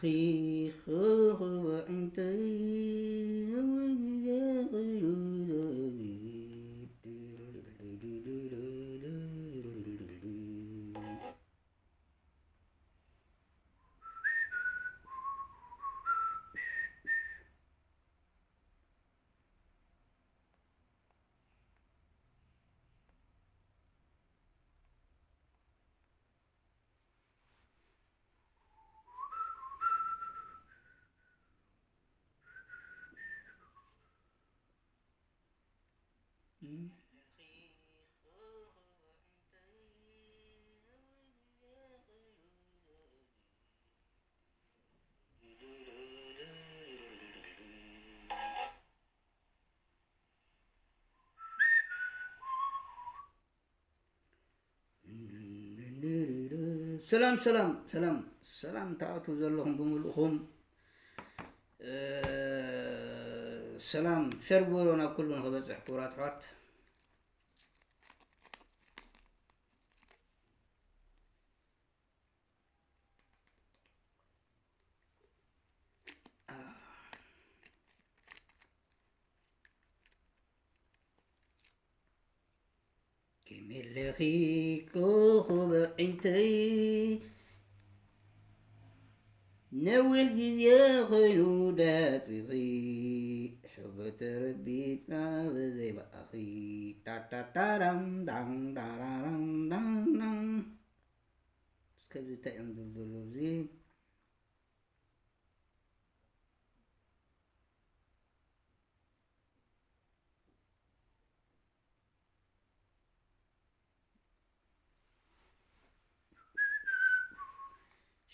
ኺ ኹኹብ ዕንተይ ነዊሕ ግዜ ኾይኑ። ሰላም ሰላም ሰላም ሰላም፣ ተኣትዉ ዘለኹም ብምሉእኹም፣ እ፣ ሰላም ሸር ግበሮ ናብ ኩሉ ንኽበፅሕ፣ ክቡራት ኣሕዋት። ከመይ ኣለኺ ኮኾብ ዒንተይ፣ ነዊሕ ግዜ ኾይኑ ዳጥቢኺ፣ ሕቦ ተረቢትና ብዘይ ብኣኺ። ታታታራም ዳም ዳራራም ዳም ዳም። እስከ እዚ እንታይ እዮም ዝብሉ ዘለዉ ኣብዚ?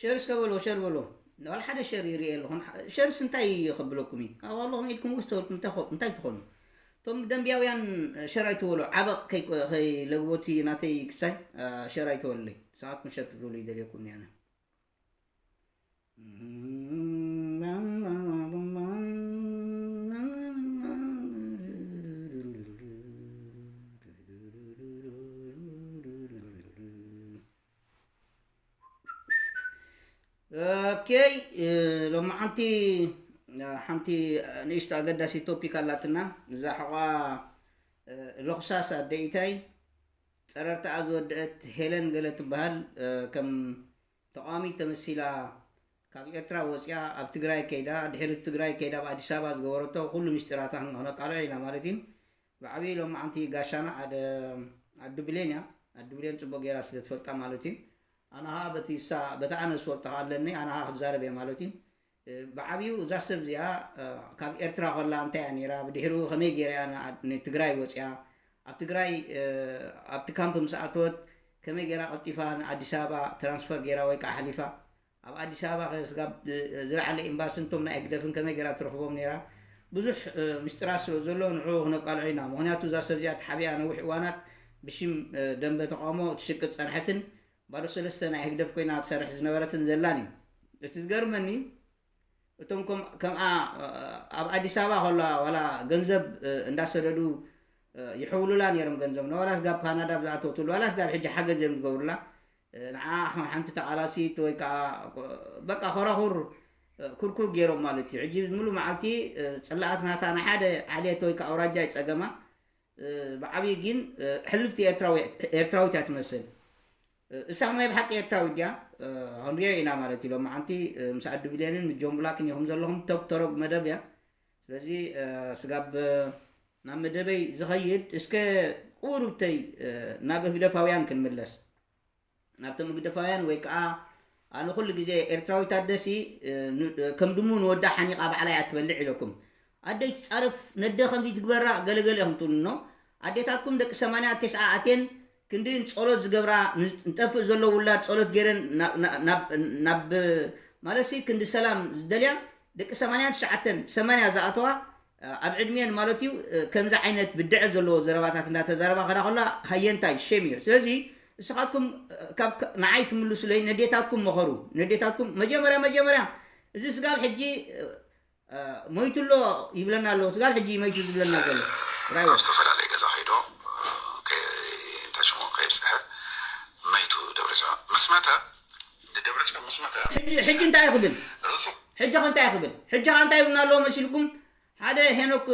ሸር እስከ በሎ፣ ሸር በሎ። ዋላ ሓደ ሸር ይርኢ ኣለኹ። ሸርስ እንታይ ከብለኩም እዩ? ኣብ ኣለኹም ኢድኩም ውስጥ ተበልኩም እንታይ ኮ-፣ እንታይ ትኾኑ? እቶም ደንብያውያን ሸር ኣይትበሉ። ዓበቕ ከይ-፣ ከይለግቦቲ ናተይ ክሳይ፣ አ፣ ሸር ኣይትበሉለይ። ንስኻትኩም ሸር ክትብሉ ይደልየኩም እየ ኣነ። ኦኬ፣ እ፣ ሎማዓንቲ፣ እ፣ ሓንቲ ንእሽቶ ኣገዳሲት ቶፒክ ኣላትና። እዛ ሕቋ፣ እ፣ ሎኽሳስ ኣደኢታይ ጸረርታኣ ዝወደአት ሄለን ገለ ትበሃል፣ እ፣ ከም ተቃዋሚት ተመሲላ ካብ ኤርትራ ወጺኣ ኣብ ትግራይ ከይዳ፣ ድሕሪ ትግራይ ከይዳ ኣብ ኣዲስ ኣበባ ዝገበረቶ ኩሉ ምስጢራታ ክነቃልዖ ኢና ማለት እዩ። ብዓብዪ ሎማዓንቲ ጋሻና ኣደ-፣ ኣዱ ብሌን እያ። ኣዱ ብሌን ጽቡቕ ገይራ ስለ ትፈልጣ ማለት እዩ። ኣነ ኸኣ በቲ እሳ-፣ በቲ ኣነ ዝፈልጦ ኸኣ ኣለኒ፣ ኣነ ኸኣ ክዛረብ እየ ማለት እዩ። እ፣ ብዓብዩ እዛ ሰብ እዚኣ፣ እ፣ ካብ ኤርትራ ኸላ እንታይ እያ ነይራ፣ ብድሕሪኡ ኸመይ ገይራ እያ ንኣ-፣ ንትግራይ ወፂኣ፣ ኣብ ትግራይ፣ እ፣ ኣብቲ ካምፕ ምስ ኣተወት ከመይ ገይራ ቀልጢፋ ንኣዲስ ኣበባ ትራንስፈር ገይራ ወይ ከዓ ሓሊፋ፣ ኣብ ኣዲስ ኣበባ ኸ ስጋብ፣ እ፣ ዝለዓለ ኤምባስን እቶም ናይ ህግደፍን ከመይ ገይራ ትረኽቦም ነይራ፣ ብዙሕ፣ እ፣ ምስጢራት ስለ ዘሎ ንዕኡ ክነቃልዖ ኢና። ምኽንያቱ እዛ ሰብ እዚኣ ተሓቢኣ ነዊሕ እዋናት ብሽም፣ እ፣ ደንበ ተቃውሞ ትሽቅጥ ጸንሐትን ባዶ ሰለስተ ናይ ህግደፍ ኮይና ትሰርሕ ዝነበረትን ዘላን እዩ። እቲ ዝገርመኒ እቶም ከም-፣ ከምኣ፣ እ፣ ኣብ ኣዲስ ኣበባ ከለዋ ዋላ ገንዘብ፣ እ፣ እንዳሰደዱ፣ እ፣ ይሕውሉላ ነይሮም ገንዘብ። ንዋላ ስጋብ ካናዳ ብዝኣተወትሉ፣ ዋላ ስጋብ ሕጂ ሓገዝ እዮም ዝገብሩላ። እ፣ ንዓ ከም ሓንቲ ተቓላሲት ወይ ከዓ፣ በቃ፣ ኮራኹር፣ እ፣ ኩርኩር ገይሮም ማለት እዩ። ሕጂ ሙሉ መዓልቲ፣ እ፣ ጽላኣት ናታ ንሓደ ዓሌት ወይ ከዓ ኣውራጃ ይጸገማ። እ፣ ብዓብዪ ግን፣ እ፣ ሕልፍቲ ኤርትራዊ-፣ ኤርትራዊት እያ ትመስል። እ፣ እሳ ናይ ብሓቂ ኤርትራዊት ድያ? እ፣ ክንሪኦ ኢና ማለት እዩ። ሎማዓንቲ፣ እ፣ ምስ ኣዱ ብሌንን ምስ ጆን ብላክን ኢኹም ዘለኹም። ቶግ ተሮግ መደብ እያ። ስለዚ፣ እ፣ ስጋብ፣ እ፣ ናብ መደበይ ዝኸይድ፣ እስከ ቁሩብተይ፣ እ፣ ናብ ህግደፋውያን ክንምለስ። ናብቶም ህግደፋውያን ወይ ከዓ ኣነ ኩሉ ግዜ ኤርትራዊት ኣደሲ፣ እ፣ ን-፣ ከም ድሙ ንወዳ ሓኒቓ ባዕላ እያ ትበልዕ ኢለኩም። ኣደይ ትጻረፍ፣ ነደ ከምዚ ትግበራ ገለገለ ኢኹም ትብሉኖ። ኣዴታትኩም ደቂ ሰማንያ ተስዓ ኣትየን ክንዲ ጸሎት ዝገብራ፣ ን-፣ ንጠፍእ ዘሎ ውላድ ጸሎት ገይረን ናብ፣ ናብ፣ ናብ፣ ማለትሲ ክንዲ ሰላም ዝደልያ ደቂ ሰማንያ ትሽዓተን ሰማንያ ዝኣተዋ ኣብ ዕድሜን ማለት እዩ፣ ከምዚ ዓይነት ብድዐ ዘለዎ ዘረባታት እንዳተዛረባ ከዳ ከላ ሃየንታይ ሼም እዩ። ስለዚ ንስኻትኩም ካብ ንዓይ ትምልሱለይ ነዴታትኩም መኸሩ። ነዴታትኩም መጀመርያ፣ መጀመርያ እዚ ስጋብ ሕጂ ሞይቱ ኣሎ ይብለና ኣሎ። ስጋብ ሕጂ ሞይቱ ዝብለና ዘሎ ራይወ። ኣብ ዝተፈላለየ ገዛ ከይዶ፣ ከ-፣ እንታይ ሽሙ ከይብፅሐ መይቱ ደብረፅዮን ምስ መተ ደብረፅዮን ምስ መተ ሕጂ ሕጂ እንታይ ክብል? ርእሱ ሕጂ ከ እንታይ ክብል? ሕጂ ከ እንታይ ይብሉና ኣለዎ መሲልኩም? ሓደ ሄኖክ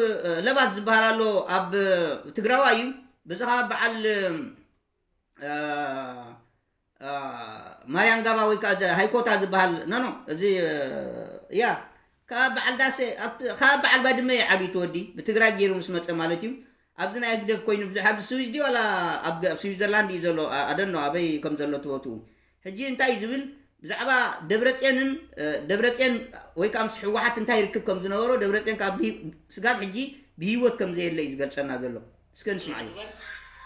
ለባት ዝበሃል ኣሎ፣ ኣብ ትግራዋይ እዩ። ብዝኻ በዓል ማርያም ጋባ ወይ ከዓ ሃይኮታ ዝበሃል፣ ኖ ኖ፣ እዚ ያ፣ ካብ በዓል ዳሴ፣ ካብ በዓል ባድመ እዩ ዓብዩ፣ ተወዲ ብትግራይ ገይሩ ምስ መፀ ማለት እዩ። ኣብዚ ናይ ህግደፍ ኮይኑ ብዙሕ፣ ኣብ ስዊዝ ድዩ ዋላ ኣብ ስዊዘርላንድ እዩ ዘሎ? ኣደኖ ኣበይ ከም ዘሎ ትቦትኡ። ሕጂ እንታይ እዩ ዝብል? ብዛዕባ ደብረፅዮንን ደብረፅዮን ወይ ከዓ ምስ ህወሓት እንታይ ርክብ ከም ዝነበሮ፣ ደብረፅዮን ከዓ ስጋብ ሕጂ ብሂወት ከም ዘየለ እዩ ዝገልፀና ዘሎ። እስከ ንስማዕ።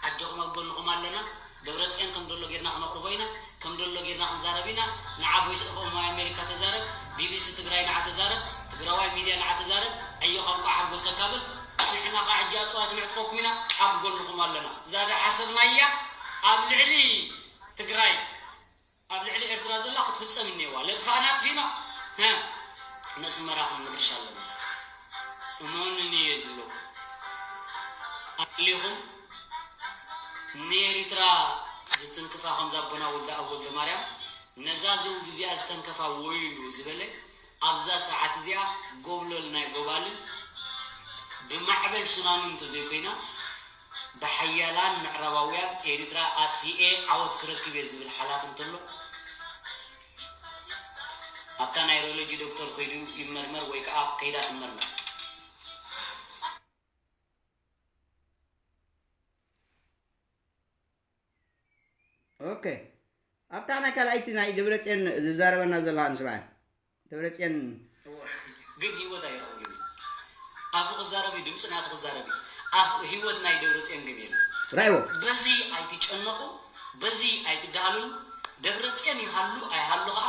ኣጆኹም ኣብ ጎንኹም ኣለና። ደብረፅዮን ከም ደሎ ጌርና ክነቕርቦ ኢና። ከም ደሎ ጌርና ክንዛረብ ኢና። ንዓ ቮይስ ኦፍ ኣሜሪካ ተዛረብ፣ ቢቢሲ ትግራይ ንዓ ተዛረብ፣ ትግራዋይ ሚድያ ንዓ ተዛረብ። ዕዮ ቋንቋ ሓጎሰካ ብል። ንሕና ከዓ ሕጂ ኣፅዋር ክነዕጥቐኩም ኢና። ኣብ ጎንኹም ኣለና። እዛ ዝሓሰብናያ ኣብ ልዕሊ ትግራይ ኣብ ልዕሊ ኤርትራ ዘላ ክትፍጸም እኒአዋ። ለጥፋእና ኣጥፊእና ነስመራ ክንምርሽ ኣለና። እመኑኒ እየ ዝብለኩም። ኣሊኹም ንኤሪትራ ዝትንክፋ ከምዛ ኣቦና ወልደ ኣብ ወልደ ማርያም ነዛ ዘውዲ እዚኣ ዝተንከፋ ወይሉ ዝበለ ኣብዛ ሰዓት እዚኣ ጎብለል ናይ ጎባልን ብማዕበል ሱናሚ እንተዘይኮይና ብሓያላን ምዕራባውያን ኤሪትራ ኣጥፊኤ ዓወት ክረክብ እየ ዝብል ሓላፊ እንተሎ ኣብታ ናይሮሎጂ ዶክተር ኮይዱ ይመርመር ወይ ከዓ ከይዳ ትመርመር። ኦኬ፣ ኣብታ ናይ ካልኣይቲ ናይ ደብረፅዮን ዝዛረበና ዘለኻ ንስማዕ። ደብረፅዮን እወ፣ ግን ህይወት ኣይረኽብሉን እዩ። ኣፉ ክዛረብ እዩ፣ ድምፂ ናቱ ክዛረብ እዩ። ኣፍ ህይወት ናይ ደብረፅዮን ግን የለን። ራይዎ። በዚ ኣይትጨነቁ፣ በዚ ኣይትዳሃሉሉ። ደብረፅዮን ይሃሉ ኣይሃሉ ከዓ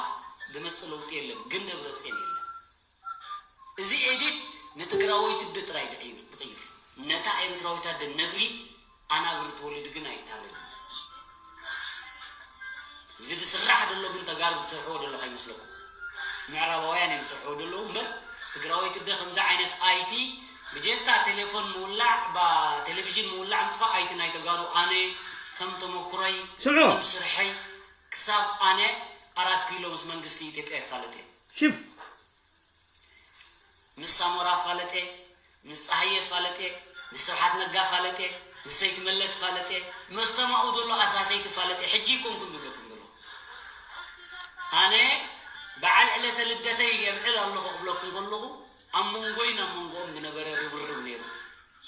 ዝመፅእ ለውጢ የለን፣ ግን ደብረፅዮን የለን። እዚ ኤዲት ንትግራወይቲ ኣደ ጥራይ ድዕይር ትቕይር፣ ነታ ኤርትራዊት ኣደ ነብሪ ኣናብር ትወልድ ግን ኣይታለልን። እዚ ዝስራሕ ዘሎ ግን ተጋሩ ዝሰርሕዎ ዘሎ ከይመስለኩም፣ ምዕራባውያን እዮም ዝሰርሕዎ ዘለዉ እምበር ትግራወይቲ ኣደ ከምዚ ዓይነት ኣይቲ ብጀካ ቴሌፎን ምውላዕ ባ ቴሌቪዥን ምውላዕ ምጥፋእ ኣይቲ ናይ ተጋሩ ኣነ ከም ተመኩሮይ ስምዑ። ከም ስርሐይ ክሳብ ኣነ ኣራት ኪሎ ምስ መንግስቲ ኢትዮጵያ ይፋለጥ እየ። ሽፍ ምስ ሳሞራ ፋለጠ፣ ምስ ጸሃየ ፋለጠ፣ ምስ ስብሓት ነጋ ፋለጠ፣ ምስ ሰይቲ መለስ ፋለጠ፣ መስቶም ኣብኡ ዘሎ ኣሳሰይቲ ፋለጠ። ሕጂ ኣይኮንኩን ዝብለኩም ዘለኹ። ኣነ በዓል ዕለተ ልደተይ የብዕል ኣለኹ ክብለኩም ከለኹ ኣብ መንጎይን ኣብ መንጎኦም ዝነበረ ርብርብ ነይሩ።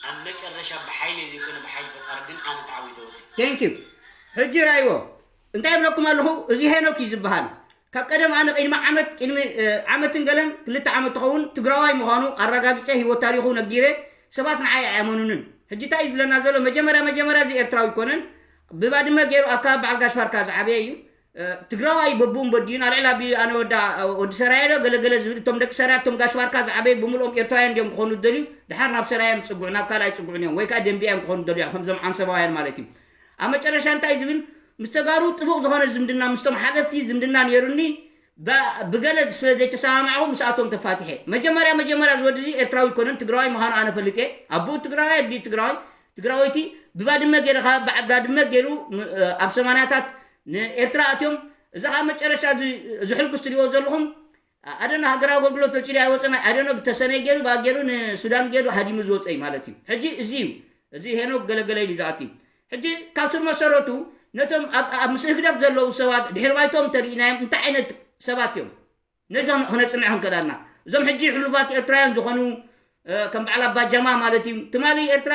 ኣብ መጨረሻ ብሓይሊ ዘይኮነ ብሓይሊ ፈጣሪ ግን ኣነ ተዓዊተ ወፅእ። Thank you። ሕጂ ራይዎ እንታይ ይብለኩም ኣለኹ? እዚ ሄኖክ እዩ ዝበሃል። ካብ ቀደም ኣነ ቅድሚ ዓመት፣ ቅድሚ ዓመትን ገለን ክልተ ዓመት ትኸውን ትግራዋይ ምዃኑ ኣረጋጊፀ፣ ህይወት ታሪኹ ነጊረ፣ ሰባት ንዓይ ኣይኣመኑንን። ሕጂ እንታይ እዩ ዝብለና ዘሎ? መጀመርያ መጀመርያ እዚ ኤርትራዊ ኣይኮነን። ብባድመ ገይሩ ኣብ ከባቢ በዓል ጋሽ ባርካ ዝዓበየ እዩ። ትግራዋይ በቡን በዲን ኣልዕል ኣቢሉ ኣነ ወዳ ወዲ ሰራየ ዶ ገለገለ ዝብል፣ እቶም ደቂ ሰራየ፣ እቶም ጋሽ ባርካ ዝዓበየ ብምልኦም ኤርትራውያን እንዲዮም ክኾኑ ዝደልዩ። ድሓር ናብ ሰራየ እዮም ዝፅግዑ፣ ናብ ካልኣይ ኣይፅግዑን እዮም፣ ወይ ከዓ ደንቢያ እዮም ክኾኑ ዝደልዩ፣ ከምዞም ዓንሰባውያን ማለት እዩ። ኣብ መጨረሻ እንታይ ዝብል? ምስ ተጋሩ ጥቡቕ ዝኾነ ዝምድና ምስቶም ሓለፍቲ ዝምድና ነይሩኒ፣ ብገለ ስለ ዘይተሰማማዕኹ ምስኣቶም ተፋቲሐ። መጀመርያ መጀመርያ ዝወዲ እዚ ኤርትራዊ ኣይኮነን፣ ትግራዋይ ምዃኑ ኣነ ፈልጥ እየ። ኣቦኡ ትግራዋይ፣ ኣዲኡ ትግራዋይ፣ ትግራወይቲ። ብባድመ ገይሩ፣ ካብ ባድመ ገይሩ ኣብ ሰማንያታት ንኤርትራ ኣትዮም። እዚ ካብ መጨረሻ እዚ ሕልኩስ ትሪእዎ ዘለኹም ኣደነ ሃገራዊ ኣገልግሎት ወፂኡ ኣይወፀን፣ ኣደነ ብተሰነይ ገይሩ ብኣ ገይሩ ንሱዳን ገይሩ ሃዲሙ ዝወፀ እዩ ማለት እዩ። ሕጂ እዚ እዩ፣ እዚ ሄኖክ ገለገለ ኢሉ ዝኣቱ እዩ። ሕጂ ካብ ስር መሰረቱ ነቶም ኣብ ምስ ህግደፍ ዘለዉ ሰባት ድሕሪ ባይቶም ተሪኢናዮም እንታይ ዓይነት ሰባት እዮም? ነዞም ክነፅንዕ ክንከዳና እዞም ሕጂ ሕሉፋት ኤርትራውያን ዝኾኑ ከም በዓል ኣባጀማ ማለት እዩ። ትማሊ ኤርትራ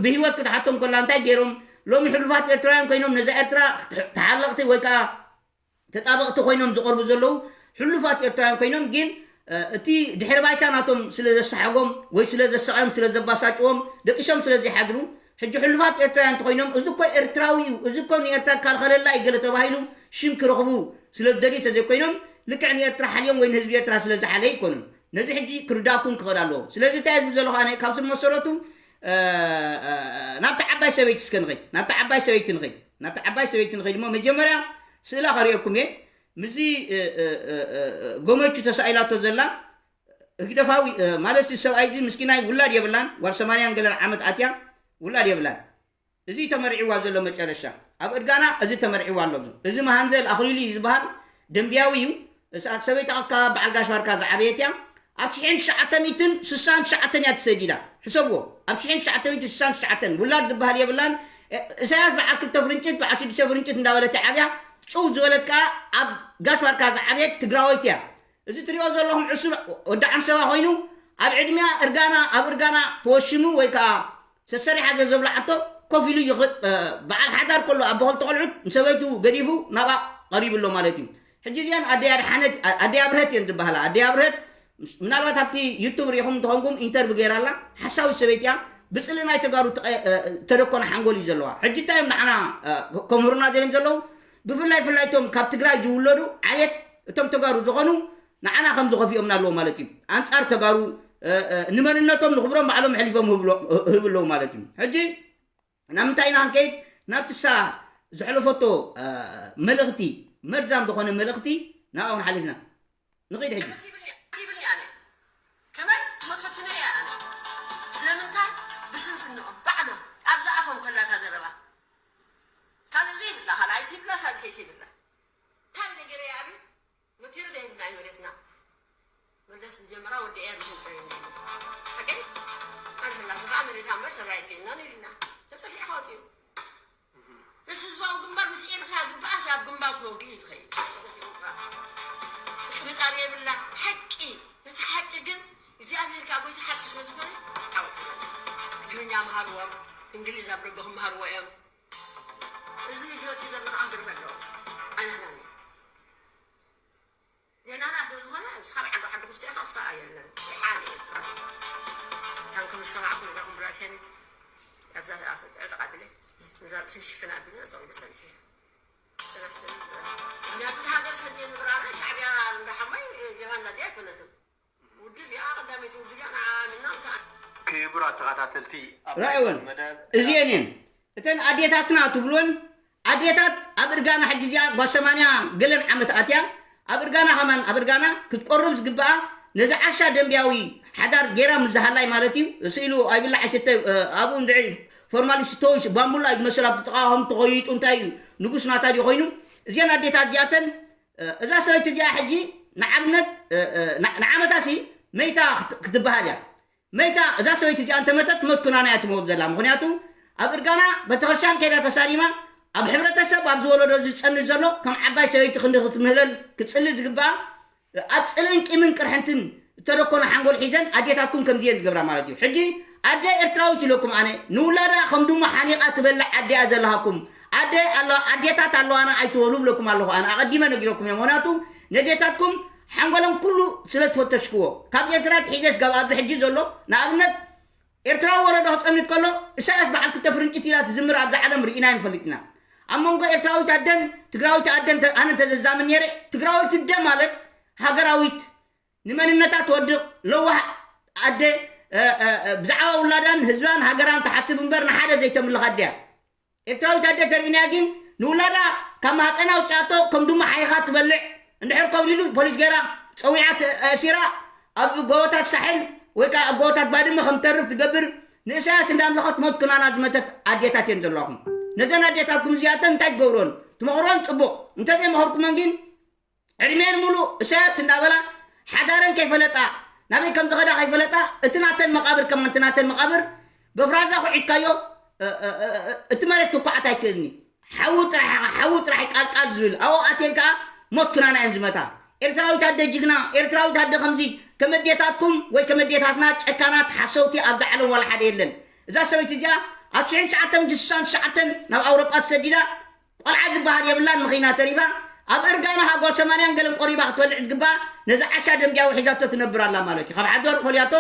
ብህይወት ክትሓቶም ከላ እንታይ ገይሮም? ሎሚ ሕሉፋት ኤርትራውያን ኮይኖም ነዛ ኤርትራ ተሓለቕቲ ወይ ከዓ ተጣበቕቲ ኮይኖም ዝቐርቡ ዘለዉ ሕሉፋት ኤርትራውያን ኮይኖም፣ ግን እቲ ድሕሪ ባይታ ናቶም ስለ ዘሰሓጎም ወይ ስለ ዘሰቐዮም፣ ስለ ዘባሳጭዎም፣ ደቂሶም ስለ ዘይሓድሩ፣ ሕጂ ሕሉፋት ኤርትራውያን እንተኾይኖም፣ እዚ እኮ ኤርትራዊ እዩ፣ እዚ እኮ ንኤርትራ ክከላኸለላ እዩ ገለ ተባሂሉ ሽም ክረኽቡ ስለ ዝደልዩ ተዘይኮይኖም፣ ልክዕ ንኤርትራ ሓልዮም ወይ ንህዝቢ ኤርትራ ስለ ዝሓለዩ ኣይኮኑን። ነዚ ሕጂ ክርዳእኩም ክኽእል ኣለዎ። ስለዚ እንታይ ዝብል ዘለኹ ኣነ፣ ካብ ስር መሰረቱ ናብቲ ዓባይ ሰበይቲ እስከ ንኸይድ፣ ናብቲ ዓባይ ሰበይቲ ንኸይድ፣ ናብቲ ዓባይ ሰበይቲ ንኸይድ እሞ መጀመርያ ስእላ ከርእየኩም እየ። ምስዚ ጎመቹ ተሳኢላቶ ዘላ ህግደፋዊ ማለት እዚ ሰብኣይ እዚ ምስኪናይ ውላድ የብላን፣ ጓል ሰማንያን ገለን ዓመት ኣትያ ውላድ የብላን። እዚ ተመርዒዋ ዘሎ መጨረሻ ኣብ እርጋና እዚ ተመርዒዋ ኣሎ። እዚ መሃንዘል ኣኽሊሉ እዩ ዝበሃል። ደንብያዊ እዩ። እሳ ሰበይቲ ኣካ በዓል ጋሽ ባርካ ዝዓበየት እያ። ኣብ ሽሕን ትሽዓተ ሚእትን ስሳን ትሽዓተን እያ ተሰዲዳ። ሕሰብዎ። ኣብ ሽሕን ትሽዓተ ሚእትን ስሳን ትሽዓተን ውላድ ዝበሃል የብላን። እ-፣ እሳያስ በዓል ክልተ ፍርንጭት፣ በዓል ሽዱሽተ ፍርንጭት እንዳበለት እያ ዓብያ። ጭው ዝበለት ከኣ ኣብ ጋሽ ባርካ ዝዓበየት ትግራወይቲ እያ። እዚ ትሪኦ ዘለኹም ዕሱብ ወዲ ዓንሰባ ኮይኑ ኣብ ዕድሚያ እርጋና፣ ኣብ እርጋና ተወሽሙ ወይ ከኣ ሰሰሪሓ ዘዘብላዓቶ ኮፍ ኢሉ ይኽ-፣ እ፣ በዓል ሓዳር ከሎ ኣብ በኸልተ ቆልዑት ንሰበይቱ ገዲፉ ናብኣ ቀሪቡ ኣሎ ማለት እዩ። ሕጂ እዚኣን ኣደይ ኣድሓነት፣ ኣ-፣ ኣደይ ኣብርሀት እየን ዝበሃላ። ኣደይ ኣብርሀት ምስ-፣ ምናልባት ኣብቲ ዩቱብ ሪኢኹም እንተኾንኩም ኢንተርቪ ገይራ ኣላ። ሓሳዊት ሰበይቲ እያ። ብጽልኢ ናይ ተጋሩ ተቐ-፣ እ፣ እ፣ ተደኮነ ሓንጎል እዩ ዘለዋ። ሕጂ እንታይ እዮም ንዓና፣ እ፣ ከምህሩና ዘሎም ዘለዉ? ብፍላይ ፍላይ እቶም ካብ ትግራይ ዝውለዱ ዓሌት እቶም ተጋሩ ዝኾኑ ንዓና ከም ዝኸፍኦምና ኣለዎ ማለት እዩ። ኣንጻር ተጋሩ፣ እ፣ እ፣ ንመንነቶም ንኽብሮም ባዕሎም ኣሕሊፎም ህብሎ-፣ ህብ ኣለዉ ማለት እዩ። ሕጂ ናብ ምንታይ ኢና ክንከይድ? ናብቲ እሳ ዘሕለፈቶ፣ እ፣ መልእኽቲ፣ መርዛም ዝኾነ መልእኽቲ ናብኣ እውን ሓሊፍና ንኸይድ። ሕጂ ይብል እየ፣ ይብል እየ ኣነ። ከመይ መፈትነ እየ ኣነ። ስለምንታይ? ብስንፍንኦም ባዕሎም ኣብ ዝኣፎም ከላታ ዘረባ ካልእ ዘይብላ፣ ካልኣይቲ ይብላ፣ ሳልሰይቲ ይብላ። እንታይ ነገር እየ ኣብዩ? ወቲሩ ዘይብልና እዩ መሬትና። መለስ ዝጀመራ ወዲ እያ ዝህንጠ እዩ። ሓቂ? ኣንሰላሰ ከዓ መሬታ እምበር ሰብኣይ የድልየናን ኢልና። ተጸፊዕካ ወፂኡ። ምስ ህዝባዊ ግንባር ምስ ኤርትራ ዝበኣስ ኣብ ግንባር ክወግእ እዩ ዝኸይድ። ምጣር የብላ። ሓቂ፣ ነቲ ሓቂ ግን እግዚኣብሔር ከዓ ጎይታ ሓቂ ስለ ዝኾነ ዓወት ይበል። ትግርኛ መሃርዎም፣ እንግሊዝ ኣብ ደገ ክመሃርዎ እዮም። እዚ ቪድዮ እቲ ዘሎ ከዓ ግርም ኣለዎ። ኣይናህናን እዩ። ዜናና ስለ ዝኾነ፣ ንስኻ ብዓዲ ዓዲ ውሽጢ ኢኻ፣ ንስኻ የለን። ይሓል እዩ። ታንኩም ዝሰማዕኹም እዛ ኮንፈረንስን ኣብዛ ዝኣኸ ዕጥቕ ኣቢለ፣ እዛ ርእሰይ ሽፍን ኣቢለ፣ ጠቕሎ ጸኒሐ እየ። ሰለስተ፣ ምኽንያቱ፣ እታ ሃገር ከድልየ ምግባር፣ ሻዕብያ እንዳሓማይ፣ ጀብሃ እንዳድልየ ኣይኮነትን። ውድብ እያ፣ ቀዳመይቲ ውድብ እያ፣ ንዓ ሚና ምሳኣ። ክቡራት ተኸታተልቲ፣ ኣብ ራእይወን መደብ እዚአን እየን። እተን ኣዴታትና ትብልወን፣ ኣዴታት ኣብ እርጋና ሕጂ እዚኣ ጓል ሰማንያ ገለን ዓመት ኣትያ፣ ኣብ እርጋና ከማን፣ ኣብ እርጋና ክትቆርብ ዝግብኣ፣ ነዚ ዓሻ ደንብያዊ ሓዳር ጌራ ምስ ዝሃላይ ማለት እዩ። ስኢሉ ኣይብላዕ ኣይስተ፣ እ፣ ኣብኡ እንድዒ ፎርማሊስት ተወይስ ባምቡላ እዩ ዝመስል፣ ኣብቲ ጥቓ ከም ተኸይጡ እንታይ እዩ ንጉስ ናታ ድዩ ኮይኑ? እዚአን ኣዴታት እዚኣተን፣ እ፣ እዛ ሰበይቲ እዚኣ ሕጂ ንዓብነት፣ እ፣ እ፣ ን-፣ ንዓመታሲ መይታ ክት-፣ ክትበሃል እያ። መይታ እዛ ሰበይቲ እዚኣ እንተመተት ሞት ኩናና እያ ትመውት ዘላ። ምኽንያቱ ኣብ እርጋና ቤተክርስትያን ከይዳ ተሳሊማ፣ ኣብ ሕብረተሰብ ኣብ ዝወለዶ ዝጸንት ዘሎ ከም ዓባይ ሰበይቲ ክንዲ ክትምህለል ክጽሊ ዝግብኣ፣ ኣብ ጽልእን ቂምን ቅርሕንትን እተደኮነ ሓንጎል ሒዘን ኣዴታትኩም ከምዚ እየን ዝገብራ ማለት እዩ። ሕጂ ኣደ ኤርትራዊት ኢለኩም ኣነ፣ ንውላዳ ከም ድሙ ሓኒቓ ትበልዕ ኣደ እያ ዘለሃኩም። ኣደ ኣለዋ፣ ኣዴታት ኣለዋና ኣይትበሉ ብለኩም ኣለኹ ኣነ፣ ኣቐዲመ ነጊረኩም እየ። ምኽንያቱ ነዴታትኩም ሓንጎለን ኩሉ ስለ ትፈተሽክዎ፣ ካብ ኤርትራ ትሒዘ ስጋብ ኣብዚ ሕጂ ዘሎ፣ ንኣብነት ኤርትራዊ ወለዶ ክጸንት ከሎ፣ ኢሳያስ በዓል ክልተ ፍርንጭት ኢላ ትዝምር ኣብዚ ዓለም ርኢና ኣይንፈልጥ ኢና። ኣብ መንጎ ኤርትራዊት ኣደን ትግራዊት ኣደን ተ-፣ ኣነ እንተዘዛምን ነይረ፣ ትግራዊት ኣደ ማለት ሃገራዊት፣ ንመንነታ ትወድቕ፣ ለዋህ ኣደ፣ እ፣ እ፣ እ፣ ብዛዕባ ውላዳን ህዝባን ሃገራን ትሓስብ እምበር ንሓደ ዘይተምልኽ ኣደ እያ። ኤርትራዊት ኣደ ተርእይና ግን ንውላዳ ካብ ማህፀና ኣውፅኣቶ ከም ድሙ ሓይኻ ትበልዕ፣ እንድሕር ኮብሊሉ ፖሊስ ገይራ ፀዊዓ ተ-፣ ኣእሲራ ኣብ ጎቦታት ሳሕል ወይ ከዓ ኣብ ጎቦታት ባድመ ከም ተርፍ ትገብር፣ ንእሳያስ እንዳምለኸት ሞት ኩናና ዝመተት ኣዴታት እየን ዘለዋኹም። ነዘን ኣዴታትኩም እዚኣተን እንታይ ትገብርወን? ትመኽርወን ፅቡቕ፣ እንተዘይመኸርኩመን ግን ዕድሜን ሙሉእ እሳያስ እንዳበላ ሓዳረን ከይፈለጣ፣ ናበይ ከም ዝኸዳ ከይፈለጣ፣ እቲ ናተን መቓብር ከማን እቲ ናተን መቓብር ገፍራዛ ኩዒትካዮ፣ እ፣ እ፣ እ፣ እ፣ እቲ መሬት ክኳዓት ኣይክእልን እዩ። ሓዊ ጥራሕ ኢኻ፣ ሓዊ ጥራሕ እዩ ቃልቃል ዝብል። ኣብኡ ኣትየን ከኣ ሞት ኩናና እየን ዝመታ። ኤርትራዊት ኣደ ጅግና፣ ኤርትራዊት ኣደ ከምዚ፣ ከመዴታትኩም ወይ ከመዴታትና ጨካናት ሓሰውቲ ኣብዛ ዓለም ዋላ ሓደ የለን። እዛ ሰበይቲ እዚኣ ኣብ ሽሕን ትሽዓተ ሚእትን ስሳን ትሽዓተን ናብ ኣውሮጳ ተሰዲዳ፣ ቆልዓ ዝበሃል የብላን፣ መኺና ተሪፋ። ኣብ እርጋና ሃጓል ሰማንያን ገለን ቆሪባ ክትበልዕ ዝግባኣ ነዚ ዓሻ ደንብያዊ ሒዛቶ ትነብር ኣላ ማለት እዩ። ካብ ሓዳሩ ፈልያቶ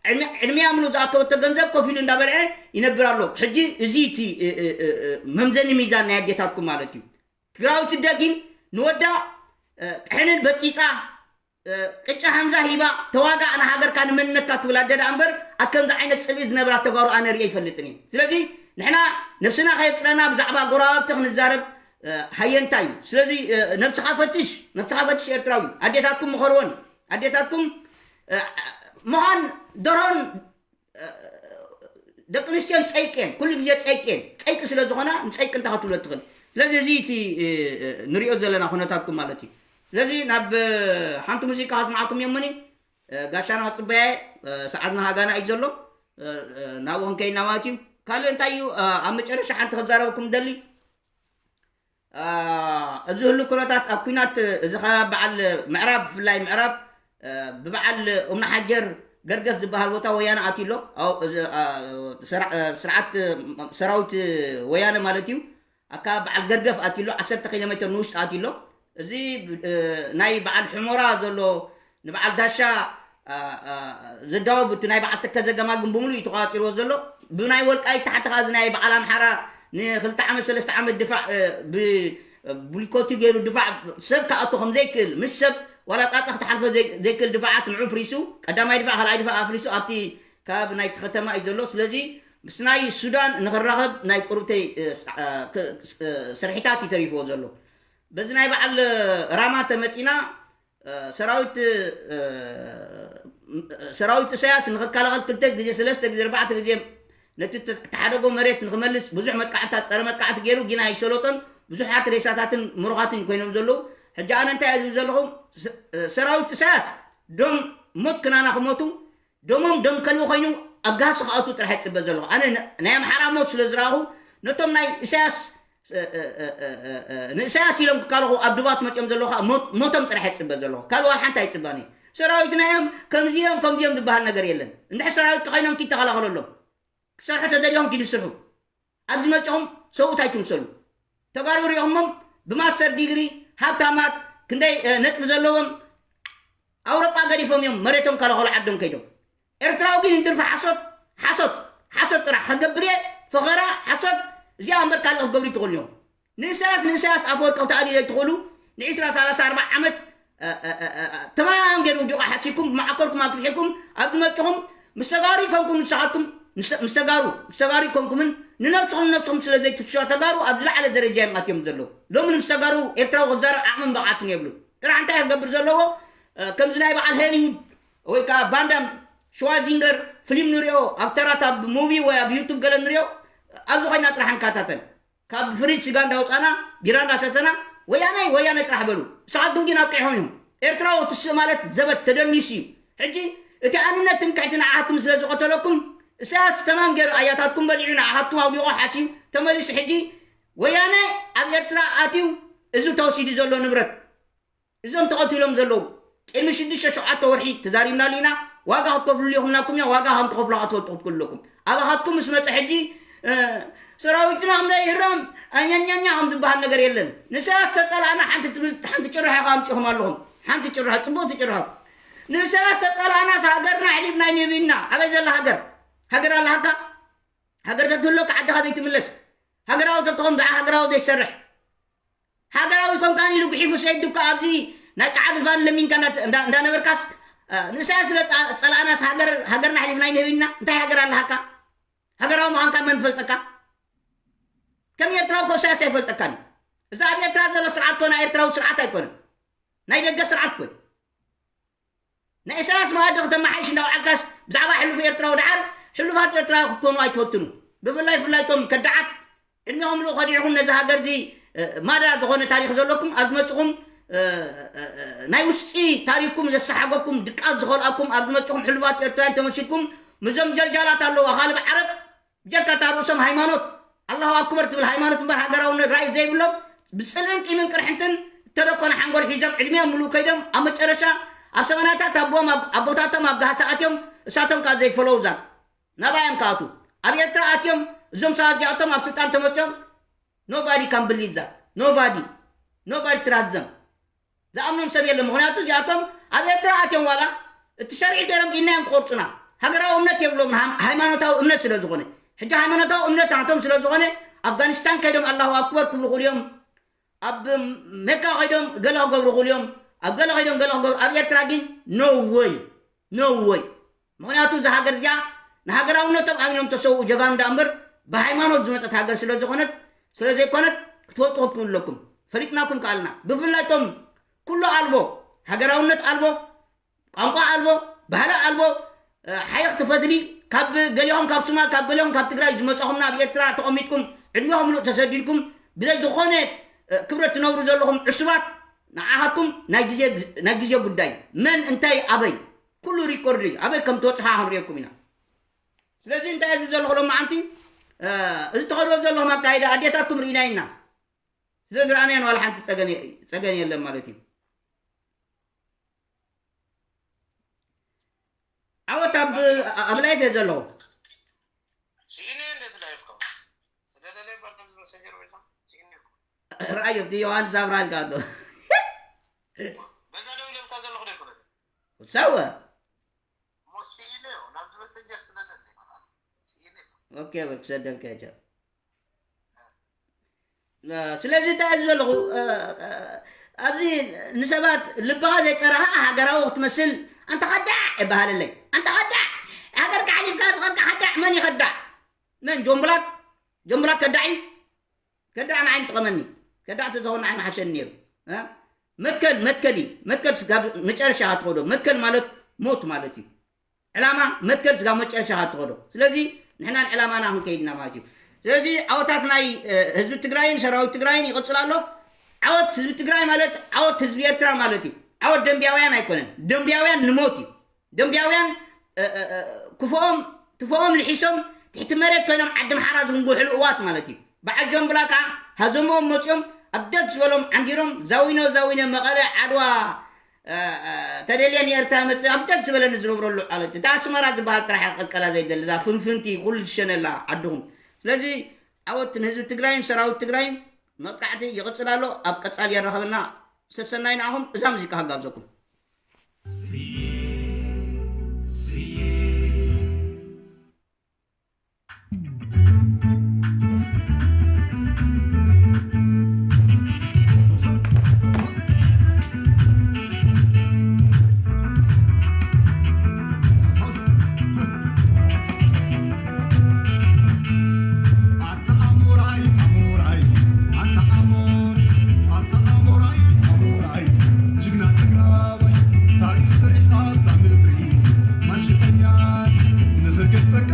ዕድሚ-፣ ዕድሚያ ምሉእ ዝኣከበቶ ገንዘብ ኮፍ ኢሉ እንዳበልዐ ይነብር ኣሎ። ሕጂ እዚ እቲ፣ እ፣ እ፣ እ፣ እ፣ መምዘኒ ሚዛን ናይ ኣዴታትኩም ማለት እዩ። ትግራዊት ኣደ ግን ንወዳ፣ እ፣ ጥሕንን በጢጻ፣ እ፣ ቅጫ ሃምዛ ሂባ ተዋጋእ ንሃገርካ ንመንነትካ ትብል ኣደ ደኣ እምበር ኣብ ከምዚ ዓይነት ጽልኢ ዝነብራ ተጋሩ ኣነ ርእየ ኣይፈልጥን እየ። ስለዚ ንሕና ነብስና ከየጽረና ብዛዕባ ጎረባብቲ ክንዛረብ፣ እ፣ ሃየንታ እዩ። ስለዚ፣ እ፣ ነብስኻ ፈትሽ፣ ነብስኻ ፈትሽ ኤርትራዊ። ኣዴታትኩም ምኸርወን። ኣዴታትኩም፣ እ፣ ምዃን ደርሆን፣ እ፣ ደቂ ኣንስትዮን ጸይቂ እየን። ኩሉ ግዜ ጸይቂ እየን። ጸይቂ ስለ ዝኾና ንጸይቂ እንታይ ክትብሎ ትኽእል። ስለዚ እዚ እቲ፣ እ፣ እ፣ ንሪኦ ዘለና ኩነታትኩም ማለት እዩ። ስለዚ ናብ ሓንቲ ሙዚቃ ከስምዓኩም እየ እሞኒ፣ ጋሻና ክፅበያ እየ። ሰዓትና ሃጋና እዩ ዘሎ፣ ናብኡ ክንከይድና ማለት እዩ። ካልእ እንታይ እዩ? ኣብ መጨረሻ ሓንቲ ክዛረበኩም ደሊ፣ ኣብዚ ህሉ ኩነታት ኣብ ኩናት እዚ ከባቢ በዓል ምዕራብ፣ ብፍላይ ምዕራብ ብበዓል ኡምና ሓጀር ገርገፍ ዝበሃል ቦታ ወያነ ኣትዩ ኣሎ። ስርዓት ሰራዊት ወያነ ማለት እዩ። ኣካባቢ በዓል ገርገፍ ኣትዩ ኣሎ፣ ዓሰርተ ኪሎ ሜትር ንውሽጢ ኣትዩ ኣሎ። እዚ ናይ በዓል ሕሞራ ዘሎ ንበዓል ዳሻ ዘዳወብ እቲ ናይ በዓል ተከዘ ገማግም ብምሉእ እዩ ተቋፂርዎ ዘሎ። ብናይ ወልቃይት ታሕቲ ከዓ እዚ ናይ በዓል ኣምሓራ ንክልተ ዓመት ሰለስተ ዓመት ድፋዕ ብብሊኮቲ ገይሩ ድፋዕ ሰብ ክኣቱ ከም ዘይክእል፣ ምስ ሰብ ዋላ ፃፀ ክትሓልፎ ዘይክእል ድፋዓት ንዑ ፍሪሱ፣ ቀዳማይ ድፋዕ ካልኣይ ድፋዕ ኣፍሪሱ ኣብቲ ከባቢ ናይቲ ከተማ እዩ ዘሎ። ስለዚ ምስ ናይ ሱዳን ንክራኸብ ናይ ቁርብተይ ስርሒታት እዩ ተሪፍዎ ዘሎ። በዚ ናይ በዓል ራማ ተመፂና ሰራዊት ሰራዊት ኢሳያስ ንክከላኸል ክልተ ግዜ ሰለስተ ግዜ ኣርባዕተ ግዜ ነቲ ተሓደጎ መሬት ንክመልስ ብዙሕ መጥቃዕትታት፣ ፀረ መጥቃዕቲ ገይሩ፣ ግን ኣይሰለጦን። ብዙሓት ሬሳታትን ምሩኻትን ኮይኖም ዘለዉ። ሕጂ ኣነ እንታይ እየ ዝብል ዘለኹ? ሰራዊት ኢሳያስ ዶም ሞት ክናና ክሞቱ፣ ደሞም ደም ከልቢ ኮይኑ ኣብ ጋህሲ ክኣቱ ጥራሕ ይፅበ ዘለኹ። ኣነ ናይ ኣምሓራ ሞት ስለ ዝረኣኹ፣ ነቶም ናይ ኢሳያስ ንእሳያስ ኢሎም ክቃለኹ ኣብ ድባት መፅኦም ዘለዉ ከዓ ሞቶም ጥራሕ ይፅበ ዘለኹ። ካልእ ዋላ ሓንቲ ኣይፅባን እዩ። ሰራዊትና እዮም፣ ከምዚ እዮም ከምዚ እዮም ዝበሃል ነገር የለን። እንድሕር ሰራዊት ተኸይኖም ኪድ ተኸላኸለሎም፣ ክሰርሑ ተደልዮም ኪድ ይስርሑ። ኣብዚ መፅኹም ሰብኡት ኣይትምሰሉ። ተጋሩ ሪኦኹሞም ብማስተር ዲግሪ ሃብታማት ክንደይ ነጥቢ ዘለዎም ኣውሮጳ ገዲፎም እዮም መሬቶም ከለኸሉ ዓዶም ከይዶም። ኤርትራዊ ግን እንትርፊ ሓሶት ሓሶት ሓሶት ጥራሕ ከገብር እየ። ፈኸራ ሓሶት እዚኣ እምበር ካልእ ክገብሩ ይትኽእሉ እዮም። ንእሳያስ ንእሳያስ ኣፈወርቂ ክትኣልዩ ዘይትኽእሉ ንዒስራ ሰላሳ ኣርባዓ ዓመት ተማም ገይሩ ውዲቑ ሓሲብኩም ብመዓኮርኩም ኣግፊሕኩም ኣብ ዝመፅኹም ምስ ተጋሩ ይኮንኩም ንስኻትኩም ምስ ተጋሩ ምስ ተጋሩ ይኮንኩምን ንነብስኹም ንነብስኹም ስለ ዘይትፍትሽዋ ተጋሩ ኣብ ዝለዓለ ደረጃ እዮም ኣትዮም ዘለዉ። ሎሚ ምስ ተጋሩ ኤርትራዊ ክዛረብ ዓቕምን ብቕዓትን የብሉን። ጥራሕ እንታይ ክገብር ዘለዎ? ከምዚ ናይ በዓል ሄሊውድ ወይ ከዓ ቫንዳም ሽዋዚንገር ፍሊም ንሪኦ፣ ኣክተራት ኣብ ሙቪ ወይ ኣብ ዩቱብ ገለ ንሪኦ፣ ኣብዚ ኮይና ጥራሕ ንከታተል። ካብ ፍሪጅ ስጋ እንዳውፃና ቢራ እንዳሰተና ወያናይ ወያናይ ጥራሕ በሉ። ንስኻትኩም ግን ኣብቂሖም እዮም። ኤርትራዊ ትስእ ማለት ዘበት ተደኒሱ እዩ። ሕጂ እቲ ኣንነት ትምክሕቲ ንዓኻትኩም ስለ ዝቐተለኩም እሳያስ ተማም ገይሩ ኣያታትኩም በሊዑ ንዓኻትኩም ኣውዲቑ ሓስዩ ተመሊሱ ሕጂ ወያነ ኣብ ኤርትራ ኣትዩ እዚ ተወሲዱ ዘሎ ንብረት እዞም ተቐቲሎም ዘለዉ ቅድሚ ሽዱሽተ ሸውዓተ ወርሒ ተዛሪብናሉ ኢና። ዋጋ ክትከፍልሉ ኢኹም ናኩም ኢና ዋጋ ከም ትኸፍሉ ክትፈልጡ ክትክእሉ ኣለኩም። ኣባኻትኩም ምስ መፀ ሕጂ ሰራዊትና እምነ ይህረም ኣኛኛኛ ከም ዝበሃል ነገር የለን። ንሰባት ተፀላእና ሓንቲ ትብል ሓንቲ ጭርሖ ኢኻ ኣምፂኹም ኣለኹም። ሓንቲ ጭርሖ ፅቡቕቲ ጭርሖ። ንሰባት ተፀላእናስ ሃገርና ኣሕሊፍና ኣይንህብ ኢና። ኣበይ ዘላ ሃገር? ሃገር ኣለሃካ? ሃገር ተትህሎካ ዓድኻ ዘይትምለስ ሃገራዊ ተትኾን ደኣ ሃገራዊ ዘይሰርሕ ሃገራዊ ኮንካን ኢሉ ጉሒፉ ሰይድ ድኳ ኣብዚ ናይ ጸዓዱ ዝባን ለሚንካ እንዳ- እንዳ- እንዳነበርካስ እ፣ ንእሳያስ ስለ ጸ- ጸላእናስ ሃገር ሃገርና ኣሕሊፍና ኣይንህብ ኢና እንታይ ሃገር ኣለሃካ? ሃገራዊ ምዃንካ መን ፈልጠካ? ከም ኤርትራዊ እኮ እሳያስ ኣይፈልጠካን እዩ። እዚ ኣብ ኤርትራ ዘሎ ስርዓት ኮነ ኤርትራዊ ስርዓት ኣይኮነን። ናይ ደገ ስርዓት ኮይ ናይ ኢሳያስ መኣዲ ክተመሓይሽ እንዳውዓልካስ ብዛዕባ ሕሉፍ ኤርትራዊ ደሓር ሕሉፋት ኤርትራዊ ክትኮኑ ኣይትፈትኑ። ብፍላይ ፍላይቶም ከዳዓት ዕድሜኹም ልኡ ከዲዕኹም ነዚ ሃገር እዚ ማዳ ዝኾነ ታሪክ ዘለኩም ኣብ ዝመፅኹም ናይ ውሽጢ ታሪክኩም ዘሰሓገኩም ድቃስ ዝኸልኣኩም ኣብ ዝመፅኹም ሕሉፋት ኤርትራውያን ተመሲልኩም ምዞም ጀልጃላት ኣለዉ ኣኻልብ ዓረብ ብጀካ እታ ርእሶም ሃይማኖት ኣላሁ ኣክበር ትብል ሃይማኖት እምበር ሃገራውነት ራእይ ዘይብሎም ብፅልእን ቂምን ቅርሕንትን እተደኮነ ሓንጎል ሒዞም ዕድሜኦም ምሉእ ከይዶም ኣብ መጨረሻ ኣብ ሰማናታት ኣቦም ኣቦታቶም ኣብ ጋህሲ ኣትዮም እሳቶም ከዓ ዘይፈለውዛ ናባዮም ከኣቱ ኣብ ኤርትራ ኣትዮም እዞም ሰባት እዚኣቶም ኣብ ስልጣን ተመፅኦም nobody can believe that nobody nobody trust them ዝኣምኖም ሰብ የለን ምክንያቱ እዚኣቶም ኣብ ኤርትራ ኣትዮም ዋላ እቲ ሸርዒ ገይሮም ኢድና እዮም ክቆርፁና ሃገራዊ እምነት የብሎም ሃይማኖታዊ እምነት ስለ ዝኾነ ሕጂ ሃይማኖታዊ እምነት ናቶም ስለ ዝኾነ ኣፍጋኒስታን ከይዶም ኣላሁ ኣክበር ክብሉ ክእሉ እዮም ኣብ ሜካ ከይዶም ገለ ክገብሩ ክእሉ እዮም ኣብ ገለ ከይዶም ገለ ክገብሩ ኣብ ኤርትራ ግን no way no way ምኽንያቱ እዛ ሃገር እዚኣ ንሃገራውነቶም ኣሚኖም ተሰውኡ ጀጋኑ ደኣ እምበር ብሃይማኖት ዝመፀት ሃገር ስለዝኾነት ስለዘይኮነት ክትፈልጡ ክትክእሉ ኣለኩም ፈሊጥናኩም ከኣልና ብፍላይ ቶም ኩሉ ኣልቦ ሃገራውነት ኣልቦ ቋንቋ ኣልቦ ባህሊ ኣልቦ ሓይኽ ትፈትሊ ካብ ገሊኹም ካብ ሱማል ካብ ገሊኹም ካብ ትግራይ ዝመፃኹምና ኣብ ኤርትራ ተቐሚጥኩም ዕድሜኹም ምሉእ ተሰዲድኩም ብዘይ ዝኾነ ክብረት ትነብሩ ዘለኹም ዕሱባት ንዓኻትኩም ናይ ግዜ፣ ናይ ግዜ ጉዳይ፣ መን እንታይ ኣበይ፣ ኩሉ ሪኮርድ እዩ። ኣበይ ከም ትበጽሑ ክንርእየኩም ኢና። ስለዚ እንታይ ዝብል ዘለኹ ሎማዓንቲ፣ እ፣ እዚ ተኸዶ ዘለኹም ኣካይዳ ኣዴታትኩም ርኢና ኢና። ስለ ዝረኣናየን ዋላ ሓንቲ ጸገም የ-፣ ጸገም የለን ማለት እዩ። ዓወት ኣብ፣ ኣብ ላይፍ እየ ዘለኹ። ስኢነ እንዴት ላይፍ ከው? ስለ ደለ በርተም ዝመሰጀር ወይ ስኢነ። ረኣዮ፣ እቲ ዮሃንስ ኣብርሃ ኢልካ ኣሎ። በዛ ደው ኢለልካ ዘለኹ ዶ ይኮነ? ሰወ። እሞ ስኢነ፣ ናብዚ መሰጀር ስለ ደለ ይኮነ። ስኢነ። ኦኬ፣ በል ክሰደልካ እየ። ስለዚ እንታይ እየ ዝበለኹ፣ እ፣ እ፣ ኣብዚ ንሰባት ልብኻ ዘይጸረኻ ሃገራዊ ክትመስል፣ ኣንታ ኸዳዕ ይበሃለለይ። ኣንታ ኸዳዕ፣ ሃገርካ ሓሊፍካ ዝኸድካ ኸዳዕ መን ይኸዳዕ? መን? ጆን ብላክ? ጆን ብላክ ከዳዕ እዩ? ከዳዕ ንዓይ ምጠቐመኒ። ከዳዕ ተዝኸውን ንዓይ ምሓሸኒ ነይሩ። እ? መትከል፣ መትከል እዩ። መትከል ስጋብ መጨረሻ ትኸዶ። መትከል ማለት ሞት ማለት እዩ። ዕላማ መትከል ስጋብ መጨረሻ ትኸዶ። ስለዚ ንሕና ንዕላማና ክንከይድ ኢና ማለት እዩ። ስለዚ ዓወታት ናይ፣ እ፣ ህዝቢ ትግራይን ሰራዊት ትግራይን ይቕጽል ኣሎ። ዓወት ህዝቢ ትግራይ ማለት ዓወት ህዝቢ ኤርትራ ማለት እዩ። ዓወት ደንቢያውያን ኣይኮነን። ደንቢያውያን ንሞት እዩ። ደንቢያውያን፣ እ፣ እ፣ እ፣ ክፉኦም፣ ክፉኦም ልሒሶም ትሕቲ መሬት ኮይኖም ዓዲ ኣምሓራ ዝንጉሕሉ እዋት ማለት እዩ። በዓል ጆን ብላ ከዓ ሃዘምኦም መፂኦም ኣብ ደስ ዝበሎም ዓንዲሮም ዛዊኖ ዛዊኖ መቐለ ዓድዋ፣ እ፣ እ፣ ተደልየ ንኤርትራ መፅእ ኣብ ደስ ዝበለኒ ዝነብረሉ ዓለት። እታ ኣስመራ ዝበሃል ጥራሕ እያ ክቐልቀላ ዘይደሊ፣ እዛ ፍንፍንቲ ኩሉ ዝሸነላ ዓድኹም። ስለዚ ዓወት ንህዝቢ ትግራይን ሰራዊት ትግራይን። መጥቃዕቲ ይቕፅል ኣሎ። ኣብ ቀፃሊ የራኸበና። ሰሰናይ ንዓኹም። እዛ ሙዚቃ ክጋብዘኩም። ኣታ ኣሞራይ፣ ኣሞራይ፣ ኣታ ኣሞር፣ ኣታ ኣሞራይ፣ ኣሞራይ፣ ጅግና ትግራዋይ፣ ታሪኽ ሰሪሕካ ኣብዛ ምድሪ፣ ማርሽ ቀያር ንኽገልጸካ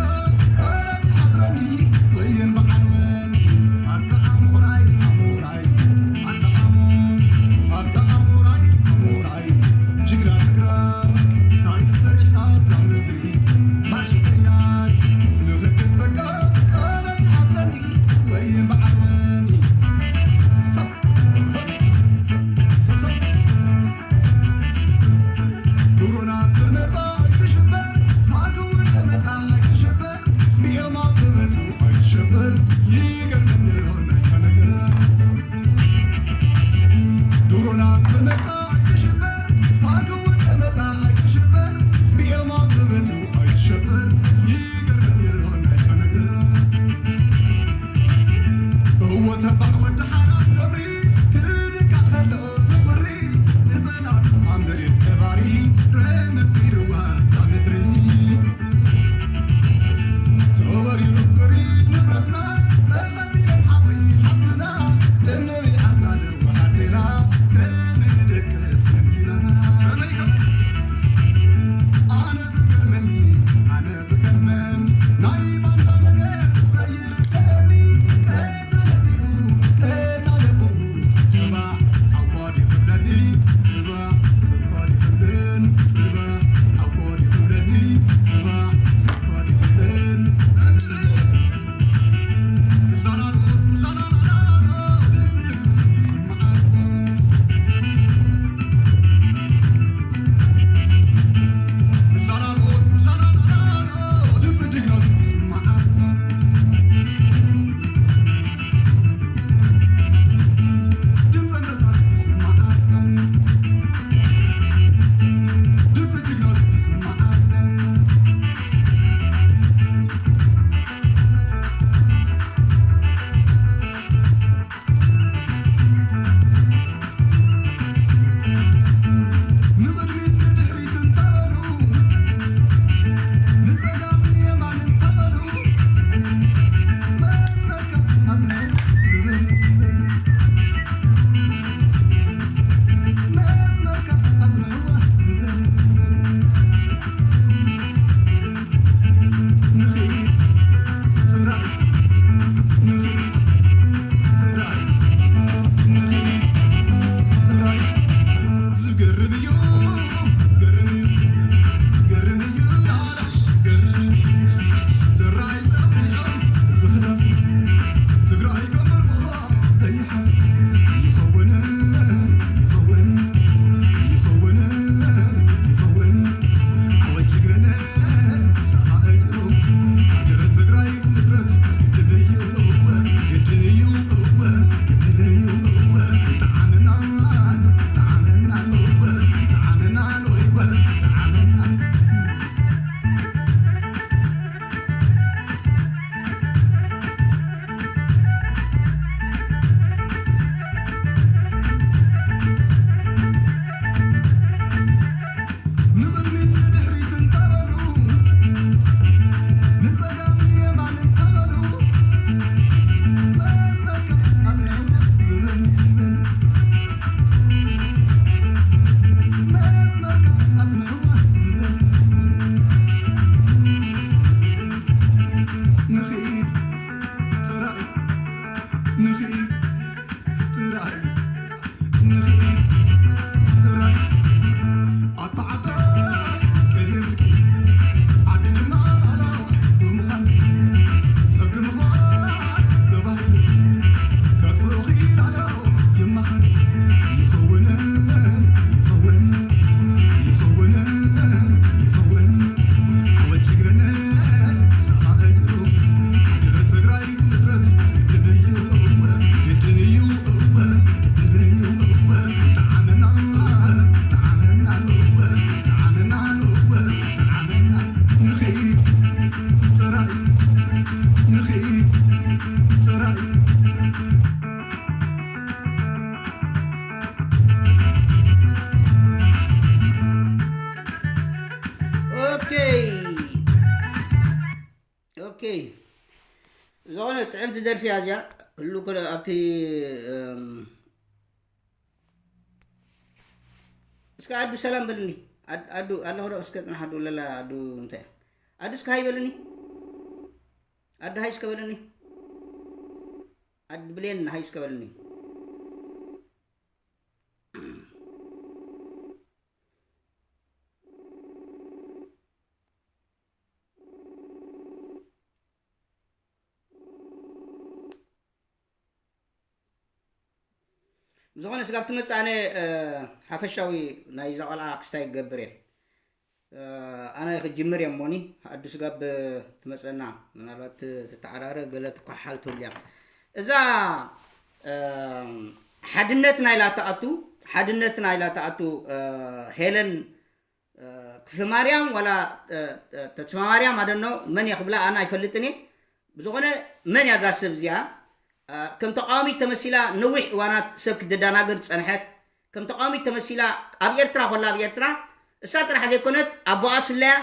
ቃላት ይሓጽረኒ፣ ወይን በዓል ወን፣ ኣታ ኣሞራይ፣ ኣሞራይ፣ ኣታ ኣሞር፣ ኣታ ኣሞራይ፣ ኣሞራይ፣ ጅግና ትግራዋይ፣ ታሪኽ ሰሪሕካ ኣብዛ ምድሪ፣ ማርሽ ቀያር ንኽገልጸካ ቃላት ይሓጽረኒ፣ ወይን በዓል ወን፣ ሰብ፣ ሰብ፣ ሰብ። ድሮና ተመጻ ኣይትሸበር፣ ሃገውን ተመጻ ኣይትሸበር፣ ብኤማ ተመጹ ኣይትሸበር፣ ይገርመኒ ናይታ ነገር። ድሮና ተመጻ ኣይትሸበር፣ ሃገውን ተመጻ ኣይትሸበር፣ ብኤማ ተመጹ ኣይትሸበር፣ ይገርመኒ ናይታ ነገር። እወ ተባዕ ወዲ ሓራስ ነብሪ፣ ክልካ ከሎ ዝኽሪ፣ ንጸላእቱ ኣብ መሬት ከባሪ፣ ረመጽ ገይርዋ እዛ ምድሪ። ተወሪሩ ጥሪት ንብረትና፣ ተቐቲሎም ሓወይ ሓፍትና፣ ደም ነቢዓት ኣለው ኣዴና፣ ከመይ ንደቅስ እንዲና። ከመይ፣ ከመይ? ኣነ ዝገርመኒ፣ ኣነ ዝገርመኒ፣ ናይ ባንዳ ነገር ዘይርደኣኒ፣ ቀተለቢኡ፣ ቀተለቡ፣ ጽባሕ ሓውኮ ዲኽብለኒ፣ ጽባሕ ስብኮ ዲኽብን፣ ጽባሕ ሓውኮ ዲኽብለኒ፣ ጽባሕ ስብኮ ዲኽብን። ኦኬ። ዝኾነ ጥዕምቲ ደርፊ እያ እዚኣ። ህሉ ከሎ ኣብቲ፣ እም፣ እስከ ኣዱ ሰላም በልኒ። ኣድ-፣ ኣዱ ኣለኹ ዶ? እስከ ጽናሕ ኣዱ ለላ ኣዱ እንታይ? ኣዱ እስከ ሃይ በልኒ። ኣዱ ሃይ እስከ በልኒ። ኣዱ ብሌን ሃይ እስከ በልኒ። ብዝኾነ ስጋብ ትመጽእ ኣነ፣ እ፣ ሓፈሻዊ ናይ እዛ ቆልዓ ክስታይ ክገብር እየ። እ፣ ኣነ ክጅምር እየ እሞኒ፣ ኣዱ ስጋብ ትመጸና፣ ምናልባት ት-፣ ትተዓራረ ገለ ትኳሓል ትህሉ እያ። እዛ፣ እ፣ ሓድነት ናይላ ትኣቱ፣ ሓድነት ናይላ ትኣቱ፣ እ፣ ሄለን እ፣ ክፍለ ማርያም ዋላ፣ እ፣ እ፣ ተስፋ ማርያም ኣደኖ መን እየ ክብላ ኣነ ኣይፈልጥን እየ። ብዝኾነ መን እያ እዛ ሰብ እዚኣ? እ፣ ከም ተቃዋሚት ተመሲላ ነዊሕ እዋናት ሰብ ክትደናግር ዝጸንሐት፣ ከም ተቃዋሚት ተመሲላ ኣብ ኤርትራ ኮላ ኣብ ኤርትራ እሳ ጥራሕ ዘይኮነት ኣቦኣ ስለያ፣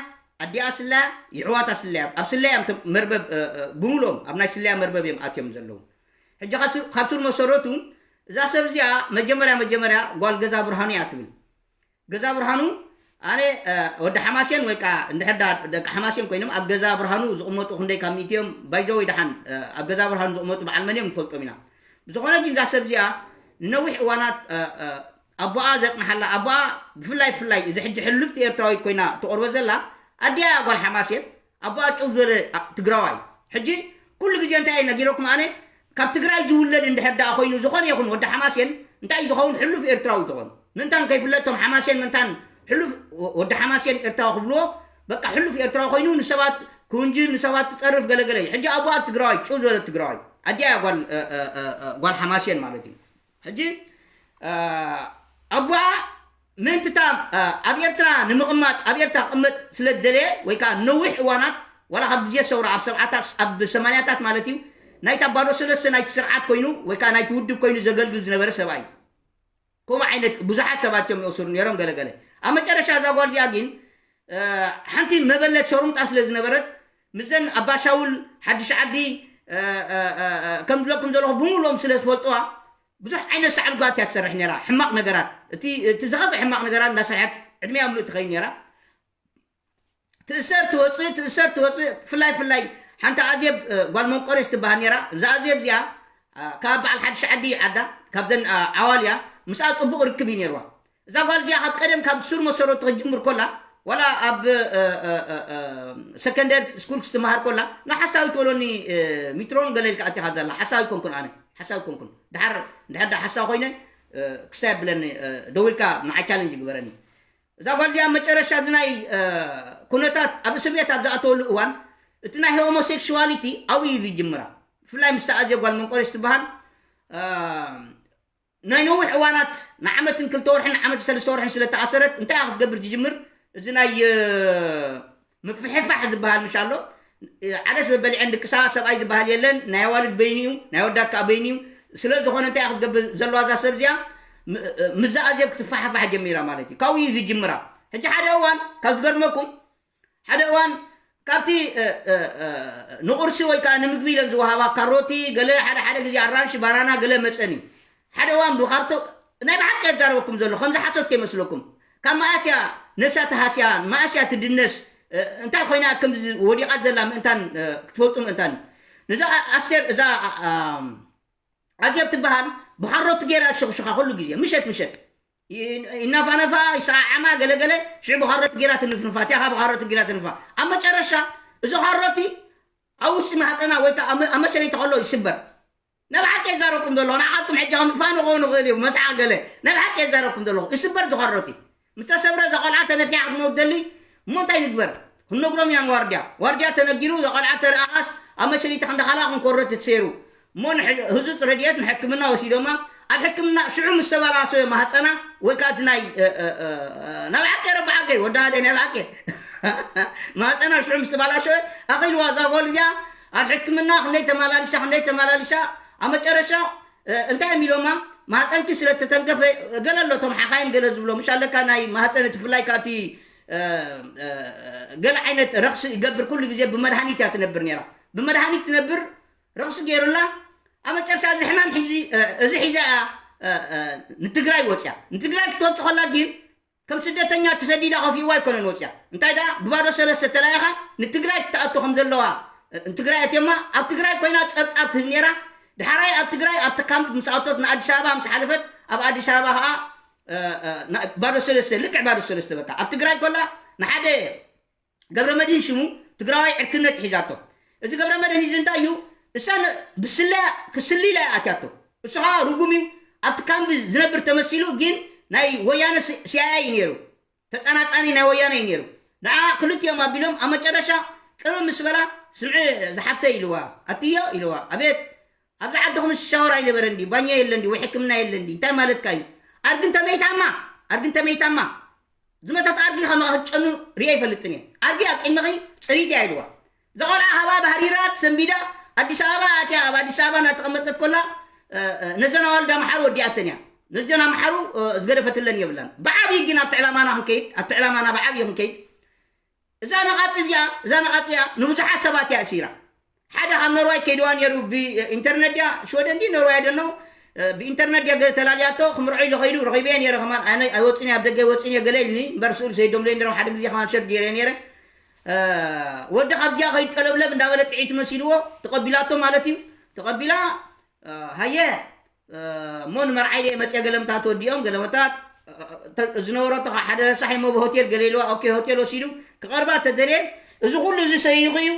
ኣዲኣ ስለያ፣ ይሕዋታ ስለያ፣ ኣብ ስለያ እዮም ተ-፣ መርበብ፣ እ፣ እ፣ ብምሉኦም ኣብ ናይ ስለያ መርበብ እዮም ኣትዮም ዘለዉ። ሕጂ ካብ ሱር፣ ካብ ሱር መሰረቱ እዛ ሰብ እዚኣ መጀመርያ መጀመርያ ጓል ገዛ ብርሃኑ እያ ትብል። ገዛ ብርሃኑ ኣነ፣ እ፣ ወዲ ሓማሴን ወይ ከዓ እንድሕር ዳ ደቂ ሓማሴን ኮይኖም ኣብ ገዛ ብርሃኑ ዝቕመጡ ክንደይ ካብ ሚእቲ እዮም? ባይዘወይ ደሓን፣ እ፣ ኣብ ገዛ ብርሃኑ ዝቕመጡ በዓል መን እዮም ንፈልጦም ኢና። ብዝኾነ ግን እዛ ሰብ እዚኣ ንነዊሕ እዋናት፣ እ፣ እ፣ ኣቦኣ ዘጽንሓላ፣ ኣቦኣ ብፍላይ ብፍላይ እዚ ሕጂ ሕልፍቲ ኤርትራዊት ኮይና ትቐርቦ ዘላ ኣዲኣ እያ ጓል ሓማሴን፣ ኣቦኣ ጭው ዝበለ፣ ኣ፣ ትግራዋይ። ሕጂ ኩሉ ግዜ እንታይ እየ ነጊረኩም ኣነ፣ ካብ ትግራይ ዝውለድ እንድሕር ደኣ ኮይኑ ዝኾነ ይኹን ወዲ ሓማሴን እንታይ እዩ ዝኸውን? ሕሉፍ ኤርትራዊ ዝኸውን። ምንታን ከይፍለጥ እቶም ሓማሴን ምንታን ሕሉፍ ወ-፣ ወዲ ሓማሴን ኤርትራዊ ክብልዎ፣ በቃ ሕሉፍ ኤርትራዊ ኮይኑ ንሰባት ክውንጅል፣ ንሰባት ክጸርፍ ገለገለ እዩ። ሕጂ ኣቦኣ ትግራዋይ፣ ጭው ዝበለ ትግራዋይ። ኣዲኣ እያ ጓል፣ እ፣ እ፣ እ፣ እ፣ ጓል ሓማሴን ማለት እዩ። ሕጂ፣ እ፣ ኣቦኣ ምእንቲ እታ፣ እ፣ ኣብ ኤርትራ ንምቕማጥ፣ ኣብ ኤርትራ ክቕመጥ ስለ ዝደለየ፣ ወይ ከኣ ነዊሕ እዋናት፣ ዋላ ካብ ግዜ ሰውራ ኣብ ሰብዓታት፣ ኣብ ሰማንያታት ማለት እዩ፣ ናይታ ባዶ ሰለስተ ናይቲ ስርዓት ኮይኑ፣ ወይ ከኣ ናይቲ ውድብ ኮይኑ ዘገልግል ዝነበረ ሰብኣይ እዩ። ከምኡ ዓይነት ብዙሓት ሰባት እዮም ይእስሩ ነይሮም፣ ገለ ገለ። ኣብ መጨረሻ እዛ ጓል እዚኣ ግን፣ እ፣ ሓንቲ መበለት ሸሩምጣ ስለ ዝነበረት፣ ምስዘን ኣባ ሻውል፣ ሓድሽ ዓዲ፣ እ፣ እ፣ እ፣ እ፣ ከም ዝብለኩም ዘለኹ ብምሉኦም ስለ ዝፈልጥዋ፣ ብዙሕ ዓይነት ሳዕብጓት እያ ትሰርሕ ነይራ። ሕማቕ ነገራት፣ እቲ፣ እቲ ዝኸፍአ ሕማቕ ነገራት እንዳሰርሐት ዕድሜኣ ምሉእ ትኸይድ ነይራ። ትእሰር ትወፅእ፣ ትእሰር ትወፅእ። ፍላይ ፍላይ ሓንቲ ኣዜብ፣ እ፣ ጓል መንቆሬስ ትበሃል ነይራ። እዛ ኣዜብ እዚኣ፣ እ፣ ካብ በዓል ሓድሽ ዓዲ እዩ ዓዳ፣ ካብዘን፣ እ፣ ዓዋል እያ። ምስኣ ፅቡቕ ርክብ እዩ ነይርዋ። እዛ ጓል እዚኣ ካብ ቀደም ካብ ሱር መሰረቱ ክትጅምር ኮላ፣ ዋላ ኣብ፣ እ፣ እ፣ እ፣ እ፣ ሰከንደሪ ስኩል ክትመሃር ኮላ፣ ንሓሳዊ ትበለኒ፣ እ፣ ሚትሮን ገለ ኢልካ ኣቲኻ ዘላ። ሓሳዊ ኮንኩን ኣነ፣ ሓሳዊ ኮንኩን። ድሓር፣ ድሓር ዳ ሓሳዊ ኮይነ፣ እ፣ ክስታይ ኣብለኒ፣ እ፣ ደዊልካ ንዓይ ቻለንጅ ግበረኒ። እዛ ጓል እዚኣ መጨረሻ እዚ ናይ፣ እ፣ ኩነታት ኣብ እስር ቤት ኣብ ዝኣተወሉ እዋን፣ እቲ ናይ ሆሞሴክሹዋሊቲ ኣብኡ እዩ ዝጅምራ። ብፍላይ ምስታ ኣዝየ ጓል መንቆሬስ ትበሃል፣ እ፣ ናይ ነዊሕ እዋናት ንዓመትን ክልተ ወርሕን ንዓመትን ሰለስተ ወርሕን ስለ ተኣሰረት፣ እንታይ እያ ክትገብር ትጅምር? እዚ ናይ፣ እ፣ ምፍሕፋሕ ዝበሃል ምሽ ኣሎ። እ፣ ዓደስ በበሊዐን ድቅሳ ሰብኣይ ዝበሃል የለን። ናይ ኣዋልድ በይኑ እዩ፣ ናይ ወዳት ከኣ በይኑ እዩ። ስለ ዝኾነ እንታይ እያ ክትገብር ዘለዋ እዛ ሰብ እዚኣ? ም-፣ እ፣ ምስዛ ኣዜብ ክትፈሓፋሕ ጀሚራ ማለት እዩ። ካብኡ እዩ ዝጅምራ። ሕጂ ሓደ እዋን ካብ ዝገርመኩም፣ ሓደ እዋን ካብቲ፣ እ፣ እ፣ እ፣ ንቁርሲ ወይ ከኣ ንምግቢ ኢለን ዝወሃባ ካሮቲ፣ ገለ ሓደ ሓደ ግዜ ኣራንሺ፣ ባናና ገለ መጸን እዩ። ሓደ እዋን ብካርቶ፣ ናይ ብሓቂ እየ ዝዛረበኩም ዘሎ፣ ከም ዝሓሰት ከይመስለኩም። ካብ መኣስያ ነብሳ ተሃስያ፣ መኣስያ ትድነስ፣ እ፣ እንታይ ኮይና ከም ወዲቓት ዘላ ምእንታን፣ እ፣ ክትፈልጡ ምእንታን። ነዛ ኣ-፣ ኣስቴር፣ እዛ፣ ኣ-፣ ኣ-፣ ኣዜብ ትበሃል ብኻሮቲ ገይራ ትሸኽሽኻ ኩሉ ግዜ፣ ምሸት ምሸት። ይ-፣ ይናፋነፋ፣ ይሰዓዓማ፣ ገለገለ፣ ሽዑ ብኻሮቲ ገይራ ትንፍንፋ፣ እቲኣ ኸኣ ብኻሮቲ ገይራ ትንፋ። ኣብ መጨረሻ፣ እዚ ኻሮቲ ኣብ ውሽጢ ማህፀና ወይ ከኣ ኣብ መ-፣ ኣብ መሸለይታ ከሎ ይስበር። ናብ ሓቂ ይዛረብኩም ዘለኹ፣ ንዓኹም ሕጂ ከም ዝፋኑ ክኾኑ ይኽእሉ እዮም፣ መስሓቕ ገለ። ናብ ሓቂ ይዛረብኩም ዘለኹ፣ ይስበር እዚ ኻሮቲ። ምስ ተሰብረ እዛ ቆልዓ ተነፊሓ ክትመውት ደሊ፣ እሞ እንታይ ንግበር? ክንነግሮም ኢና ንዋርድያ። ዋርድያ ተነጊሩ፣ እዛ ቆልዓ ተረኣኻስ ኣብ መሸሊቲ ክንዲ ካልኣ ክንኮርት ትሰይሩ። እሞ ንሕ-፣ ህጹጽ ረድኤት ንሕክምና ወሲዶማ። ኣብ ሕክምና ሽዑ ምስ ተባላሰዮ ማህጸና፣ ወይ ከኣ እቲ ናይ፣ እ፣ እ፣ እ፣ እ፣ ናብ ሓቂ ረቢ ሓቂ፣ ወዲ ሃደ ናብ ሓቂ። ማህጸና ሽዑ ምስ ተባላሸወ፣ ኣኺልዋ እዛ ጓል እዚኣ ኣብ ሕክምና ክንደይ ተመላሊሳ፣ ክንደይ ተመላሊሳ፣ ኣብ መጨረሻ እ፣ እንታይ እዮም ኢሎማ? ማህፀንኪ ስለ እተተንከፈ፣ ገለ ኣሎ፣ እቶም ሓኻይም ገለ ዝብሎ፣ ምሽ ኣለካ ናይ ማህፀን እቲ፣ ብፍላይ ከኣ እቲ፣ እ፣ እ፣ ገለ ዓይነት ረኽሲ ይገብር፣ ኩሉ ግዜ ብመድሃኒት እያ ትነብር ነይራ። ብመድሃኒት ትነብር፣ ረኽሲ ገይሩላ። ኣብ መጨረሻ እዚ ሕማም ሒዚ እዚ ሒዛ እያ ንትግራይ ወፅያ። ንትግራይ ክትወፅ ከላ ግን ከም ስደተኛ ተሰዲዳ ከፊእዋ ኣይኮነን ወፅያ። እንታይ ደኣ ብባዶ ሰለስተ ተላኢኻ ንትግራይ ክትኣቱ ከም ዘለዋ፣ ንትግራይ ኣትዮማ ኣብ ትግራይ ኮይና ፀብፃብ ትህብ ነይራ። ድሓራይ ኣብ ትግራይ ኣብቲ ካምፕ ምስ ኣቶት ንኣዲስ ኣበባ ምስ ሓለፈት ኣብ ኣዲስ ኣበባ ከዓ ባዶ ሰለስተ፣ ልክዕ ባዶ ሰለስተ በቃ ኣብ ትግራይ ኮላ ንሓደ ገብረ መድህን ሽሙ ትግራዋይ ዕርክነት ሒዛቶ። እዚ ገብረ መድህን እዚ እንታይ እዩ? እሳ ብስለያ ክስሊ ኢላ ኣትያቶ። እሱ ከዓ ርጉም እዩ። ኣብቲ ካምፕ ዝነብር ተመሲሉ ግን ናይ ወያነ ሲኣይኣይ እዩ ነይሩ። ተፃናፃኒ ናይ ወያነ እዩ ነይሩ። ንዓ ክልቲኦም ኣቢሎም ኣብ መጨረሻ ቅርብ ምስ በላ ስምዒ ዝሓፍተ ኢልዋ። ኣትዮ ኢልዋ። ኣቤት ኣብዚ ዓድኹም ዝሻወር ኣይነበረ እንዲ ባኛ የለ እንዲ ወይ ሕክምና የለ እንዲ እንታይ ማለትካ እዩ? ኣርግን ተመይታማ ኣርግን ተመይታማ ዝመተት ኣርጊ ከማኻ ክትጨኑ ሪአ ይፈልጥን እየ። ኣርጊ ኣብ ቅድሚኺ ፅሪት እያ ኢልዋ። እዛ ቆልዓ ሃባ ባህሪራ ተሰንቢዳ ኣዲስ ኣበባ ኣትያ ኣብ ኣዲስ ኣበባ እናተቐመጠት ኮላ ነዘን ኣዋልድ ኣምሓሩ ወዲኣተን እያ። ነዘን ኣምሓሩ ዝገደፈትለን የብላን። ብዓብዪ ግን ኣብቲ ዕላማና ክንከይድ ኣብቲ ዕላማና ብዓብዪ ክንከይድ እዛ ነቓፂ እዚኣ እዛ ነቓፂ እያ ንብዙሓት ሰባት እያ እሲራ። ሓደ ካብ ኖርዋይ ከይድዋ ነይሩ ብኢንተርነት ድያ ሽወደን ድዩ ኖርዋይ ደኖ ብኢንተርነት ድያ ገለ ተላልያቶ ክምርዖ ኢሉ ከይዱ ረኺበየ ነይረ ከማን ኣነ ኣይወፅን እየ ኣብ ደገ ኣይወፅን እየ ገለ ኢሉኒ እምበር ስእሉ ሰይዶም ለይ ነሮም ሓደ ግዜ ከማን ሸር ገይረ ነይረ። ወዲ ካብዚኣ ከይዱ ጠለብለብ እንዳበለ ጥዒት መሲልዎ ተቐቢላቶ ማለት እዩ። ተቐቢላ ሃየ እሞ ንመርዓይ ደየ መፅየ ገለምታት ወዲኦም ገለመታት ዝነበረቶ ሓደ ረሳሕ እሞ ብሆቴል ገለ ኢልዋ ኦኬ ሆቴል ወሲዱ ክቐርባ ተደልየ። እዚ ኩሉ እዚ ሰይኹ እዩ።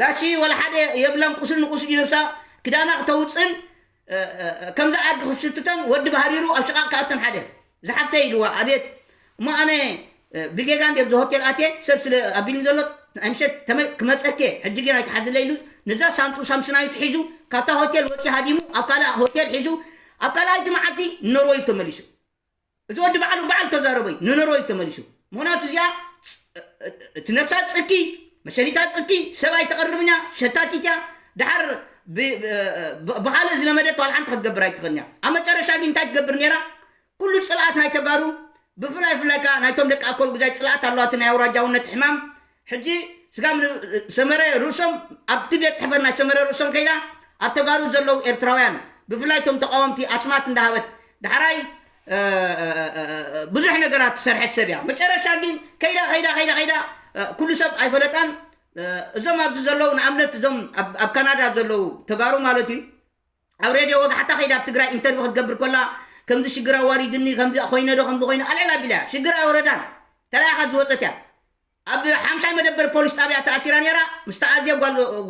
ላሺ ወላ ሓደ የብላን ቁስል ንቁስል እዩ ነብሳ ክዳና ክተውፅን ከምዛ ኣድጊ ክሽትተን ወዲ ባህሪሩ ኣብ ሽቓቕ ክኣተን ሓደ ዝሓፍተይ ኢልዋ ኣቤት እሞ ኣነ ብጌጋ እንደ ኣብዚ ሆቴል ኣትየ ሰብ ስለ ኣቢሉኒ ዘሎ ናይ ምሸት ክመፀኬ ሕጂ ግን ኣይትሓዝለ ኢሉ ነዛ ሳንጡ ሳምስናይቱ ሒዙ ካብታ ሆቴል ወፂ ሃዲሙ ኣብ ካልእ ሆቴል ሒዙ ኣብ ካልኣይቲ መዓልቲ ንኖርወይ ተመሊሱ። እዚ ወዲ በዓሉ በዓል ተዛረበይ ንኖርወይ ተመሊሱ። ምክንያቱ እዚኣ እቲ ነብሳ ፅኪ መሸኒታ ፅኪ ሰብ ኣይተቐርብን እያ ሸታቲት እያ። ድሓር ብካልእ ዝለመደት ዋላ ሓንቲ ክትገብር ኣይትኽእልን እያ። ኣብ መጨረሻ ግን እንታይ ትገብር ነይራ? ኩሉ ፅልኣት ናይ ተጋሩ ብፍላይ ፍላይ ከዓ ናይቶም ደቂ ኣኮል ጉዛይ ፅልኣት ኣለዋ እቲ ናይ ኣውራጃውነት ሕማም። ሕጂ ስጋብ ሰመረ ርእሶም ኣብቲ ቤት ፅሕፈት ናይ ሰመረ ርእሶም ከይዳ ኣብ ተጋሩ ዘለዉ ኤርትራውያን ብፍላይ እቶም ተቃወምቲ ኣስማት እንዳሃበት ዳሕራይ ብዙሕ ነገራት ትሰርሐት ሰብ እያ። መጨረሻ ግን ከይዳ ከይዳ ከይዳ ከይዳ ኩሉ ሰብ ኣይፈለጣን። እዞም ኣብዚ ዘለዉ ንኣብነት እዞም ኣብ ካናዳ ዘለዉ ተጋሩ ማለት እዩ ኣብ ሬድዮ ወጋሕታ ከይዳ ኣብ ትግራይ ኢንተርቪው ክትገብር ኮላ ከምዚ ሽግር ኣዋሪድኒ ከምዚ ኮይነ ዶ ከምዚ ኮይነ ኣልዕል ኣቢላ እያ። ሽግር ኣይወረዳን ተላኢኻ ዝወፀት እያ። ኣብ ሓምሻይ መደበር ፖሊስ ጣብያ ተኣሲራ ነይራ። ምስ ተኣዝየ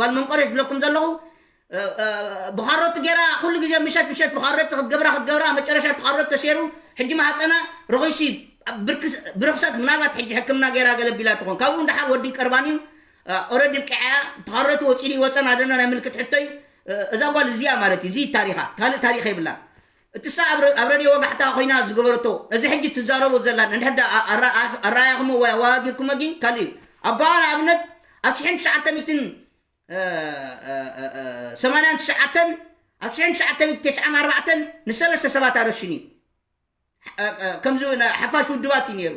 ጓል መንቆሬ ዝብለኩም ዘለኹ ብኻሮት ገይራ ኩሉ ግዜ ምሸት ምሸት ብኻሮት ክትገብራ ክትገብራ መጨረሻ እቲ ካሮት ተሰይሩ ሕጂ ማህፀና ረኺሱ ብርክሰት ምናልባት ሕጂ ሕክምና ገይራ ገለ ቢላ ትኾን ካብኡ እንዳሓር ወዲ ቀርባን እዩ። ኦረዲ ብቅዓያ ተኻረቱ ወፂሉ ይወፀን ኣለና ናይ ምልክት ሕቶ እዩ። እዛ ጓል እዚኣ ማለት እዩ እዚ ታሪኻ ካልእ ታሪኽ የብላን። እትሳ ኣብ ረድዮ ወጋሕታ ኮይና ዝገበረቶ እዚ ሕጂ ትዛረቦ ዘላ ንድሕዳ ኣራያኹሞ ወይ ኣዋጊርኩሞ ግን ካልእ እዩ። ኣባኣ ንኣብነት ኣብ ሽሕን ትሽዓተ ሚትን ሰማንያን ትሽዓተን ኣብ ሽሕን ትሽዓተ ሚትን ተስዓን ኣርባዕተን ንሰለስተ ሰባት ኣረሽን እዩ። ከምዚ ሓፋሽ ውድባት እዩ ነይሩ።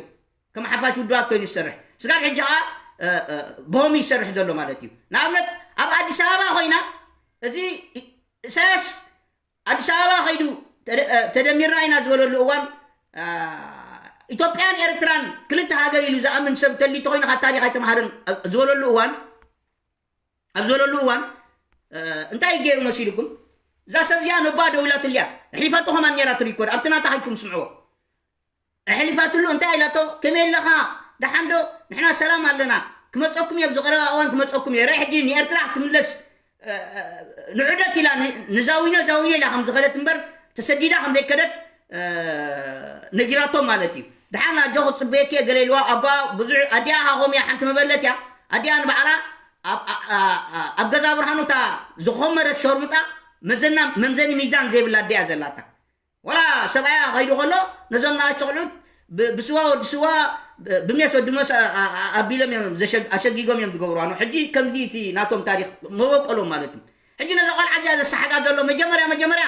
ከም ሓፋሽ ውድባት ኮይኑ ዝሰርሕ ስጋብ ሕጂ ከዓ ብሆም ይሰርሕ ዘሎ ማለት እዩ። ንኣብነት ኣብ ኣዲስ ኣበባ ኮይና እዚ ኢሳያስ ኣዲስ ኣበባ ከይዱ ተደሚርና ኢና ዝበለሉ እዋን ኢትዮጵያን ኤርትራን ክልተ ሃገር ኢሉ ዝኣምን ሰብ ተሊቶ ኮይኑ ካብ ታሪክ ኣይተምሃርን ዝበለሉ እዋን ኣብ ዝበለሉ እዋን እንታይ ገይሩ መሲልኩም? እዛ ሰብ እዚኣ ነባ ደው ኢላትልያ ሕሊፋቶ ከማን ነይራ ትሪኮር ኣብቲ ናታ ከይድኩም ስምዕዎ። ኣሕሊፋትሉ እንታይ ኢላቶ ከመይ ኣለኻ ደሓን ዶ ንሕና ሰላም ኣለና ክመፀኩም እዮም ዝቐረባ እዋን ክመፀኩም እየ ራይ ሕጂ ንኤርትራ ክትምለስ ንዑደት ኢላ ንዛዊኖ ዛዊኖ ኢላ ከም ዝኸደት እምበር ተሰዲዳ ከም ዘይከደት ነጊራቶም ማለት እዩ። ደሓን ኣጆኹ ፅበየኪ እየ ገለ ኢልዋ ኣባ ብዙሕ ኣዲኣ ሃኾም እያ ሓንቲ መበለት እያ። ኣዲኣ ንባዕላ ኣብ ገዛ ብርሃኑ እታ ዝኾመረት ሸርሙጣ መዘና መምዘኒ ሚዛን ዘይብላ ኣዲኣ ዘላታ ወላ ሰብኣያ ከይዱ ከሎ ነዞም ንኣሽቶ ቆልዑት ብስዋ ወዲ ስዋ ብሜስ ወዲ ሞስ ኣቢሎም እዮም ኣሸጊጎም እዮም ዝገብሩ ኣነ ሕጂ ከምዚ እቲ ናቶም ታሪክ መበቀሎም ማለት እዩ። ሕጂ ነዛ ቆልዓ እዚኣ ዘሰሓቃ ዘሎ መጀመርያ መጀመርያ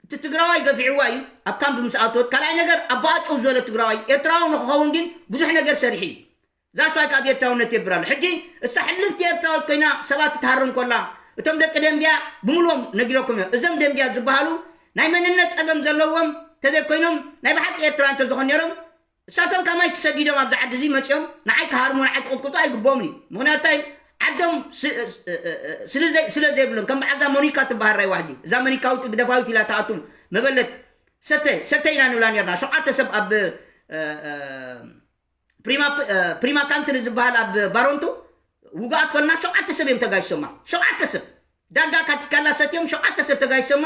እቲ ትግራዋይ ገፊዕዋ እዩ ኣብ ካምፕ ምስ ኣተወት ካልኣይ ነገር ኣባኣ ጨው ዝበለ ትግራዋይ ኤርትራዊ ንክኸውን ግን ብዙሕ ነገር ሰሪሑ እዩ። ዛስዋይ ካብ ኤርትራውነት የብር ኣሎ ሕጂ እሳ ሕልፍቲ ኤርትራዊት ኮይና ሰባት ክትሃርም ኮላ እቶም ደቂ ደንቢያ ብምሉኦም ነጊረኩም እዮም። እዞም ደንቢያ ዝበሃሉ ናይ መንነት ጸገም ዘለዎም ተዘይኮይኖም ናይ ብሓቂ ኤርትራ እንተዝኾኑ ነይሮም እሳቶም ካብ ማይ ተሰዲዶም ኣብዚ ዓዲ እዚ መጺኦም ንዓይ ክሃርሙ ንዓይ ክቕጥቅጡ ኣይግብኦምን እዩ። ምኽንያቱ እንታይ? ዓዶም ስ- ስ- ስለ ዘይ- ስለ ዘይብሎም ከም በዓል እዛ ሞኒካ ትበሃል ራይ ዋሕጂ እዛ መኒካዊት እግደፋዊት ኢላ ትኣቱም መበለት ሰተ ሰተ ኢና ንብላ ነርና ሸውዓተ ሰብ ኣብ እ፣ እ፣ ፕሪማ እ፣ ፕሪማ ካንትሪ ዝበሃል ኣብ ባሮንቱ ውግኣት ኮልና ሸውዓተ ሰብ እዮም ተጋይሶማ ሸውዓተ ሰብ ዳጋ ካቲካላ ሰትዮም ሸውዓተ ሰብ ተጋይሶማ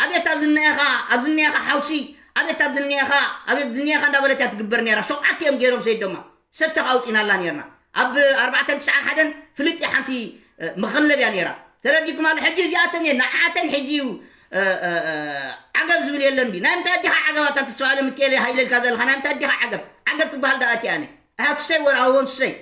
ኣቤት ኣብዚ እኒኤኻ ኣብዚ እኒኤኻ ሓውሲ ኣቤት ኣብዚ እኒኤኻ ኣቤት ዝኒኤኻ እንዳበለት እያ ትግበር ነራ ሸውዓተ እዮም ገይሮም ሰይዶማ ሰተ ካውፂናላ ነርና ኣብ ኣርባዕተን ትስዓን ሓደን ፍልጥ ሓንቲ እ፣ መኸለብ እያ ነራ ተረዲኩም ኣሎ ሕጂ እዚኣተን እየን ንዓተን ሕጂ እዩ እ፣ እ፣ እ፣ ዓገብ ዝብል የለን ድዩ ናይ ምንታይ ኣዲኻ ዓገብ ኣታ ተስፋ ኣለም ምክኤል ሃይለልካ ዘለኻ ናይ ምንታይ ኣዲኻ ዓገብ ዓገብ ትበሃል ደኣ እቲ ኣነ ኣሃክሰይ ወር ኣወንሰይ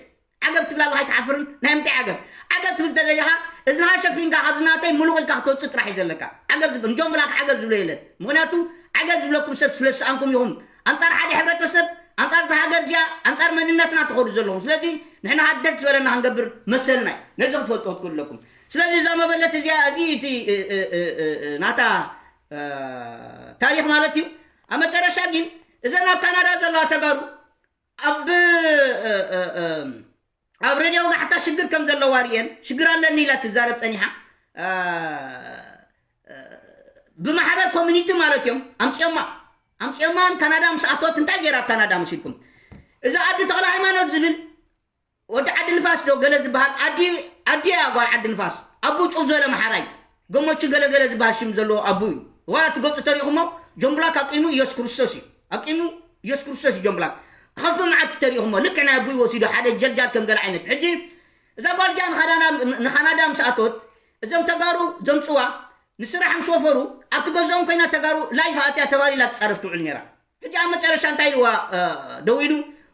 ዓገብ ትብል ኣለኻ ኣይትሓፍርን ናይ ምንታይ ዓገብ ዓገብ ትብል ተደሊኻ እዝንኻ ሸፊንካ ካብዚ ናተይ ምሉቕ ኢልካ ክትወፅእ ጥራሕ እዩ ዘለካ ዓገብ ዝብል ንጆም ብላክ ዓገብ ዝብሎ የለን ምኽንያቱ ዓገብ ዝብለኩም ሰብ ስለ ዝሰኣንኩም ኢኹም ኣንፃር ሓደ ሕብረተሰብ ኣንፃር እዛ ሃገር እዚኣ ኣንፃር መንነትና ትኸዱ ዘለኹም ስለዚ ንሕና ደስ ዝበለና ክንገብር መሰልና እዩ ነዚ ክትፈልጦ ክትክእሉ ኣለኩም ስለዚ እዛ መበለት እዚኣ እዚ እቲ እ፣ እ፣ እ፣ እ፣ እ፣ ናታ እ፣ ታሪክ ማለት እዩ ኣብ መጨረሻ ግን እዘን ኣብ ካናዳ ዘለዋ ተጋሩ ኣብ እ፣ እ፣ እ፣ ኣብ ሬድዮ ጋሕታ ሽግር ከም ዘለዋ ርእየን ሽግር ኣለኒ ኢላ ትዛረብ ፀኒሓ እ፣ እ፣ ብማሕበር ኮሚኒቲ ማለት እዮም ኣምፅኦማ ኣምፅኦማን ካናዳ ምስ ኣተወት እንታይ ገይራ ኣብ ካናዳ መሲልኩም እዚ ዓዲ ተኽለ ሃይማኖት ዝብል ወዲ ዓዲ ንፋስ ዶ ገለ ዝበሃል ዓዲ ዓዲ እያ ጓል ዓዲ ንፋስ ኣቡ ጭው ዝበለ መሓራይ ገሞቹ ገለገለ ዝበሃል ሽም ዘለዎ ኣቡ እዩ ዋላ እቲ ገፁ ተሪኹሞ ጆምብላክ ኣቂሙ ኢየሱስ ክርስቶስ እዩ ኣቂሙ ኢየሱስ ክርስቶስ እዩ ጆምብላክ ከፊ መዓት ተሪኹሞ ልክዕ ናይ ኣቡ ወሲዱ ሓደ ጀልጃል ከም ገለ ዓይነት ሕጂ እዛ ጓል እዚኣ ንኻናዳ ንኻናዳ ምስ ኣቶት እዞም ተጋሩ ዘምፅዋ ንስራሕ ምስ ወፈሩ ኣብቲ ገዝኦም ኮይና ተጋሩ ላይፍ ኣትያ ተጋሩ ኢላ ትፃረፍ ትውዕል ነይራ ሕጂ ኣብ መጨረሻ እንታይ ኢልዋ ደው ኢሉ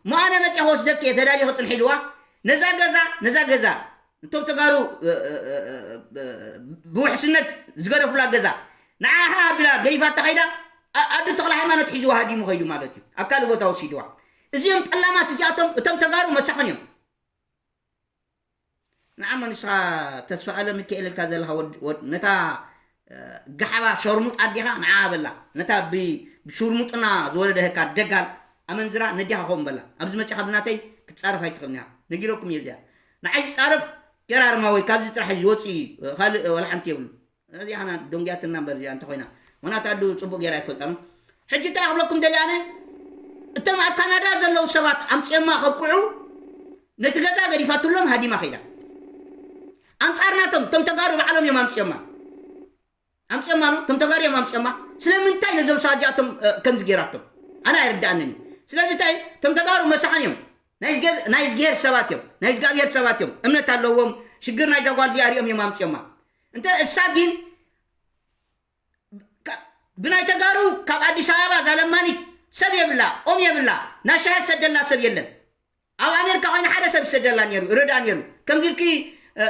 ሞ ኣነ መፅያ ክወስደኪ እየ ተዳልዩ ክፅንሒ ኢልዋ ነዛ ገዛ ነዛ ገዛ እቶም ተጋሩ ብውሕስነት ዝገደፉላ ገዛ ንዓኻ ኣቢላ ገዲፋ ተኸይዳ ኣዱ ተኽለ ሃይማኖት ሒዝዋ ሃዲሙ ኸይዱ ማለት እዩ ኣብ ካልእ ቦታ ወሲድዋ እዚኦም ጠላማት እዚኣቶም እቶም ተጋሩ መሳኽን እዮም ንዓሞ ንስኻ ተስፋ ኣለ ሚካኤል ኢልካ ዘለኻ ነታ ጋሕባ ሸርሙጥ ኣዲኻ ንዓ በላ ነታ ብሽርሙጥና ዝወለደህካ ደጋል ኣመንዝራ ነዲኻ ኸውን በላ ኣብዚ መፂኻ ብናተይ ክትፃረፍ ኣይትኽእልን እያ ነጊረኩም እየ እዚኣ ንዓይ ዝፃረፍ ገራርማ ወይ ካብዚ ጥራሕ ዝወፅእ ካልእ ዋላ ሓንቲ የብሉ እዚኣ ኸና ደንጉያትና እምበር እዚኣ እንተኾይና ምኽንያቱ ኣዱ ፅቡቅ ገይራ ኣይትፈልጣኑ ሕጂ እንታይ ክብለኩም ደልየ ኣነ እቶም ኣብ ካናዳ ዘለዉ ሰባት ኣምፅኦማ ከብቅዑ ነቲ ገዛ ገዲፋትሎም ሃዲማ ከይዳ ኣንፃር ናቶም እቶም ተጋሩ ባዕሎም እዮም ኣምፅኦማ ኣምፅኦማ ኖ እቶም ተጋሩ እዮም ኣምፅኦማ ስለምንታይ ነዞም ሰባት እዚኣቶም ከምዚ ገይራቶም ኣነ ኣይርድኣንን እዩ ስለዚ እንታይ እቶም ተጋሩ መሳኻን እዮም ናይ እግዚኣብሔር ሰባት እዮም ናይ እግዚኣብሔር ሰባት እዮም እምነት ኣለዎም ሽግር ናይ ጓል እዚኣ ሪኦም እዮም ኣምፅኦማ እንተ እሳ ግን ብናይ ተጋሩ ካብ ኣዲስ ኣበባ ዛለማኒት ሰብ የብላ ኦም የብላ ናሻሃ ዝሰደላ ሰብ የለን ኣብ ኣሜሪካ ኮይነ ሓደ ሰብ ዝሰደላ ነሩ ረዳ ነሩ ከምዚ ኢልኪ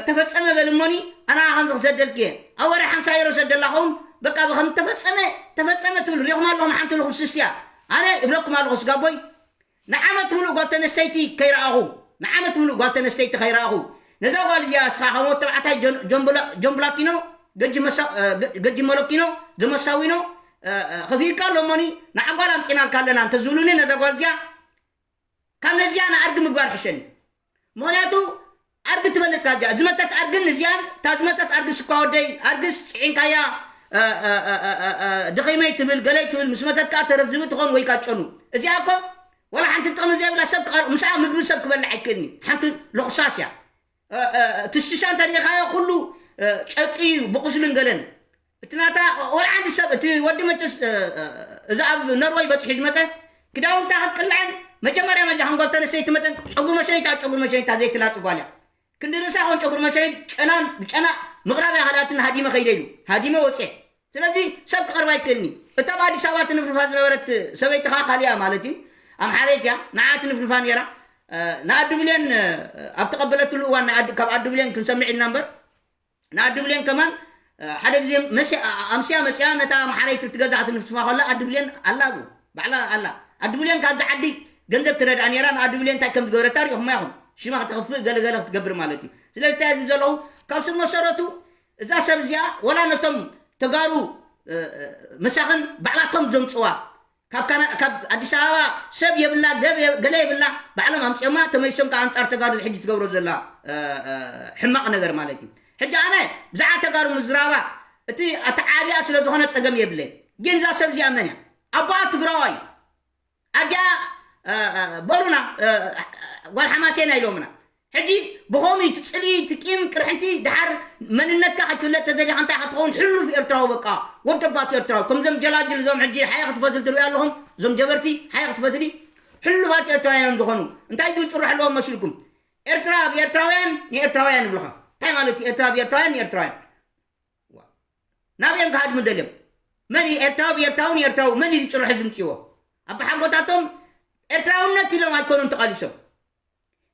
ተፈፀመ በል እሞኒ ኣና ከምዚ ክሰደልክ እየ ኣብ ወረ ሓምሳ የሮ ሰደላ ኸውን በቃ ከም ተፈፀመ ተፈፀመ ትብል ሪኹም ኣለኹም ሓንቲ ልኹም ስስትያ ኣነ እብለኩም ኣለኹ ስጋቦይ ንዓመት ሙሉእ ጓል ተነስተይቲ ከይረኣኹ ንዓመት ሙሉእ ጓል ተነስተይቲ ከይረኣኹ ነዛ ጓል እዚኣ ንሳ ከም ወዲ ተባዕታይ ጆምብላኪኖ ገጂ መለኪኖ ዘመሳዊኖ ከፊእካ ኣሎሞኒ ንዓ ጓል ኣምፂናልካ ኣለና እንተዝብሉኒ ነዛ ጓል እዚኣ ካብ ነዚኣ ንኣድጊ ምግባር ሕሸኒ ምኽንያቱ ኣድጊ ትበልፅካ እዚኣ ዝመተት ኣድግን እዚኣን እታ ዝመተት ኣድግስ እኳ ወደይ ኣድግስ ፅዒንካያ ድኸይመይ ትብል ገለይ ትብል ምስ መተት ከዓ ተረፍ ዝብል ትኾን ወይ ካጨኑ እዚኣ እኮ ወላ ሓንቲ ጥቕሚ ዘይብላ ሰብ ክቐር- ምስኣ ምግቢ ሰብ ክበልዕ ኣይክእልኒ ሓንቲ ልኽሳስ እያ ትሽትሻ እንተሪኢኻዮ ኩሉ ጨቂ እዩ ብቁስልን ገለን እቲ ናታ ወላ ሓንቲ ሰብ እቲ ወዲ መጭስ እዚ ኣብ ኖርወይ በፂሑ ዝመፀ ክዳውንታ ክትቅልዐን መጀመርያ መጃ ከም ጓል ተነስተይቲ መጠን ጨጉሪ መሸኒታ ጨጉሪ መሸኒታ ዘይትላፅ ጓል እያ ክንዲ ርእሳ ኾን ጨጉሪ መሸኒት ጨናን ብጨና ምቕራብ እያ ካልኣትን ሃዲመ ከይደ ኢሉ ሃዲመ ወፅየ ስለዚ ሰብ ክቐርባ ኣይክእልኒ እታ ኣብ ኣዲስ ኣበባ ትንፍንፋ ዝነበረት ሰበይቲ ኸዓ ካሊኣ ማለት እዩ ኣምሓረይት እያ ንዓ ትንፍንፋ ነይራ ንኣዲ ብሌን ኣብ ተቐበለትሉ እዋን ካብ ኣዲ ብሌን ክንሰምዕ ኢልና እምበር ንኣዲ ብሌን ከማን ሓደ ግዜ ኣምስያ መፅያ ነታ ኣምሓረይት ትገዛእ ትንፍንፋ ከላ ኣዲ ብሌን ኣላ ኣብኡ ባዕላ ኣላ ኣዲ ብሌን ካብዚ ዓዲ ገንዘብ ትረድኣ ነይራ ንኣዲ ብሌን እንታይ ከም ዝገበረታ ሪኢኹማ ኢኹም ሽማ ክተኽፍእ ገለገለ ክትገብር ማለት እዩ ስለዚ እንታይ ዝብል ዘለኹ ካብ ስብ መሰረቱ እዛ ሰብ እዚኣ ወላ ነቶም ተጋሩ መሳኽን ባዕላቶም ዘምፅዋ ካብ ኣዲስ ኣበባ ሰብ የብላ፣ ገለ የብላ፣ ባዕሎም ኣምፅኦማ፣ ተመሊሶም ከዓ ኣንፃር ተጋሩ ሕጂ ትገብሮ ዘላ ሕማቕ ነገር ማለት እዩ። ሕጂ ኣነ ብዛዕባ ተጋሩ ምዝራባ እቲ ኣተዓብያ ስለ ዝኾነ ፀገም የብለይ። ግን እዛ ሰብ እዚኣ መን እያ? ኣቦኣ ትግራዋይ፣ ኣዲኣ በሩና፣ ጓል ሓማሴና ኢሎምና። ሕጂ ብኸምኡ እቲ ፅልኢ፣ እቲ ቂም፣ ቅርሕንቲ፣ ድሓር መንነትካ ከይትፍለጥ ተደሊኻ እንታይ ክትኸውን? ሕሉፍ ኤርትራዊ፣ በቃ ወደባት ኤርትራዊ። ከምዞም ጀላጅል፣ እዞም ሕጂ ሓየ ክትፈትል ትሪኡ ኣለኹም፣ እዞም ጀበርቲ ሓየ ክትፈትሊ፣ ሕሉፋት ኤርትራውያን እዮም ዝኾኑ። እንታይ ዝብል ጭርሖ ኣለዎም መስልኩም? ኤርትራ ብኤርትራውያን ንኤርትራውያን ይብሉኻ። እንታይ ማለት እዩ ኤርትራ ብኤርትራውያን ንኤርትራውያን? ናብየን ክሃድሙ ደልዮም? መን እዩ ኤርትራዊ ብኤርትራዊ ንኤርትራዊ? መን እዩ ዝጭርሖ ዝምፅዎ? ኣባሓጎታቶም ኤርትራውነት ኢሎም ኣይኮኑን ተቓሊሶም።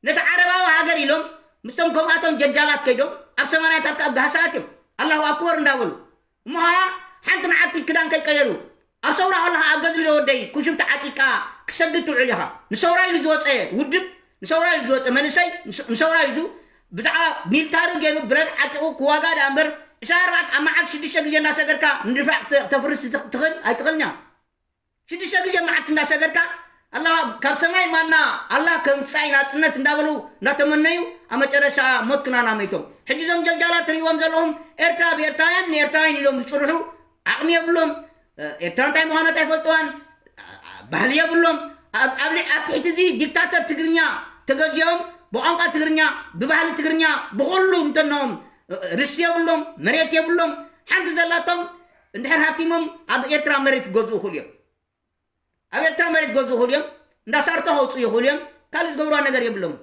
ነቲ ዓረባዊ ሃገር ኢሎም ምስቶም ከምኣቶም ጀጃላት ከይዶም ኣብ ሰማንያታት ኣብ ጋህሳት እዮም ኣላሁ ኣክበር እንዳበሉ። እሞ ኸዓ ሓንቲ መዓልቲ ክዳን ከይቀየሩ ኣብ ሰውራ ከለኻ ኣብ ገዝሊ ወደይ ኩሽፍ ተዓጢቃ ክሰግድ ትውዕል ኢኻ። ንሰውራ ኢሉ ዝወፀ ውድብ፣ ንሰውራ ኢሉ ዝወፀ መንእሰይ፣ ንሰውራ ኢሉ ብዛዕባ ሚልታሪ ገይሩ ብረት ዓጢቑ ክዋጋ ደኣ እምበር ዕስራን ኣርባዕተን ኣብ መዓልቲ ሽዱሽተ ግዜ እንዳሰገድካ ንድፋዕ ክተፍርስ ትኽእል ኣይትኽእልን ኢኻ። ሽዱሽተ ግዜ መዓልቲ እንዳሰገድካ ኣላ ካብ ሰማይ ማና ኣላ ከምፃይ ናፅነት እንዳበሉ እንዳተመነዩ ኣብ መጨረሻ ሞት ክናና መይቶም። ሕጂ እዞም ጀልጃላት ትርእይዎም ዘለኹም ኤርትራ ብኤርትራውያን ንኤርትራውያን ኢሎም ዝፅርሑ ዓቕሚ የብሎም። ኤርትራ እንታይ ምዃነት ኣይፈልጥዋን። ባህሊ የብሎም። ኣብ ኣብ ልዕ- ኣብ ትሕቲ እዚ ዲክታተር ትግርኛ ተገዚኦም ብቋንቋ ትግርኛ ብባህሊ ትግርኛ ብኹሉ እንተኖም ርስ የብሎም፣ መሬት የብሎም። ሓንቲ ዘላቶም እንድሕር ሃብቲሞም ኣብ ኤርትራ መሬት ክገዝኡ ይኽእሉ እዮም። ኣብ ኤርትራ መሬት ክገዝኡ ይኽእሉ እዮም። እንዳ ሳርቶ ከውፅኡ ይኽእሉ እዮም። ካልእ ዝገብርዋ ነገር የብሎም።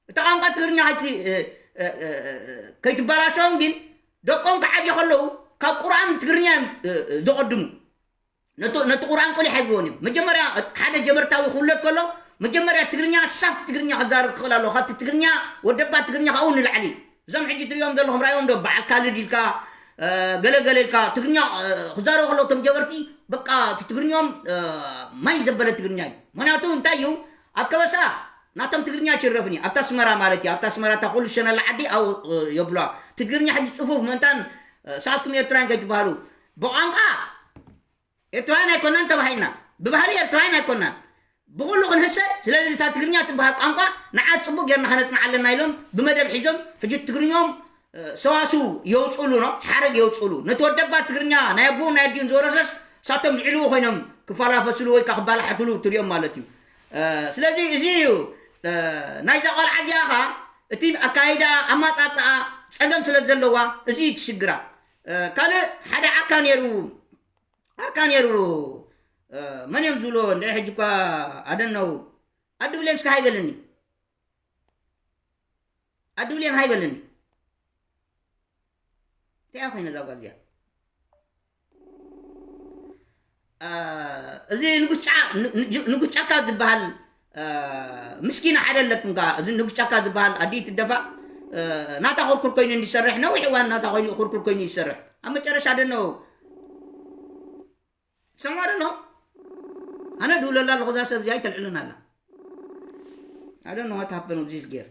እታ ቋንቋ ትግርኛ ከይቲ- እ- እ- እ- እ- ከይትበላሸዎም ግን ደቆም ክዓብዩ ከለዉ ካብ ቁርኣን ትግርኛ እዮም እ- እ- ዘቐድሙ። ነቲ ነቲ ቁርኣን ቆሊሕ ኣይብልዎን እዮም። መጀመርያ ሓደ ጀበርታዊ ክውለድ ከሎ መጀመርያ ትግርኛ ሳፍት ትግርኛ ክዛረብ ክኽእል ኣለዎ። ካብቲ ትግርኛ ወደባት ትግርኛ ካብኡ ንላዕሊ እዞም ሕጂ ትሪኦም ዘለኹም ራእዮም ዶ በዓል ካልድ ኢልካ እ፣ ገለ ገለ ኢልካ ትግርኛ እ፣ ክዛረቡ ከለዉ እቶም ጀበርቲ በቃ እቲ ትግርኛኦም እ፣ ማይ ዘበለ ትግርኛ እዩ። ምክንያቱ እንታይ እዩ ኣብ ከበሳ ናቶም ትግርኛ ኣይሽረፍን እዩ። ኣብታ ኣስመራ ማለት እዩ። ኣብታ ኣስመራ እታ ኩሉ ሸነላ ዓዲ ኣብኡ እ፣ የብሉዋ። እቲ ትግርኛ ሕጂ ፅፉፍ ምእንታን እ፣ ሰዓትኩም ኤርትራውያን ከይትበሃሉ ብቋንቋ ኤርትራውያን ኣይኮናን ተባሂልና፣ ብባህሊ ኤርትራውያን ኣይኮናን፣ ብኹሉ ክንህሰ። ስለዚ እታ ትግርኛ ትበሃል ቋንቋ ንዓ ጽቡቅ ጌርና ከነጽንዓ ኣለና ኢሎም ብመደብ ሒዞም ሕጂ ትግርኛኦም እ፣ ሰዋስው የውጽእሉ ነው ሓረግ የውጽእሉ። ነቲ ወደባት ትግርኛ ናይ ኣቦኡ ናይ ኣዲኡን ዝወረሰስ ሳቶም ዝዕልዉ ኮይኖም ክፈላፈስሉ ወይ ከዓ ክባላሓትሉ ትሪኦም ማለት እዩ። እ፣ ስለዚ እዚ እዩ እ፣ ናይዛ ቆልዓ እዚኣ ኸዓ እቲ ኣካይዳ ኣማጻጽኣ ጸገም ስለ ዘለዋ እዚ እዩ እቲ ሽግራ። እ፣ ካልእ ሓደ ዓካ ነይሩ ዓርካ ነይሩ እ፣ መን እዮም ዝብልዎ እንደ ሕጂ እኳ ኣደነው ኣዲ ብሌን እስካ ሃይበልኒ ኣዲ ብሌን ሃይበልኒ እንታይ ኮይነ እዛ ጓል እዚኣ እ፣ እዚ ንጉስ ጫ- ን- ን- ንጉስ ጫካ ዝበሃል እ፣ ምስኪና ሓደ ኣለኩም ከ እዚ ንጉስ ጫካ ዝበሃል ኣዲ ትደፋ እ፣ ናታ ኩርኩር ኮይኑ እንዲሰርሕ ነዊሕ እዋን ናታ ኮይኑ ኩርኩር ኮይኑ ይሰርሕ ኣብ መጨረሻ ኣደነው ትሰምዖ ዶ ኣለኹም ኣነ ድውለላ ኣለኹ እዛ ሰብ እዚኣ ኣይተልዕልን ኣላ I don't know what happened with this girl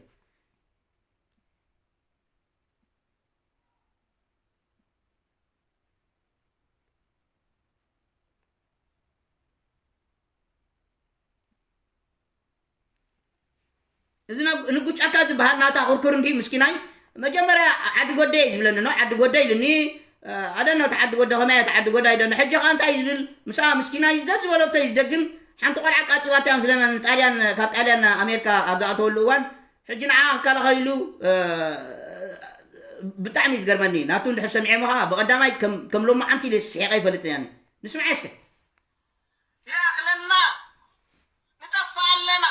እዚ ንጉጫካ ዝበሃል ናታ ኩርኩር እንዲ ምስኪናይ መጀመርያ ዓዲ ጎደይ ዝብለኒ ነው ዓዲ ጎደይ ኢልኒ ኣደኖ ተዓዲ ጎደ ከመይ ተዓዲ ጎዳ ይደነ ሕጂ ኸዓ እንታይ ዝብል ምሳ ምስኪናይ ዘዝበለቶ ይደግም ሓንቲ ቆልዓ ቃጢባታ እዮም ስለና ንጣልያን ካብ ጣልያን ኣሜሪካ ኣብ ዝኣተወሉ እዋን ሕጂ ንዓ ክከላኸል ኢሉ ብጣዕሚ ዝገርመኒ ናቱ እንድሕር ሰሚዐ ሞ ከዓ ብቐዳማይ ከም ሎማዓንቲ ኢለ ስሒቐ ይፈልጥ ያኒ ንስምዐ እስከ ይኣኽለና ንጠፍእ ኣለና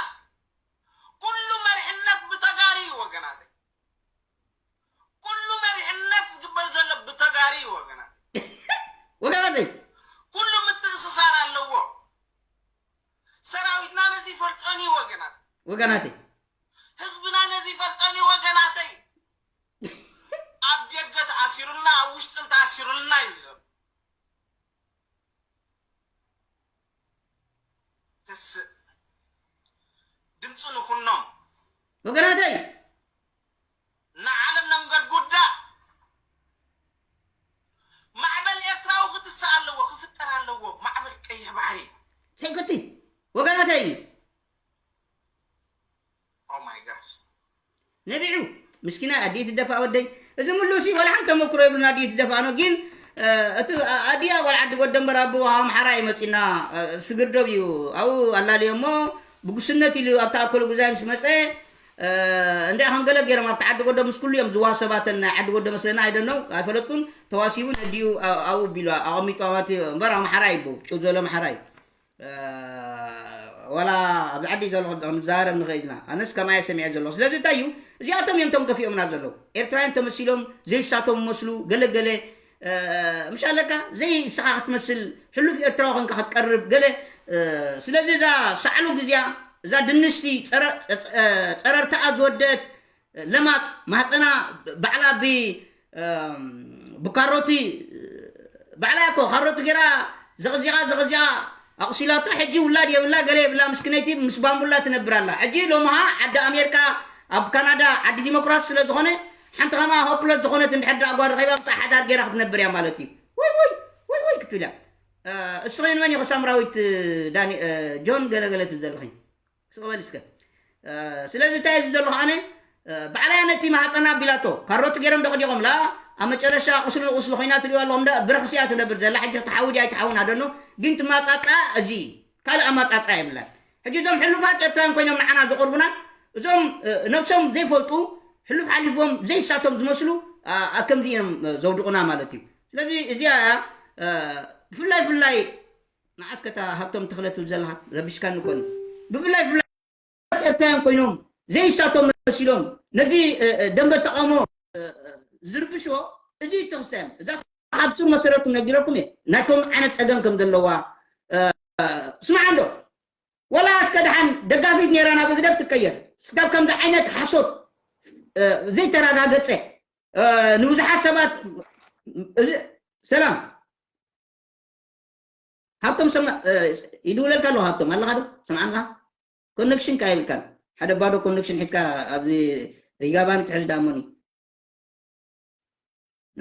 ኩሉ መሪሕነት ብተጋሩ እዩ ወገናተይ ኩሉ መሪሕነት ዝግበር ዘሎ ብተጋሩ እዩ ወገናተይ ወገናተይ ኩሉ ምትእስሳር ኣለዎ ሰራዊትና ነዚ ይፈልጦን እዩ ወገናተይ ወገናተይ ህዝብና ነዚ ይፈልጦን እዩ ወገናተይ ኣብ ደገ ተኣሲሩልና ኣብ ውሽጥን ተኣሲሩልና እዩ ዘሎ ተስእ ድምፂ ንኹኖም ወገናተይ ንዓለም ነንገድ ጉዳ ምስኪና ኣዲኡ ትደፋእ ወደይ። እዚ ምሉሲ ዋላ ሓንቲ ተመክሮ የብሉን ኣዲኡ ትደፋእኖ። ግን እቲ ኣዲኣ ጓል ዓዲ ጎደ እምበር ኣቦ ኣምሓራ ይመፂና ስግርዶብ እዩ። ኣብኡ ኣላልዮ እሞ ብጉስነት ኢሉ ኣብታ ኣኮለ ጉዛይ ምስ መፀ እንዳ ከም ገለ ገይሮም ኣብቲ ዓዲ ጎደ ምስ ኩሉ እዮም ዝዋሰባተን ናይ ዓዲ ጎደ መስለና ኣይደነው ኣይፈለጥኩን። ተዋሲቡ ነዲኡ ኣብኡ ቢሉ ኣቐሚጡ ኣማት እምበር ኣምሓራ ይቦ ጭው ዘሎ ኣምሓራ እዩ። ዋላ ኣብዚ ዓዲ ዘሎ ክንዛረብ ንኽእል ኢና። ኣነስ ከማየ ሰሚዐ ዘለኹ። ስለዚ እንታይ እዩ? እዚኣቶም እዮም ቶም ከፊኦምና ዘለዉ። ኤርትራውያን ተመሲሎም ዘይሳቶም መስሉ ገለገለ ምሽ ኣለካ ዘይስኻ ክትመስል ሕሉፍ ኤርትራዊ ኮንካ ክትቀርብ ገለ ስለዚ እዛ ሳዕሉ ግዜያ እዛ ድንሽቲ ጸረርታኣ ዝወደት ለማፅ ማህፀና ባዕላ ብ ብካሮቲ ባዕላ እኮ ካሮቲ ገይራ ዘቕዚቓ ዘቕዚቓ ኣቑሲላቶ። ሕጂ ውላድ የብላ ገለ የብላ ምስክነይቲ ምስ ባምቡላ ትነብር ኣላ። ሕጂ ሎምሃ ዓዲ ኣሜሪካ ኣብ ካናዳ ዓዲ ዲሞክራት ስለ ዝኾነ ሓንቲ ከማ ሆፕለት ዝኾነት እንድሕር ዳኣ ጓል ረኺባ ምሳኣ ሓዳር ገይራ ክትነብር እያ ማለት እዩ። ወይ ወይ ወይ ወይ ክትብል እያ። እስኺ ንመን ኢኹ ሳምራዊት ዳኒ ጆን ገለገለ ትብል ዘለኺ? ስቕ በል እስከ። ስለዚ እንታይ ዝብል ዘለኹ ኣነ ባዕላ ነቲ ማህፀና ኣቢላቶ ካሮት ገይሮም ደቕዲቖም ላ ኣብ መጨረሻ ቁስሊ ንቁስሊ ኮይና ትሪኦ ኣለኹም ዳ ብረኽሲ እያ ትነብር ዘላ። ሕጂ ክትሓዊ ድያ ኣይትሓውን ኣደኖ ግን ትማፃፃ እዚ ካልእ ኣማፃፃ የብላን። ሕጂ እዞም ሕሉፋት ኤርትራውያን ኮይኖም ንዓና ዘቕርቡና እዞም ነብሶም ዘይፈልጡ ሕሉፍ ሓሊፎም ዘይሳቶም ዝመስሉ ከምዚ እዮም ዘውድቑና ማለት እዩ። ስለዚ እዚኣ እያ ብፍላይ ፍላይ ንዓስከ እታ ሃብቶም ተኽለ ትብል ዘለኻ ረቢሽካኒ እኮ እዩ። ብፍላይ ብፍላይ ኤርትራውያን ኮይኖም ዘይሳቶም መሲሎም ነዚ ደንበ ተቃውሞ ዝርብሽዎ እዚ ተኽስታዮም እዛ ካብ ስር መሰረቱ ነጊረኩም እየ ናይቶም ዓይነት ፀገም ከም ዘለዋ ስማዓ እንዶ ወላ እስከ ደሓን ደጋፊት ነይራ ናብ ህግደፍ ትቀየር ስጋብ ከምዚ ዓይነት ሓሶት ዘይተረጋገፀ ንብዙሓት ሰባት እዚ ሰላም ሃብቶም ሰማ ይድውለልካ ኣለዎ ሃብቶም ኣለኻ ዶ ሰምዓንካ ኮኔክሽን ከ ኣይብልካን ሓደ ባዶ ኮኔክሽን ሒዝካ ኣብዚ ሪጋባን ትሕዝ ዳሞኒ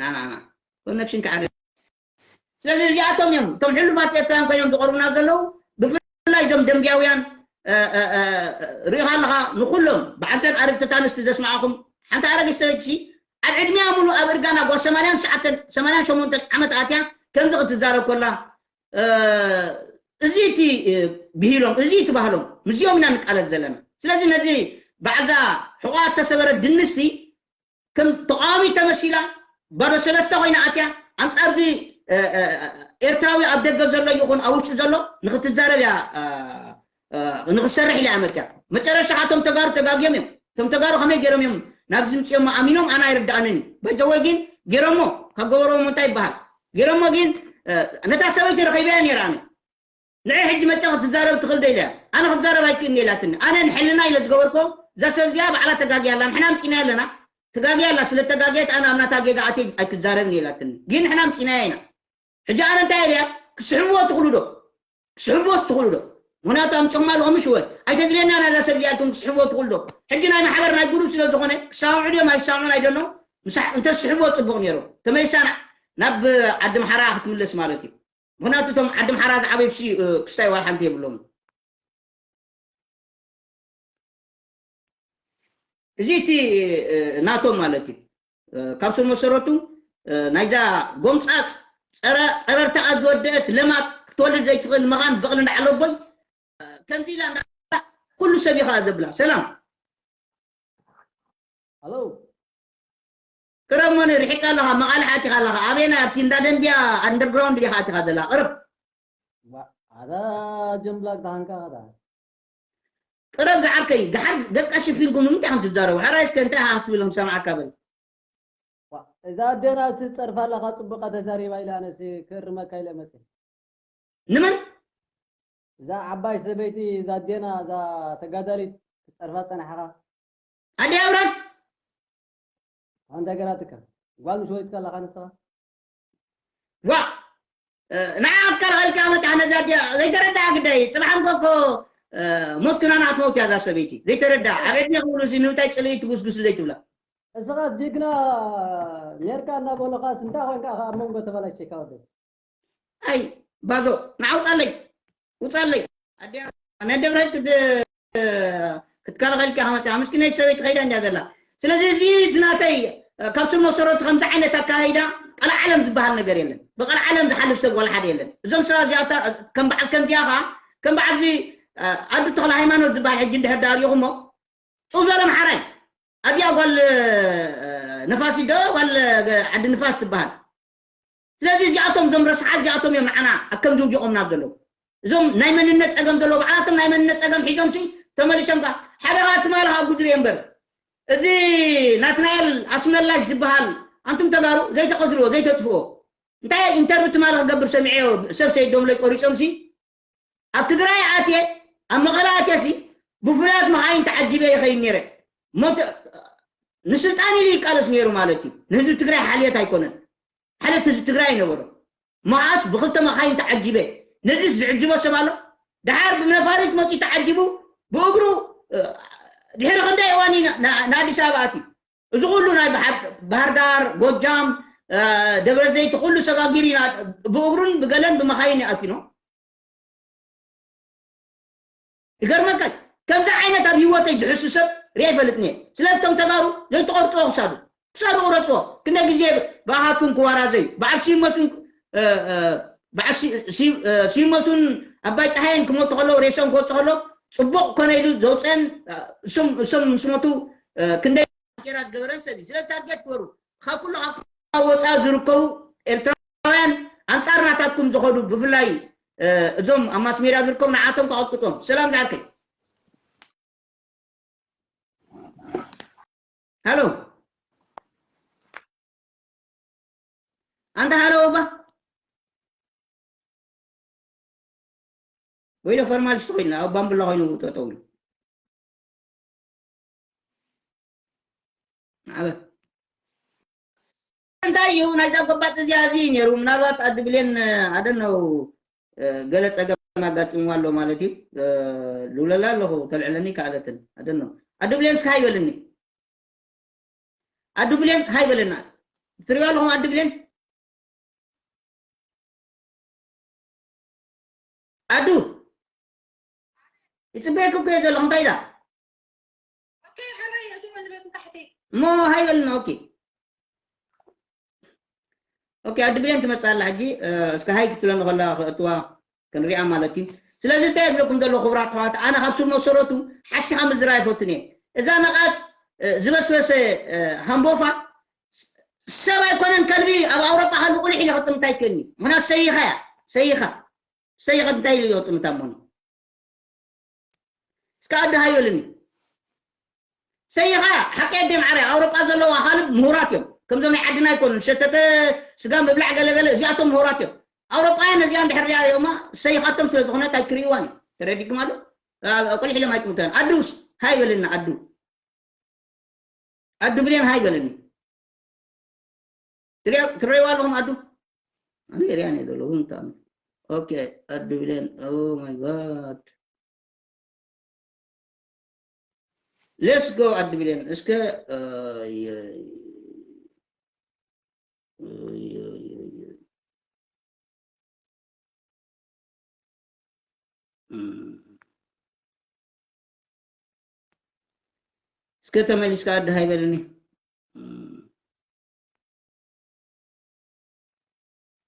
ናናና ኮኔክሽን ከዓሪ ስለዚ እዚኣቶም እዮም እቶም ሕሉፋት ኤርትራውያን ኮይኖም ዝቐርቡና ዘለዉ ብፍላይ እዞም ደንብያውያን ርኢኻ ኣለኻ ንኩሎም ብዓልተን ኣረግተት ኣንስቲ ዘስማዕኹም ሓንቲ ኣረጊት ሰበይቲ ኣብ ዕድሚያ ሙሉ ኣብ እርጋና ጓል ሰማንያን ትሽዓተን ሰማንያን ሸሞንተን ዓመት ኣትያ ከምዚ ክትዛረብ ከላ እዚ እቲ ብሂሎም እዚ እቲ ባህሎም ምስዚኦም ኢና ንቃለስ ዘለና ስለዚ ነዚ ባዕልዛ ሕቆኣ እተሰበረት ድንስቲ ከም ተቃዋሚት ተመሲላ ባዶ ሰለስተ ኮይና ኣትያ ኣንጻር እዚ ኤርትራዊ ኣብ ደገ ዘሎ ይኹን ኣብ ውሽጢ ዘሎ ንክትዛረብ እያ ንክትሰርሕ ኢላ እያ መፅያ መጨረሻ እቶም ተጋሩ ተጋግዮም እዮም እቶም ተጋሩ ከመይ ገይሮም እዮም ናብዚ ምፅኦሞ ኣሚኖም ኣነ ኣይርድኣንን እዩ ባይዘወይ ግን ገይሮሞ ካብ ገበረዎም እንታይ ይበሃል ገይሮሞ ግን ነታ ሰበይቲ ረኺበያ ነይረ ኣነ ንዐ ሕጂ መፅያ ክትዛረብ ትኽእል ዶ ኢለ ኣነ ክትዛረብ ኣይክእልን ኢላትኒ ኣነ ንሕልና ኢለ ዝገበርኮ እዛ ሰብ እዚኣ ባዕላ ተጋግያ ኣላ ንሕና ኣምፂና ኣለና ተጋግያ ኣላ ስለ ተጋግየት ኣነ ኣብ ናታ ጌጋ ኣትየ ኣይክዛረብን ኢላትኒ ግን ንሕና ኣምፂናያ ኢና ሕጂ ኣነ እንታይ ኢለያ ክስሕብዎ ትኽእሉ ዶ ክስሕብዎስ ትኽእሉ ዶ ምክንያቱ ኣምፅኹም ኣለኹም ምሽ ወ ኣይተድልየና ናዛ ሰብ እዚኣልኩም ክስሕብዎ ትኽእሉ ዶ ሕጂ ናይ ማሕበር ናይ ጉሩብ ስለ ዝኾነ ክሰማምዑ ድዮም ኣይሰማምዑን ኣይደኖ ምሳሕ እንተስሕብዎ ፅቡቕ ነይሩ ተመሊሳ ናብ ዓዲ ምሓራ ክትምለስ ማለት እዩ ምኽንያቱ እቶም ዓዲ ምሓራ ዝዓበዩ ክስታይ ዋላ ሓንቲ የብሎም እዚ እቲ ናቶም ማለት እዩ ካብ ስር መሰረቱ ናይዛ ጎምፃፅ ፀረርታኣ ዝወደአት ለማፅ ክትወልድ ዘይትኽእል መኻን በቕሊ እንዳዓለቦይ ከምዚ ኢላ ኩሉ ሰብ ኢኻ ዘብላ ሰላም ሄሎ ቅረብ ሞኒ ርሒቃ ኣለኻ መቓልሕ ኣቲኻ ኣለኻ ኣበየና ኣብቲ እንዳ ደንቢያ ኣንደርግራውንድ ዲኻ ኣቲኻ ዘላ ቅረብ ኣታ ጀምብላክ ተሃንካ ኣታ ቅረብ ዝዓርከይ ድሓር ገጽካ ሽፊንኩም ንምንታይ ከም ትዛረቡ ሕራይ እስከ እንታይ ኢኻ ክትብል ክሰምዓካ በል እዛ ኣዴና ሲ ጸርፋ ኣለኻ ጽቡቓ ተዛሪባ ኢላ ኣነሲ ክእርመካ ኢለ መጽእ ንመን እዛ ዓባይ ሰበይቲ እዛ ኣዴና እዛ ተጋዳሊት ክትጸርፋ ጸናሕኻ ኣደይ ኣብራን እንታይ ገራትካ ጓል ምስ ወሊድካ ኣለኻ ንስኻ ዋ ንዓ ኣካልኸልካ መፅሓ ነዛ ድያ ዘይተረዳኣ ግዳይ ፅባሕ እንኮ እኮ ሞት ክናና ክትመውት እያ እዛ ሰበይቲ ዘይተረዳኣ ኣብ ዕድሜ ክብሉ እዚ ንምንታይ ፅልኢ ትጉስጉስ ዘይትብላ እስኻ ጅግና ኔርካ እናበሉኻስ እንታይ ኮንካ ኢኻ ኣብ መንጎ ተበላሽካ ወደይ ኣይ ባዞ ንዓ ውፃለይ ውፃለይ ኣዲያ ናይ ደብረ ክትከላኸልካ ከመፅያ ምስኪነይ ሰበይቲ ከይዳ እንዲያ ዘላ ስለዚ እዚ ናተይ ካብ ስር መሰረቱ ከምዚ ዓይነት ኣካይዳ ቀልዓለም ዝበሃል ነገር የለን። ብቀልዓለም ዝሓልፍ ሰብ ዋላ ሓደ የለን። እዞም ሰባት እዚኣታ ከም በዓል ከምዚኣ ከዓ ከም በዓል እዚ ኣዱ ተክለ ሃይማኖት ዝበሃል ሕጂ እንድሕር ዳኣ ሪኢኹሞ ጽው ዘለ ምሓራይ ኣዲኣ ጓል ነፋሲት ዶ ጓል ዓዲ ንፋስ ትበሃል። ስለዚ እዚኣቶም እዞም ረስሓት እዚኣቶም እዮም ንዓና ኣከም ዝውጊቖምና ዘለዉ። እዞም ናይ መንነት ጸገም ዘለዉ ባዕላቶም ናይ መንነት ጸገም ሒዞም ሲ ተመሊሶም ከ ሓደ ከኣ ትማሊ ከኣ ጉድሪ እየ እምበር እዚ ናትናኤል ኣስመላሽ ዝበሃል ኣንቱም ተጋሩ ዘይተቐትልዎ ዘይተጥፍዎ እንታይ ኢንተርቪ ትማሊ ክገብር ሰሚዐዮ ሰብ ሰይዶም ለይ ቆሪጾም ሲ ኣብ ትግራይ ኣትየ ኣብ መቐለ ኣትየ ሲ ብፍሉያት መኻይን ተዓጂበ ይኸይድ ነይረ። ንስልጣን ኢሉ ይቃለስ ነይሩ ማለት እዩ። ንህዝቢ ትግራይ ሓልየት ኣይኮነን። ሓልየት ህዝቢ ትግራይ ይነበሮ። መዓስ ብክልተ መኻይን ተዓጂበ። ነዚስ ዝዕጅቦ ሰብ ኣሎ? ደሓር ብነፋሪት መፂኡ ተዓጂቡ ብእግሩ ድሕሪ ክንደይ እዋን ንኣዲስ ኣበባ ኣትዩ። እዚ ኩሉ ናይ ባህር ዳር፣ ጎጃም፣ ደብረ ዘይት ኩሉ ሰጋጊር ኢና ብእግሩን ብገለን ብመኻይን ይኣትኖ። ይገርመካ ከምዚ ዓይነት ኣብ ህይወተይ ዝሕሱ ሰብ ሪኣ ይፈልጥኒ እየ። ስለቶም ተጋሩ ዘይትቆርጥዎ ክሳዱ ክሳዱ ቁረፅዎ። ክንደ ግዜ ብኣኻትኩም ክዋራዘይ በዓል ሲመቱን በዓል ሲመቱን ኣባይ ፀሃየን ክመቱ ከለዉ ሬሶም ክወፁ ከሎ ፅቡቅ ኮነ ኢሉ ዘውፅአን እሶም ምስ መቱ ክንደይ ጌራ ዝገበረን ሰብ እዩ። ስለ ታርጌት ክበሩ ካብ ኩሉ ካብ ወፃኢ ዝርከቡ ኤርትራውያን ኣንፃር ናታትኩም ዝኸዱ ብፍላይ እዞም ኣብ ማስሜድያ ዝርከቡ ንዓቶም ክቐጥቅጦም። ሰላም ዝዓርከይ። ሃሎ ኣንታ ሃሎ እባ ወይ ዶ ፎርማሊስት ኮይና ኣብ ባምቡላ ኮይኑ ጠጠው ኢሉ ኣበ እንታይ እዩ ናይዛ ገባጥ እዚኣ እዚ ነይሩ ምናልባት ኣድብሌን ኣደነው ገለ ጸገም ኣጋጢምዋ ኣሎ ማለት እዩ። ልውለላ ኣለኹ ተልዕለኒ ከኣለትን ኣደነው ኣድብሌን እስከ ሃይበልኒ ኣድብሌን ሃይበልና ትሪኦ ኣለኹም ኣድብሌን ኣዱ ይፅበየክ እኮ እየ ዘለኹ እንታይ ኢላ እሞ ሃይበልና ኦኬ ኦኬ ኣድብሌን ትመፅእ ኣላ ሕጂ እስከ ሃይ ክትብለኒ ከላ ክእትዋ ክንሪኣ ማለት እዩ ስለዚ እንታይ የብለኩም ዘሎ ክቡራት ኣሕዋት ኣነ ካብ ስር መሰረቱ ሓሲኻ ምዝራብ ኣይፈቱን እየ እዛ ነቓፅ ዝበስበሰ ሃምቦፋ ሰብ ኣይኮነን ከልቢ ኣብ ኣውሮጳ ከልቢ ቁሊሕ ኢለ ክጥምታ ይክእልኒ ምክንያቱ ሰይኻ እያ ሰይኻ ሰይኻ እንታይ ኢሉ ይወጥምታ እሞኒ እስከ ኣደ ሃይበልኒ ሰይኻ ሓቂ ኣደ ማዕረ ኣውሮጳ ዘለዋ ካልብ ምሁራት እዮም ከምዞም ናይ ዓድና ኣይኮኑን ሸተተ ስጋ ምብላዕ ገለገለ እዚኣቶም ምሁራት እዮም ኣውሮጳውያን ነዚኣ እንድሕር ሪኣ ሪኦማ ሰይኻቶም ስለ ዝኾነት ኣይክርእዋን እዩ ተረዲግማ ዶ ቁሊሕ ኢሎም ኣይጥምታን ኣዱስ ሃይበልና ኣዱ ኣዱ ብሌን ሃይ በለኒ ትሪእዋ ኣለኹም ኣዱ ኣነ ሪያ ነ ዘለኹ እንታይ ኦኬ ኣዱ ብሌን oh my god let's go ኣዱ ብሌን እስከ እስከ ተመሊስካ ኣዱ ሃይበልኒ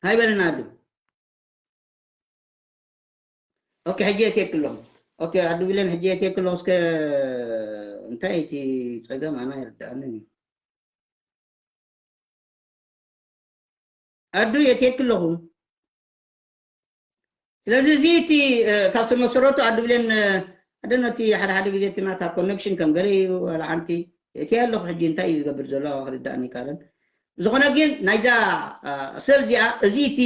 ሃይበልና ኣዱ ኦኬ ሕጂ የትየክ ኣለኹ ኦኬ ኣዱ ቢለን ሕጂ የትየክ ኣለኹ እስከ እንታይ እቲ ፀገም ኣና ይርድኣንን እዩ ኣዱ የትየክ ኣለኹ ስለዚ እዚ እቲ ካብ ስር መሰረቱ ኣዱ ብሌን ኣደነ እቲ ሓደ ሓደ ግዜ እቲ ናታ ኮኔክሽን ከም ገለ እዩ ዋላ ሓንቲ እቲ ኣለኹ ሕጂ እንታይ እዩ ዝገብር ዘሎ ክርዳእኒ ይካለን ዝኾነ ግን ናይዛ ሰብ እዚኣ እዚ እቲ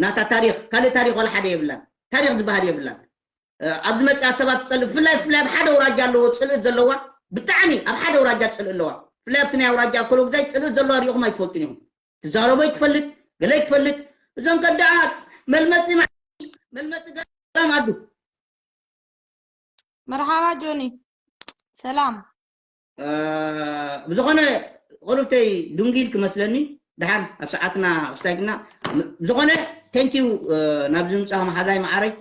ናታ ታሪክ ካልእ ታሪክ ዋላ ሓደ የብላን ታሪክ ዝበሃል የብላን ኣብ ዝመፅኣ ሰባት ትፀልእ ብፍላይ ብፍላይ ኣብ ሓደ ውራጃ ኣለዎ ፅልእት ዘለዋ ብጣዕሚ ኣብ ሓደ ውራጃ ፅልእ ኣለዋ ብፍላይ ኣብቲ ናይ ውራጃ ኣከሎ ግዛይ ፅልእት ዘለዋ ሪኢኹም ኣይትፈልጡን ኢኹም ትዛረቦ ይትፈልጥ ገለ ይትፈልጥ እዞም ከዳዓት መልመጢ መልመጢ ገላም ኣዱ መርሓባ ጆኒ ሰላም ብዝኾነ ቁሩብተይ ዱንጊል ክመስለኒ ድሓን ኣብ ሰዓትና ክስታይግና ብዝኾነ thank you ናብዚ ምፃ መሓዛይ መዓረይ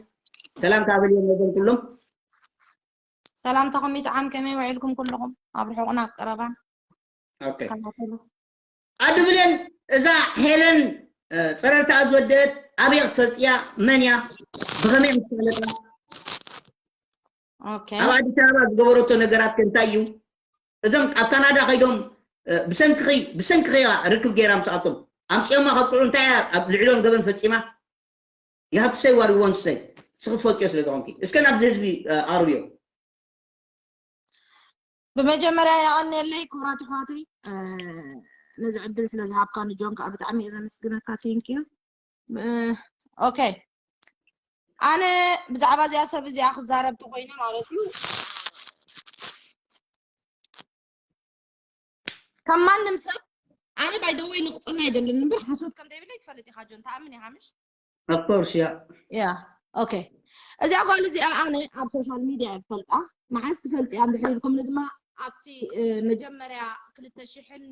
ሰላም ካበል እዮም ነዞም ኩሎም ሰላምታኹም ይጥዓም ከመይ ውዒልኩም ኩልኹም ኣብ ርሑቕና ኣብ ቀረባን ኦኬ። ኣዱ ብሌን፣ እዛ ሄለን ጸረርታ ዝወደት ኣበይ ክትፈልጥያ? መን እያ? ብኸመይ ክትፈልጣ? ኦኬ። ኣብ ኣዲስ ኣበባ ዝገበረቶ ነገራት ከ እንታይ እዩ? እዞም ኣብ ካናዳ ከይዶም ብሰንክኺ ብሰንክኺ ርክብ ገይራ ምስኣቶም ኣምፅኦማ ከብቅዑ እንታይ እያ ኣብ ልዕሎም ገበን ፈፂማ? You have to say what you want to say። እስኺ ትፈልጥዮ ስለ ዝኾንኪ እስከ ናብዚ ህዝቢ ኣቕርብዮ። ብመጀመርያ የቐንየለይ ክቡራት ኣሕዋተይ፣ ነዚ ዕድል ስለ ዝሃብካኒ ጆን ከዓ ብጣዕሚ እየ ዘመስግነካ። Thank you። ኦኬ፣ ኣነ ብዛዕባ እዚኣ ሰብ እዚኣ ክዛረብ ተኮይነ ማለት እዩ፣ ከም ማንም ሰብ ኣነ by the way ንቕፅና ኣይደልን እምበር ሓሶት ከም ዘይብለይ ትፈልጥ ኢኻ ጆን፣ ተኣምን ኢኻ ምሽ? Of course, yeah. Yeah. Okay. እዚኣ ጓል እዚኣ ኣነ ኣብ ሶሻል ሚድያ እየ ዝፈልጣ። መዓዝ ትፈልጥያ እንድሕር ኢልኩምኒ ድማ ኣብቲ መጀመርያ ክልተ ሽሕን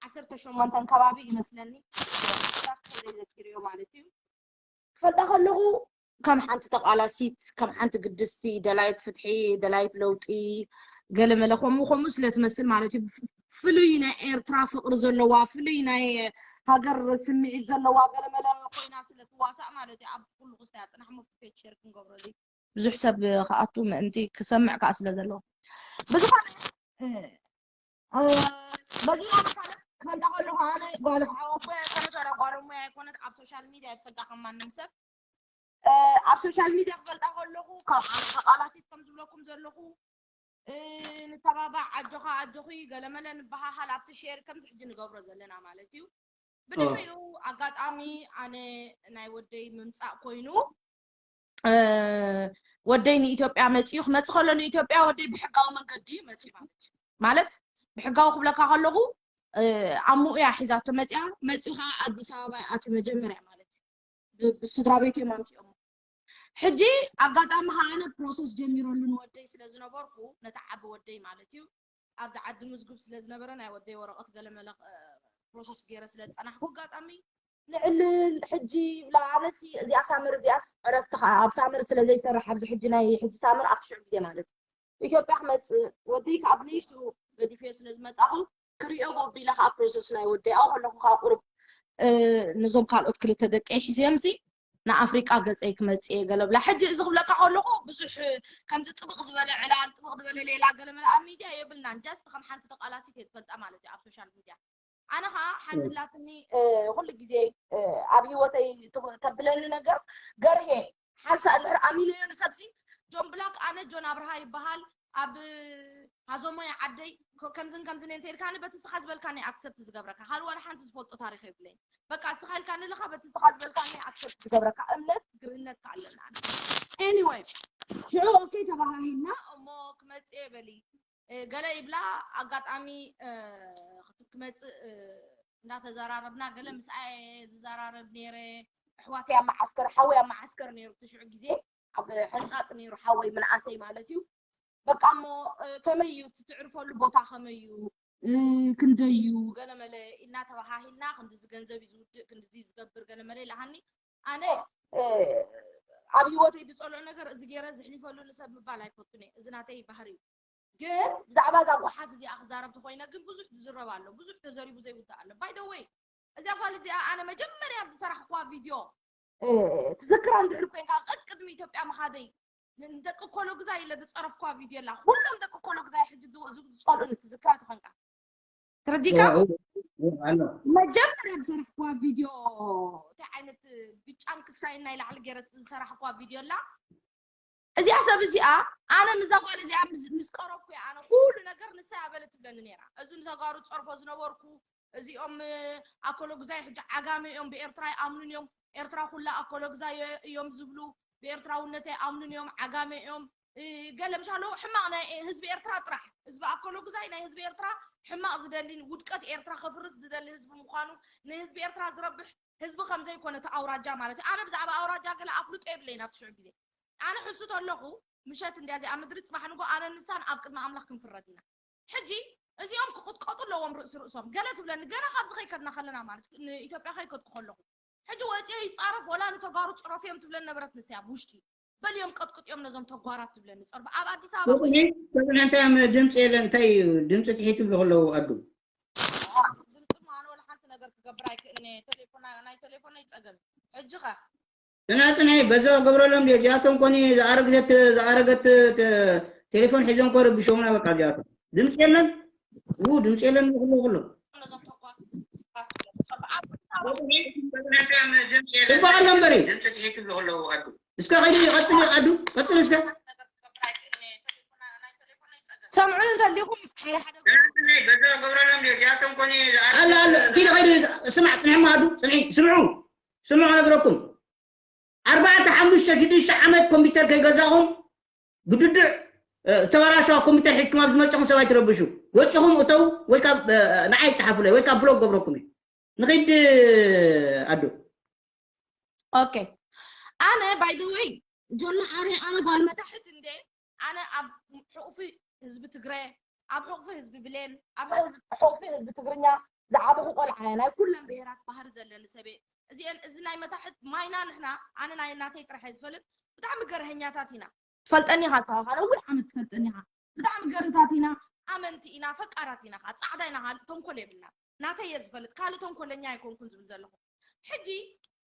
ዓሰርተ ሸሞንተን ከባቢ ይመስለኒ፣ ዘይዘኪርዮ ማለት እዩ። ክፈልጣ ከለኹ ከም ሓንቲ ተቓላሲት፣ ከም ሓንቲ ግድስቲ፣ ደላይት ፍትሒ፣ ደላይት ለውጢ፣ ገለመለ ከምኡ ከምኡ ስለ ትመስል ማለት እዩ። ፍሉይ ናይ ኤርትራ ፍቕሪ ዘለዋ፣ ፍሉይ ናይ ሃገር ስምዒት ዘለዋ ገለመለ ኮይና ስለ ትዋሳእ ማለት እዩ። ኣብ ኩሉ ክስታይ ኣጽናሕ ሞ ፔጅ ሼር ክንገብሮ እዚ ብዙሕ ሰብ ክኣቱ ምእንቲ ክሰምዕ ከዓ ስለ ዘለዎ። ብዝኾነ በዚና መሳለ ክፈልጣ ከለኹ ኣነ ጓል ሓወቦ ኣይኮነት ወላ ጓል እሞ ኣይኮነት ኣብ ሶሻል ሚድያ ትፈልጣ ከም ማንም ሰብ ኣብ ሶሻል ሚድያ ክፈልጣ ከለኹ ካብ ኣነ ተቃላሲት ከም ዝብለኩም ዘለኹ ንተባባዕ ኣጆኻ ኣጆኺ ገለመለ ንበሃሃል ኣብቲ ሼር ከምዚ ሕጂ ንገብሮ ዘለና ማለት እዩ። ብድሕሪኡ ኣጋጣሚ ኣነ ናይ ወደይ ምምፃእ ኮይኑ ወደይ ንኢትዮጵያ መፂኡ ክመፅእ ከሎ ንኢትዮጵያ ወደይ ብሕጋዊ መንገዲ እዩ መፂኡ ማለት እዩ። ማለት ብሕጋዊ ክብለካ ከለኹ ኣሙኡ እያ ሒዛቶ መፂኣ። መፂኡ ከዓ ኣዲስ ኣበባ ይኣትዩ መጀመርያ ማለት እዩ። ብስድራ ቤት እዮም ኣምፂኦም። ሕጂ ኣጋጣሚ ከዓ ኣነ ፕሮሰስ ጀሚረሉ ንወደይ ስለ ዝነበርኩ ነቲ ዓቢ ወደይ ማለት እዩ ኣብዛ ዓዲ ምዝጉብ ስለ ዝነበረ ናይ ወደይ ወረቐት ገለመለ ፕሮሰስ ገይረ ስለ ዝፀናሕኩ ኣጋጣሚ ንዕልል ሕጂ ይብላ ኣነሲ እዚኣ ሳመር እዚኣስ ዕረፍቲ ከዓ ኣብ ሳመር ስለ ዘይሰርሕ ኣብዚ ሕጂ ናይ ሕጂ ሳመር ኣብቲ ሽዑ ግዜ ማለት እዩ ኢትዮጵያ ክመፅእ ወደይ ከዓ ብንእሽቱ ገዲፈዮ ስለ ዝመፃኹ ክሪኦ ጎቢለ ከዓ ፕሮሰስ ናይ ወደይ ኣብኡ ከለኩ ከዓ ቁሩብ ነዞም ካልኦት ክልተ ደቀይ ሒዘዮም ሲ ንኣፍሪቃ ገፀይ ክመፅእ እየ ገለ ብላ። ሕጂ እዚ ክብለካ ከለኹ ብዙሕ ከምዚ ጥብቕ ዝበለ ዕላል ጥብቕ ዝበለ ሌላ ገለመለ ኣብ ሚድያ የብልናን። ጃስት ከም ሓንቲ ተቃላሲት እየ ዝፈልጣ ማለት እዩ ኣብ ሶሻል ሚድያ። ኣነ ከዓ ሓንቲ ላትኒ ኩሉ ግዜ ኣብ ህይወተይ ተብለኒ ነገር ገርሄ ሓንሳ እንድሕር ኣሚነዮ ንሰብሲ ጆን ብላክ ኣነ ጆን ኣብርሃ ይበሃል ኣብ ሃዞሞይ ዓደይ ከምዝን ከምዝን እንተ ኢልካኒ በቲ ስኻ ዝበልካኒ ኣክሰፕት ዝገብረካ ካልእ ዋላ ሓንቲ ዝፈልጦ ታሪክ የብለይን። በቃ ስኻ ኢልካኒ ለካ በቲ ስኻ ዝበልካኒ ኣክሰፕት ዝገብረካ እምነት ግርህነት ከኣለና። Anyway ሽዑ ኦኬ ተባሃሂልና እሞ ክመፅእ በሊ ገለ ይብላ ኣጋጣሚ ክመፅእ እንዳተዘራረብና ገለ ምስኣየ ዝዘራረብ ነይረ። ኣሕዋተይ ኣብ መዓስከር ሓወይ ኣብ መዓስከር ነይሩ ትሽዑ ግዜ ኣብ ሕንፃፅ ነይሩ ሓወይ ምንኣሰይ ማለት እዩ። በቃ እሞ ከመይ እዩ ትትዕርፈሉ ቦታ ከመይ እዩ ክንደይ እዩ ገለመለ ኢልና ተባሃሂልና ክንድዚ ገንዘብ እዩ ዝውድእ ክንድዚ ዝገብር ገለመለ ኢላሃኒ ኣነ ኣብ ህይወተይ ዝፀልኦ ነገር እዚ ገይረ ዝሕሊፈሉ ንሰብ ምባል ኣይፈቱን እየ እዚ ናተይ ባህሪ እዩ። ግን ብዛዕባ እዛ ጓሓፍ እዚኣ ክዛረብ ተኮይነ ግን ብዙሕ ዝዝረብ ኣሎ ብዙሕ ተዘሪቡ ዘይውዳእ ኣሎ by the way እዚኣ ጓል እዚኣ ኣነ መጀመርያ ዝሰራሕኩዋ ቪድዮ ትዝክራ እንድሕር ኮይንካ ቀቅድሚ ኢትዮጵያ ምኻደይ ንደቂ ኮሎ ግዛይ ኢለ ዝፀረፍኩዋ ቪድዮ ኣላ ኩሎም ደቂ ኮሎ ግዛይ ሕጂ ዝፀልኡኒ ትዝክራ ተኮንካ ተረዲካ መጀመርያ ዝሰራሕኩዋ ቪድዮ እንታይ ዓይነት ብጫን ክስታይን ናይ ላዕሊ ገይረ ዝሰራሕኩዋ ቪድዮ ኣላ እዚኣ ሰብ እዚኣ ኣነ ምዛ ጓል እዚኣ ምስ ቀረብኩ እያ ኣነ ኩሉ ነገር ንሳ ያበለ ትብለኒ ነይራ እዚ ንተጋሩ ፀርፎ ዝነበርኩ እዚኦም ኣኮሎጉዛይ ሕጂ ዓጋመ እዮም ብኤርትራ ይኣምኑን እዮም ኤርትራ ኩላ ኣኮሎጉዛይ እዮም ዝብሉ ብኤርትራውነት ኣይኣምኑን እዮም ዓጋመ እዮም ገለ ምሻሎ ሕማቕ ናይ ህዝቢ ኤርትራ ጥራሕ ህዝቢ ኣኮሎጉዛይ ናይ ህዝቢ ኤርትራ ሕማቕ ዝደሊ ውድቀት ኤርትራ ከፍርስ ዝደሊ ህዝቢ ምዃኑ ንህዝቢ ኤርትራ ዝረብሕ ህዝቢ ከም ዘይኮነ እቲ ኣውራጃ ማለት እዩ ኣነ ብዛዕባ ኣውራጃ ገለ ኣፍልጦ የብለይን ኣብቲ ሽዑ ግዜ ኣነ ሕሱት ኣለኹ ምሸት እንድያ እዚኣ ምድሪ ፅባሕ ንጎ ኣነ ንሳን ኣብ ቅድሚ ኣምላኽ ክንፍረድ ኢና ሕጂ እዚኦም ክቕጥቀጡ ኣለዎም ርእሲ ርእሶም ገለ ትብለኒ ገና ካብዚ ከይከድና ከለና ማለት ንኢትዮጵያ ከይከድኩ ከለኹ ሕጂ ወፂኦ ይፃረፍ ወላ ንተጋሩ ፅረፍ እዮም ትብለኒ ነበረት ንስያ ብውሽጢ በል እዮም ቀጥቅጥዮም ነዞም ተጓራት ትብለኒ ፀርቡ ኣብ ኣዲስ ኣበባ እንታይ ድምፂ የለን እንታይ ድምፂ ትሒት ይብሉ ከለዉ ኣዱ ናይ ቴሌፎን ናይ ጸገም ሕጂ ኸ ጽንሐ ጽንሐ በዛ ገብረሎም ድዮ እዚኣቶም ኮኒ ዝኣረግዘት ዝኣረገት ተ- ቴሌፎን ሒዞም ኮ ረብሾምና በቃ እዚኣቶም ድምፂ የለን ው ድምፂ የለን ኩሎ ኩሎ ነዞም ተቋ ጽቡቅ ኣሎ እምበሪ ድምፂ ትሒትሉ ከለዉ ኣዱ እስከ ከይዱ ቀፅል ኣዱ ቀፅል እስከ ሰምዑ እንተሊኹም ሓደ ሓደ በዛ ገብረሎም ድዮ እዚኣቶም ኮኒ ኣሎ ኣሎ ኪደ ከይዱ ስማዕ ፅንሐ ማዱ ፅንሒ ስምዑ ስምዑ ነግረኩም ኣርባዕተ ሓሙሽተ ሽዱሽተ ዓመት ኮምፒተር ከይገዛኹም ብድዱዕ ዝተበላሸዋ ኮምፒተር ሒዝኩም ኣብ ዝመፀኹም ሰባት ትረብሹ ወፂኹም እተው ወይ ካብ ንዓይ ይፀሓፉለይ ወይ ካብ ብሎግ ገብረኩም እዩ ንኺድ ኣዱ ኦኬ ኣነ by the way ጆና ዓሪ ኣነ ጓል መታሕት እንደ ኣነ ኣብ ሕቑፊ ህዝቢ ትግረ ኣብ ሕቑፊ ህዝቢ ብሌን ኣብ ሕቑፊ ህዝቢ ትግርኛ ዝዓበኹ ቆልዓ ናይ ኩለን ብሄራት ባህሪ ዘለኒ ሰበ እዚአን እዚ ናይ መታሕት ማይና ንሕና ኣነ ናይ እናተይ ጥራሕ ዝፈልጥ ብጣዕሚ ገርሀኛታት ኢና ትፈልጠኒ ኢኻ ሳኻ ነዊሕ ዓመት ትፈልጠኒ ኢኻ ብጣዕሚ ገርህታት ኢና ኣመንቲ ኢና ፈቃራት ኢና ጻዕዳ ኢና ተንኮል የብልና ናተይ እየ ዝፈልጥ ካልእ ተንኮለኛ ኣይኮንኩን ዝብል ዘለኹ ሕጂ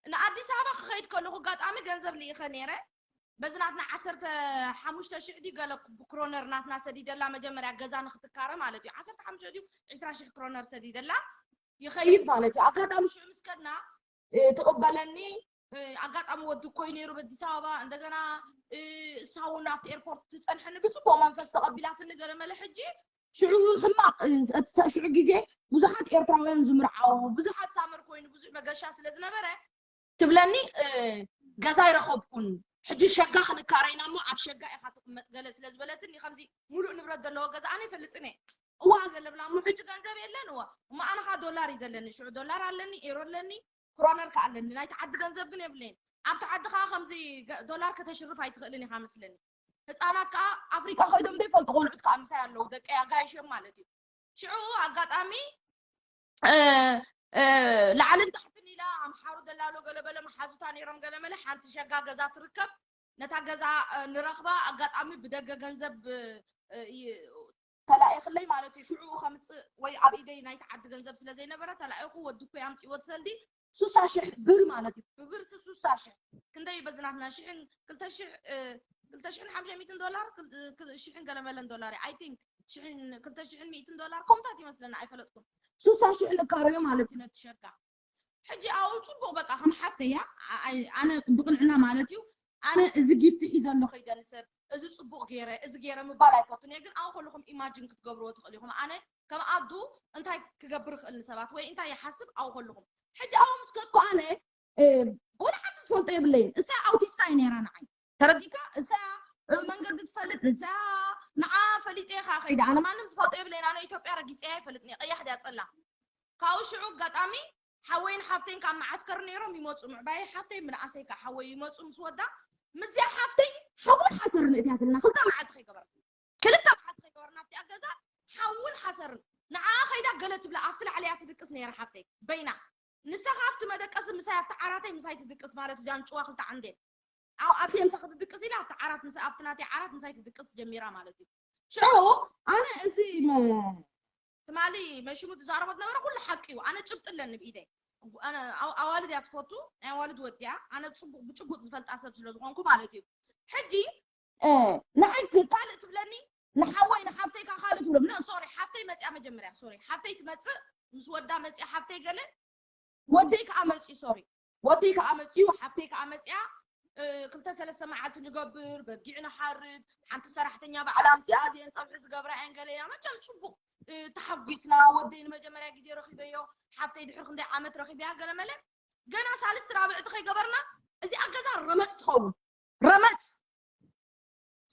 ንኣዲስ ኣበባ ክኸይድ ከለኹ ኣጋጣሚ ገንዘብ ልኢኸ ነይረ በዚ ናትና ዓሰርተ ሓሙሽተ ሽሕ ድዩ ገለ ክሮነር ናትና ሰዲደላ መጀመርያ ገዛ ንክትካረ ማለት እዩ ዓሰርተ ሓሙሽተ ድዩ ዕስራ ሽሕ ክሮነር ሰዲደላ ይኸይድ ማለት እዩ ኣጋጣሚ ሽዑ ምስ ከድና ትቕበለኒ ኣጋጣሚ ወዲ እኮይ ነይሩ በኣዲስ ኣበባ እንደገና እሳ እውን ኣብቲ ኤርፖርት ትፀንሐኒ ብፅቡቅ መንፈስ ተቐቢላትኒ ገለ መለ ሕጂ ሽዑ ሕማቅ ሽዑ ግዜ ብዙሓት ኤርትራውያን ዝምርዓው ብዙሓት ሳመር ኮይኑ ብዙሕ መገሻ ስለ ዝነበረ ትብለኒ ገዛ ይረኸብኩን ሕጂ ሸጋ ክንካረይና እሞ ኣብ ሸጋ ኢኻ ትቕመጥ ገለ ስለ ዝበለትኒ ከምዚ ሙሉእ ንብረት ዘለዎ ገዛ ኣነ ይፈልጥን እየ እዋ ገለ ብላ እሞ ሕጂ ገንዘብ የለን እዋ እሞ ኣነ ኻ ዶላር እዩ ዘለኒ ሽዑ ዶላር ኣለኒ ኤሮ ኣለኒ ክሮነር ከ ኣለኒ ናይቲ ዓዲ ገንዘብ ግን የብለይን ኣብቲ ዓዲ ከዓ ከምዚ ዶላር ከተሽርፍ ኣይትኽእልን ኢኻ መስለኒ ህፃናት ከዓ ኣፍሪቃ ከይዶም ዘይፈልጡ ቆልዑት ከዓ ምሳይ ኣለዉ ደቀይ ኣጋይሾም ማለት እዩ ሽዑ ኣጋጣሚ ላዕልን ታሕትን ኢላ ኣምሓሩ ደላሎ ገለበለ መሓዙታ ነይሮም ገለመለ ሓንቲ ሸጋ ገዛ ትርከብ ነታ ገዛ ንረኽባ ኣጋጣሚ ብደገ ገንዘብ ተላኢኽለይ ማለት እዩ ሽዑ ከምፅእ ወይ ኣብ ኢደይ ናይቲ ዓዲ ገንዘብ ስለ ዘይነበረ ተላኢኹ ወዲ እኮ ኣምፅዎ ትሰልዲ ሱሳ ሽሕ ብር ማለት እዩ ብብርሲ ሱሳ ሽሕ ክንደይ በዝናትና ሽሕን ክልተ ሽሕ ክልተ ሽሕን ሓምሸ ሚእትን ዶላር ሽሕን ገለመለን ዶላር ኣይ ቲንክ ሽሕን ክልተ ሽሕን ሚእትን ዶላር ከምታት ይመስለና ኣይፈለጥኩም ሱሳ ሽሕ ንካረዮ ማለት እዩ ነቲ ሸጋ ሕጂ ኣው ፅቡቅ በቃ ከም ሓፍተያ ኣነ ብቅንዕና ማለት እዩ ኣነ እዚ ጊፍቲ ሒዘ ኣሎ ከይደ ንሰብ እዚ ፅቡቅ ገይረ እዚ ገይረ ምባል ኣይፈቱን እየ ግን ኣው ከለኹም ኢማጂን ክትገብርዎ ትኽእል ኢኹም ኣነ ከም ኣዱ እንታይ ክገብር ይኽእል ንሰባት ወይ እንታይ ይሓስብ ኣው ከለኹም ሕጂ ኣው ምስ ከድኩ ኣነ ወላ ሓንቲ ዝፈልጦ የብለይን እሳ ኣውቲስታ እዩ ነይራ ንዓይ ተረዲካ እሳ መንገዲ ትፈልጥ እሳ ንዓ ፈሊጠ ኢኻ ከይደ ኣነ ማንም ዝፈልጦ የብለይን ኣነ ኢትዮጵያ ረጊፀያ ኣይፈልጥን እየ ቀያሕ ድያ ፀላ ካብኡ ሽዑ ኣጋጣሚ ሓወይን ሓፍተይን ካብ መዓስከር ነይሮም ይመፁ ምዕባየ ሓፍተይ ምንኣሰይ ከዓ ሓወይ ይመፁ ምስ ወዳ ምስዚኣ ሓፍተይ ሓውን ሓሰርን እትያትልና ክልተ መዓልቲ ከይገበርና ክልተ መዓልቲ ከይገበርና ኣብቲ ኣገዛ ሓውን ሓሰርን ንዓ ከይዳ ገለ ትብላ ኣብቲ ላዕሊ እያ ትድቅስ ነይራ ሓፍተይ በይና ንሳ ከዓ ኣብቲ መደቀሲ ምሳይ ኣብቲ ዓራተይ ምሳይ ትድቅስ ማለት እዚኣን ጭዋ ክልተ ዓንዴል ኣብቲ ምሳ ክትድቅስ ኢላ ኣብቲ ዓራት ምስ ኣብቲ ናተይ ዓራት ምሳይ ትድቅስ ጀሚራ ማለት እዩ ሽዑ ኣነ እዚ ትማሊ መሽሙ ዝዛረቦ ዝነበረ ኩሉ ሓቂ እዩ ኣነ ጭብጢ ኣለኒ ብኢደይ ኣዋልድ እያ ትፈቱ ናይ ኣዋልድ ወዲያ ኣነ ብጭቡጥ ዝፈልጣ ሰብ ስለ ዝኾንኩ ማለት እዩ ሕጂ ንዓይ ካልእ ትብለኒ ንሓወይ ንሓፍተይ ካ ካልእ ትብሎ ሶሪ ሓፍተይ መፅያ መጀመርያ ሶሪ ሓፍተይ ትመፅእ ምስ ወዳ መፅያ ሓፍተይ ገለ ወደይ ከዓ መፅዩ ሶሪ ወደይ ከዓ መፅዩ ሓፍተይ ከዓ መፅያ ክልተ ሰለስተ መዓልቲ ንገብር በጊዕ ንሓርድ ሓንቲ ሰራሕተኛ ባዕላ ኣምፅኣ እዚአን ፀብሒ ዝገብራ እየን ገለ እያ መቸም ፅቡቅ ተሓጒስና ወደይ ንመጀመርያ ግዜ ረኪበዮ ሓፍተይ ድሕሪ ክንደይ ዓመት ረኪበያ ገለ መለ ገና ሳልስቲ ራብዕቲ ከይገበርና እዚኣ ገዛ ረመፅ ትኸውን ረመፅ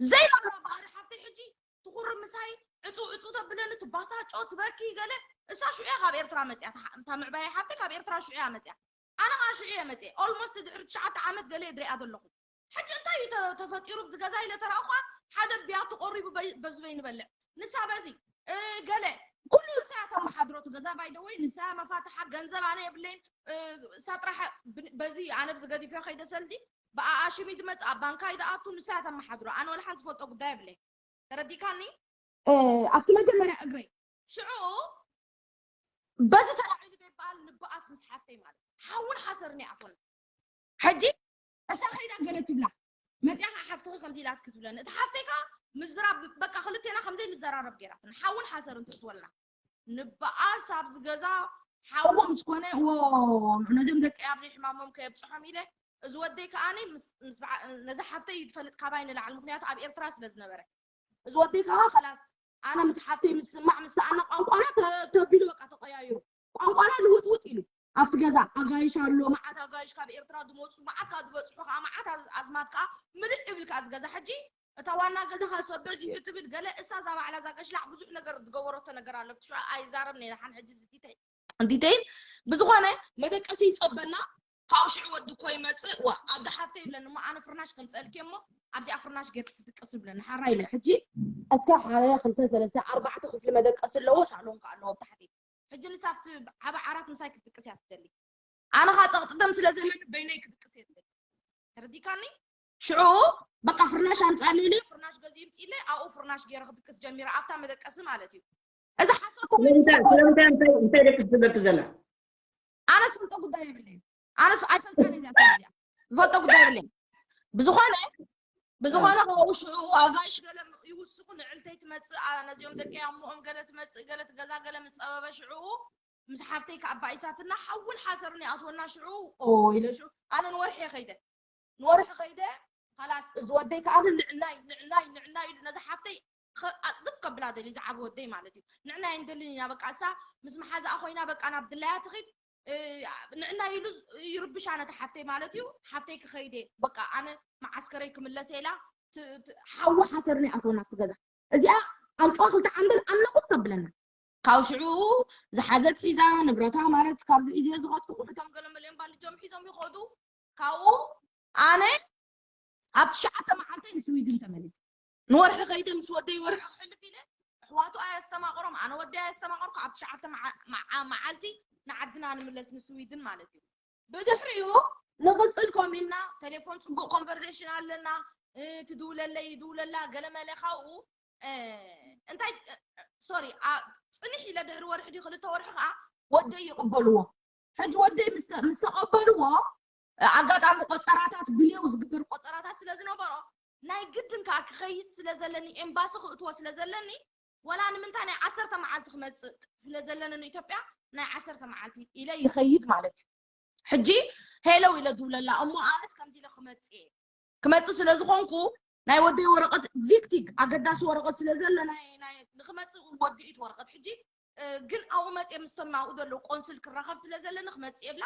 ዘይነብራ ባህሪ ሓፍተይ ሕጂ ትኹር ምሳይ ዕፁ ዕፁ ተብለኒ ትባሳጮ ትበኪ ገለ እሳ ሽዑያ ካብ ኤርትራ መፅያ እታ ምዕባያ ሓፍተይ ካብ ኤርትራ ሽዑያ መፅያ ኣነ ከዓ ሽዑ እየ መፅየ ኦልሞስት ድሕሪ ትሽዓተ ዓመት ገለ እየ ድሪኣ ዘለኹ ሕጂ እንታይ እዩ ተፈጢሩ ብዚ ገዛ ኢለ ተረእኳ ሓደ ቢያቱ ቆሪቡ በዝበይ ንበልዕ ንሳ በዚ ገለ ኩሉ ንሳ እያ ተመሓድሮ እቲ ገዛ ባይደወይ ንሳ መፋትሓ ገንዘብ ኣነ የብለይን እሳ ጥራሕ በዚ ኣነ ብዚ ገዲፈ ከይደ ሰልዲ ብኣኣ ሽም እዩ ዝመፅእ ኣብ ባንካ እዩ ዝኣቱ ንሳ እያ ተመሓድሮ ኣነ ወላ ሓንቲ ዝፈልጦ ጉዳይ የብለይ ተረዲካኒ ኣብቲ መጀመርያ እግረይ ሽዑ በዚ ተላዒሉ ዘይበሃል ንበኣስ ምስ ሓፍተይ ማለት ሓውን ሓሰርን ይኣትወና። ሕጂ እሳ ከይዳ ገለ ትብላ፣ መፅያ ከዓ ሓፍትኺ ከምዚ ኢላትኪ ትብለኒ። እቲ ሓፍተይ ከዓ ምዝራብ በቃ ክልቴና ከምዘይ ንዘራረብ ገይራትና። ሓውን ሓሰርን ትእትወልና። ንበኣስ ኣብዚ ገዛ ሓው ምስ ኮነ፣ ዎ፣ ነዞም ደቀይ ኣብዚ ሕማሞም ከየብፅሖም ኢለ፣ እዚ ወደይ ከዓኒ ምስ፣ ምስ በዓ-፣ ነዛ ሓፍተይ እዩ ዝፈልጥ ካባይ ንላዕሊ፣ ምኽንያቱ ኣብ ኤርትራ ስለ ዝነበረ። እዚ ወደይ ከዓ ከላስ ኣነ ምስ ሓፍተይ ምስ ስማዕ ምስ ሰኣና ቋንቋና ተ-፣ ተቢሉ በቃ ተቀያይሩ። ቋንቋና ልውጥውጥ ኢሉ። ኣብቲ ገዛ ኣጋይሽ ኣሎ፣ መዓት ኣጋይሽ ካብ ኤርትራ ዝመፁ፣ መዓት ካብ ዝበፅሑ ከዓ መዓት ኣዝ-፣ ኣዝማድ ከዓ ምልእ ይብል ከዓ እዚ ገዛ። ሕጂ እታ ዋና ገዛ ከዓ ሰብ በዚሑ ትብል ገለ፣ እሳ እዛ ባዕላ እዛ ገሽላዕ ብዙሕ ነገር ዝገበረቶ ነገር ኣሎ። ኣብቲ ሽዑ ኣይዛረብን እየ፣ ሓን ሕጂ ብዚ ዲተይል፣ ዲተይል። ብዝኾነ መደቀሲ ይፀበና። ካብኡ ሽዑ ወዲ እኮ ይመፅእ። ዋ፣ ኣደ ሓፍተይ ይብለኒ እሞ ኣነ ፍርናሽ ከምፀልኪ እሞ ኣብዚኣ ፍርናሽ ጌርኪ ትድቅስ ይብለኒ። ሓራ ኢለ ሕጂ እስከ ሓደ ክልተ ሰለስተ ኣርባዕተ ክፍሊ መደቀሲ ኣለዎ፣ ሳሎን ከ ኣለዎ ብታሕቲ። ሕጂ ንሳ ኣብቲ ዓቢ ዓራት ምሳይ ክትድቅስ እያ ትደሊ። ኣነ ኸዓ ፀቕጢ ደም ስለ ዘለኒ በይነይ ክድቅስ እየ ትደሊ። ተረዲካኒ? ሽዑ በቃ ፍርናሽ ኣምፃለይ ኢለ ፍርናሽ ገዚኡ ይምፅኢለይ፣ ኣብኡ ፍርናሽ ገይረ ክድቅስ ጀሚረ፣ ኣብታ መደቀሲ ማለት እዩ። እዚ ሓሶት ስለምንታይ ኮሜንት ስለምንታይ እንታይ እንታይ ደቅስ ትብለኪ ዘላ? ኣነ ዝፈልጦ ጉዳይ የብለይን። ኣነ ዝፈ-፣ ኣይፈልጣን እዚኣ ሰብ እዚኣ። ዝፈልጦ ጉዳይ የብለይን። ብዝኾነ፣ ብዝኾነ፣ ካብኡ ሽዑ ኣጋይሽ ገለ ይውስኹ፣ ንዕልተይ ትመፅእ፣ ኣ-፣ ነዚኦም ደቂ ኣሞኦም ገለ ትመፅእ፣ ገለ ትገዛ፣ ገለ ምስ ፀበበ ሽዑ ምስ ሓፍተይ ከኣ ኣባኢሳትና ሓውን ሓሰርን ይኣትወና ሽዑ። ኦ፣ ኢለ ሽዑ ኣነ ንወርሒ እየ ከይደ። ንወርሒ ከይደ፣ ኸላስ እዚ ወደይ ከኣ ንዕናይ፣ ንዕናይ፣ ንዕናይ ኢሉ ነዛ ሓፍተይ ኸ-፣ ኣጽድፍ ከብላ ደልዩ፣ ዝዓቢ ወደይ ማለት እዩ። ንዕናይ እንደልን ኢና፣ በቃ እሳ ምስ መሓዛኣ ኮይና በቃ ናብ ድላያ ትኺድ፣ እ፣ ንዕናይ ኢሉ ይርብሻ ነታ ሓፍተይ ማለት እዩ። ሓፍተይ ክኸይድ እየ፣ በቃ ኣነ መዓስከረይ ክምለስ እየ ኢላ፣ ት-፣ ት-፣ ሓዊ ሓሰርን ይኣትወና ኣብቲ ገዛ። እዚኣ ኣንጭዋ ክልተ ዓንበል ኣነቑት ተብለና። ካብ ሽዑ ዝሓዘት ሒዛ ንብረታ ማለት ካብዚ ሒዘ ዝኸድኩ ኩሉቶም ገለ መሊኦም ባልጆም ሒዞም ይኸዱ። ካብኡ ኣነ ኣብ ትሽዓተ መዓልተይ ንስዊድን ተመሊሰ። ንወርሒ ከይደ ምስ ወደይ ወርሒ ክሕልፍ ኢለ ኣሕዋቱ ኣየስተማቕሮም፣ ኣነ ወደይ ኣየስተማቕርኩ። ኣብ ትሽዓተ መዓ-፣ መዓ-፣ መዓልቲ ንዓድና ንምለስ ንስዊድን ማለት እዩ። ብድሕሪኡ ንቕጽል ከምኡ ኢልና ቴሌፎን ጽቡቕ ኮንቨርሴሽን ኣለና፣ እ፣ ትድውለለይ ይድውለላ ገለ መለ ካብኡ እ፣ እንታይ፣ እ፣ ሶሪ፣ አ፣ ጽንሕ ኢለ ድሕሪ ወርሒ ድዩ ክልተ ወርሒ ከኣ ወደይ ይቕበልዎ። ሕጂ ወደይ ምስ ተ-፣ ምስ ተቐበልዎ፣ እ፣ ኣጋጣሚ ቆጸራታት ብሌው ዝግበር ቆጸራታት ስለ ዝነበሮ፣ ናይ ግድን ከኣ ክኸይድ ስለ ዘለኒ፣ ኤምባሲ ክእትዎ ስለ ዘለኒ፣ ወላ ንምንታይ ናይ ዓሰርተ መዓልቲ ክመጽእ ስለ ዘለኒ ንኢትዮጵያ፣ ናይ ዓሰርተ መዓልቲ ኢለ ይኸይድ ማለት እዩ። ሕጂ ሄለው ኢለ ድውለላ፣ እሞ ኣነስ ከምዚ ኢለ ክመጽእ እየ። ክመጽእ ስለ ዝኾንኩ፣ ናይ ወደይ ወረቐት ቪክቲግ ኣገዳሲ ወረቐት ስለ ዘሎ፣ ናይ፣ ናይ፣ ንክመጽእ ወዲኡ እቲ ወረቐት። ሕጂ፣ እ፣ ግን ኣብኡ መጽየ ምስቶም ኣብኡ ዘለዉ ቆንስል ክራኸብ ስለ ዘለኒ ክመጽእ እየ ብላ፣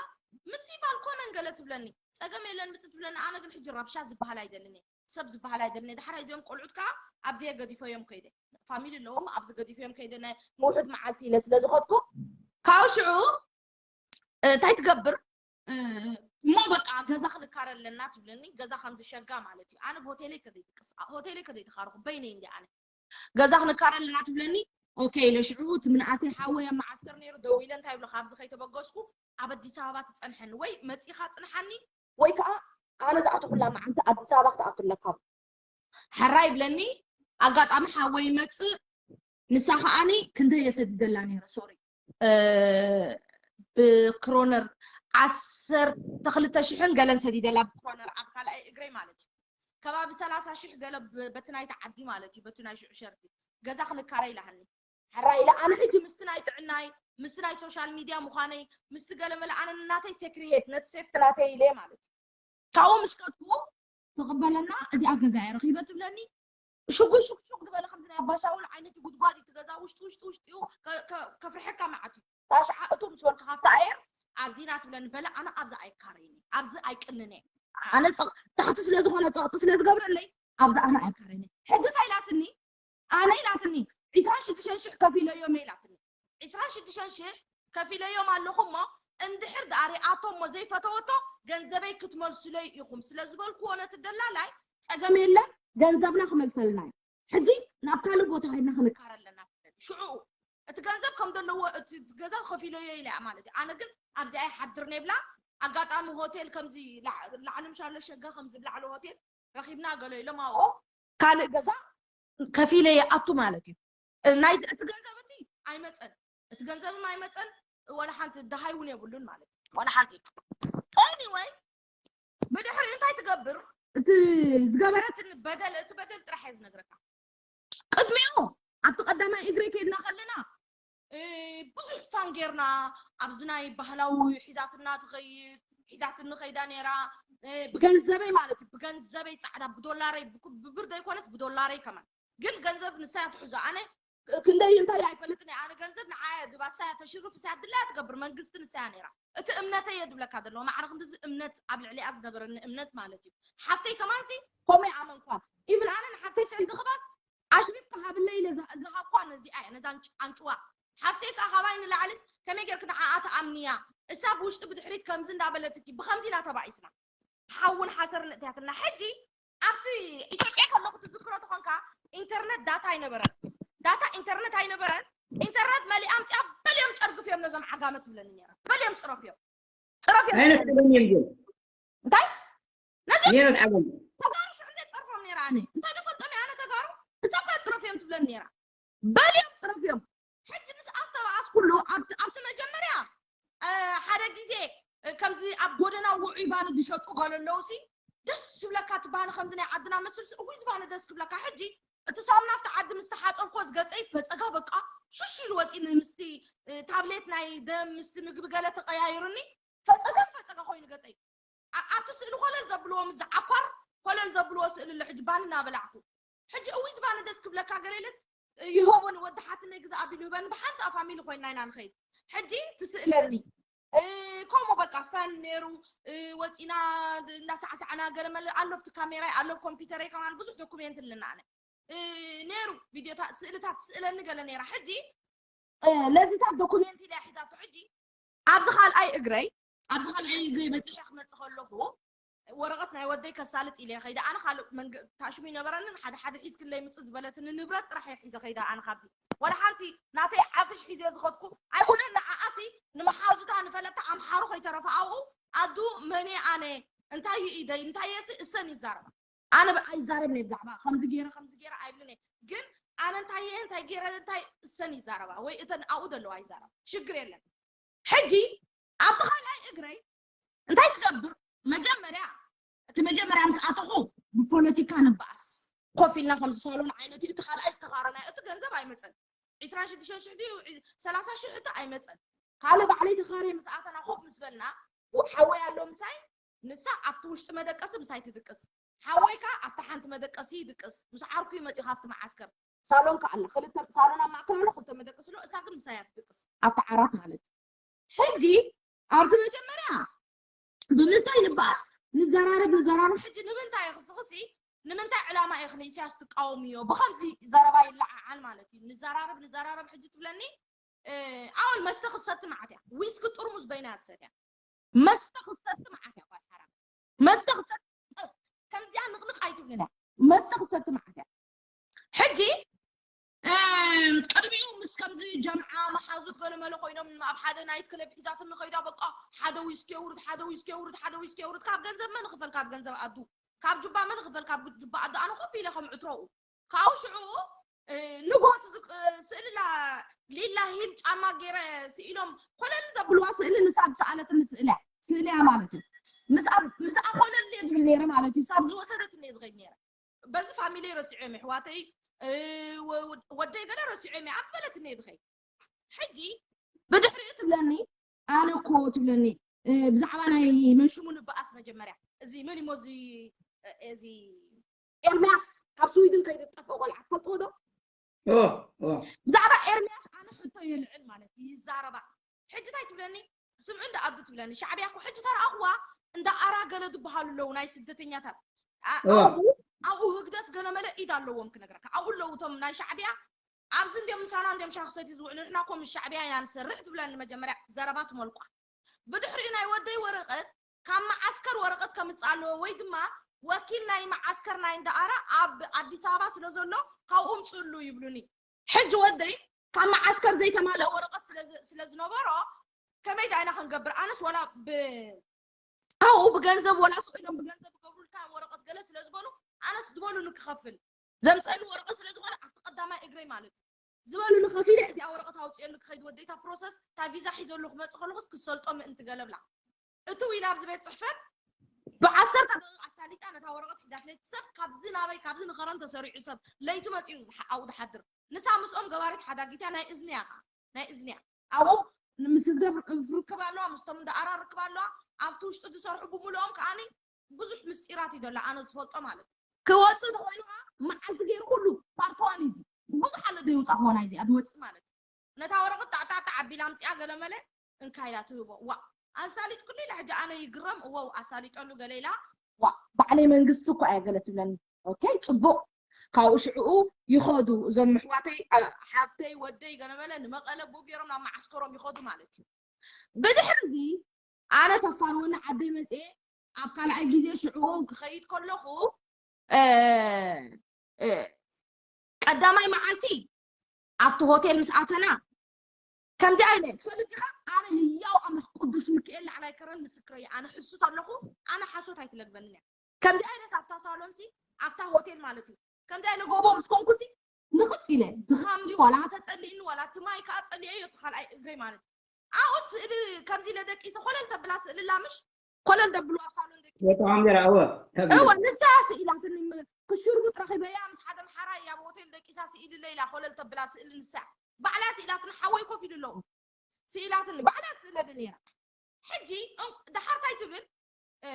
ምጽእ ኢልካ ኮመን ገለ ትብለኒ። ጸገም የለን ምጽእ ትብለኒ። ኣነ ግን ሕጂ ረብሻ ዝበሃል ኣይደልን እየ። ሰብ ዝበሃል ኣይደልን እየ። ዳሕራይ እዚኦም ቆልዑት ከኣ ኣብዚ እየ ገዲፈዮም ከይደ። ፋሚሊ ኣለዎም፣ ኣብዚ ገዲፈዮም ከይደ። ናይ ንውሑድ መዓልቲ ኢለ ስለ ዝኸድኩ፣ ካብኡ ሽዑ እ፣ እንታይ ትገብር? እ፣ እሞ በቃ ገዛ ክንካረ ኣለና ትብለኒ። ገዛ ከም ዝሸጋ ማለት እዩ። ኣነ ብሆቴለይ ከዘይድቅስ፣ ሆቴለይ ከዘይተኻርኹ በይነይ እንዲ ኣነ። ገዛ ክንካረ ኣለና ትብለኒ። ኦኬ ኢለ ሽዑ እቲ ምንኣሰይ ሓወይ ኣብ መዓስከር ነይሩ ደው ኢለ እንታይ ብሎ ካብዚ ከይተበገስኩ ኣብ ኣዲስ ኣበባ ትጸንሐኒ ወይ መጺኻ ጽንሓኒ ወይ ከኣ ኣነ ዝኣተኹላ መዓልቲ ኣዲስ ኣበባ ክትኣቱ ኣለካ። ሓራ ይብለኒ። ኣጋጣሚ ሓወይ ይመጽእ። ንሳ ከኣኒ ክንደይ እየ ሰዲደላ ነይረ፣ ሶሪ። እ፣ ብክሮነር ዓሰርተ ክልተ ሽሕን ገለን ሰዲደላ ብክሮነር ኣብ ካልኣይ እግረይ ማለት እዩ። ከባቢ ሰላሳ ሽሕ ገለ ብ-፣ በቲ ናይቲ ዓዲ ማለት እዩ፣ በቲ ናይ ሽዑ ሸርፊ። ገዛ ክንካረ ኢላሃኒ። ሓራ ኢለ ኣነ ሕጂ ምስቲ ናይ ጥዕናይ፣ ምስቲ ናይ ሶሻል ሚድያ ምዃነይ፣ ምስቲ ገለ መለ ኣነ ናተይ ሴክሪሄት፣ ነቲ ሴፍቲ ናተይ ኢለ ማለት እዩ። ካብኡ ምስ ከድኩ ትቕበለና፣ እዚኣ ገዛ እየ ረኺበ ትብለኒ። ሽጉይ ሹክ ሹክ ዝበለ ከምዚ ናይ ኣባሻውል ዓይነት ጉድጓድ እዩ እቲ ገዛ፣ ውሽጢ ውሽጢ ውሽጢ እዩ፣ ከ-፣ ከ-፣ ከፍርሐካ መዓት እዩ። ታሽዓ እቱ ምስ በልኩ ካብታ እየ ኣብዚ ኢና ትብለኒ፣ በለ ኣነ ኣብዚ ኣይካረይኒ፣ ኣብዚ ኣይቅንን እየ። ኣነ ጸቕ-፣ ታሕቲ ስለ ዝኾነ ጸቕጢ ስለ ዝገብረለይ ኣብዚ ኣነ ኣይካረይኒ። ሕጂ እንታይ ኢላትኒ? ኣነ ኢላትኒ፣ ዕስራን ሽዱሽተን ሽሕ ከፊለዮም እየ ኢላትኒ። ዕስራን ሽዱሽተን ሽሕ ከፊለዮም ኣለኹ እሞ፣ እንድሕር ደኣ ሪኣቶ እሞ ዘይፈተወቶ፣ ገንዘበይ ክትመልሱለይ ኢኹም ስለ ዝበልኩዎ ነቲ ደላላይ፣ ጸገም የለን፣ ገንዘብና ክመልሰልና እዩ። ሕጂ ናብ ካልእ ቦታ ኸይድና ክንካረ ኣለና ትብለኒ። ሽዑ እቲ ገንዘብ ከም ዘለዎ፣ እቲ ገዛ ከፊለዮ ኢለ እያ ማለት እዩ። ኣነ ግን ኣብዚኣ ይሓድር ነይብላ። ኣጋጣሚ ሆቴል ከምዚ ላዕ-፣ ላዕሊ ምሻሎ ሸጋ ከምዚ ብላዕሊ ሆቴል ረኺብና ገሎ ኢሎም ኣብኡ ካልእ ገዛ ከፊለ ይኣቱ ማለት እዩ። ናይ እቲ ገንዘብ እቲ ኣይመጸን፣ እቲ ገንዘብም ኣይመጸን፣ ወላ ሓንቲ ደሃይ እውን የብሉን ማለት እዩ። ወላ ሓንቲ። ወይ ብድሕሪኡ እንታይ ትገብር? እቲ ዝገበረትኒ በደል፣ እቲ በደል ጥራሕ እየ ዝነግረካ። ቅድሚኡ ኣብቲ ቀዳማይ እግሪ ከይድና ከለና ብዙሕ ፋን ጌርና ኣብዚ ናይ ባህላዊ ሒዛትና ትኸይድ ሒዛትኒ ከይዳ ነይራ። ብገንዘበይ ማለት እዩ፣ ብገንዘበይ ፃዕዳ ብዶላረይ ብብር ዘይኮነስ ብዶላረይ ከማን። ግን ገንዘብ ንሳያ ትሕዞ። ኣነ ክንደይ እንታይ ኣይፈልጥን እየ። ኣነ ገንዘብ ንዓያ ድባሳያ ተሽርፍ ሳያ ድላያ ትገብር መንግስቲ ንሳያ ነይራ። እቲ እምነተይ እየ ድብለካ ዘለኹ። ማዕረ ክንድዚ እምነት ኣብ ልዕሊኣ ዝነበረኒ እምነት ማለት እዩ። ሓፍተይ ከማንሲ ከምኡ ይኣመንኳ። ኢቭን ኣነ ንሓፍተይ ስዕል ድኽባስ ኣሽሪፍካ ሃብለይ ኢለ ዝሃብኳ ነዚኣ እያ፣ ነዛ ኣንጭዋ። ሓፍተይ ከዓ ካባይ ንላዕልስ ከመይ ጌርክ ንዓኣ ትኣምንያ? እሳ ብውሽጢ ብድሕሪት ከምዚ እንዳበለትኪ ብከምዚ ኢና ተባኢስና። ሓውን ሓሰርን እትያትና። ሕጂ ኣብቲ ኢትዮጵያ ከለኹ ትዝክሮ ተኾንካ ኢንተርነት ዳታ ኣይነበረን። ዳታ ኢንተርነት ኣይነበረን። ኢንተርነት መሊኣ ኣምፅኣ በልዮም ጨርግፍዮም ነዞም ዓጋመ ትብለኒ ነይራ። በልዮም ፅረፍዮም። ፅረፍዮም ትብለኒ። እንታይ ነዚ ሜሮት ዓገም ተጋሩ ሽዑ እንደ ፅረፎም ነይራ። ኣነ እንታይ ተፈልጦም ኣነ ተጋሩ እሳባ ፅረፍዮም ትብለኒ ነይራ። በልዮም ፅረፍዮም። ሕጂ ምስ ኣስተባኣስ ኩሉ ኣብቲ ኣብቲ መጀመርያ ሓደ ግዜ ከምዚ ኣብ ጎደና ውዑይ ባኒ ዝሸጡ ገለ ኣለዉ ሲ ደስ ዝብለካ እቲ ባኒ ከምዚ ናይ ዓድና መስል ሲ እውይ ዝባኒ ደስ ክብለካ። ሕጂ እቲ ሳሙና ኣብቲ ዓዲ ምስ ተሓፀብኮ ዝገፀይ ፈፀጋ በቃ ሽሽ ኢሉ ወፂኒ ምስቲ ታብሌት ናይ ደም ምስቲ ምግቢ ገለ ተቀያይሩኒ ፈፀጋ ፈፀጋ ኮይኑ ገፀይ። ኣብቲ ስእሊ ኮለል ዘብልዎ ምስ ዝዓኳር ኮለል ዘብልዎ ስእሊ ኣሎ። ሕጂ ባኒ እናበላዕኩ ሕጂ እውይ ዝባኒ ደስ ክብለካ ገለ ኢለስ ይህቦኒ ወዲ ሓትነይ ግዛ ኣቢሉ ይህበኒ ብሓንሳእ ፋሚሊ ኮይንና ኢና ንኸይድ። ሕጂ ትስእለኒ ከምኡ በቃ ፈን ነይሩ። ወፂና እናሳዕሳዕና ገለ መለ ኣሎ ኣብቲ ካሜራይ ኣሎ ኮምፒውተረይ ከማን ብዙሕ ዶኩሜንት ኣለና ኣነ ነይሩ ቪድዮታት ስእልታት ትስእለኒ ገለ ነይራ። ሕጂ ለዚታት ዶኩሜንት ኢላ ሒዛቶ። ሕጂ ኣብዚ ካልኣይ እግረይ ኣብዚ ካልኣይ እግረይ በፂሐ ክመፅእ ከለኹ ወረቐት ናይ ወደይ ከሳልጥ ኢለ ከይደ ኣነ ካልእ መንገ- ታሽሙ ይነበረንን ሓደ ሓደ ሒዝክለይ ምፅእ ዝበለትኒ ንብረት ጥራሕ እየ ሒዘ ከይደ ኣነ ካብዚ ወላ ሓንቲ ናተይ ዓፍሽ ሒዘ ዝኸድኩ ኣይኮነን። ንዓኣሲ ንመሓዙታ ንፈለጥታ ኣምሓሩ ከይተረፈ ኣብኡ ኣዱ መን እየ ኣነ እንታይ እዩ ኢደይ እንታይ እየሲ እሰን ይዛረባ ኣነ ብ- ኣይዛረብን እየ ብዛዕባ ከምዚ ገይረ ከምዚ ገይረ ኣይብልን እየ ግን ኣነ እንታይ እየ እንታይ ገይረ እንታይ እሰን ይዛረባ ወይ እተን ኣብኡ ዘለዋ ይዛረባ ሽግር የለን። ሕጂ ኣብቲ ካልኣይ እግረይ እንታይ ትገብር? መጀመርያ እቲ መጀመርያ ምስ ኣተኹ ብፖለቲካ ንበኣስ ኮፍ ኢልና ከምዚ ሳሎን ዓይነት እዩ። እቲ ካልኣይ ዝተኻረናዮ እቲ ገንዘብ ኣይመፀን። ዒስራን ሽዱሽተን ሽሕ ድዩ ሰላሳ ሽሕ እቲ ኣይመፀን። ካልእ ባዕለይ ተኻርየ ምስ ኣተና ኮፍ ምስ በልና ሓወይ ኣሎ ምሳይ ንሳ ኣብቲ ውሽጢ መደቀሲ ምሳይ ትድቅስ። ሓወይ ከ ኣብቲ ሓንቲ መደቀሲ ይድቅስ። ምስ ዓርኩ እዩ መፂኡ ካብቲ መዓስከር። ሳሎን ከ ኣላ ክልተ ሳሎን ኣብ ማእከል ኣሎ ክልተ መደቀሲ ኣሎ። እሳ ግን ምሳይ እያ ትድቅስ ኣብቲ ዓራት ማለት እዩ። ሕጂ ኣብቲ መጀመርያ ብምንታይ ንበኣስ ንዘራረብ ንዘራረብ ሕጂ ንምንታይ ክስኽሲ ንምንታይ ዕላማ ኢኺ ንኢሳያስ ትቃወምዮ ብኸምዚ ዘረባ ይለዓዓል ማለት እዩ ንዘራረብ ንዘራረብ ሕጂ ትብለኒ ኣወል መስተ ክሰቲ መዓት እያ ዊስኪ ጥርሙዝ በይና እያ ትሰትያ መስተ ክሰቲ መዓት እያ ጓል ሓራም መስተ ክሰቲ ከምዚኣ ንቕንቕ ኣይትብልን እያ መስተ ክሰቲ መዓት እያ ሕጂ ቅድሚኡ ምስ ከምዚ ጀምዓ መሓዙት ገለመለ ኮይኖም ኣብ ሓደ ናይት ክለብ ሒዛትኒ ከይዳ በቃ ሓደ ዊስኪ የውርድ ሓደ ዊስኪ የውርድ ሓደ ዊስኪ የውርድ ካብ ገንዘብ መን ክፈል ካብ ገንዘብ ኣዱ ካብ ጁባ መን ክፈል ካብ ጁባ ኣዱ ኣነ ኮፍ ኢለ ከም ዕትሮኡ ካብኡ ሽዑ ንጎት ስእልላ ሊላ ሂል ጫማ ገይረ ስኢሎም ኮለል ዘብልዋ ስእሊ ንሳ ዝሰኣለትኒ ስእሊ እያ ስእሊ እያ ማለት እዩ ምስኣ ኮለል እየ ዝብል ነይረ ማለት እዩ ሳብ ዝወሰደትኒ እየ ዝኸይድ ነይረ በዚ ፋሚሊ ረሲዖም የሕዋተይ ወደይ ገለ ረሲዖም እየ ኣብ በለትኒ እየ ዝኸይድ ሕጂ ብድሕሪኡ ትብለኒ ኣነ እኮ ትብለኒ ብዛዕባ ናይ መንሽሙ ንበኣስ መጀመርያ እዚ መን እሞ እዚ እዚ ኤርምያስ ካብ ስዊድን ከይዱ ዝጠፍኦ ቆልዓ ትፈልጥዎ ዶ ብዛዕባ ኤርምያስ ኣነ ሕቶ የልዕል ማለት ይዛረባ ሕጂ እንታይ ትብለኒ ስምዑ እንዳ ኣዱ ትብለኒ ሻዕብያ እኮ ሕጂ ተረኣኽዋ እንዳ ኣራ ገለ ዝበሃሉ ኣለዉ ናይ ስደተኛታት ኣብኡ ህግደፍ ገለ መለ ኢድ ኣለዎም ክነግረካ ኣብኡ ኣለዉ እቶም ናይ ሻዕብያ ኣብዚ እንዲም ምሳና እንዲም ሻሂ ክሰትዩ ዝውዕሉ ንሕና እኮ ምስ ሻዕብያ ኢና ንሰርሕ ትብለኒ መጀመርያ ዘረባ ትመልቋ ብድሕሪኡ ናይ ወደይ ወረቐት ካብ መዓስከር ወረቐት ከምፅእ ኣለዎ ወይ ድማ ወኪል ናይ መዓስከር ናይ እንዳኣራ ኣብ ኣዲስ ኣበባ ስለ ዘሎ ካብኡ ምፅእሉ ይብሉኒ ሕጂ ወደይ ካብ መዓስከር ዘይተማልአ ወረቐት ስለ ዝነበሮ ከመይ ዳይና ክንገብር ኣነስ ወላ ብ ኣብኡ ብገንዘብ ወላ ስቕ ኢሎም ብገንዘብ ክገብሩልካ እዮም ወረቐት ገለ ስለ ዝበሉ ኣነስ ዝበሉኒ ክኸፍል ዘምፀኒ ወረቐት ስለ ዝኾነ ኣብቲ ቀዳማይ እግረይ ማለት እዩ ዝበሉኒ ከፊለ እዚኣ ወረቐት ኣውፅኤሉ ክኸይድ ወደይታ ፕሮሰስ እታ ቪዛ ሒዘሉ ክመፅእ ከለኹስ ክሰልጦ ምእንቲ ገለብላ እትው ኢላ ኣብዚ ቤት ፅሕፈት ብዓሰርተ ደቂቕ ኣሳሊጣ ነታ ወረቐት ሒዛትለይ። ሰብ ካብዚ ናበይ፣ ካብዚ ንኸረን ተሰሪዑ ሰብ ለይቲ መፂኡ ዝሓ-፣ ኣብኡ ዝሓድር። ንሳ ምስኦም ገባሪት ሓዳጊት እያ፣ ናይ እዝኒ እያ ኸዓ፣ ናይ እዝኒ እያ። ኣብኡ ምስ ህግደፍ ርክብ ኣለዋ፣ ምስቶም እንዳ ኣራ ርክብ ኣለዋ። ኣብቲ ውሽጢ ዝሰርሑ ብምልኦም ከዓኒ ብዙሕ ምስጢራት እዩ ዘሎ ኣነ ዝፈልጦ ማለት እዩ። ክወፅእ ተኾይኑ ኸዓ መዓልቲ ገይሩ ኩሉ ፓርት ዋን እዩ እዚ። ብዙሕ ኣሎ ዘይውፃእክዎ ናይዚኣ ዝወፅእ ማለት እዩ። ነታ ወረቐት ጣዕጣዕጣዕ ኣቢላ ኣምፂኣ ገለመለ እንካ ኢላ ትህቦ። ዋ ኣሳሊጥኩሉ ኢላ ሕጂ ኣነ ይግረም እወ ኣሳሊጠሉ ገለ ኢላ። ዋ ባዕለይ መንግስቲ እኮ እያ ገለ ትብለኒ። ኦኬ ፅቡቕ። ካብኡ ሽዕኡ ይኸዱ እዞም ኣሕዋተይ፣ ኣ-፣ ሓፍተይ፣ ወደይ ገለመለ ንመቐለ ብኡ ገይሮም ናብ መዓስከሮም ይኸዱ ማለት እዩ። ብድሕሪ እዚ ኣነ ተፋንወኒ ዓደይ መፅኤ ኣብ ካልኣይ ግዜ ሽዕኡ ክኸይድ ከለኹ፣ እ፣ እ፣ ቀዳማይ መዓልቲ ኣብቲ ሆቴል ምስ ኣተና ከምዚኣ ኢለ፣ ትፈልጥ ዲኻ? ኣነ ህያው ኣምላኽ ቅዱስ ሚካኤል ላዕላይ ከረን ምስክረይ፣ ኣነ ሕስት ኣለኹ፣ ኣነ ሓሶት ኣይትለግበንን እያ። ከምዚኣ ኢለስ ኣብታ ሳሎንሲ፣ ኣብታ ሆቴል ማለት እዩ፣ ከምዚኣ ኢለ ጎቦ ምስ ኮንኩሲ ንቕጽ ኢለ፣ ድኻም ድዩ ዋላ ተጸሊእኒ ዋላ እቲ ማይ ከኣ ጸሊኤዮ እቲ ካልኣይ እግረይ ማለት እዩ። ኣብኡ ስእሊ ከምዚ ኢለ ደቂሰ ኮለል ተብላ ስእሊ ላምሽ ኮለል ደብሉ ኣብ ሳሎን ደቂሰ። ወጣም ገራ እወ ተብሉ። እወ ንሳ ስኢላትኒ ም-፣ ክሽርቡጥ ረኺበያ ምስ ሓደ ምሓራይ ኣብ ሆቴል ደቂሳ ስኢሊ ለይላ ኮለል ተብላ ስእሊ ንሳ ባዕላ ስኢላትኒ ሓወይ ኮፍ ኢሉ ኣለዉ ስኢላትኒ ባዕላ ትስእለኒ ነይራ። ሕጂ እንቁ-፣ ደሓር እንታይ ትብል? እ፣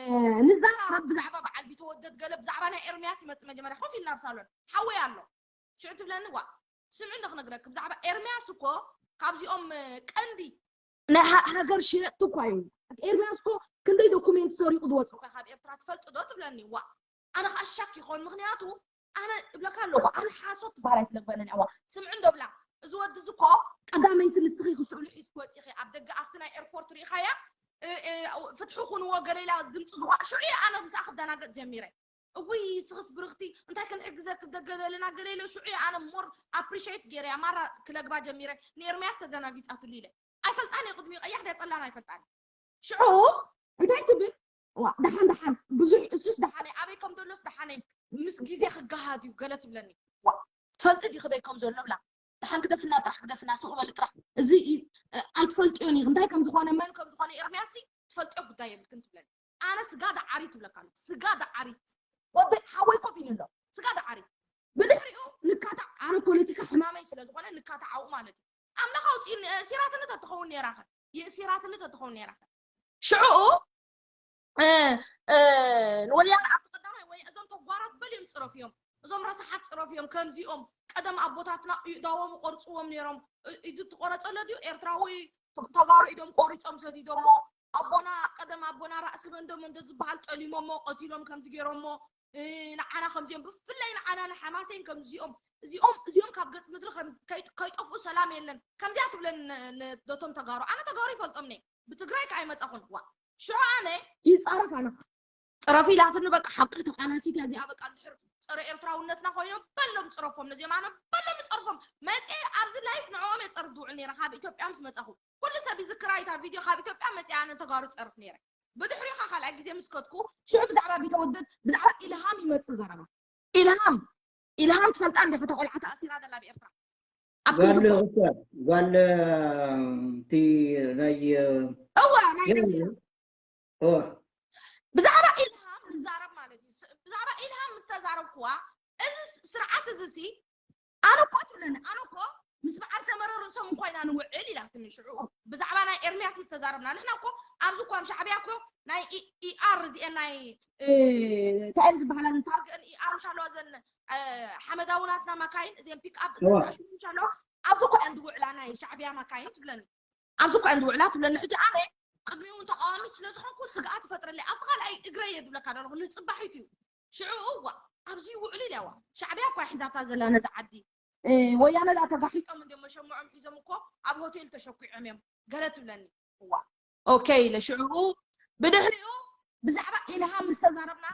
ንዘራረብ ብዛዕባ በዓል ቢተወደድ ገለ ብዛዕባ ናይ ኤርምያስ ይመጽእ መጀመርያ ኮፍ ኢልና ኣብ ሳሎን ሓወይ ኣሎ ሽዑ ትብለኒ ዋ ስምዒ እንዶ ክነግረክ ብዛዕባ ኤርምያስ እኮ ካብዚኦም እ፣ ቀንዲ ናይ ሃ- ሃገር ሽየጥቲ እኳ እዩ። ኤርምያስ እኮ ክንደይ ዶኩሜንት ሰሪቑ ዝወፅእ እኳ ካብ ኤርትራ ትፈልጢ ዶ ትብለኒ ዋ ኣነ ከዓ ሻክ ይኸውን ምክንያቱ ኣነ እብለካ ኣለኹ ኣነ ሓሶት ትበሃል ኣይትለግበንን እዋ ስምዒ እንዶ ብላ እዚ ወዲ እዚ እኮ ቀዳመይቲ ንስኺ ክስእሉ ሒዝኪ ወፂኺ ኣብ ደገ ኣብቲ ናይ ኤርፖርት ርኢኻያ እ፣ እ፣ ፍትሒ ኩንዎ ገለ ኢላ ድምፂ ዝዋ ሽዑ እየ ኣነ ምስኣ ክደናገጥ ጀሚረ እውይ ስኽስ ብርኽቲ እንታይ ክንሕግዘ ክብደገ ዘለና ገለ ኢለ ሽዑ እየ ኣነ ሞር ኣፕሪሽት ገይረያ ማራ ክለግባ ጀሚረ ንኤርምያስ ተደናጊፃትሉ ኢለ ኣይፈልጣን እየ ቅድሚኡ ቀያሕ ድያ ፀላም ኣይፈልጣን ሽዑ እንታይ ትብል ዋ ደሓን ደሓን ብዙሕ እሱስ ደሓነይ ኣበይ ከም ዘሎስ ደሓነይ ምስ ግዜ ክገሃድ እዩ ገለ ትብለኒ ዋ ትፈልጢ ዲኺ በይ ከም ዘሎ ብላ ደሓን ግደፍና ጥራሕ ግደፍና ስቕ በሊ ጥራሕ እዚ እ- ኣይትፈልጥዮን ኢኺ እንታይ ከም ዝኾነ መን ከም ዝኾነ ኤርምያስ ትፈልጥዮ ጉዳይ የብልክን ትብለኒ ኣነ ስጋ ዳዓሪ ትብለካ ኣሎ ስጋ ዳዓሪ ወደ ሓወይ ኮፍ ኢሉ ኣሎ ስጋ ዳዓሪ ብድሕሪኡ ንካታዕ ኣነ ፖለቲካ ሕማመይ ስለ ዝኾነ ንካታዕ ኣብኡ ማለት እዩ ኣምላኽ ኣውፅእኒ የእሲራትኒ ተትኸውን ነይራ ኸ የእሲራትኒ ተትኸውን ነይራ ኸ ሽዕኡ እ፣ እ፣ ንወያነ ኣብቲ ቀዳማይ ወይ እዞም ተጓሮት በልዮም ፅረፍዮም እዞም ረሳሓት ፅረፍዮም ከምዚኦም ቀደም ኣቦታትና ኢዳዎም ቆርፅዎም ነይሮም እ- ኢዱ ትቆረፀለ ድዩ ኤርትራዊ ተ- ተጋሩ ኢዶም ቆሪፆም ሰዲዶሞ ኣቦና ቀደም ኣቦና ራእሲ መንዶ መንዶ ዝበሃል ጠሊሞሞ ቀቲሎም ከምዚ ገይሮሞ እ፣ ንዓና ከምዚኦም ብፍላይ ንዓና ንሓማሴን ከምዚኦም እዚኦም እዚኦም ካብ ገፅ ምድሪ ከም- ከይ- ከይጠፍኡ ሰላም የለን ከምዚኣ ትብለን ን- ን- ነቶም ተጋሩ ኣነ ተጋሩ ይፈልጦም ነ ብትግራይ ከዓ ይመፃኹን ዋ ሽዑ ኣነ ይፃረፍ ኣነ ከዓ ፅረፊ ኢላትኒ በቃ ሓቂ ተቃላሲት እያ እዚኣ በቃ እንድሕር ፀረ ኤርትራውነትና ኮይኖም በሎም ፅረፎም ነዚኦም ኣነ በሎም ይፀርፎም መፅኤ ኣብዚ ላይፍ ንዕኦም እየ ፀርፍ ዝውዕል ነይረ ካብ ኢትዮጵያ ምስ መፃኹ ኩሉ ሰብ ይዝክራ እታ ቪድዮ ካብ ኢትዮጵያ መፅኤ ኣነ ተጋሩ ፀርፍ ነይረ ብድሕሪኡ ከዓ ካልኣይ ግዜ ምስ ከድኩ ሽዑ ብዛዕባ ቢተወደድ ብዛዕባ ኢልሃም ይመፅእ ዘረባ ኢልሃም ኢልሃም ትፈልጣ እንዲኻ እታ ቆልዓ ተኣሲራ ዘላ ኣብ ኤርትራ ኣብ ክንዲ ጓል እኮ እኮ ጓል እቲ ናይ እዋ ናይ ገዚራ እዋ ብዛዕባ ኢልሃም ንዛረብ ማለት እዩ ስ- ብዛዕባ ኢልሃም ምስ ተዛረብኩዋ እዚ ስ- ስርዓት እዚ ሲ ኣነ እኮ ትብለኒ ኣነ እኮ ምስ በዓል ሰመረ ርእሶም እንኳ ኢና ንውዕል ኢላትኒ ሽዑ ብዛዕባ ናይ ኤርምያስ ምስ ተዛረብና ንሕና እኮ ኣብዚ እኳ ኣብ ሻዕብያ እኮ ናይ ኢ- ኢኣር እዚአን ናይ እ፣ እንታይ እየን ዝበሃላ እዘን ታርግአን ኢኣር ምሽ ኣለዋ እዘን እ፣ ሓመዳዊ ናትና መካይን እዚአን ፒክኣፕ እዘን እዋ። ተኣሲሩ ምሽ ኣለዋ ኣብዚ እኳ እየን ዝውዕላ ናይ ሻዕብያ መካይን ትብለኒ ኣብዚ እኳ እየን ዝውዕላ ትብለኒ ሕጂ ኣነ ቅድሚኡ እውን ተቃዋሚት ስለ ዝኾንኩ ስግኣት ይፈጥረለይ ኣብቲ ካልኣይ እግረ እየ ዝብለካ ዘለኹ ንፅባሒት እዩ ሽዑ እዋ ኣብዚ ይውዕሉ ኢለ እዋ ሻዕብያ እኳ ሒዛታ ዘላ ነዛ ዓዲ እ፣ ወያነ ዳ ተጋሒጦም እንዲም መሸምዖም ሒዞም እኮ ኣብ ሆቴል ተሸኪዖም እዮም ገለ ትብለኒ እዋ ኦኬ ኢለ ሽዑ ብድሕሪኡ ብዛዕባ ኢልሃም ምስ ተዛረብና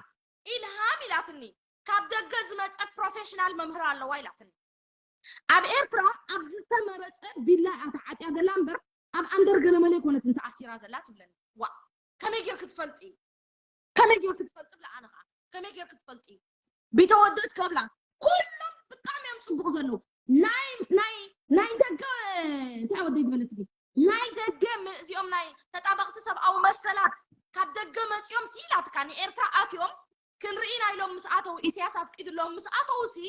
ኢልሃም ኢላትኒ ካብ ደገ ዝመፀ ፕሮፌሽናል መምህር ኣለዋ ኢላትኒ ኣብ ኤርትራ ኣብ ዝተመረፀ ቪላ እያ ተዓፅያ ዘላ እምበር ኣብ ኣንደር ገለመለ ኣይኮነትን ተኣሲራ ዘላ ትብለኒ ዋ ከመይ ጌርኪ ትፈልጢ ከመይ ጌርኪ ትፈልጢ ብላ ኣነ ከዓ ከመይ ጌርኪ ትፈልጢ ቢተወደድ ከብላ ኩሎም ብጣዕሚ እዮም ፅቡቅ ዘለዉ ናይ ናይ ናይ ደገ እንታይ ወደይ ዝበለትኒ ናይ ደገ ም- እዚኦም ናይ ተጣበቅቲ ሰብኣዊ መሰላት ካብ ደገ መጺኦም ሲ ኢላትካ ንኤርትራ ኣትዮም ክንርኢ ኢና ኢሎም ምስ ኣተው፣ ኢሳያስ ኣፍቂድሎም ምስ ኣተው ሲ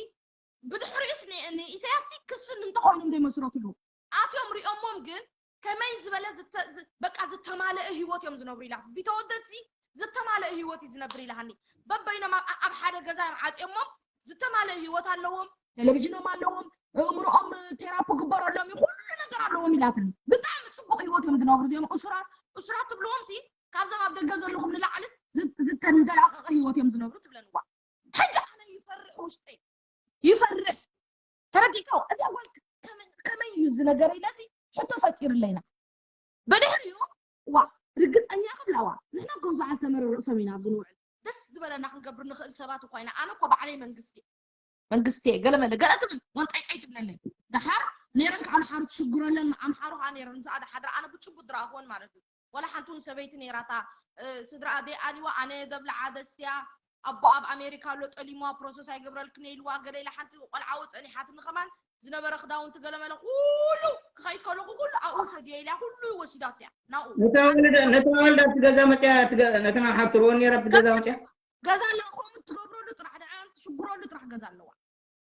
ብድሕሪኡስ ን- ንኢሳያስ ሲ ክስን እንተኾይኖም ዘይመስረትሉ ኣትዮም ሪኦሞም ግን ከመይ ዝበለ ዝተ- ዝ- በቃ ዝተማለአ ህይወት እዮም ዝነብሩ ኢላ። ቢተወደድ ሲ ዝተማለአ ህይወት እዩ ዝነብር ኢላሃኒ። በበይኖም ኣብ ኣብ ሓደ ገዛ እዮም ዓፅዮሞም ዝተማለአ ህይወት ኣለዎም። ቴሌቪዥኖም ኣለዎም። እምሮኦም ቴራፒ ግበረሎም እዩ ኩሉ ነገር ኣለዎም ኢላትኒ። ብጣዕሚ ፅቡቅ ህይወት እዮም ዝነብሩ እዚኦም እሱራት እሱራት ትብልዎም ሲ ካብዞም ኣብ ደገ ዘለኹም ንላዕልስ ዝ- ዝተንደላቀቀ ህይወት እዮም ዝነብሩ ትብለንዋ። ሕጂ ኣነ ይፈርሕ ውሽጠይ ይፈርሕ። ተረዲእካ እዚ ጓል ከመይ- ከመይ እዩ እዚ ነገር ኢለ እዚ ሕቶ ፈጢርለይና። ብድሕሪኡ ዋ ርግፀኛ ክብላዋ ንሕና ከም በዓል ሰመረ ርእሶም ኢና ኣብዚ ንውዕል ደስ ዝበለና ክንገብር ንኽእል ሰባት እኳ ኢና። ኣነ እኮ ባዕለይ መንግስቲ መንግስቲ ገለመለ ገለ ትብል ወንጠይጠይ ትብለለይ። ደሓር ነይረን ከዓ ኣምሓሩ ትሽግረለን ኣምሓሩ ከዓ ነይረን ምስኣ ደሓድራ ኣነ ብጭቡጥ ድረኣኽወን ማለት እዩ። ወላ ሓንቲ እውን ሰበይቲ ነይራታ ስድራ ኣደይ ኣሊዋ ኣነ ደብላ ዓደስትያ ኣቦ ኣብ ኣሜሪካ ኣሎ ጠሊምዋ ፕሮሰስ ኣይገብረልክን ኢልዋ ገለ ኢላ ሓንቲ ቆልዓዊ ፀኒሓትኒ ከማን ዝነበረ ክዳውንቲ ገለመለ ኩሉ ክኸይድ ከለኹ ኩሉ ኣብኡ ሰድየ ኢልያ ኩሉ ወሲዳቶ እያ ናብኡ ነተን ወለደ- ነተን ወለዳ ኣብቲ ገዛ መፅያ ትገ- ነተን ኣብ ሓብቲ ርወን ነይራ ኣብቲ ገዛ መፅያ ገዛ ኣለዎ ከምኡ ትገብረሉ ጥራሕ ደዓን ትሽግረሉ ጥራሕ ገዛ ኣለዋ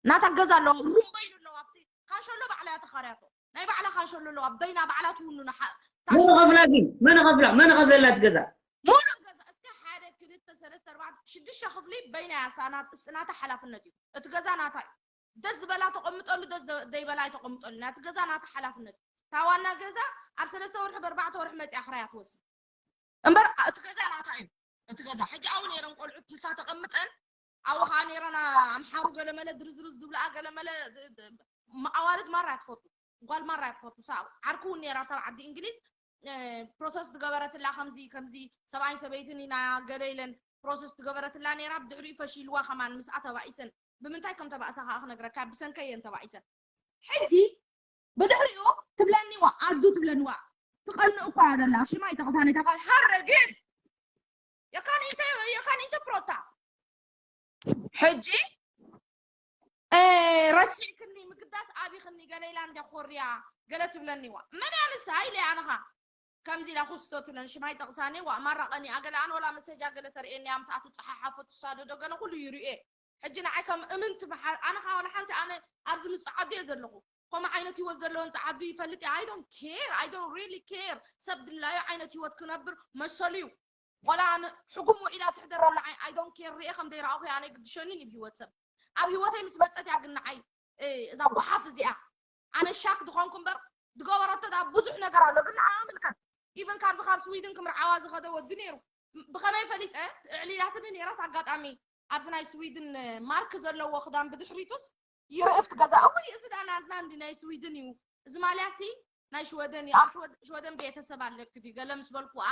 ናታ ገዛ ኣለዋ ሩምባ ኢሉ ኣለዋ ኣብቲ ካሸሎ ባዕላ እያ ተኻርያቶ ናይ ባዕላ ካሸሎ ኣለዋ በይና ባዕላ ትውኑ መን ከፍላ ግን መን ከፍላ መን ከፍለላ እቲ ገዛ ሙሉ ገዛ እስከ ሓደ ክልተ ሰለስተ ኣርባዕተ ሽዱሽተ ክፍሊ በይና እያ እሳ ናት- እስ- ናታ ሓላፍነት እዩ እቲ ገዛ ናታ እዩ ደስ ዝበላ ተቐምጠሉ ደስ ደ- ደይበላ ኣይተቐምጠሉ ናቲ ገዛ ናታ ሓላፍነት እዩ እታ ዋና ገዛ ኣብ ሰለስተ ወርሒ ብኣርባዕተ ወርሒ መፅያ ክራያ ትወስድ እምበር እቲ ገዛ ናታ እዩ እቲ ገዛ ሕጂ ኣው ነይረን ቆልዑት ንሳ ተቐምጠን ኣው ከዓ ነይረን ኣምሓሩ ገለመለ ድርዝርዝ ዝብልኣ ገለመለ ኣዋልድ ማራ ትፈቱ ጓል ማራ ትፈቱ ሳ ዓርኩ እውን ነይራ ካብ ዓዲ እንግሊዝ ፕሮሰስ ዝገበረትላ ከምዚ ከምዚ ሰብኣይን ሰበይትን ኢና ገለ ኢለን ፕሮሰስ ዝገበረትላ ነይራ ብድሕሪኡ ፈሺልዋ ከማን ምስኣ ተባኢሰን ብምንታይ ከም ተባእሳ ከዓ ክነግረካ ብሰንከየን ተባኢሰን ሕጂ ብድሕሪኡ ትብለኒዋ ኣዱ ትብለኒዋ ትቐንእ እኳ እያ ዘላ ሽማ ይጠቕሳ ነታ ጓል ሃረ ግን የካን ኢንተ የካን ኢንተ ፕሮታ ሕጂ ረሲዕክኒ ምግዳስ ኣብይክኒ ገለ ኢላ እንደ ኮርያ ገለ ትብለኒዋ መን እያ ንሳ ኢለ ኣነኻ ከምዚ ኢላ ኩስቶ ትብለን ሽማይ ጠቕሳኒ ዋ ማራ ቀኒኣ ገለ ኣነ ወላ መሰጃ ገለ ተርእየኒ እያ ምስኣ ትፀሓሓፎ ትሳደዶ ገለ ኩሉ ይርእየ ሕጂ ንዓይ ከም እምንቲ ኣነ ከዓ ወላ ሓንቲ ኣነ ኣብዚ ምፅዓዱ እየ ዘለኹ ከምኡ ዓይነት ህይወት ዘለዎን ፀዓዱ ይፈልጥ እየ I don't care I don't really care ሰብ ድላዩ ዓይነት ህይወት ክነብር መሰሉ እዩ ዋላ ኣነ ሕጉም ውዒላ ትሕደር ኣላ I don't care ሪኤ ከም ዘይረኣኹ ኣነ ግድሸኒን እዩ ብህይወት ሰብ ኣብ ህይወተይ ምስ መፀት እያ ግን ንዓይ እዛ ጓሓፍ እዚኣ ኣነ ሻክ ዝኾንኩ እምበር ዝገበረቶ ዳ ብዙሕ ነገር ኣሎ ግን ንዓ ምልከት ኢቨን ካብዚ ካብ ስዊድን ክምርዓዋ ዝኸደ ወዲ ነይሩ ብኸመይ ፈሊጠ እዕሊላትኒ ነይራስ ኣጋጣሚ ኣብዚ ናይ ስዊድን ማርክ ዘለዎ ክዳን ብድሕሪቱስ ይርእ ኣብቲ ገዛ እውይ እዚ ደኣ ናትና እንዲ ናይ ስዊድን እዩ እዚ ማልያ ሲ ናይ ሽወደን እዩ ኣብ ሽወደን ቤተሰብ ኣለኪ ድዩ ገለ ምስ በልኩዋ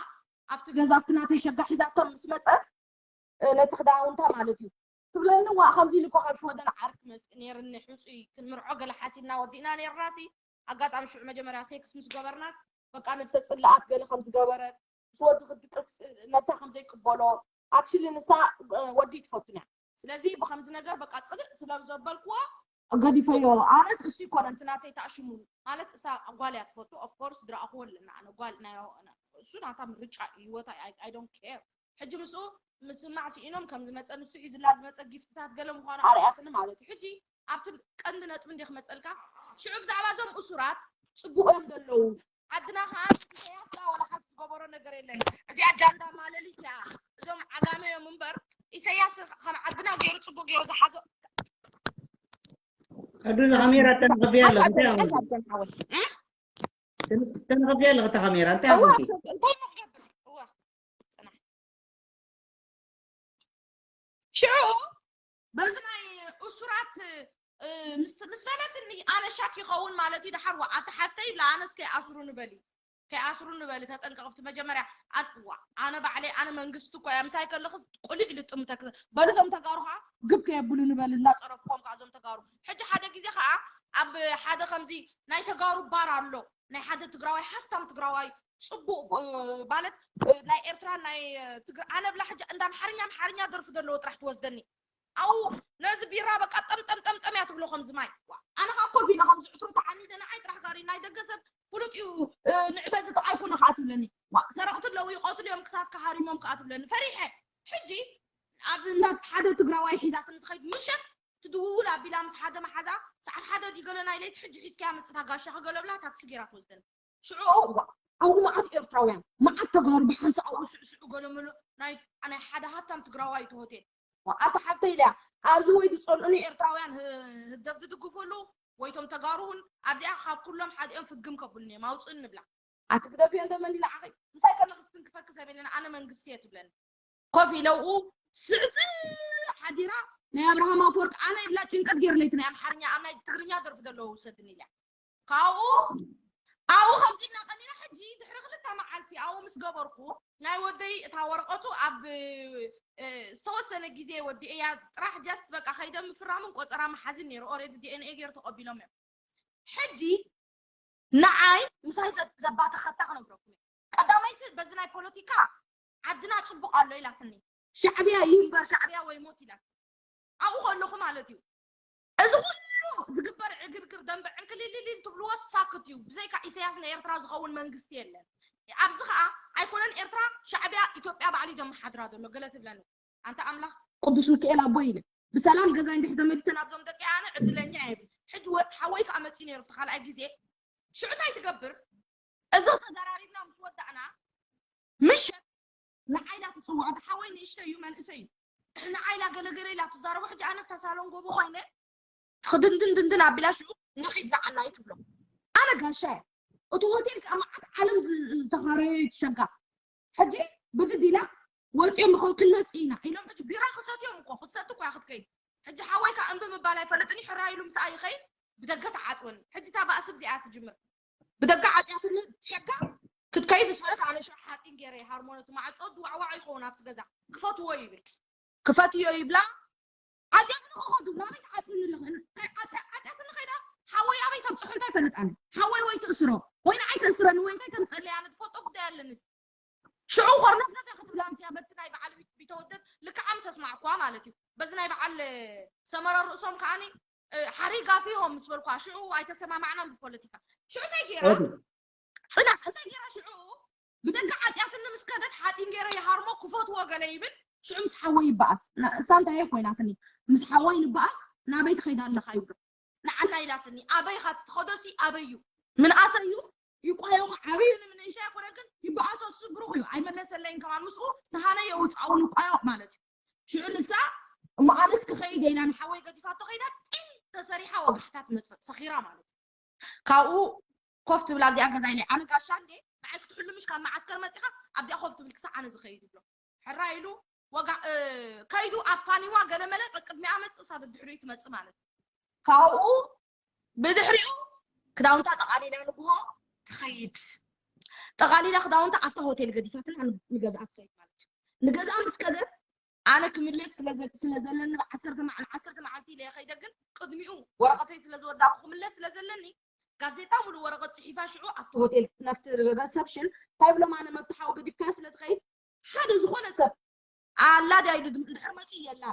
ኣብቲ ገዛ ኣብቲ ናተይ ሸጋ ሒዛቶም ምስ መፀት ነቲ ክዳውንታ ማለት እዩ ትብለኒ ዋ ከምዚ ኢሉ እኮ ካብ ሽወደን ዓርክ መፅእ ነይርኒ ሕፁይ ክንምርዖ ገለ ሓሲብና ወዲእና ነይርና ሲ ኣጋጣሚ ሽዑ መጀመርያ ሴክስ ምስ ገበርናስ በቃ ነብሰ ፅላኣት ገለ ከም ዝገበረት ምስ ወዲ ክድቅስ ነብሳ ከም ዘይቅበሎ ኣክሽሊ ንሳ ወዲ ትፈቱን እያ ስለዚ ብከምዚ ነገር በቃ ፅልእ ስለ ዘበልክዎ ገዲፈዮ ኣነስ እሱ ይኮነ እንት ናተይ ተኣሽሙ ማለት እሳ ጓል እያ ትፈቱ of course ድረኣኽዎ ኣለና ኣነ ጓል ናይ እሱ ናታ ምርጫ እዩ ህይወታ I don't care ሕጂ ምስኡ ምስማዕ ስኢኖም ከም ዝመፀ ንሱ ሒዝላ ዝመፀ ጊፍትታት ገለ ምዃኑ ኣርኣያትኒ ማለት እዩ ሕጂ ኣብቲ ቀንዲ ነጥቢ እንዲ ክመፀልካ ሽዑ ብዛዕባ እዞም እሱራት ፅቡቅ እዮም ዘለዉ ዓድና ከዓ ኢሳያስ ዳ ወላ ሓንቲ ዝገበሮ ነገር የለን እዚኣ ጃንዳ ማለሊት እያ እዞም ዓጋመ እዮም እምበር ኢሳያስ ከም ዓድና ገይሩ ፅቡቅ ገይሩ ዝሓዞ ኣዱ እዛ ካሜራ ተንኸፍያ ኣለኽ እንታይ ኣምልኪ ሓወይ ተንኸፍያ ኣለኽ እታ ካሜራ እንታይ ኣምልኪ እንታይ ንክገብር እዋ ፅናሕ ሽዑ በዚ ናይ እሱራት ምስ በለትኒ ኣነ ሻክ ይኸውን ማለት እዩ ድሓር ዋ ኣቲ ሓፍተይ ይብላ ኣነስ ከይኣስሩ ንበሊ ከይኣስሩ ንበሊ ተጠንቀቕቲ መጀመርያ ኣዋ ኣነ ባዕለይ ኣነ መንግስቲ እኮ እያ ምሳይ ከለኽስ ቁሊዕ ልጥምተክ በሉ እዞም ተጋሩ ከዓ ግብ ከየብሉ ንበል እናፀረፍኮም ከዓ እዞም ተጋሩ ሕጂ ሓደ ግዜ ከዓ ኣብ ሓደ ከምዚ ናይ ተጋሩ ባር ኣሎ ናይ ሓደ ትግራዋይ ሃፍታም ትግራዋይ ፅቡቅ ማለት ናይ ኤርትራ ናይ ትግር ኣነ ብላ ሕጂ እንዳ ኣምሓርኛ ኣምሓርኛ ደርፊ ዘለዎ ጥራሕ ትወስደኒ ኣው ነዚ ቢራ በቃ ጠምጠም ጠምጠም እያ ትብሎ ከምዚ ማይ። ኣነ ካብ ኮፍ ኢለ ከምዚ ዕትሮ ተዓኒደ ንዓይ ጥራሕ ጋር ናይ ደገ ሰብ ፍሉጥ እዩ። ንዕበዚ ጥቃይ ኮነ ከዓ ትብለኒ። ሰረቅቲ ኣለዉ ይቀትሉ እዮም ክሳብ ከሃሪሞም ከዓ ትብለኒ ፈሪሐ። ሕጂ ኣብ እንዳ ሓደ ትግራዋይ ሒዛትኒ ትኸይድ ምሸት ትድውውል ኣቢላ ምስ ሓደ መሓዛ ሰዓት ሓደ ድዩ ገለ ናይ ለይቲ ሕጂ ሒዝካያ መፅእታ ጋሻ ክገለብላ ታክሲ ገይራ ትወስደኒ። ሽዑ ኣብኡ መዓት ኤርትራውያን መዓት ተጋሩ ብሓንሳ ኣብኡ ስዕስዑ ገለመሉ ናይ ሓደ ሃብታም ትግራዋይ እቲ ሆቴል። ኣታ ሓፍተይ ኢለያ ኣብዚ ወይ ዝፀልኡኒ ኤርትራውያን ህግደፍ ዝድግፉ ኣለዉ ወይ ቶም ተጋሩ እውን ኣብዚኣ ካብ ኩሎም ሓዲኦም ፍግም ከብሉኒ እዮም ኣውፅእኒ ንብላ። ኣቲ ግደፍዮ እንዶ መን ኢላ ዓኺ ምሳይ ከለኺ ስትንክፈኪ ሰብ የለን ኣነ መንግስቲ እየ ትብለኒ። ኮፍ ኢለ ኣብኡ ስዕስዕ ሓዲራ ናይ ኣብርሃም ኣፈወርቂ ኣነ ይብላ ጭንቀት ገይርለይቲ ናይ ኣምሓርኛ ኣብ ናይ ትግርኛ ደርፊ ዘለዎ ውሰድኒ ኢላ ካብኡ ኣብኡ ከምዚ ኢልና ቀኒና ሕጂ ድሕሪ ክልተ መዓልቲ ኣብኡ ምስ ገበርኩ ናይ ወደይ እታ ወረቐቱ ኣብ ዝተወሰነ ግዜ ወዲእያ ጥራሕ just በቃ ከይደ ምፍራምን ቆፀራ ምሓዝን ነይሩ already DNA ገይሩ ተቐቢሎም እዮም ሕጂ ንዓይ ምሳይ ዘባተኸታ ክነግረኩም ቀዳመይቲ በዚ ናይ ፖለቲካ ዓድና ፅቡቕ ኣሎ ኢላትኒ ሻዕብያ ይንበር ሻዕብያ ወይ ሞት ኢላት ኣብኡ ከለኹ ማለት እዩ እዚ ኩሉ ዝግበር ዕግርግር ደንበ ዕንክልልልል ትብልዎ ሳክት እዩ ብዘይካ ኢሳያስ ንኤርትራ ዝኸውን መንግስቲ የለን ኣብዚ ከዓ ኣይኮነን ኤርትራ ሻዕብያ ኢትዮጵያ ባዕሉ ደመሓድራ ዘሎ ገለ ትብለኒ ኣንታ ኣምላኽ ቅዱስ ሚካኤል ኣቦይ ኢለ ብሰላም ገዛይ እንድሕር ተመሊሰ ናብዞም ደቂ ኣነ ዕድለኛ እየ ሕጂ ሓወይ ከዓ መፂኡ ነይሩ እቲ ካልኣይ ግዜ ሽዑ እንታይ ትገብር እዚ ተዘራሪብና ምስ ወዳእና ምሸት ንዓይላ ትፅውዖ እቲ ሓወይ ንእሽተይ እዩ መንእሰይ እዩ ንዓይላ ገለገለ ኢላ ትዛረቦ ሕጂ ኣነ ብታ ሳሎን ጎቦ ኮይነ ትኽድንድን ድንድን ኣቢላ ሽዑ ንኺድ ንዓና እዩ ትብሎ ኣነ ጋሻ እያ እቲ ሆቴል ከዓ መዓት ዓለም ዝተኻረዮ እዩ ትሸጋ ሕጂ ብድድ ኢላ ወፂኦም ኾ ክንመፅእ ኢና ኢሎም ሕጂ ቢራ ክሰትዮም እኮ ክትሰቲ እኮ ክትከይድ ሕጂ ሓወይ ከዓ እምቢ ምባል ኣይፈልጥን እዩ ሕራ ኢሉ ምስኣ ይኸይድ ብደገ ተዓፅወኒ ሕጂ እታ ባእሲ ብዚኣ ትጅምር ብደገ ዓፅያትኒ ትሸጋ ክትከይድ ምስ በለት ኣነ ሽዑ ሓፂን ገይረ ሃርሞኖት ማዕፆ ድዋዕዋዕ ይኸውን ኣብቲ ገዛ ክፈትዎ ይብል ክፈትዮ ይብላ ዓፅያትኒ ክኸዱ ናበይ ትዓፅኒ ኣለኽን ዓፅያትኒ ከይዳ ሓወይ ኣበይ ተብፅሑ እንታይ ፈልጥ ኣነ ሓወይ ወይ ትእስሮ ወይ ንዓይ ተእስረኒ ወይ እንታይ ተምፀለይ ኣነ ትፈልጦ ጉዳይ ኣለኒ ሽዑ ኮርነፍነፍ ክትብላ ምስያ በቲ ናይ በዓል ቢተወደድ ልክዓ ምስ ኣስማዕኳ ማለት እዩ በዚ ናይ በዓል ሰመረ ርእሶም ከዓኒ ሓሪጋ ፊሆም ምስ በልኳ ሽዑ ኣይተሰማማዕናን ብፖለቲካ ሽዑ እንታይ ገይራ ፅናሕ እንታይ ገይራ ሽዑ ብደገ ዓፅያትኒ ምስ ከደት ሓፂን ገይረ ይሃርሞ ክፈትዎ ገለ ይብል ሽዑ ምስ ሓወይ ይበኣስ እሳ እንታይ ኮይናትኒ ምስ ሓወይ ንበኣስ ናበይ ትኸይዳ ኣለኻ ይብሎ ንዓና ኢላትኒ ኣበይ ኻ ትትኸዶሲ ኣበይ እዩ ምንኣሰ እዩ ይቋየቑ ዓብዩ ንምንእሻ ይኮነ ግን ይበኣሶ እሱ ብሩኽ እዩ ኣይመለሰለይን ከማን ምስኡ ተሃነ የውፅኣው ንቋየቕ ማለት እዩ ሽዑ ንሳ እሞ ኣነስ ክኸይድ ኢላ ንሓወይ ገዲፋቶ ከይዳ ጢል ተሰሪሓ ወጋሕታ ትመፅእ ሰኺራ ማለት እዩ ካብኡ ኮፍ ትብል ኣብዚኣ ገዛ ኢለ ኣነ ጋሻ እንዴ ንዓይ ክትሕሉ ምሽ ካብ መዓስከር መፂኻ ኣብዚኣ ኮፍ ትብል ክሳዕ ኣነ ዝኸይድ ይብሎ ሕራ ኢሉ ወጋ ከይዱ ኣፋኒዋ ገለመለ ቅድሚኣ መፅእ እሳ ድድሕሪኡ ትመፅእ ማለት ካብኡ ብድሕሪኡ ክዳውንታ ጠቓሊላ ንግሆ ትኸይድ ጠቓሊላ ክዳውንታ ኣብታ ሆቴል ገዲፋትና ንገዝኣ ትኸይድ ማለት እዩ ንገዝኣ ምስ ከደት ኣነ ክምለስ ስለ ዘለኒ ብዓሰርተ መዓል ዓሰርተ መዓልቲ ኢለ ከይደ ግን ቅድሚኡ ወረቐተይ ስለ ዝወዳእኩ ክምለስ ስለ ዘለኒ ጋዜጣ ሙሉ ወረቐት ፅሒፋ ሽዑ ኣብቲ ሆቴል ናብቲ ረሰፕሽን እንታይ ብሎም ኣነ መፍትሓዊ ገዲፍካዮ ስለ ትኸይድ ሓደ ዝኾነ ሰብ ኣላ ድያ ኢሉ ድሕር መፂ የላ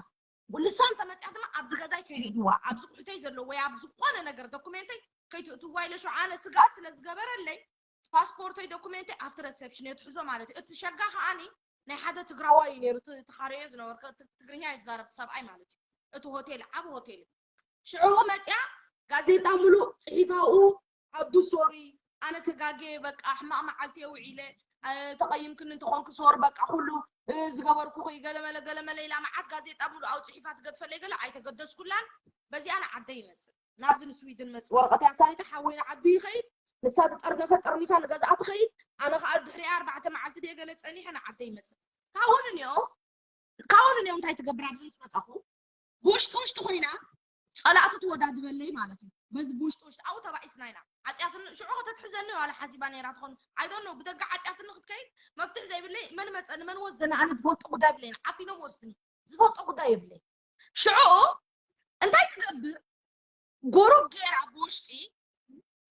ንሳ እንተመፅያ ድማ ኣብዚ ገዛይ ከይርእይዋ ኣብዚ ቁሕተይ ዘሎ ወይ ኣብ ዝኾነ ነገር ዶኩሜንተይ ከይትእትዋ ኢለ ሽዑ ኣነ ስግኣት ስለ ዝገበረለይ ፓስፖርተይ ዶኩሜንተይ ኣብቲ ረሰፕሽን እየ ትሕዞ ማለት እዩ እቲ ሸጋ ከዓኒ ናይ ሓደ ትግራዋይ እዩ ነይሩ ተኻረዮ ዝነበርኩ ትግርኛ እየ ዝዛረብ ሰብኣይ ማለት እዩ እቲ ሆቴል ዓብ ሆቴል እዩ ሽዑ መፅያ ጋዜጣ ሙሉእ ፅሒፋኡ ኣዱ ሶሪ ኣነ ተጋጌ በቃ ሕማቕ መዓልቲ እየ ውዒለ ተቐይምክኒ እንተኾንኩ ሶር በቃ ኩሉ ዝገበርኩ ገለመለ ገለመለ ኢላ መዓት ጋዜጣ ሙሉእ ኣውፅሒፋ ትገድፈለይ ገለ ኣይተገደስኩላን በዚኣ ንዓደይ ይመስል ናብዚ ንስዊድን መፅ ወረቐት ኣሳሊጠ ሓወይ ንዓዱ ይኸይድ ንሳ ዝጠርነፈ ጠርኒፋ ንገዝኣ ትኸይድ ኣነ ከዓ ድሕሪኣ ኣርባዕተ መዓልቲ ድየ ገለ ፀኒሐ ንዓደይ ይመፅእ ካብኡ ንንኦ ካብኡ ንንኦ እንታይ ትገብር ኣብዚ ምስ መፃኹ ብውሽጢ ውሽጢ ኮይና ፀላእቲ ትወዳድበለይ ማለት እዩ በዚ ብውሽጢ ውሽጢ ኣብኡ ተባኢስና ኢና ዓፅያትኒ ሽዑ ከተትሕዘኒ ዋላ ሓሲባ ነይራ ትኾን ኣይዶኖ ብደገ ዓፅያትኒ ክትከይድ መፍትሒ ዘይብለይ መን መፀኒ መን ወስደኒ ኣነ ዝፈልጦ ጉዳይ ብለይን ዓፊኖም ወስድኒ ዝፈልጦ ጉዳይ የብለይ ሽዑ እንታይ ትገብር ጉሩብ ገይራ ብውሽጢ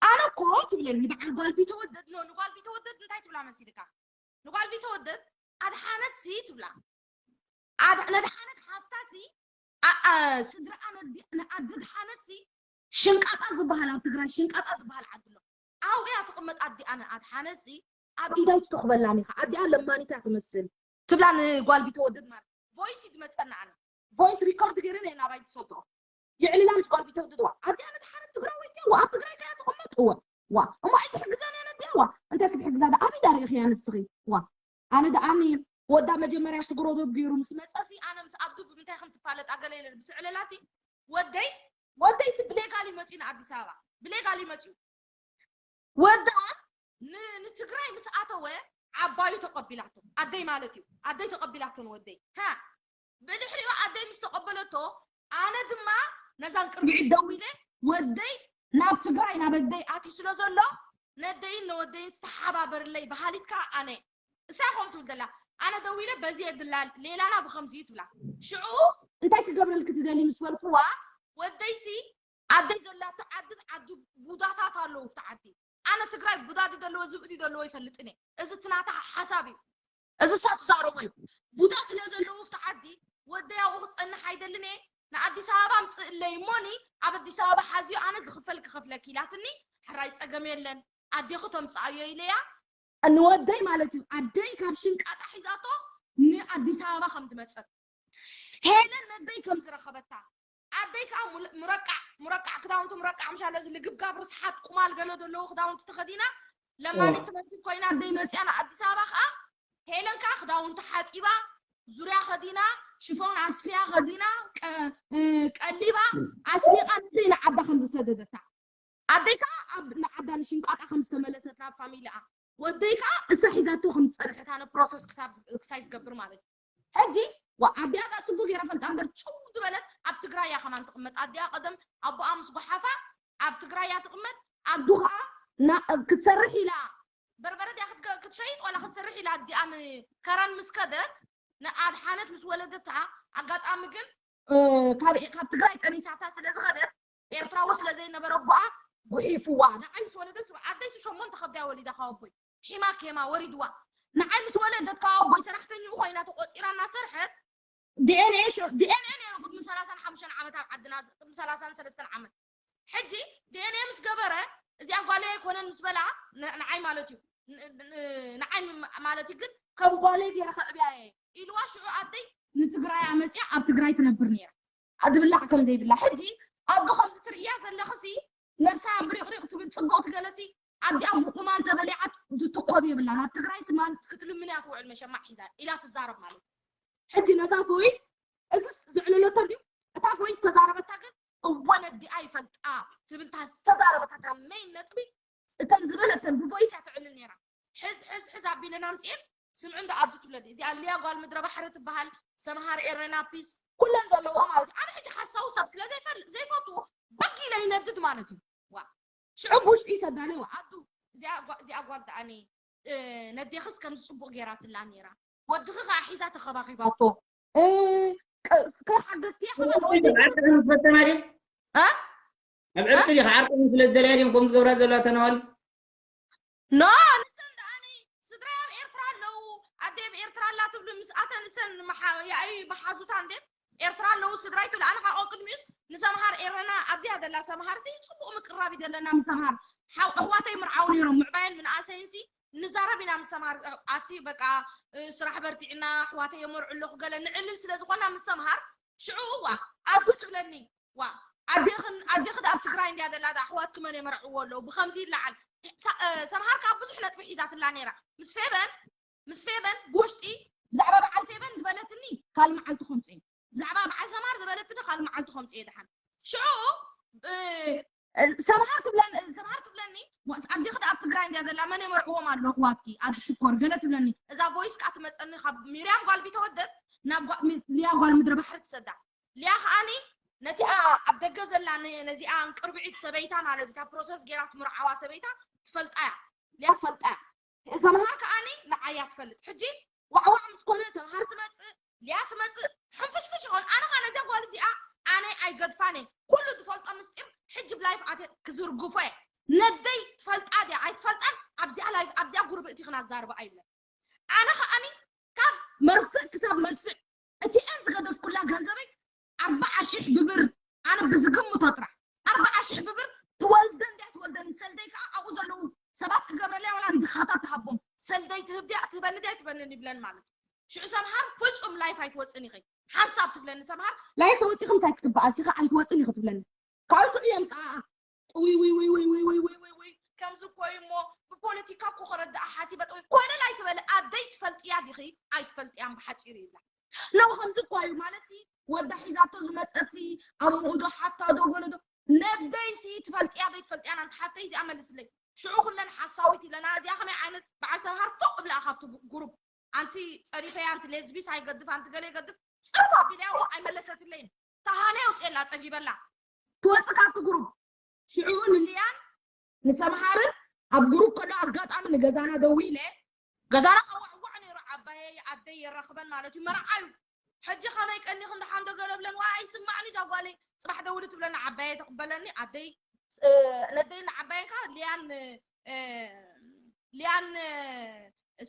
ኣነ እኮ ትብለኒ በዓል ጓል ቢተወደድ ኖ ንጓል ቢተወደድ እንታይ ትብላ መሲልካ ንጓል ቢተወደድ ኣድሓነት ሲ ትብላ ኣድሓነት ሓፍታ ሲ ስድራኣ ነኣድሓነትሲ ሽንቃጣ ዝበሃል ኣብ ትግራይ ሽንቃጣ ዝበሃል ዓዲ ኣሎ። ኣብኡ እያ ትቕመጥ ኣዲኣ ነኣድሓነትሲ ኣብ ኢዳይ ትተኽበላን ኢኻ። ኣዲኣ ለማኒት እያ ትመስል ትብላ ንጓል ቢተወደድ ማለት voice እዩ ዝመፀና ኣነ voice record ገይረ እየ ናባይ ትሰዶ ይዕልላ ምስ ጓል ቢተወደድ ዋ ኣዲኣ ነድሓነት ትግራወይቲ እያ ኣብ ትግራይ ከያ ትቕመጥ እወ ዋ እሞ ኣይትሕግዛን እያ ነዲኣ ዋ እንታይ ክትሕግዛ ዳ ኣብ ኢዳ ርኢኽያ ንስኺ ዋ ኣነ ደኣኒ ወዳ መጀመርያ ስግሮ ዶብ ገይሩ ምስ መፀሲ ኣነ ምስ ኣዱ ብምንታይ ከም ትፋለጥ ኣገለ ኢለ ብስዕለላሲ ወደይ ወደይ ሲ ብሌጋል ይመፅዩ ንኣዲስ ኣበባ ብሌጋል ይመፅዩ ወዳ ንትግራይ ምስ ኣተወ ዓባዩ ተቐቢላቶ ኣደይ ማለት እዩ ኣደይ ተቐቢላቶ ንወደይ ታ ብድሕሪኡ ኣደይ ምስ ተቐበለቶ ኣነ ድማ ነዛን ቅርብዒት ደዊለ ወደይ ናብ ትግራይ ናብ ኣደይ ኣትዩ ስለ ዘሎ ነደይን ነወደይን ዝተሓባበርለይ በሃሊት ከዓ ኣነ እሳ ከም ትብል ዘላ ኣነ ደዊለ በዚ የድላ ሌላና ብከምዚ እዩ ትብላ ሽዑ እንታይ ክገብረልክ ትደሊ ምስ በልኩዋ ወደይሲ ኣደይ ዘላቶ ዓድስ ዓዲ ቡዳታት ኣለዉ ኣብቲ ዓዲ ኣነ ትግራይ ቡዳ ድዩ ዘለዎ ዝብኢ ድዩ ዘለዎ ይፈልጥን እየ እዚ ትናታ ሓሳብ እዩ እዚ እሳ ትዛረቦ እዩ ቡዳ ስለ ዘለዉ ኣብቲ ዓዲ ወደይ ኣብኡ ክፀንሕ ኣይደልን እየ ንኣዲስ ኣበባ ኣምፅእለይ እሞኒ ኣብ ኣዲስ ኣበባ ሓዝዮ ኣነ ዝኽፈል ክኸፍለኪ ኢላትኒ ሕራይ ፀገም የለን ኣዴኺ ተምፅኣዮ ኢለያ ንወደይ ማለት እዩ ኣደይ ካብ ሽንቃጣ ሒዛቶ ንኣዲስ ኣበባ ከም ትመፅእ ሄለን ነደይ ከም ዝረኸበታ ኣደይ ከዓ ሙረቃዕ ሙረቃዕ ክዳውንቲ ሙረቃዕ ምሻሎ እዚ ልግብጋብ ርስሓት ቁማል ገለ ዘለዎ ክዳውንቲ ተኸዲና ለማኒት ትመስል ኮይና ኣደይ መፅያ ንኣዲስ ኣበባ ከዓ ሄለን ከዓ ክዳውንቲ ሓፂባ ዙርያ ከዲና ሽፎን ኣስፍያ ከዲና ቀሊባ ኣስሊቃ ነደይ ንዓዳ ከም ዝሰደደታ ኣደይ ከዓ ኣብ ንዓዳ ንሽንቃጣ ከም ዝተመለሰት ናብ ፋሚሊኣ ወደይ ከዓ እሳ ሒዛቶ ከም ዝፀንሐት ኣነ ፕሮሰስ ክሳይ ዝገብር ማለት እዩ ሕጂ ኣዲኣ ዳ ፅቡቅ ገይረ ፈልጣ እምበር ጭው ዝበለት ኣብ ትግራይ እያ ከማን ትቅመጥ ኣዲኣ ቀደም ኣቦኣ ምስ ጓሓፋ ኣብ ትግራይ እያ ትቅመጥ ኣዱ ከዓ ክትሰርሕ ኢላ በርበረ ድያ ክትሸይጥ ዋላ ክትሰርሕ ኢላ ኣዲኣ ንከረን ምስ ከደት ንኣድሓነት ምስ ወለደታ ኣጋጣሚ ግን ካብ ትግራይ ጠኒሳታ ስለ ዝኸደት ኤርትራዊ ስለ ዘይነበረ ኣቦኣ ጉሒፍዋ ንዓይ ምስ ወለደት ኣደይሲ ሸሞንተ ከብዳያ ወሊዳ ካብ ኣቦይ ሒማ ኬማ ወሪድዋ ንዓይ ምስ ወለደት ካብ ኣቦይ ሰራሕተኛኡ ኮይና ተቆፂራ እናሰርሐት ዲኤንኤ ዲኤንኤ ነይሩ ቅድሚ ሰላሳን ሓሙሽተን ዓመት ኣብ ዓድና ቅድሚ ሰላሳን ሰለስተን ዓመት ሕጂ ዲኤንኤ ምስ ገበረ እዚኣ ጓለይ ኣይኮነን ምስ በላ ንዓይ ማለት እዩ ንዓይ ማለት እዩ ግን ከም ጓለይ ገይረ ከዕብያ እየ ኢልዋ ሽዑ ኣደይ ንትግራይ ኣመፅያ ኣብ ትግራይ ትነብር ነይራ ድብላዕ ከም ዘይብላ ሕጂ ኣዶ ከምዚ ትርእያ ዘለኽሲ ነብሳ ብሪቕሪቕ ትብል ፅቡቕ ትገለሲ ኣዲኣ ብቁማል ተበሊዓ ትትኮብ የብላ ናብ ትግራይ ስማ ክትልምን እያ ትውዕል መሸማዕ ሒዛ ኢላ ትዛረብ ማለት ሕጂ ነዛ ቮይስ እዚ ዝዕልለቶ ድዩ እታ ቮይስ ተዛረበታ ግን እወ ነዲኣ ይፈልጣ ትብል እታ ዝተዛረበታ እታ ሜን ነጥቢ እተን ዝበለተን ብቮይስ እያ ትዕልል ነይራ ሕዝ ሕዝ ሕዝ ኣቢለን ኣምፅኤን ስምዑ እንዳ ኣዱ ትብለኒ እዚኣ ሊያ ጓል ምድረ ባሕሪ ትበሃል ሰምሃር ኤረና ፒስ ኩለን ዘለዎ ማለት እዩ ኣነ ሕጂ ሓሳዊ ሰብ ስለ ዘይፈቱ በጊ ኢለ ይነድድ ማለት እዩ ዋ ሽዑ ብውሽጢ ይሰዳኒ ዋ ኣዱ እዚኣ ጓል ደኣኒ ነዴኽስ ከምዚ ፅቡቅ ገይራትላ ነይራ ወድኺ ከዓ ሒዛ ተኸባኺባቶ ከይሓገዝክያ ኣብ ዕርቂ ዲኻ ዓርቂ ስለ ዝደልያ ድዮም ከምኡ ዝገብራ ዘለዋ ተነዋል ኖ ንሰን ደኣኒ ስድራይ ኣብ ኤርትራ ኣለዉ ኣደይ ኣብ ኤርትራ ኣላ ትብሉ ምስ ኣተ ንሰን የኣይ መሓዙታ እንዴ ኤርትራ ኣለዉ ስድራይ ትብል ኣነ ካብ ቅድሚኡስ ንሰምሃር ኤረና ኣብዚኣ ዘላ ሰምሃር ሲ ፅቡቅ ምቅራብ ይደለና ምሰምሃር ኣሕዋተይ ምርዓው ነይሮም ምዕባየን ምንኣሰይን ሲ ንዛረብ ኢና ምሰምሃር ኣቲ በቃ ስራሕ በርቲዕና ኣሕዋተይ የመርዑ ኣለኹ ገለ ንዕልል ስለ ዝኾና ምሰምሃር ሽዑ ዋ ኣዱ ትብለኒ ዋ ኣዴኽን ኣዴኽን ኣብ ትግራይ እንድያ ዘላ ኣሕዋትኪ መን የመርዕዎ ኣለዉ ብከምዚ ይለዓል ሰምሃር ካብ ብዙሕ ነጥቢ ሒዛትላ ነይራ ምስ ፌበን ምስ ፌበን ብውሽጢ ብዛዕባ በዓል ፌበን ዝበለትኒ ካልእ መዓልቲ ከምፅእ ብዛዕባ በዓል ሰምሃር ዝበለትኒ ካልእ መዓልቲ ከምፅእ ደሓን ሽዑ ሰምሃር ትብለን ሰምሃር ትብለኒ ኣዴኺ ኣብ ትግራይ እንድያ ዘላ መን የመርዕዎም ኣሎ ኣሕዋትኪ ኣዲ ሽኮር ገለ ትብለኒ እዛ ቮይስ ከዓ ትመፀኒ ካብ ሚርያም ጓል ቢተወደድ ናብ ሊያ ጓል ምድረ ባሕሪ ትሰዳ ሊያ ከዓኒ ነቲኣ ኣብ ደገ ዘላ ነዚኣ እንቅርብዒት ሰበይታ ማለት እታ ፕሮሰስ ገይራ ትምርዓዋ ሰበይታ ትፈልጣ እያ ሊያ ትፈልጣ እያ ሰምሃር ከዓኒ ንዓያ ትፈልጥ ሕጂ ዋዕዋዕ ምስ ኮነ ሰምሃር ትመፅእ ሊያ ትመፅእ ሕንፍሽፍሽ ይኸውን ኣነ ኸ ነዚያ ጓል እዚኣ ኣነ ኣይገድፋን እየ ኩሉ ዝፈልጦ ምስጢር ሕጂ ብላይፍ ኣተ ክዝርግፎ እየ ነደይ ትፈልጣ ድያ ኣይትፈልጣን ኣብዚኣ ላይፍ ኣብዚኣ ጉርብእቲ ክናዛርባ ኣይብለን ኣነ ከዓኒ ካብ መርፍእ ክሳብ መድፍዕ እቲኣን ዝገደፍኩላ ገንዘበይ ኣርባዓ ሽሕ ብብር ኣነ ብዝግምቶ ጥራሕ ኣርባዓ ሽሕ ብብር ትወልደ እንድያ ትወልደኒ ሰልደይ ከዓ ኣብኡ ዘለዉ ሰባት ክገብረለያ ወላ ንድኻታት ትሃቦም ሰልደይ ትህብ ድያ ትህበኒ ድያ ትበኒ ይብለን ማለት እዩ ሽዑ ሰምሃር ፍጹም ላይፍ ኣይትወፅን ኢኸ ሓንሳብ ትብለኒ ሰምሃር ላይፍ ተወፂኹም ሳይ ክትበኣስ ኢኻ ኣይትወፅን ኢኸ ትብለኒ ካብ ሽዑ የምፅኣ ውይ ውይ ውይ ውይ ውይ ውይ ውይ ውይ ውይ ከምዚ እኮ እዩ እሞ ብፖለቲካ እኮ ከረዳኣ ሓሲበ ጥውይ ኮለል ኣይትበሊ ኣደይ ትፈልጥያ ዲኺ ኣይትፈልጥያን ብሓፂሩ ይብላ ነው ከምዚ እኮ እዩ ማለት ሲ ወዳ ሒዛቶ ዝመፀት ሲ ኣብ ምኡዶ ሓፍታ ዶ ገለዶ ነደይ ሲ ትፈልጥያ ዶ ትፈልጥያ ናንቲ ሓፍተይ እዚኣ መልስለይ ሽዑ ኩለን ሓሳዊት ኢለና እዚኣ ከመይ ዓይነት በዓል ሰምሃር ፎቅ ብላ ካብቲ ጉሩብ ኣንቲ ፀሪፈያ ኣንቲ ሌዝቢስ ኣይገድፍ ኣንቲ ገለ ይገድፍ ፅርፍ ኣቢለያ እዋ ኣይመለሰትለይን ተሃነ የውፅየላ ፀጊበላ ትወፅእ ካብቲ ጉሩብ ሽዑ ንልያን ንሰምሃርን ኣብ ጉሩብ ከሎ ኣጋጣሚ ንገዛና ደዊ ኢለ ገዛና ከዋዕዋዕ ነይሩ ዓባየይ ኣደይ የራኽበን ማለት እዩ መርዓ እዩ ሕጂ ከመይ ቀኒኽ እንድሓን ዶ ገለ ብለን ዋ ኣይስማዕን እዛ ጓለይ ፅባሕ ደውሊ ትብለኒ ዓባየይ ተቕበለኒ ኣደይ ነደይ ንዓባየን ከዓ ልያን ልያን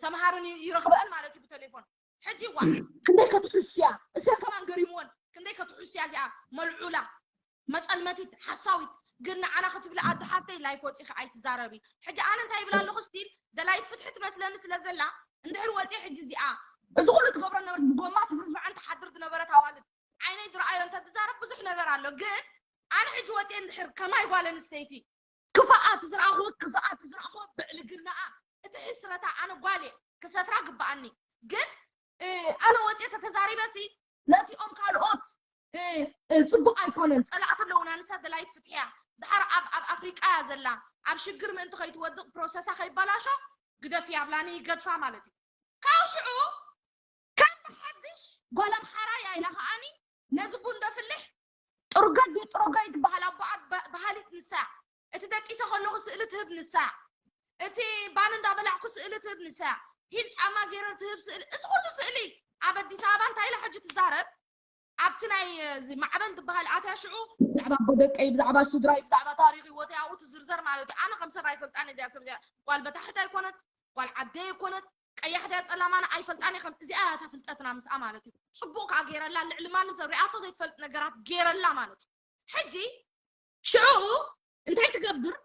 ሰምሃርን ይረኽበአን ማለት እዩ ብቴሌፎን ሕጂ ዋ ክንደይ ከትሕስያ እሰን ከማን ገሪምወን ክንደይ ከትሕስያ እዚኣ መልዑላ መፀልመቲት ሓሳዊት ግን ንዓና ክትብሊ ኣዲ ሓፍተይ ላይፍ ወፂኺ ኣይትዛረቢ ሕጂ ኣነ እንታይ ይብል ኣለኹ ስቲል ደላይት ፍትሒ ትመስለኒ ስለ ዘላ እንድሕር ወፂ ሕጂ እዚኣ እዚ ኩሉ ትገብሮ ነበረት ብጎማ ትፍርፍዐን ትሓድር ዝነበረት ኣዋልድ ዓይነይ ዝረኣዮ እንተ ትዛረብ ብዙሕ ነገር ኣሎ ግን ኣነ ሕጂ ወፂ እንድሕር ከማይ ጓል ኣንስተይቲ ክፍኣት ዝረኣኹ ክፍኣት ዝረኣኹ ብዕልግናኣ እቲ ሕስረታ ኣነ ጓል እየ ክሰትራ ግበኣኒ ግን ኣነ ወፅየ ተተዛሪበሲ ነቲኦም ካልኦት ፅቡቅ ኣይኮነን ፀላእቲ ኣለውና ንሳ ደላይት ፍትሕያ ድሓር ኣብ ኣብ ኣፍሪቃ እያ ዘላ ኣብ ሽግር ምእንቲ ከይትወድቅ ፕሮሰሳ ከይበላሾ ግደፍያ ብላኒ ይገድፋ ማለት እዩ ካብ ሽዑ ከም ብሓድሽ ጓል ኣምሓራ እያ ኢላ ከዓኒ ነዚ ቡን ደፍልሕ ጥሩገት ድዩ ጥሩገይ ትበሃል ኣቦኣ በሃሊት ንሳ እቲ ደቂሰ ከለኹ ስእሊ ትህብ ንሳ እቲ ባን እንዳበላዕኩ ስእሊ ትህብ ንሳ ሂል ጫማ ገይረ ትህብ ስእሊ እዚ ኩሉ ስእሊ ኣብ ኣዲስ ኣበባ እንታይ ኢላ ሕጂ ትዛረብ ኣብቲ ናይ እዚ ማዕበል ዝበሃል ኣትያ ሽዑ ብዛዕባ ኣቦ ደቀይ ብዛዕባ ስድራይ ብዛዕባ ታሪኽ ህይወተይ ኣብኡ ትዝርዘር ማለት እዩ ኣነ ከም ሰብ ኣይፈልጣን እዚኣ ሰብ እዚኣ ጓል በታሕት ኣይኮነት ጓል ዓደይ ኣይኮነት ቀያሕ ድያ ጸላም ኣነ ኣይፈልጣን እየ ከም እዚኣ እያ እታ ፍልጠትና ምስኣ ማለት እዩ ጽቡቕ ከኣ ገይረላ ልዕሊ ማንም ሰብ ሪኣቶ ዘይትፈልጥ ነገራት ገይረላ ማለት እዩ ሕጂ ሽዑ እንታይ ትገብር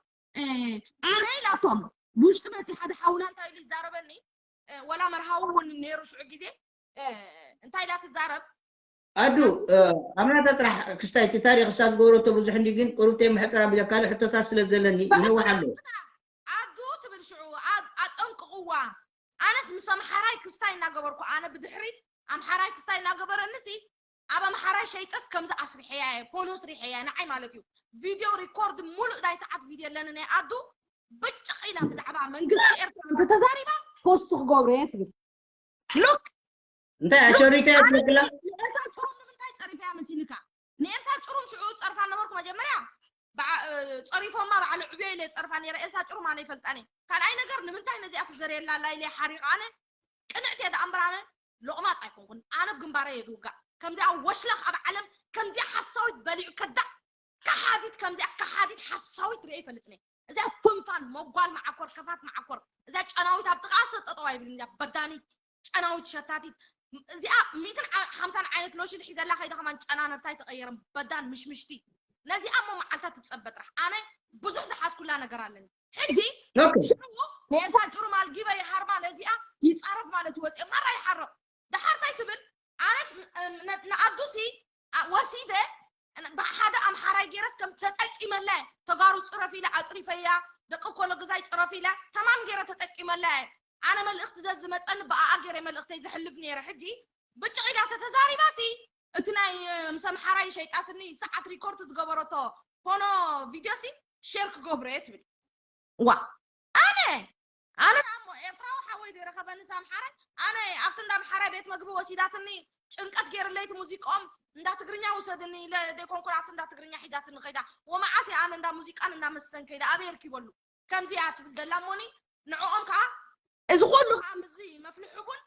ኣነ ኢላቶም ብውሽጢ መፂ ሓደ ሓውና እንታይ ኢሉ ይዛረበኒ ወላ መርሃዊ እውን ነይሩ ሽዑ ግዜ እንታይ ኢላ ትዛረብ ኣዱ ኣብ ናታ ጥራሕ ክስታይ እቲ ታሪክ እሳ ዝገበረቶ ብዙሕ እንዲ ግን ቁሩብተይ መሕፀር ኣቢለ ካልእ ሕቶታት ስለ ዘለኒ ይነውሓሎ ኣዱ ትብል ሽዑ ኣጠንቅቅዋ ኣነስ ምስ ኣምሓራይ ክስታይ እናገበርኩ ኣነ ብድሕሪት ኣምሓራይ ክስታይ እናገበረኒ ሲ ኣብ ኣምሓራይ ሸይጠስ ከምዚ ኣስሪሐያ እየ ፖኖ ስሪሐያ ንዓይ ማለት እዩ ቪድዮ ሪኮርድ ሙሉእ ናይ ሰዓት ቪድዮ ኣለኒ ናይ ኣዱ ብጭቕ ኢላ ብዛዕባ መንግስቲ ኤርትራ እንተተዛሪባ ፖስት ክገብሮ እየ ትብል ሉክ እንታይ ኣሸሪተ እያ ትለቅላ ንኤልሳ ጭሩም ንምንታይ ፀሪፈያ መሲልካ ንኤልሳ ጭሩም ሽዑ ፀርፋ ነበርኩ መጀመርያ ፀሪፎማ ባዕሉ ዕብዮ ኢለ ፀርፋ ነረ ኤልሳ ጭሩም ኣነ ይፈልጣኒ ካልኣይ ነገር ንምንታይ ነዚኣ ትዘርየላ ላይለ ሓሪቕ ኣነ ቅንዕቲ እየ ደኣ እምበር ኣነ ሎቕማፅ ኣይኮንኩን ኣነ ብግንባረ እየ ዝውጋእ ከምዚኣ ወሽላኽ ኣብ ዓለም ከምዚኣ ሓሳዊት በሊዑ ከዳዕ ከሓዲት ከምዚኣ ከሓዲት ሓሳዊት ርእየ ይፈልጥኒ እዚኣ ፍንፋን መጓል መዓኮር ከፋት መዓኮር እዚኣ ጨናዊት ኣብ ጥቓ ሰብ ጠጠው ኣይብልን እዚኣ በዳኒት ጨናዊት ሸታቲት እዚኣ ሚእትን ሓምሳን ዓይነት ሎሽን ሒዘላ ከይደ ከማን ጨና ነብሳ ኣይተቐየረን በዳን ምሽምሽቲ ነዚኣ እሞ መዓልታ ትፀበ ጥራሕ ኣነ ብዙሕ ዝሓዝኩላ ነገር ኣለኒ ሕጂ ሽዑ ነታ ጭሩም ኣልጊበ ይሃርማ ነዚኣ ይፃረፍ ማለት ወፅየ ማራ ይሓርቕ ደሓር እንታይ ትብል ኣነስ ንኣዱሲ ወሲደ ብሓደ ኣምሓራይ ገይረስ ከም ተጠቂመላ ተጋሩ ፅረፍ ኢለ ኣፅሪፈያ ደቂ ኮሎ ግዛይ ፅረፍ ኢለ ተማም ገይረ ተጠቂመላ ኣነ መልእክቲ ዘዝመፀኒ ብኣኣ ገይረ መልእክተይ ዘሕልፍ ነይረ ሕጂ ብጭቕ ኢላ ተተዛሪባሲ እቲ ናይ ምስ ኣምሓራይ ሸይጣትኒ ሰዓት ሪኮርድ ዝገበረቶ ፖኖ ቪድዮ ሲ ሼር ክገብሮ እየ ትብል ዋ ኣነ ኣነ ኣሞ ኤርትራዊ ሓወይ ዘይረኸበኒ ሳምሓረ ኣነ ኣብቲ እንዳ ኣምሓራይ ቤት መግቢ ወሲዳትኒ ጭንቀት ገይርለይቲ ሙዚቆም እንዳ ትግርኛ ውሰድኒ ኢለ ደይኮንኩን ኣብቲ እንዳ ትግርኛ ሒዛትኒ ከይዳ ወመዓስ ኣነ እንዳ ሙዚቃን እንዳ መስተን ከይዳ ኣበይ ርኪበሉ ከምዚ እያ ትብል ዘላ እሞኒ ንዕኦም ከዓ እዚ ኩሉ ከዓ ምስዚ መፍልሒ እውን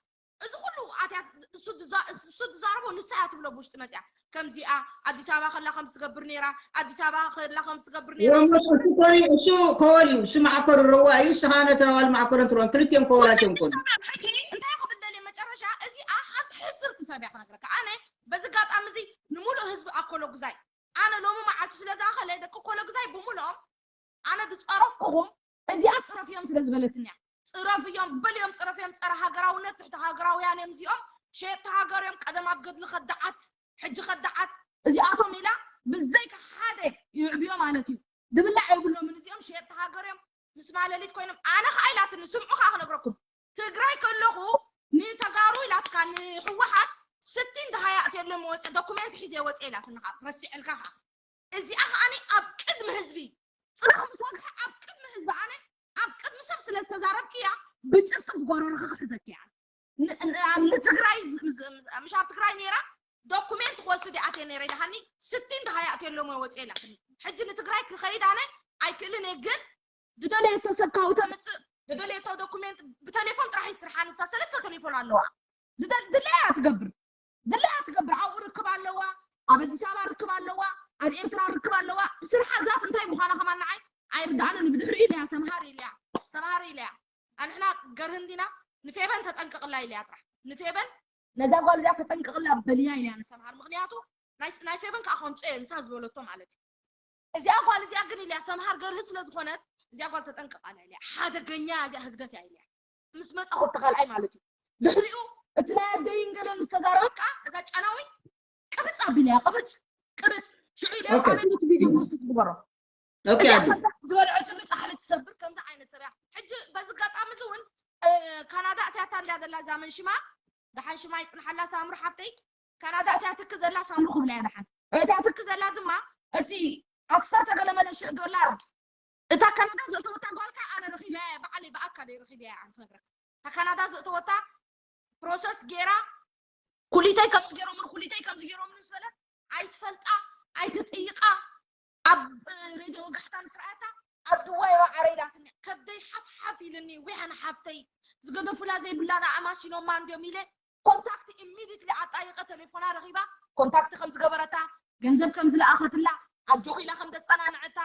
እዚ ኩሉ ኣትያ እሱ ዝዛረቦ ንሳ እያ ትብሎ ብውሽጢ መፅያ ከምዚኣ ኣዲስ ኣበባ ከላ ከምዚ ትገብር ነይራ ኣዲስ ኣበባ ከላ ከምዚ ትገብር ነይራ እሱ ከወል እዩ እሱ ማዕኮር ረዋ እዩ እሱ ከዓ ነተን ኣዋል ማዕኮረን ትብሎም ክልቲኦም ከወላት እዮም ኮኑ ሕጂ እንታይ ክብል ደልየ መጨረሻ እዚኣ ሓንቲ ሕስርቲ ሰብ እያ ክነግረካ። ኣነ በዚ ኣጋጣሚ እዚ ንሙሉእ ህዝቢ ኣኮሎጉዛይ፣ ኣነ ሎሚ መዓልቱ ስለ ዝኣኸለ ደቂ ኮሎጉዛይ ብምሉኦም ኣነ ዝጸረፍኩኹም እዚኣ ጽረፍዮም ስለ ዝበለትኒ እያ። ጽረፍዮም በልዮም፣ ጽረፍዮም፣ ጸረ ሃገራውነት፣ ትሕቲ ሃገራውያን እዮም እዚኦም፣ ሸየጥቲ ሃገር እዮም፣ ቀደም ኣብ ገድሊ ከዳዓት፣ ሕጂ ከዳዓት፣ እዚኣቶም ኢላ ብዘይካ ሓደ ይዕብዮ ማለት እዩ። ድብላዕ የብሎምን እዚኦም፣ ሸየጥቲ ሃገር እዮም፣ ምስ ማለሊት ኮይኖም። ኣነ ኸኣ ኢላትኒ፣ ስምዑ ኸኣ ክነግረኩም፣ ትግራይ ከለኹ ንተጋሩ ኢላትካ ንህወሓት ስቲን ደሃይ ኣእትየሎም ወፀ፣ ዶኩሜንት ሒዘ ወፀ ኢላትኒ። ኸዓ ረሲዐልካ ኸዓ እዚኣ ኸዓኒ ኣብ ቅድሚ ህዝቢ ጽባሕ ምስ ወግሐ ኣብ ቅድሚ ህዝቢ ኣነ ኣብ ቅድሚ ሰብ ስለ ዝተዛረብክያ ብጭብጢ ብጎረሮኺ ክሕዘኪ እያ። ን- ን- ኣብ ንትግራይ ዝ- ዝ- ዝ- ምሽ ኣብ ትግራይ ነይራ ዶኩሜንት ክወስድ እየ ኣትየ ነይረ ኢላሃኒ ስቲን ደሃይ ኣእትየሎም ወፀ ኢላትኒ። ሕጂ ንትግራይ ክኸይድ ኣነ ኣይክእልን እየ፣ ግን ዝደለየቶ ሰብ ካብኡ ተምፅእ ዝደለየቶ ዶኩሜንት ብቴሌፎን ጥራሕ ይስርሓ። ንሳ ሰለስተ ቴሌፎን ኣለዋ። ዝደል- ድለያ ትገብር ድለያ ትገብር። ኣብኡ ርክብ ኣለዋ፣ ኣብ ኣዲስ ኣበባ ርክብ ኣለዋ፣ ኣብ ኤርትራ ርክብ ኣለዋ። ስርሓ ዛት እንታይ ምዃና ከማን ንዓይ ኣይርድኣንን። ብድሕሪኡ ኢለያ ሰምሃር ኢለያ ሰምሃር ኢለያ ኣንሕና ገርህን ዲና ንፌበን ተጠንቅቕላ ኢለያ ጥራሕ ንፌበን ነዛ ጓል እዚኣ ተጠንቅቕላ በልያ ኢለያ ንሰምሃር። ምክንያቱ ናይ ናይ ፌበን ከዓ ከምፅኦ እየ ንሳ ዝበለቶ ማለት እዩ። እዚኣ ጓል እዚኣ ግን ኢለያ ሰምሃር ገርህ ስለ ዝኾነት እዚኣ ጓል ተጠንቅቓላ ኢለያ። ሓደገኛ እዚኣ ህግደፍ እያ ኢለያ ምስ መፃኹ እቲ ካልኣይ ማለት እዩ። ድሕሪኡ እቲ ናይ ኣደይን ገለን ምስ ተዛረበት ከዓ እዛ ጨናዊ ቅብፅ ኣቢለያ ቅብፅ ቅብፅ ሽዑ ኢለያ ኦኬ። ኣበይ እቲ ቪድዮ ፖስት ትግበሮ ኦኬ እዚኣ ኣዱ። ከ ዝበልዐትሉ ፃሕሊ ትሰብር ከምዚ ዓይነት ሰብ እያ። ሕጂ በዚ ኣጋጣሚ እዚ እውን እ፣ ካናዳ እትያታ እንድያ ዘላ እዛ መን ሽማ ደሓን ሽማ ይፅንሓላ ሳምሩ ሓፍተይ። ካናዳ እትያ ትክ ዘላ ሳምሩ ክብላ እያ ደሓን እትያ ትክ ዘላ ድማ እቲ ዓሰርተ ገለ መለ ሽሕ ዶላር እታ ካናዳ ዘእተወታ ጓልካ ኣነ ረኺበያ እየ ባዕለይ ብኣካል እየ ረኺበያ እየ ኣነ ክነግረካ እታ ካናዳ ዘእተወታ ፕሮሰስ ጌራ ኩሊተይ ከምዚ ገይሮምን ኩሊተይ ከምዚ ገይሮምን ምስ በለት ኣይትፈልጣ ኣይትጥይቃ ኣብ ሬድዮ ወጋሕታ ምስ ረኣያታ ኣብ ድዋይ ዋ ዓረ ኢላትኒ ከብደይ ሓፍ ሓፍ ኢልኒ ዊሓን ሓፍተይ ዝገደፉላ ዘይብላና ኣማሲኖማ እንድዮም ኢለ ኮንታክት ኢሚዲትሊ ኣጣይቀ ቴሌፎና ረኺባ ኮንታክት ከም ዝገበረታ ገንዘብ ከም ዝለኣኸትላ ኣጆኺ ኢላ ከም ዘጸናንዐታ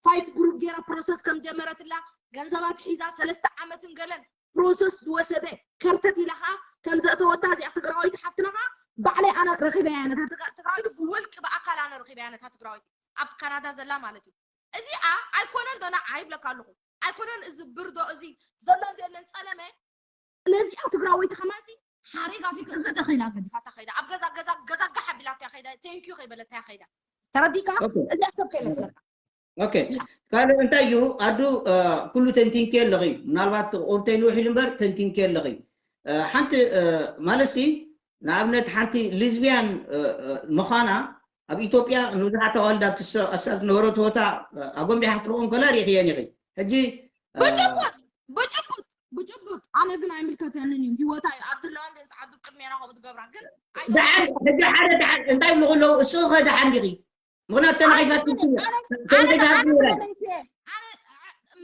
ፋይፍ ግሩፕ ገይራ ፕሮሰስ ከም ጀመረትላ ገንዘባት ሒዛ ሰለስተ ዓመትን ገለን ፕሮሰስ ዝወሰደ ከርተት ኢላ ከዓ ከም ዘእተወታ እዚኣ ትግራዊት ሓፍትና ከዓ ባዕለይ ኣነ ረኺበያ ነታ ትግራዊት ብውልቂ ብኣካል ኣነ ረኺበያ ነታ ትግራዊት ኣብ ካናዳ ዘላ ማለት እዩ። እዚኣ ኣይኮነን ዶ ንዓ ይብለካ ኣለኹ ኣይኮነን እዚ ብርዶ እዚ ዘሎን ዘለን ጸለመ ነዚኣ ትግራወይቲ ከማንሲ ሓሪጋ ፊት እዚ ዶ ከይዳ ገዲፋታ ከይዳ ኣብ ገዛ ገዛ ገዛ ጋሕ ኣቢላታ ከይዳ ቴንኪዩ ከይበለታ ከይዳ ተረዲካ እዚኣ ሰብ ከይመስለካ ኦኬ ካልእ እንታይ እዩ ኣዱ ኩሉ ተንቲንኪ ኣለኺ ምናልባት ቁርተይ ንውሕ ኢሉ እምበር ተንቲንኪ ኣለኺ ሓንቲ ማለት ንኣብነት ሓንቲ ሊዝቢያን ምዃና ኣብ ኢትዮጵያ ንብዙሓት ኣዋልድ ኣብቲ ኣሳብ ዝነበረቶ ቦታ ኣጎምቢሓ ክትርኦም ከላ ርኢኽየን ኢኺ ሕጂ ብጭቡጥ ብጭቡጥ ብጭቡጥ ኣነ ግን ኣይምልከተንን እዩ ሂወታ እዩ ኣብዚ ኣለዋ እንደ ንፅዓዱ ቅድሜና ከምኡ ትገብራ ግን ደሓን ሕጂ ሓደ ደሓን እንታይ ምኽለው እሱ ኸ ደሓን ዲኺ ምኽንያቱ ተናሒፋት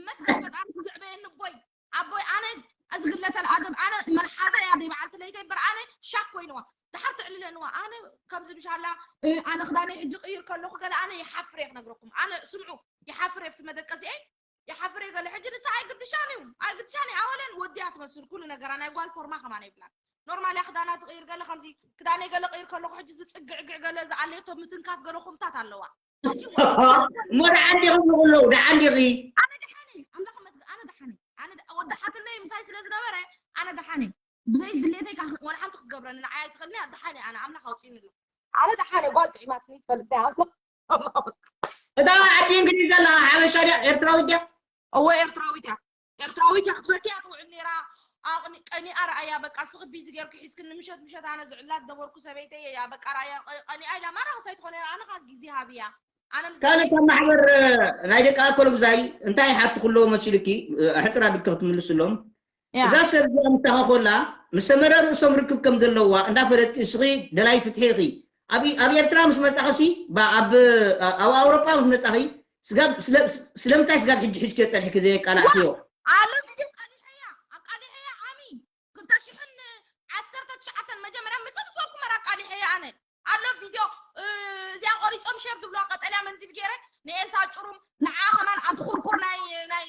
መስገን ፈጣሪ ክዝዕበየኒ ቦይ ኣቦይ ኣነ ዝግለተል ኣደብ ኣነ መልሓዘ እያ ደይ በዓልቲ ለይተይ በር ኣነ ሻክ ኮይንዋ ድሓር ትዕልለንዋ ኣነ ከምዚ ብሻላ ኣነ ክዳነይ ሕጂ ቅይር ከለኹ ገለ ኣነ ይሓፍር እየ ክነግረኩም ኣነ ስምዑ ይሓፍር እየ ፍቲ መደቀሲአይ ይሓፍር እየ ገለ ሕጂ ንሳ ኣይግድሻን እዩ ኣይግድሻን እዩ ኣወለን ወዲያ ትመስል ኩሉ ነገራ ናይ ጓል ፎርማ ከማን የብላን ኖርማል እያ ክዳና ትቕይር ገለ ከምዚ ክዳነይ ገለ ቅይር ከለኹ ሕጂ ዝፅግዕግዕ ገለ ዝኣለየቶ ምትንካፍ ገለ ኩምታት ኣለዋ እሞ ደሓን ዲኹም ንኹለው ደሓን ዲኺ ኣነ ደሓነ ኣምላኽ መስገን ኣነ ደሓነ ኣነ ወዲ ሓትለይ ምሳይ ስለ ዝነበረ ኣነ ደሓነ ብዘይ ድሌተይ ወላ ሓንቲ ክትገብረኒ ንዓይ ኣይትኽእልኒ ደሓነ ኣነ ኣምላኽ ኣውፅእኒ ኣሎ ኣነ ደሓነ ጓል ጥዒማትኒ ትፈልጥ ኣምላኽ እታ ዓዲ እንግሊዝ ዘላ ሓበሻ ድያ ኤርትራዊት ድያ እወ ኤርትራዊት እያ ኤርትራዊት እያ ክትበኪ እያ ትውዕል ነይራ ቀኒኣ ረኣያ በቃ ስኺ ቢዚ ጌርኪ ሒዝክኒ ምሸት ምሸት ኣነ ዝዕላ ዝነበርኩ ሰበይተይ እያ በቃ ረኣያ ቀኒኣ ኢላ ማራ ክሳይ ትኾነ ኣነ ካብ ግዜ ሃብያ ኣነ ምስ ካልእ ካብ ማሕበር ናይ ደቂ ኣኮሎ ግዛይ እንታይ ይሓትኹ ኣለዎ መሲልኪ ኣሕፅር ኣቢልኪ ክትምልስሎም እዛ ሰብ እዚኣ ምሳኻ ኮላ ምስ ሰመረ ርእሶም ርክብ ከም ዘለዋ እንዳፈለጥኪ እስኺ ደላይ ፍትሒ ኢኺ ኣብ ኣብ ኤርትራ ምስ መጻኺ ሲ ኣብ ኣብ ኣውሮጳ ምስ መጻኺ ስጋብ ስለምንታይ ስጋብ ሕጂ ሒዝኪዮ ጸኒሕኪ ዘየቃላዕክዮ ኣሎ ቪድዮ ቃሊሐያ ኣብ ቃሊሐያ ዓሚ ክልተ ሽሕን ዓሰርተ ትሽዓተን መጀመርያ ምጽእ ምስ በልኩ መራ ቃሊሐያ ኣነ ኣሎ ቪድዮ እዚኣ ቆሪጾም ሸር ዝብልዋ ቀጠልያ መንዲል ገይረ ንኤልሳ ጭሩም ንዓ ከማን ኣንቲ ኩርኩር ናይ ናይ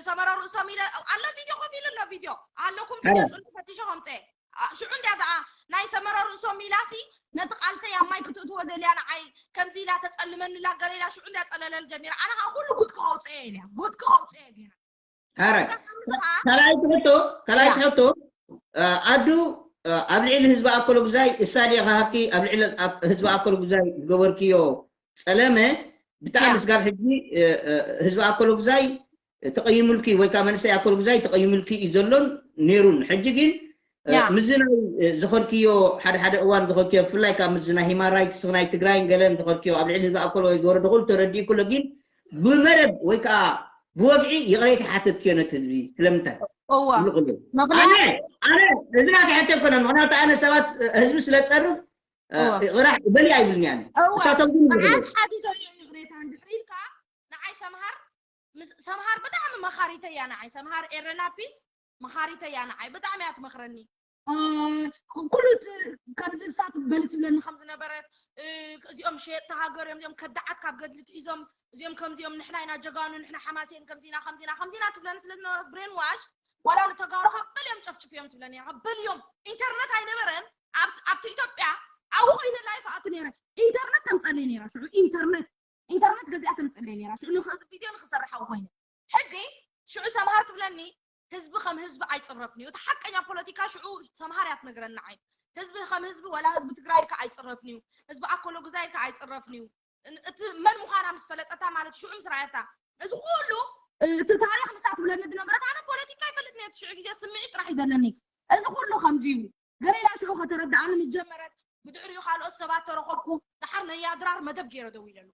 ሰመረ ርእሶም ኢለ ኣሎ ቪድዮ ኮፍ ኢሉ ኣሎ ቪድዮ ኣለኩም ቪድዮ ጽሉ ፈቲሸ ከምጽኤ ሽዑ እንድያ ደኣ ናይ ሰመረ ርእሶም ኢላሲ ነቲ ቃልሰይ ኣብ ማይ ክትእትዎ ደልያ ንዓይ ከምዚ ኢላ ተጸልመኒ ላ ገለ ኢላ ሽዑ እንድያ ጸለለል ጀሚራ። ኣነ ከዓ ኩሉ ጉድ ከውፅኦ እየ ኢልያ። ጉድ ከውፅኦ እየ ገይራ። ሐራይ ካልኣይቲ ሕቶ ካልኣይቲ ሕቶ ኣዱ ኣብ ልዕሊ ህዝቢ ኣኮሎጉዛይ እሳ ድያ ካሃኪ ኣብ ልዕሊ ህዝቢ ኣኮሎጉዛይ ዝገበርክዮ ጸለመ ብጣዕሚ ስጋብ ሕጂ ህዝቢ ኣኮሎጉዛይ ተቐይሙልኪ ወይ ከዓ መንእሰይ ኣኮሎጉዛይ ተቐይሙልኪ እዩ ዘሎን ነይሩን። ሕጂ ግን ምስዚ ናይ ዝኸድክዮ ሓደ ሓደ እዋን ዝኸድክዮ ብፍላይ ከዓ ምስዚ ናይ ሂማን ራይትስ ናይ ትግራይን ገለን ዝኸድክዮ ኣብ ልዕሊ ህዝቢ ኣኮሎጉዛይ ዝወረደ ኩሉ ተረዲእኩሎ ግን ብመደብ ወይ ከዓ ብወግዒ ይቕሬታ ሓተትክዮ ነቲ ህዝቢ ስለምንታይ እወ ይብልኩሉ ምኽንያቱ ኣነ እዚ ናተይ ሕቶ ኣይኮነን ምክንያቱ ኣነ ሰባት ህዝቢ ስለ ፀርፍ ይቕራሕ በሊ ኣይብልኒ ኣነ እወ እሳቶም ግን ይብሉ መዓዝ ሓቲቶ እየ ይቕሬታ እንድሕር ኢልካ ንዓይ ሰምሃር ምስ- ሰምሃር ብጣዕሚ መኻሪተይ እያ ንዓይ ሰምሃር ኤረና ፒስ መኻሪተይ እያ ንዓይ ብጣዕሚ እያ ትመኽረኒ እ፣ ኩሉ እቲ- ከምዚ እሳ ትበሊ ትብለኒ ከም ዝነበረት እ፣ እዚኦም ሸየጥቲ ሃገር እዮም እዚኦም ከዳዓት ካብ ገድሊ ትሒዞም እዚኦም ከምዚኦም ንሕና ኢና ጀጋኑ ንሕና ሓማሴን ከምዚና ከምዚና ከምዚና ትብለኒ ስለ ዝነበረት ብሬን ዋሽ ዋላ ንተጋሩ ካብ በልዮም ጨፍጭፍዮም ትብለኒ እያ ካብ በልዮም ኢንተርነት ኣይነበረን ኣብ ኣብቲ ኢትዮጵያ ኣብኡ ኮይነ ላይፍ ኣቱ ነይረ ኢንተርነት ተምፀለይ ነይራ ሽዑ ኢንተርነት ኢንተርነት ገዚኣ ተምፀለይ ነይራ ሽዑ ንኽ- ቪድዮ ንክሰርሕ ኣብኡ ኮይነ ሕጂ ሽዑ ሰምሃር ትብለኒ ህዝቢ ከም ህዝቢ ኣይፅረፍን እዩ እቲ ሓቀኛ ፖለቲካ ሽዑ ሰምሃር እያ ትነግረኒ ንዓይ ህዝቢ ከም ህዝቢ ወላ ህዝቢ ትግራይ ከ ኣይፅረፍን እዩ ህዝቢ ኣኮሎ ግዛይ ከ ኣይፅረፍን እዩ ን- እቲ መን ምዃና ምስ ፈለጠታ ማለት ሽዑ ምስ ረኣየታ እዚ ኩሉ እ፣ እቲ ታሪክ ንሳ ትብለኒ ዝነበረት ኣነ ፖለቲካ ይፈልጥ ነቲ ሽዑ ግዜ ስምዒት ጥራሕ ይደለኒ እዚ ኩሉ ከምዚ እዩ ገሌላ ሽዑ ከተረድኣኒ ምስ ጀመረት ብድሕሪኡ ካልኦት ሰባት ተረኸብኩ ደሓር ነያ ድራር መደብ ገይረ ደው ኢለሉ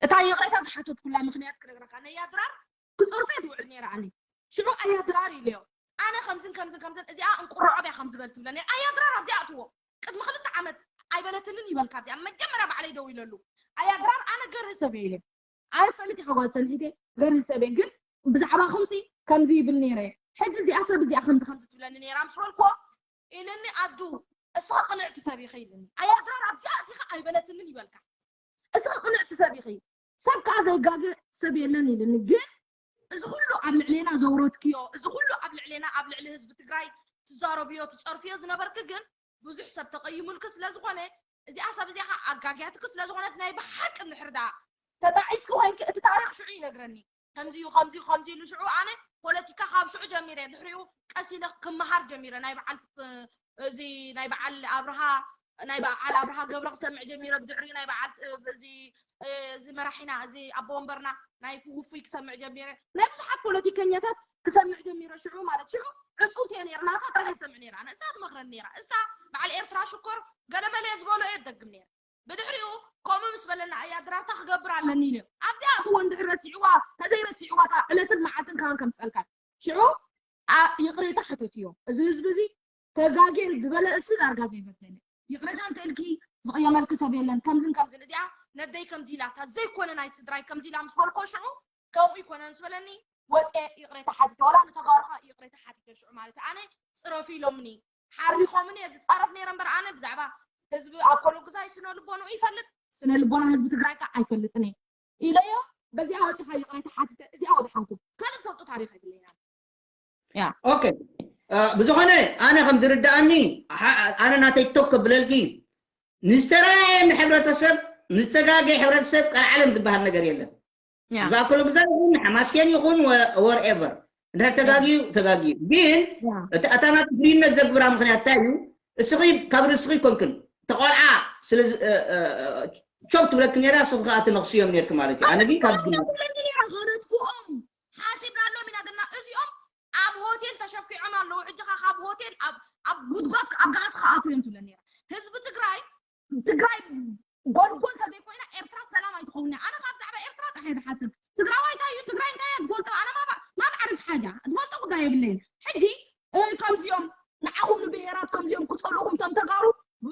እታ ይቕሬታ ዝሓተትኩላ ምኽንያት ክነግረካ ነያ ድራር ክፀርፈ ትውዕል ነይራ ኣነ ሽዑ ኣያ ድራር ኢለዮ ኣነ ከምዝን ከምዝን ከምዝን እዚኣ እንቁርዖ ብያ ከም ዝበል ትብለኒ ኣያ ድራር ኣብዚኣ ኣትዎ ቅድሚ ክልተ ዓመት ኣይበለትንን ይበልካ ኣብዚኣ መጀመርያ ባዕለይ ደው ኢለሉ ኣያ ድራር ኣነ ገርህ ሰብ እየ ኢለ ኣነ ትፈልጥ ኢኻ ጓል ሰንሒተ ገርህ ሰብ እየ ግን ብዛዕባኹምሲ ከምዚ ይብል ነይረ ሕጂ እዚኣ ሰብ እዚኣ ከምዚ ከምዚ ትብለኒ ነይራ ምስ በልክዎ ኢልኒ ኣዱ እስኻ ቅንዕቲ ሰብ ኢኺ ኢልኒ ኣያ ድራር ኣብዚኣ እቲኻ ኣይበለትንን ይበልካ እስኺ ቅንዕቲ ሰብ ኢኺ ሰብ ከዓ ዘይጋገ ሰብ የለን ኢልኒ ግን እዚ ኩሉ ኣብ ልዕሌና ዘውረድክዮ እዚ ኩሉ ኣብ ልዕሌና ኣብ ልዕሊ ህዝቢ ትግራይ ትዛረብዮ ትፀርፍዮ ዝነበርክ ግን ብዙሕ ሰብ ተቐይሙልክ ስለዝኾነ እዚኣ ሰብ እዚኣ ከዓ ኣጋግያትክ ስለዝኾነት ናይ ብሓቂ እንድሕር ደኣ ተጣዒስኪ ኮይንኪ እቲ ታሪክ ሽዑ ይነግረኒ ከምዚ እዩ ከምዚ ከምዚ ኢሉ ሽዑ ኣነ ፖለቲካ ካብ ሽዑ ጀሚረ ድሕሪኡ ቀስ ኢለ ክመሃር ጀሚረ ናይ በዓል እዚ ናይ በዓል ኣብርሃ ናይ በዓል ኣብርሃ ገብረ ክሰምዕ ጀሚረ ብድሕሪኡ ናይ በዓል እዚ እዚ መራሒና እዚ ኣቦ ወንበርና ናይ ውፉይ ክሰምዕ ጀሚረ ናይ ብዙሓት ፖለቲከኛታት ክሰምዕ ጀሚረ ሽዑ ማለት ሽዑ ዕፁት እየ ነይረ ናታ ጥራሕ ይሰምዕ ነይረ ኣነ እሳ ትመኽረኒ ነይራ እሳ በዓል ኤርትራ ሽኮር ገለመለ ዝበሎ እየ ትደግም ነይረ ብድሕሪኡ ከምኡ ምስ በለና ኣያ ድራርታ ክገብር ኣለኒ ኢለ ኣብዚኣ እትዎ እንድሕር ረሲዕዋ ተዘይረሲዕዋ እታ ዕለትን መዓልትን ካባን ከምፀልካ ሽዑ ይቕሬታ ሕተትዮ እዚ ህዝቢ እዚ ተጋጌ ዝበለ እሲ ዳርጋ ዘይበደለ ይቕሬታ እንተልኪ ዝቕየመልኪ ሰብ የለን ከምዝን ከምዝን እዚኣ ነደይ ከምዚ ኢላታ ዘይኮነ ናይ ስድራይ ከምዚ ኢላ ምስ በልኮ ሽዑ ከምኡ ይኮነ ምስ በለኒ ወፅየ ይቕሬታ ሓቲተ ወላ ንተጋሩኻ ይቕሬታ ሓቲተ ሽዑ ማለት ኣነ ፅረፊ ኢሎምኒ ሓሪኾምኒ እየ ዝፃረፍ ነይረ እምበር ኣነ ብዛዕባ ህዝቢ ኣኮሎጉዛይ ስነ ልቦንኡ ይፈልጥ ስነ ልቦና ህዝቢ ትግራይ ከዓ ኣይፈልጥን እየ ኢለዮ በዚኣ ወፂኻ ይቕሬታ ሓቲተ እዚኣ ወድሓንኩም ካልእ ትፈልጡ ታሪክ ኣይብለይና ኦኬ ብዝኾነ ኣነ ከም ዝርድኣኒ ኣነ ናተይ ቶክ ከብለልኪ ንዝተረኣየ ንሕብረተሰብ ንዝተጋገየ ሕብረተሰብ ቀልዓለም ዝበሃል ነገር የለን ዝኣክሎ ግዛ ይኹን ሓማስየን ይኹን ወርኤቨር እንድሕር ተጋግዩ ተጋግዩ ግን እታ ናት ፍሪነት ዘግብራ ምክንያት እንታይ እዩ እስኺ ካብ ርስኺ ይኮንክን ተቆልዓ ስለ ቾብ ትብለክ ነራ እስኺ ከዓ ትነኽስዮም ነርክ ማለት እዩ ኣነ ግን ካብ ትብለኒ ነራ ከነጥፍኦም ሓሲብናሎም ኢና ዘለና እዚኦም ኣብ ሆቴል ተሸኪዖም ኣለዉ ሕጂ ካብ ሆቴል ኣብ ጉድጓድ ኣብ ጋዝ ክኣትዉ እዮም ትብለኒ ነራ ህዝቢ ትግራይ ትግራይ ጎልጎል ተዘይኮይና ኤርትራ ሰላም ኣይትኸውን ኣነ ካብ ዛዕባ ኤርትራ ጥራሕ ዝሓስብ ትግራዋይ እንታይ እዩ ትግራይ እንታይ እያ ዝፈልጦ ኣነ ማብ ዓርፍ ሓጃ ዝፈልጦ ጉዳይ የብለይን ሕጂ ከምዚኦም ንዓኹም ንብሄራት ከምዚኦም ክፀልኡኹም ቶም ተጋሩ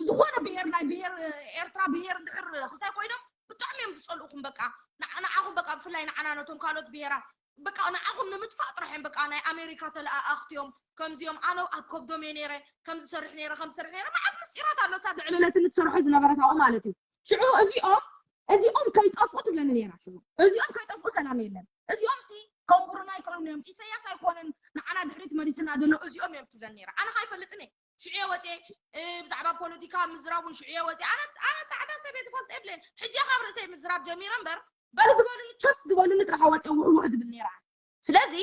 ዝኾነ ብሄር ናይ ብሄር ኤርትራ ብሄር እንድሕር ክስታይ ኮይኖም ብጣዕሚ እዮም ዝፀልኡኹም በቃ ንዓኹም በቃ ብፍላይ ንዓና ነቶም ካልኦት ብሄራት በቃ ንዓኹም ንምጥፋእ ጥራሕ እዮም በቃ ናይ ኣሜሪካ ተለኣኣኽቲ እዮም ከምዚኦም ኣነ ኣብ ከብዶም እየ ነይረ ከምዝሰርሕ ነይረ ከምዝሰርሕ ነይረ መዓት ምስጢራት ኣሎ እሳ ድዕለለትኒ ትሰርሖ ዝነበረት ኣብኡ ማለት እዩ ሽዑ እዚኦም እዚኦም ከይጠፍኡ ትብለኒ ነይራ ሽዑ እዚኦም ከይጠፍኡ ሰላም የለን እዚኦም ሲ ከንቡሩና ኣይክእሉን እዮም ኢሰያስ ኣይኮነን ንዓና ድሕሪት መሊስና ዘሎ እዚኦም እዮም ትብለኒ ነይራ ኣነ ካይፈልጥን እየ ሽዑ እየ ወፅየ ብዛዕባ ፖለቲካ ምዝራብ እውን ሽዑ እየ ወፅየ ኣነ ኣነ ፃዕዳ ሰብ እየ ትፈልጦ የብለይን ሕጂ ካብ ርእሰይ ምዝራብ ጀሚረ እምበር በሉ ዝበሉኒ ቸፍ ዝበሉኒ ጥራሕ ወፅየ ውሕውሕ ዝብል ነይረ ስለዚ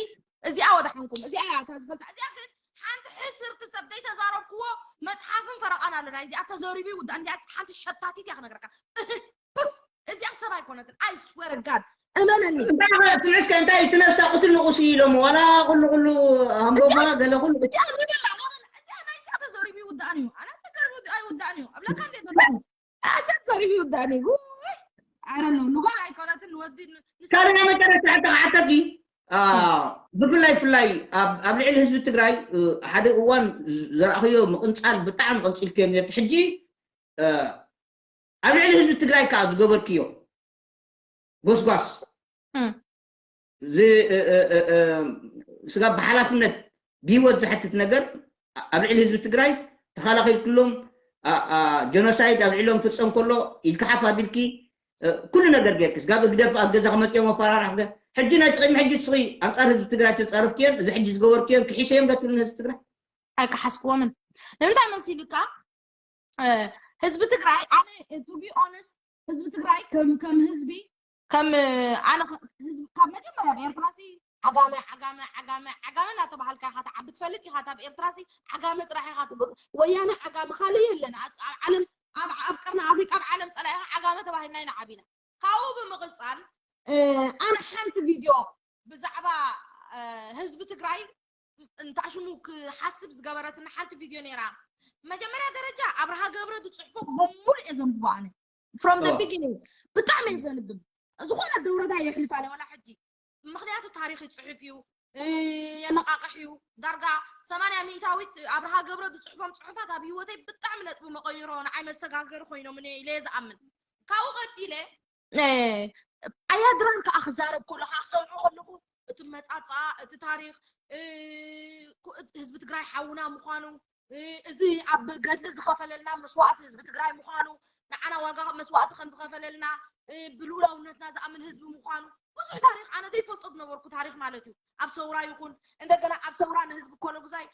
እዚኣ ወዳሓንኩም እዚኣ እያ እታ ዝፈልጣ እዚኣ ግን ሓንቲ ሕስርቲ ሰብ ዘይተዛረብክዎ መፅሓፍን ፈረቓን ኣለና እዚኣ ተዘሪቡ ይውዳእ እንዲኣ ሓንቲ ሸታቲት እያ ክነግረካ እዚኣ ሰብ ኣይኮነትን I swear God እመነኒ ስምዕስከ እንታይ እቲ ነፍሳ ቁስሊ ንቁስሊ ኢሎም ዋላ ኩሉ ኩሉ ሃምቦማ ገለ ኩሉ እዚኣ ነበላ ነበላ እዚኣ ናይ እዚኣ ተዘሪቡ ይውዳእን እዩ ኣነ ተዘሪቡ ኣይውዳእን እዩ ኣብላካ እንደ ዘሎ እዚኣ ተዘሪቡ ይውዳእን እዩ I don't know ንጓል ኣይኮነትን ንወዲ ካልእ ናይ መጨረሻ ሕቶ ክሓተኪ ብፍላይ ፍላይ ኣብ ልዕሊ ህዝቢ ትግራይ ሓደ እዋን ዘርኣኽዮ ምቕንፃል ብጣዕሚ ቀንፂልክዮ ነርቲ ሕጂ ኣብ ልዕሊ ህዝቢ ትግራይ ከዓ ዝገበርክዮ ጎስጓስ ስጋ ብሓላፍነት ብሂወት ዘሕትት ነገር ኣብ ልዕሊ ህዝቢ ትግራይ ተኸላኺልክሎም ጀኖሳይድ ኣብ ልዕሎም ፍፀም ከሎ ኢልካ ሓፍ ኣቢልኪ ኩሉ ነገር ጌርኪ ስጋብ ህግደፍ ኣብ ገዛ ክመፅኦም ኣፈራራሕ ሕጂ ናይ ቅድሚ ሕጂ ስኺ ኣንፃር ህዝቢ ትግራይ ተፃረፍክዮን እዚ ሕጂ ዝገበርክዮን ክሒሰዮም ዶ ትብልን ህዝቢ ትግራይ ኣይከሓስክዎምን ንምንታይ መሲልካ ህዝቢ ትግራይ ኣነ to be honest ህዝቢ ትግራይ ከም ከም ህዝቢ ከም ኣነ ህዝቢ ካብ መጀመርያ ኣብ ኤርትራ ሲ ዓጋመ ዓጋመ ዓጋመ ዓጋመ እናተባሃልካ ኢኻ ትዓቢ ትፈልጥ ኢኻ ኣብ ኤርትራ ሲ ዓጋመ ጥራሕ ኢኻ ወያነ ዓጋመ ካልእ የለን ኣብ ዓለም ኣብ ኣብ ቀርኒ ኣፍሪቃ ኣብ ዓለም ጸላኢኻ ዓጋመ ተባሂልና ኢና ዓቢና ካብኡ ብምቕጻል ኣነ ሓንቲ ቪድዮ ብዛዕባ ህዝቢ ትግራይ እንታሽሙ ክሓስብ ዝገበረትና ሓንቲ ቪድዮ ነይራ መጀመርያ ደረጃ ኣብርሃ ገብረ ዝፅሕፎ ብሙሉ እየ ዘንብቦ ኣነ from the beginning ብጣዕሚ እየ ዘንብብ ዝኾነ ደውረዳ የሕልፍ ኣለ ወላ ሕጂ ምክንያቱ ታሪክ ይፅሕፍ እዩ የነቃቅሕ እዩ ዳርጋ ሰማንያ ሚእታዊት ኣብርሃ ገብረ ዝፅሕፎም ፅሑፋት ኣብ ህይወተይ ብጣዕሚ ነጥቢ መቀይሮ ንዓይ መሰጋገሪ ኮይኖም እየ ኢለ ዝኣምን ካብኡ ቀፂለ ኣያድራር ከዓ ክዛረብ ከሎ ከዓ ክሰምዖ ከለኩ እቲ መፃፅኣ እቲ ታሪክ ህዝቢ ትግራይ ሓውና ምኳኑ እዚ ኣብ ገድሊ ዝኸፈለልና መስዋእቲ ህዝቢ ትግራይ ምኳኑ ንዓና ዋጋ መስዋእቲ ከም ዝኸፈለልና ብልኡላውነትና ዝኣምን ህዝቢ ምኳኑ ብዙሕ ታሪክ ኣነ ዘይፈልጦ ዝነበርኩ ታሪክ ማለት እዩ ኣብ ሰውራ ይኹን እንደገና ኣብ ሰውራ ንህዝቢ ኮሎጉዛይ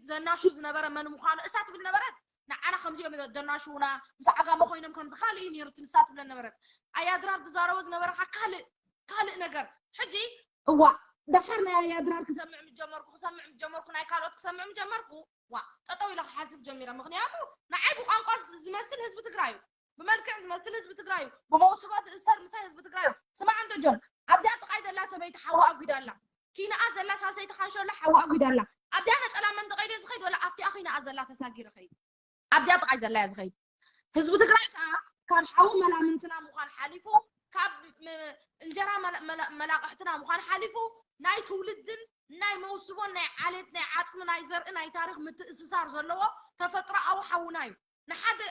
ዘናሹ ዝነበረ መን ምኳኑ እሳ ትብል ነበረት ንዓና ከምዚኦም ዘናሽውና ምስ ዓጋመ ኮይኖም ከምዚ ካልእ እዩ ነይሩ ትንሳ ትብለን ነበረት ኣያድራር ዝዛረቦ ዝነበረ ካልእ ካልእ ነገር ሕጂ እዋ ደሓር ናይ ኣያድራር ክሰምዕ ምጀመርኩ ክሰምዕ ምጀመርኩ ናይ ካልኦት ክሰምዕ ምጀመርኩ ዋ ጠጠው ኢለ ክሓስብ ጀሚረ ምክንያቱ ንዓይ ብቋንቋ ዝመስል ህዝቢ ትግራይ እዩ ብመልክዕ ዝመስል ህዝቢ ትግራይ እዩ ብመውስቦ ዝእሰር ምሳይ ህዝቢ ትግራይ እዩ ስማዕ እንዶ ጆን ኣብዚኣ ጥቃይ ዘላ ሰበይቲ ሓዋ ኣጒዳ ኣላ ኪንኣ ዘላ ሳልሰይቲ ካንሾላ ሓዋ ኣጒዳ ኣላ ኣብዚኣ ነፀላ መንደቀይ ድየ ዝኸይድ ወላ ኣብቲኣ ኪንኣ ዘላ ተሳጊረ ኸይድ ኣብዚኣ ጥቃይ ዘላ እያ ዝኸይድ ህዝቢ ትግራይ ከዓ ካብ ሓዊ መላምንትና ምዃን ሓሊፉ ካብ እንጀራ መላቕሕትና ምዃን ሓሊፉ ናይ ትውልድን ናይ መውስቦን ናይ ዓሌት ናይ ዓፅሚ ናይ ዘርኢ ናይ ታሪክ ምትእስሳር ዘለዎ ተፈጥሮኣዊ ሓውና እዩ ንሓደ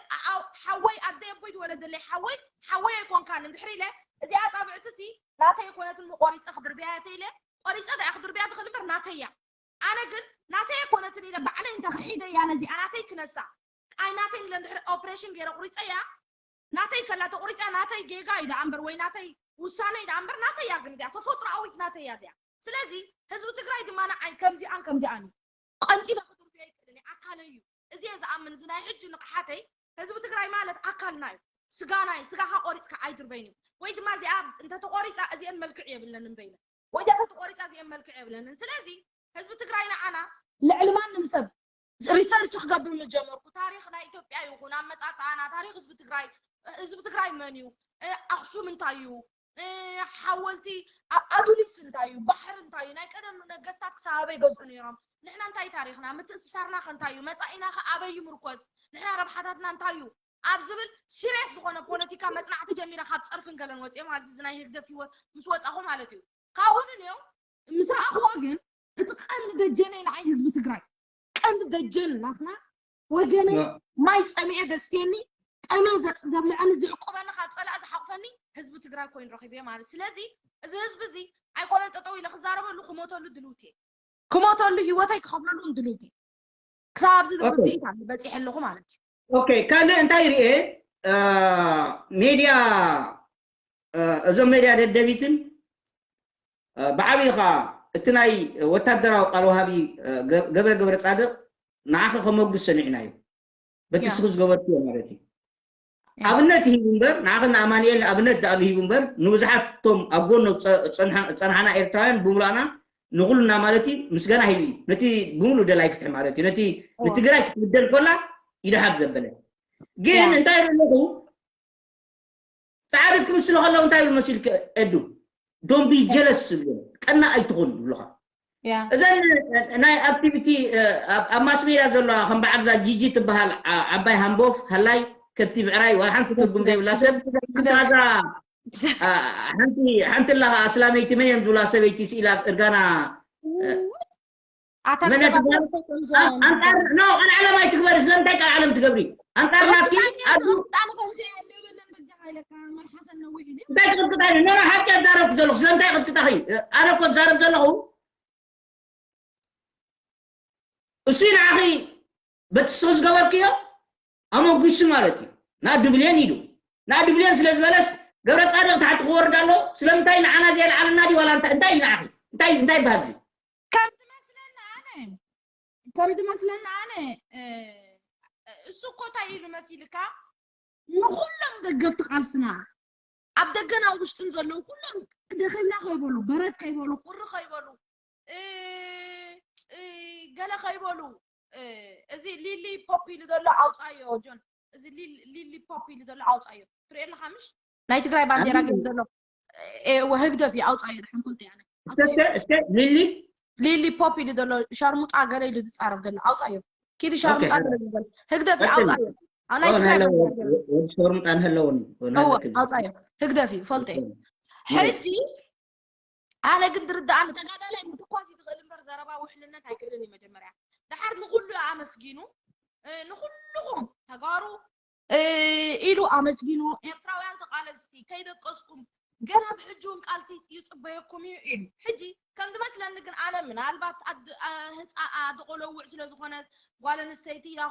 ሓወይ ኣደይ ኣቦይ ዝወለደለይ ሓወይ ሓወይ ኣይኮንካን እንድሕር ኢለ እዚኣ ፃብዕቲ ሲ ናተይ ኣይኮነትን ቆሪፀ ክድርብያ እየ ኢለ ቆሪፀ ዳኣ ክድርብያ ትኽእል እምበር ናተይ እያ ኣነ ግን ናተይ ኣይኮነትን ኢለ ባዕለይ እንተ ክሒደ እያ ነዚኣ ናተይ ክነሳ ኣይ ናተይ ኢለ እንድሕር ኦፕሬሽን ገይረ ቁሪፀ እያ ናተይ ከላ ተቁሪፀ ናተይ ጌጋ እዩ ዳኣ እምበር ወይ ናተይ ውሳነ እዩ ዳኣ እምበር ናተይ እያ ግን እዚኣ ተፈጥሮኣዊት ናተይ እያ እዚኣ ስለዚ ህዝቢ ትግራይ ድማ ንዓይ ከምዚኣን ከምዚኣን እዩ ቀንጢበ ክድርብዮ ይክእልን ኣካለይ እዩ እዚ እየ ዝኣምን እዚ ናይ ሕጂ ንቕሓተይ ህዝቢ ትግራይ ማለት ኣካልና እዩ ስጋና እዩ ስጋኻ ቆሪፅካ ኣይድርበይን እዩ ወይ ድማ እዚኣ እንተተቆሪፃ እዚአን መልክዕ የብለንን በይነ ወይ እዚኣ ተተቆሪፃ እዚአን መልክዕ የብለንን ስለዚ ህዝቢ ትግራይ ንዓና ልዕሊ ማንም ሰብ ሪሰርች ክገብር ምስ ጀመርኩ ታሪክ ናይ ኢትዮጵያ ይኹን ኣመፃፅኣና ታሪክ ህዝቢ ትግራይ ህዝቢ ትግራይ መን እዩ ኣክሱም እንታይ እዩ ሓወልቲ ኣዱሊስ እንታይ እዩ ባሕሪ እንታይ እዩ ናይ ቀደም ነገስታት ክሳብ ኣበይ ገዝኡ ነይሮም ንሕና እንታይ ታሪክና ምትእስሳርና ከ እንታይ እዩ መፃኢና ከ ኣበይ ይምርኮዝ ንሕና ረብሓታትና እንታይ እዩ ኣብ ዝብል ሲሪየስ ዝኾነ ፖለቲካ መፅናዕቲ ጀሚረ ካብ ፀርፍን ገለን ወፅየ ማለት እዚ ናይ ህግደፍ ህይወት ምስ ወፃኹ ማለት እዩ ካብኡ ንንየው ምስ ረኣኽዎ ግን እቲ ቀንዲ ደጀነይ ንዓይ ህዝቢ ትግራይ ቀንዲ ደጀን ናትና ወገነይ ማይ ፀሚኤ ደስትየኒ ጠመ ዘብልዐኒ ዝዕቁበኒ ካብ ፀላእ ዝሓቁፈኒ ህዝቢ ትግራይ ኮይኑ ረኪበ ማለት ስለዚ እዚ ህዝቢ እዚ ኣይኮነን ጠጠው ኢለ ክዛረበሉ ክሞተሉ ድልውቲ ክሞተሉ ህይወተይ ክኸፍለሉ ድልውቲ ክሳብ ኣብዚ ርድኢት ኣሎ በፂሐ ኣለኹ ማለት እዩ ኦኬ ካልእ እንታይ ርኤ ሜድያ እዞም ሜድያ ደደቢትን ብዓብዪ ኸዓ እቲ ናይ ወታደራዊ ቃል ወሃቢ ገብረ ገብረ ፃድቅ ንዓኺ ከመጉስ ሰሚዕናዮ። በቲ እስኺ ዝገበርክዮ ማለት እዩ። ኣብነት ይሂቡ እምበር፣ ንዓኺ ንኣማኑኤል ኣብነት ደኣ ይሂቡ እምበር፣ ንብዙሓት እቶም ኣብ ጎኖ ዝጸንሓና ኤርትራውያን ብምሉኣና ንኹልና ማለት እዩ ምስጋና ሂቡ እዩ። ነቲ ብምሉእ ደላይ ፍትሒ ማለት እዩ። ነቲ ንትግራይ ክትብደል ኮላ ይድሃብ ዘበለ ግን እንታይ ኣለኹ ጻዕሪት ክምስሉ ከለዉ እንታይ ይብሉ መሲልክ? ኤዱ don't be jealous ይብሉ። ቀና ኣይትኹን ይብሉኻ። እዘን ናይ ኣክቲቪቲ ኣብ ማስ ሜድያ ዘለዋ ከም በዓል እዛ ጂጂ ትበሃል ዓባይ ሃምቦፍ ሃላይ ከብቲ ብዕራይ ዋላ ሓንቲ ትርጉም ዘይብላ ሰብ እዛ ሓንቲ ሓንቲ ኣለኻ ኣስላመይቲ መን እዮም ዝብላ ሰበይቲ ስኢላ እርጋና ኣታ መን እያ ትበሃል? ኣንጻር ኖ ቀልዓለም ኣይትግበሪ። ስለምንታይ ቀልዓለም ትገብሪ? ኣንጻር ናትኪ ኣዱ እንታይ ትቅጥቅጣ? ኖ ኖ ሓቂ ኣዛረብኩ ዘለኹ። ስለምንታይ ቅጥቅጣኺ? ኣነ እኮ ዝዛረብ ዘለኹ እሱ ንዓኺ በቲ ስኺ ዝገበርክዮ ኣመጉሱ ማለት እዩ። ንኣዱ ብልየን ኢሉ ንኣዱ ብልየን ስለ ዝበለስ ገብረ ጻድቕ ታሕቲ ክወርድ ኣሎ። ስለምንታይ ንዓና ዘየልዓልና ድዩ ዋላ እንታይ እንታይ እዩ ንዓኺ እንታይ እንታይ ይበሃል እዚ? ከም ዝመስለኒ ኣነ ከም ዝመስለኒ ኣነ እ፣ እሱ እኮ እንታይ ኢሉ መሲልካ ንኩሎም ደገፍቲ ቃልስና ኣብ ደገን ኣብ ውሽጥን ዘለዉ ኩሎም ደኺምና ከይበሉ በረድ ከይበሉ ቁሪ ከይበሉ እ፣ እ፣ ገለ ከይበሉ እ፣ እዚ ሊሊ ፖፕ ኢሉ ዘሎ ኣውፃዮ ጆን እዚ ሊል- ሊሊ ፖፕ ኢሉ ዘሎ ኣውፃዮ ትሪኦ ኣለካ ምሽ ናይ ትግራይ ባንዴራ ገይሩ ዘሎ እ፣ ወ- ህግደፍ እዩ ኣውፃዮ ድሓን ፈልጦ ያነ እስከ እስከ እስከ ሊሊ ሊሊ ፖፕ ኢሉ ዘሎ ሻርሙጣ ገለ ኢሉ ዝፃረፍ ዘሎ ኣውፃዮ ኪዲ ኦኬ ሻርሙጣ ኣረ ገለ ኢሉ ዘሎ ህግደፍ እዩ ቀጥል ኣውፃዮ ኣብ ናይ ኦ ትግራይ ናህለዎ ባንዴራ ገይሩ ወዲ ሸርሙጣ ንህለወኒ እወ ኣውፃዮ ህግደፍ እዩ ፈልጦ እየ ሕጂ ኣነ ግን ዝርድኣኒ ተጋዳላይ ምትኳስ እዩ ዝኽእል እምበር ዘረባ ውሕልነት ኣይክእልን እዩ መጀመርያ ድሓር ንኩሉ ኣመስጊኑ እ፣ ንኩልኹም ተጋሩ እ፣ ኢሉ ኣመስጊኑ ኤርትራውያን ተቃለስቲ ከይደቀስኩም ገና ብሕጂ እውን ቃልሲ ይፅበየኩም እዩ ኢሉ ሕጂ ከም ዝመስለኒ ግን ኣነ ምናልባት ኣድ- ኣ- ህፃ ኣደቆለውዕ ስለ ዝኾነ ጓል ኣንስተይቲ እያ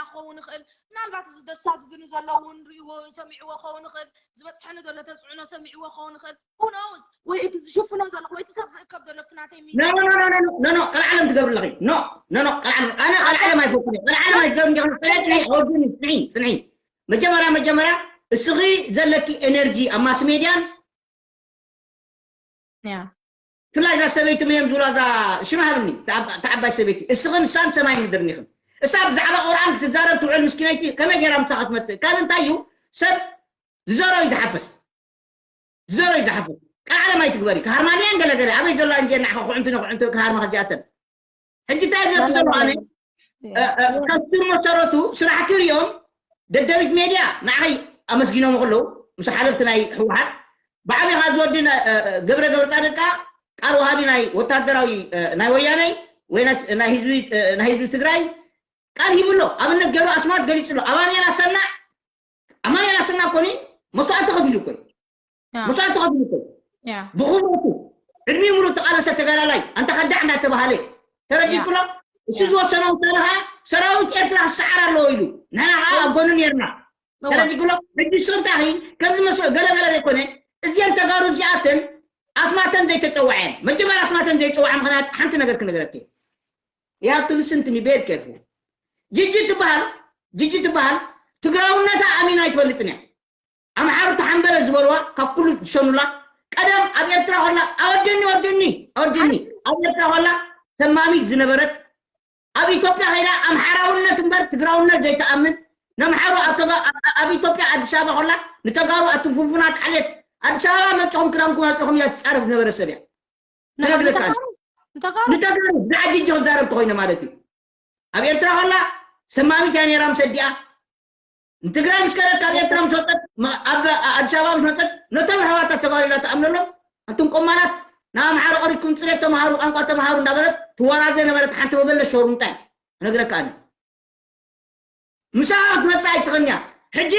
ክኸውን ይኽእል ምናልባት እዚ ዘሳድዱኒ ዘለዉ እውን ርእይዎ ሰሚዕዎ ክኸውን ይኽእል ዝበፅሐኒ ዘሎ ተፅዕኖ ሰሚዕዎ ክኸውን ይኽእል Who knows? ወይ እቲ ዝሽፍኖ ዘለኹ ወይ እቲ ሰብ ዝእከብ ዘሎ ኣብቲ ናተይ ሚድያ ኖ ኖ ኖ ኖ ኖ ኖ ቀልዓለም ትገብሪ ኣለኺ ኖ ኖ ኖ ቀልዓለም ኣነ ቀልዓለም ኣይፈኩን እየ ቀልዓለም ኣይትገብሪ እንዲኹም ጽንሒ ጽንሒ ጽንሒ ጽንሒ መጀመርያ መጀመርያ እስኺ ዘለኪ ኤነርጂ ኣብ ማስ ሜድያን ያ ብፍላይ እዛ ሰበይቲ መን እዮም ዝብላ እዛ ሽማ ሃብኒ እታ ዓባይ ሰበይቲ እስኽን ንሳን ሰማይ ምድርን ኢኽን እሳ ብዛዕባ ቁርኣን ክትዛረብ ትውዕል ምስኪነይቲ ከመይ ገይራ ምሳኻ ትመፅእ ካብ እንታይ እዩ ሰብ ዝዘሮ እዩ ዝሓፍስ ዝዘሮ እዩ ዝሓፍስ ቀልዓለም ኣይትግበሪ ክሃርማንያን ገለገለ ኣበይ ዘሎ እንጀ ንዓኻ ኩዕንቲ ንኩዕንቲ ክሃርማ ከዚኣተን ሕጂ እንታይ ዝብለኪ ዘለኹ ኣነ ካብ ስር መሰረቱ ስራሕኪ ሪኦም ደደቢት ሜድያ ንዓኸይ ኣመስጊኖም ከለዉ ምስ ሓለፍቲ ናይ ህወሓት ብዓብኻ ዝወዲ ገብረ ገብረ ፃድቃ ቃል ወሃቢ ናይ ወታደራዊ ናይ ወያነይ ወይ ናይ ህዝቢ ትግራይ ቃል ሂቡ ኣሎ ኣብነት ገይሩ ኣስማት ገሊፁ ኣሎ ኣማኑኤል ኣሰናዕ ኣማኑኤል ኣሰናዕ ኮኒ መስዋእቲ ከፊሉ እኮ መስዋእቲ ከፊሉ እኮ ብኽብረቱ ዕድሚኡ ሙሉእ ተቃለሰ ተጋዳላይ ኣንታ ከዳዕ እንዳተባሃለ ተረዲእክሎ እሱ ዝወሰኖ ውሳነ ከዓ ሰራዊት ኤርትራ ክሰዓር ኣለዎ ኢሉ ንሕና ከዓ ኣብ ጎኑ ነርና ተረዲእክሎ ሕጂ ንስኺ እንታይ ከምዚ መስሎ ገለገለ ዘይኮነ እዚአን ተጋሩ እዚኣተን ኣስማተን ዘይተፀውዐ እየን መጀመርያ ኣስማተን ዘይፀውዐ ምክንያት ሓንቲ ነገር ክነገረኪ you have to listen to me very careful ጅጂ ትበሃል ጅጂ ትበሃል ትግራውነታ ኣሚና ኣይትፈልጥን እያ ኣምሓሩ ተሓንበረ ዝበልዋ ካብ ኩሉ ዝሸኑላ ቀደም ኣብ ኤርትራ ከላ ኣወደኒ ወደኒ ኣወደኒ ኣብ ኤርትራ ከላ ተማሚት ዝነበረት ኣብ ኢትዮጵያ ከይዳ ኣምሓራውነት እምበር ትግራውነት ዘይተኣምን ነምሓሩ ኣብ ኢትዮጵያ ኣዲስ ኣበባ ከላ ንተጋሩ ኣቱም ፍንፉናት ዓሌት ኣዲስ ኣበባ መፅኹም ክዳንኩም ኣፅኹም ኢላ ትፃረፍ ዝነበረ ሰብ እያ ንተጋሩ ንተጋሩ ብዛዕባ ጅጂ ክዛረብ ተኮይነ ማለት እዩ ኣብ ኤርትራ ከላ ሰማሚት እያ ነይራ ምስ ኣዲኣ ንትግራይ ምስ ከደት ካብ ኤርትራ ምስ ወፀት ኣብ ኣዲስ ኣበባ ምስ መፀት ነቶም ኣሕዋታ ተጋሩ ኢላ ትኣምነሎም ኣቱም ቆማላት ንኣምሓሩ ቀሪብኩም ፅሬት ተምሃሩ ቋንቋ ተምሃሩ እንዳበለት ትወራዘ ነበረት ሓንቲ መበለት ሸሩምጣ እያ ክነግረካ ኣነ ምሳኻ ክትመፅእ ኣይትኽእልንያ ሕጂ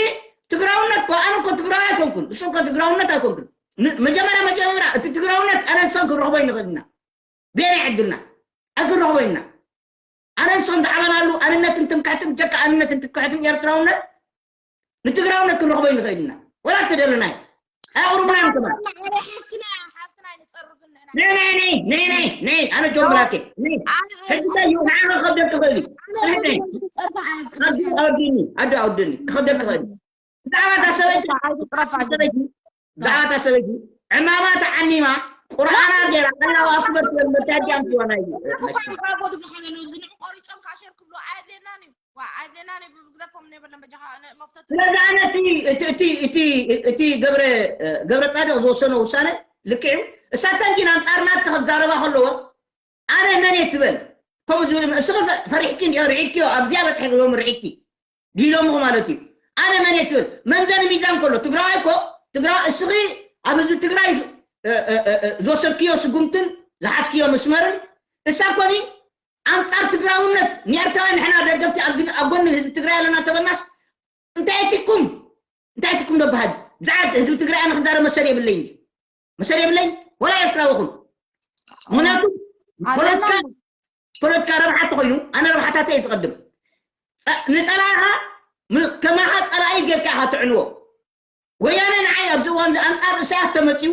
ትግራውነት እኮ ኣነ እኮ ትግራዊ ኣይኮንኩን እሱ እኮ ትግራውነት ኣይኮንኩን መጀመርያ መጀመርያ እቲ ትግራውነት ኣነ ንሶም ክንረኽቦ ኣይንኽእል ኢና ቤናይ ዕድልና ኣይክንረኽቦ ኢና ኣነ ንሶም ዝዓበናሉ ኣንነትን ትምክሕትን ጀካ ኣንነትን ትምክሕትን ኤርትራውነት ንትግራውነት ክንረኽቦ ኣይንኽእል ኢና ወላ ተደለናይ ኣቕርቡና ንከማ ነይ ነይ ነይ ነይ ነይ ነይ ኣነ ጆን ብላክ ነይ ሕጂ እንታይ እዩ ንዓኻ ክኸብደክ ይኽእል እዩ ጽንሕ ነይ ኣዲ ኣውድኒ ኣዲ ኣውድኒ ክኸብደክ ይኽእል እዩ ብዛዕባ እታ ሰበይቲ ብዛዕባ እታ ሰበይቲ ዕማማ ተዓሚማ ቁርኣና ገይራ ኣላሁ ኣክበር ትብል መታጃ ኣምፅዋ ናይ ስለዚ ኣነ እቲ ገብረ ፃድቕ ዝወሰኖ ውሳነ ልክዕ እዩ። እሳተን ግን ኣንፃር ናትካ ክትዛረባ ከለዎ ኣነ መን እየ ትበል ከምኡ ዝብል እስኺ ፈሪሕኪ እንዲኦ ርዒድኪዮ ኣብዚኣ በፅሐ ሎም ርዒድኪ ዲሎምኹ ማለት እዩ። ኣነ መን እየ ትብል መምዘኒ ሚዛን ከሎ ትግራዋይ እኮ ትግራዋይ እስኺ ኣብ ህዝቢ ትግራይ ዝወሰድክዮ ስጉምትን ዝሓዝክዮ መስመርን እሳ ኮኒ ኣንፃር ትግራውነት ንኤርትራውያን ንሕና ደገፍቲ ኣብ ጎኒ ህዝቢ ትግራይ ኣለና ተበልናስ እንታይ ኣቲኩም እንታይ ኣቲኩም ዶ በሃል ብዛዕባ ህዝቢ ትግራይ ኣነ ክዛረብ መሰል የብለይ እንጂ መሰል የብለይ ወላ ኤርትራዊ ይኹን ምክንያቱ ፖለቲካ ፖለቲካ ረብሓ ተኮይኑ ኣነ ረብሓታተይ እየ ዝቐድም ንፀላኢኻ ከማኻ ፀላኢ ጌርካ ኢኻ ትዕንዎ ወያነ ንዓይ ኣብዚ እዋን እዚ ኣንፃር እሳያስ ተመፅዩ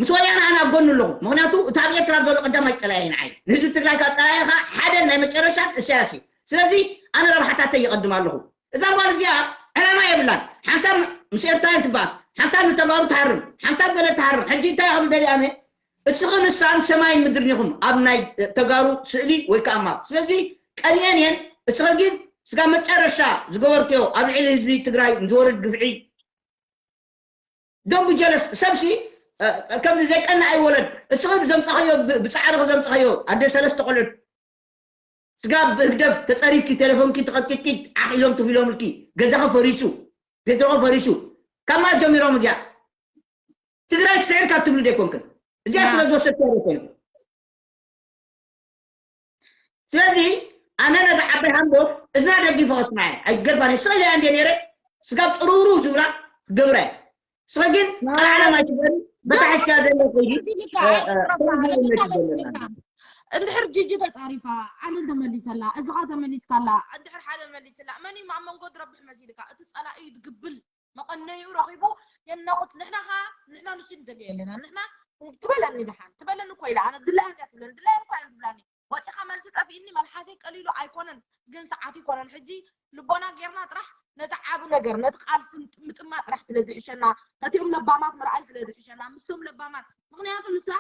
ምስ ወያነ ኣነ ኣብ ጎኑ ኣለኹ ምክንያቱ እቲ ኣብ ኤርትራ ዘሎ ቀዳማይ ፀላኢ ንዓይ ንህዝቢ ትግራይ ካብ ፀላኢኻ ሓደን ናይ መጨረሻን እሳያስ እዩ ስለዚ ኣነ ረብሓታተይ ይቐድም ኣለኹ እዛ ጓል እዚኣ ዕላማ የብላን ሓንሳብ ምስ ኤርትራውያን ትባኣስ ሓንሳብ ንተጋሩ ትሃርም ሓንሳብ ገለ ትሃርም ሕጂ እንታይ ክብል ደልያ እየ እስኺ ንሳን ሰማይን ምድርን ኢኹም ኣብ ናይ ተጋሩ ስእሊ ወይ ከዓ ማፕ ስለዚ ቀኒኤን እየን እስኺ ግን ስጋብ መጨረሻ ዝገበርክዮ ኣብ ልዕሊ ህዝቢ ትግራይ ንዝወርድ ግፍዒ don't be jealous ሰብሲ ከምዚ ዘይቀንእ ኣይወለድ እስኺ ዘምፃኽዮ ብፃዕርኺ ዘምፃኽዮ ኣደ ሰለስተ ቆልዑት ስጋብ ህግደፍ ተፀሪፍኪ ቴሌፎንኪ ተቐጥቂጥኪ ዓሕ ኢሎም ትፍ ኢሎምልኪ ገዛኺ ፈሪሱ ቤትሮኺ ፈሪሱ ካብ ማን ጀሚሮም እዚኣ ትግራይ ትስዕር ካብ ትብሉ ደይኮንክን እዚኣ ስለ ዝወሰድክያ ደይኮንክን ስለዚ ኣነ ነዛ ዓባይ ሃምቦ እዝና ደጊፈ ከስምዓ እየ ኣይገርፋን እየ ስቕል እያ እንደ ነይረ ስጋብ ፅርውርው ዝብላ ክገብራ እየ ስኸ ግን ዓለም ኣይትበሪ በታሕሽካ ዘሎ ኮይዲ እንድሕር ጂጂ ተፃሪፋ ዓለም ተመሊሰላ እዚኻ ተመሊስካላ እንድሕር ሓደ መሊስላ መን እዩ ኣብ መንጎ ድረብሕ መሲልካ እቲ ፀላኢ እዩ ድግብል መቐነይኡ ረኺቡ የናቑት ንሕና ኸ ንሕና ንሱ ንደሊ የለና ንሕና ትበለኒ ድሓን ትበለኒ እኮ ኢላ ኣነ ድላያ እንዲያ ትብለኒ ድላያ እኳ እየን ትብላኒ ወፂኻ መልሲ ጠፊእኒ መልሓሰይ ቀሊሉ ኣይኮነን ግን ሰዓቱ ይኮነን ሕጂ ልቦና ጌርና ጥራሕ ነቲ ዓቢ ነገር ነቲ ቃልሲ ምጥማጥ ጥራሕ ስለ ዝሕሸና ነቲኦም ለባማት ምርኣይ ስለ ዝሕሸና ምስቶም ለባማት ምክንያቱ ንሳ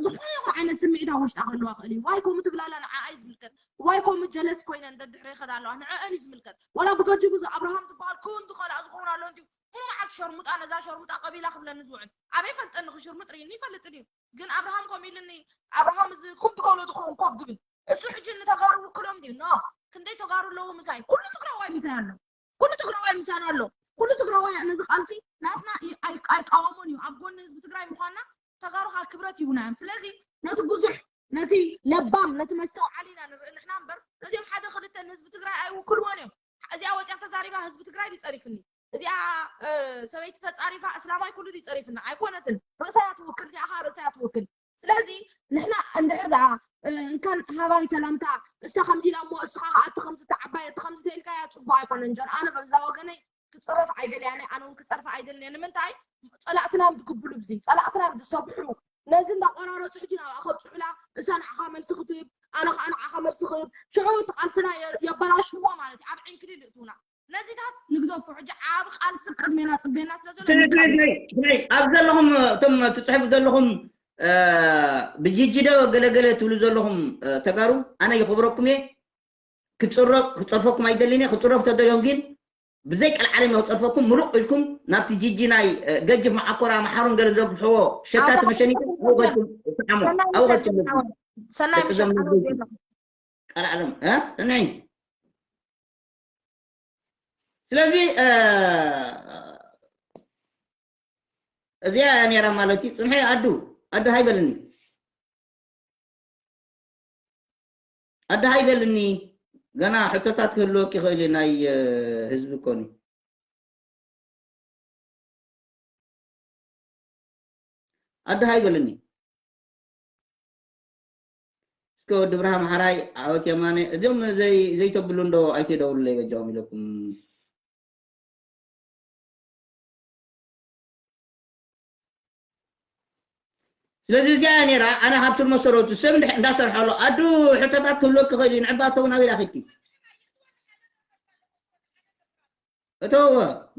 ዝኾነ ይኹን ዓይነት ስምዒት ኣብ ውሽጣ ክህልዋ ክእል እዩ ዋይ ከምኡ ትብላላ ንዓኣ እዩ ዝምልከት ዋይ ከምኡ ጀለስ ኮይነን ደድሕረ ይኸዳ ኣለዋ ንዕአን እዩ ዝምልከት ዋላ ብገጅቡ እዚ ኣብርሃም ዝበሃል ክውን ዝኸላ ዝኾን ኣሎ እንዲዩ ሙሉ መዓልቲ ሸርሙጣ ነዛ ሸርሙጣ ቀቢላ ክብለኒ ዝውዕል ኣበይ ፈልጠኒ ክሽርሙጥ ርኢኒ ይፈልጥ ድዩ ግን ኣብርሃም ከም ኢልኒ ኣብርሃም እዚ ክልተ ከሎ ዝኸውን ኮፍ ዝብል እሱ ሕጂ ንተጋሩ ውክሎም ድዩ ኖ ክንደይ ተጋሩ ኣለዉ ምሳይ ኩሉ ትግራዋይ ምሳይ ኣሎ ኩሉ ትግራዋይ ምሳና ኣሎ ኩሉ ትግራዋይ ነዚ ቃልሲ ናትና ኣይቃወሞን እዩ ኣብ ጎኒ ህዝቢ ትግራይ ምኳንና ተጋሩ ከዓ ክብረት ይቡና እዮም ስለዚ ነቲ ብዙሕ ነቲ ለባም ነቲ መስተውዓሊ ኢና ንርኢ ንሕና እምበር ነዚኦም ሓደ ክልተ ንህዝቢ ትግራይ ኣይውክልዎን እዮም እዚኣ ወፅያ ተዛሪባ ህዝቢ ትግራይ ይፀሪፍኒ እዚኣ ሰበይቲ ተፃሪፋ እስላማይ ኩሉ ይፀሪፍና ኣይኮነትን ርእሳያ ትውክል እዚኣ ከዓ ርእሳያ ትውክል ስለዚ ንሕና እንድሕር ደኣ እንካን ሃባን ሰላምታ እስታ ከምዚ ኢላ እሞ እስኻ ከዓ እቲ ከምዚ ተዓባይ እቲ ከምዚ ተኢልካያ ፅቡቅ ኣይኮነን ጀር ኣነ በዛ ወገነይ ክፅረፍ ኣይደልያነ ኣነ እውን ክፀርፍ ኣይደልየ ንምንታይ ፀላእትና ድግብሉ ብዚ ፀላእትና ድሰብሑ ነዚ እንዳቆራረፁ ሕጂ ናብኣ ከብፅሑላ እሳ ንዓኻ መልሲ ክትህብ ኣነ ከዓ ንዓኻ መልሲ ክህብ ሽዑ እቲ ቃልስና የበላሽዎ ማለት እዩ ኣብ ዕንክሊል እእትውና ነዚታት ንግደፎ ሕጂ ዓብ ቃልሲ ቅድሜና ፅቤና ስለ ዘሎ ኣብ ዘለኹም እቶም ትፅሕፉ ዘለኹም ብጂጂ ዶ ገለገለ ትብሉ ዘለኹም ተጋሩ ኣነ ይኽብረኩም እየ ክፀርፈኩም ኣይደልን እየ ክፅረፉ ተደልዮም ግን ብዘይ ቀልዓለም እየ ክፀርፈኩም ምሉቕ ኢልኩም ናብቲ ጂጂ ናይ ገጅፍ መዓኮራ መሓሩን ገለ ዘግፍሕዎ ሸታት መሸኒት ኣውቀትኩም ሰናይ ምሸት ቀልዓለም ፅንሐ ስለዚ እዚኣ እያ ነይራ ማለት እዩ። ፅንሐ ኣዱ ኣዱ ሃይበልኒ ኣዱ ሃይበልኒ ገና ሕቶታት ክህልወክ ይኽእል እዩ ናይ ህዝቢ ኮኒ ኣዱ ሃይበልኒ እስከ ወዲ ብርሃም ሓራይ ዓወት የማነ እዚኦም ዘይተብሉ እንዶ ኣይትደውሉለይ በጃኹም ኢለኩም። ስለዚ እዚኣ እያ ነይራ። ኣነ ካብ ስር መሰረቱ ሰብ እንድሕ- እንዳሰርሐ ኣሎ ኣዱ ሕቶታት ክህልወኪ ክእል እዩ። ንዕባተው ናብ ኢላ ኺድኪ እተዎ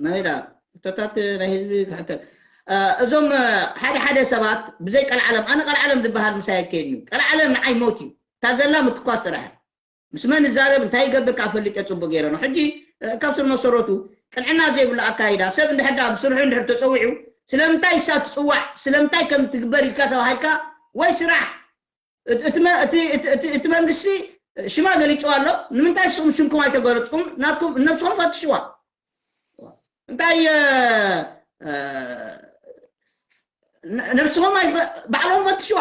ናበይ ደኣ? ሕቶታት ናይ ህዝቢ ክሕተት። እ፣ እዞም፣ እ፣ ሓደ ሓደ ሰባት ብዘይ ቀልዓለም፣ ኣነ ቀልዓለም ዝበሃል ምሳይ ኣይከይድን እዩ። ቀልዓለም ንዓይ ሞት እዩ። እታ ዘላ ምትኳስ ጥራሕ እያ። ምስ መን እዛረብ እንታይ ይገብር ከዓ ፈሊጠ ጽቡቅ ገይረ ነው። ሕጂ፣ እ፣ ካብ ስር መሰረቱ ቅንዕና ዘይብሉ ኣካይዳ፣ ሰብ እንድሕር ደኣ ብስርሑ እንድሕር ተጸዊዑ፣ ስለምንታይ እሳ ትጽዋዕ፣ ስለምንታይ ከም ትግበር ኢልካ ተባሂልካ ወይ ስራሕ እቲ እቲ መ- እቲ እቲ እቲ እቲ መንግስቲ ሽማ ገሊፅዋ ኣሎ። ንምንታይ ንስኹም ሽምኩም ኣይተገለፅኩም? ናትኩም ነብስኹም ፈትሽዋ። እንታይ እ፣ እ፣ ነ- ነብስኹም ኣይ- ባዕሎም ፈትሽዋ።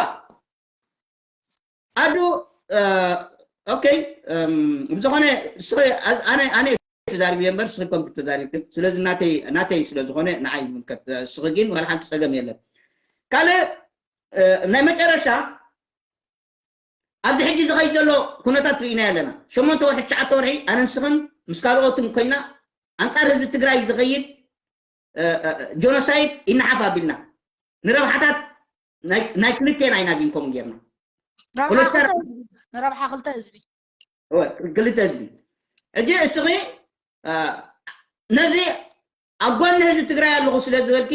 ኣዱ እ፣ ኦኬ እም፣ ብዝኾነ ንስኺ ኣ- ኣነ ኣነ ተዛሪብ እየ እምበር ንስኺ ኮም ተዛሪብክን ስለዚ ናተይ ናተይ ስለ ዝኾነ ንዓይ ዝምልከት ንስኺ ግን ዋላ ሓንቲ ፀገም የለን። ካልእ እ፣ ናይ መጨረሻ ኣብዚ ሕጂ ዝኸይድ ዘሎ ኩነታት ርኢና ኣለና። ሸሞንተ ወርሒ ትሽዓተ ወርሒ ኣነ ንስኽን ምስ ካልኦትን ኮይና ኣንጻር ህዝቢ ትግራይ ዝኸይድ እ፣ እ፣ ጆኖሳይድ ይነሓፍ ኣቢልና ንረብሓታት ናይ ናይ ክልቴና ኢና ግን ከምኡ ጌርና። ረብሓ ፖለቲካ ክልተ ህዝቢ፣ ንረብሓ ክልተ ህዝቢ። እወ፣ ክልተ ህዝቢ። ሕጂ እስኺ እ፣ ነዚ ኣብ ጎኒ ህዝቢ ትግራይ ኣለኹ ስለ ዝበልኪ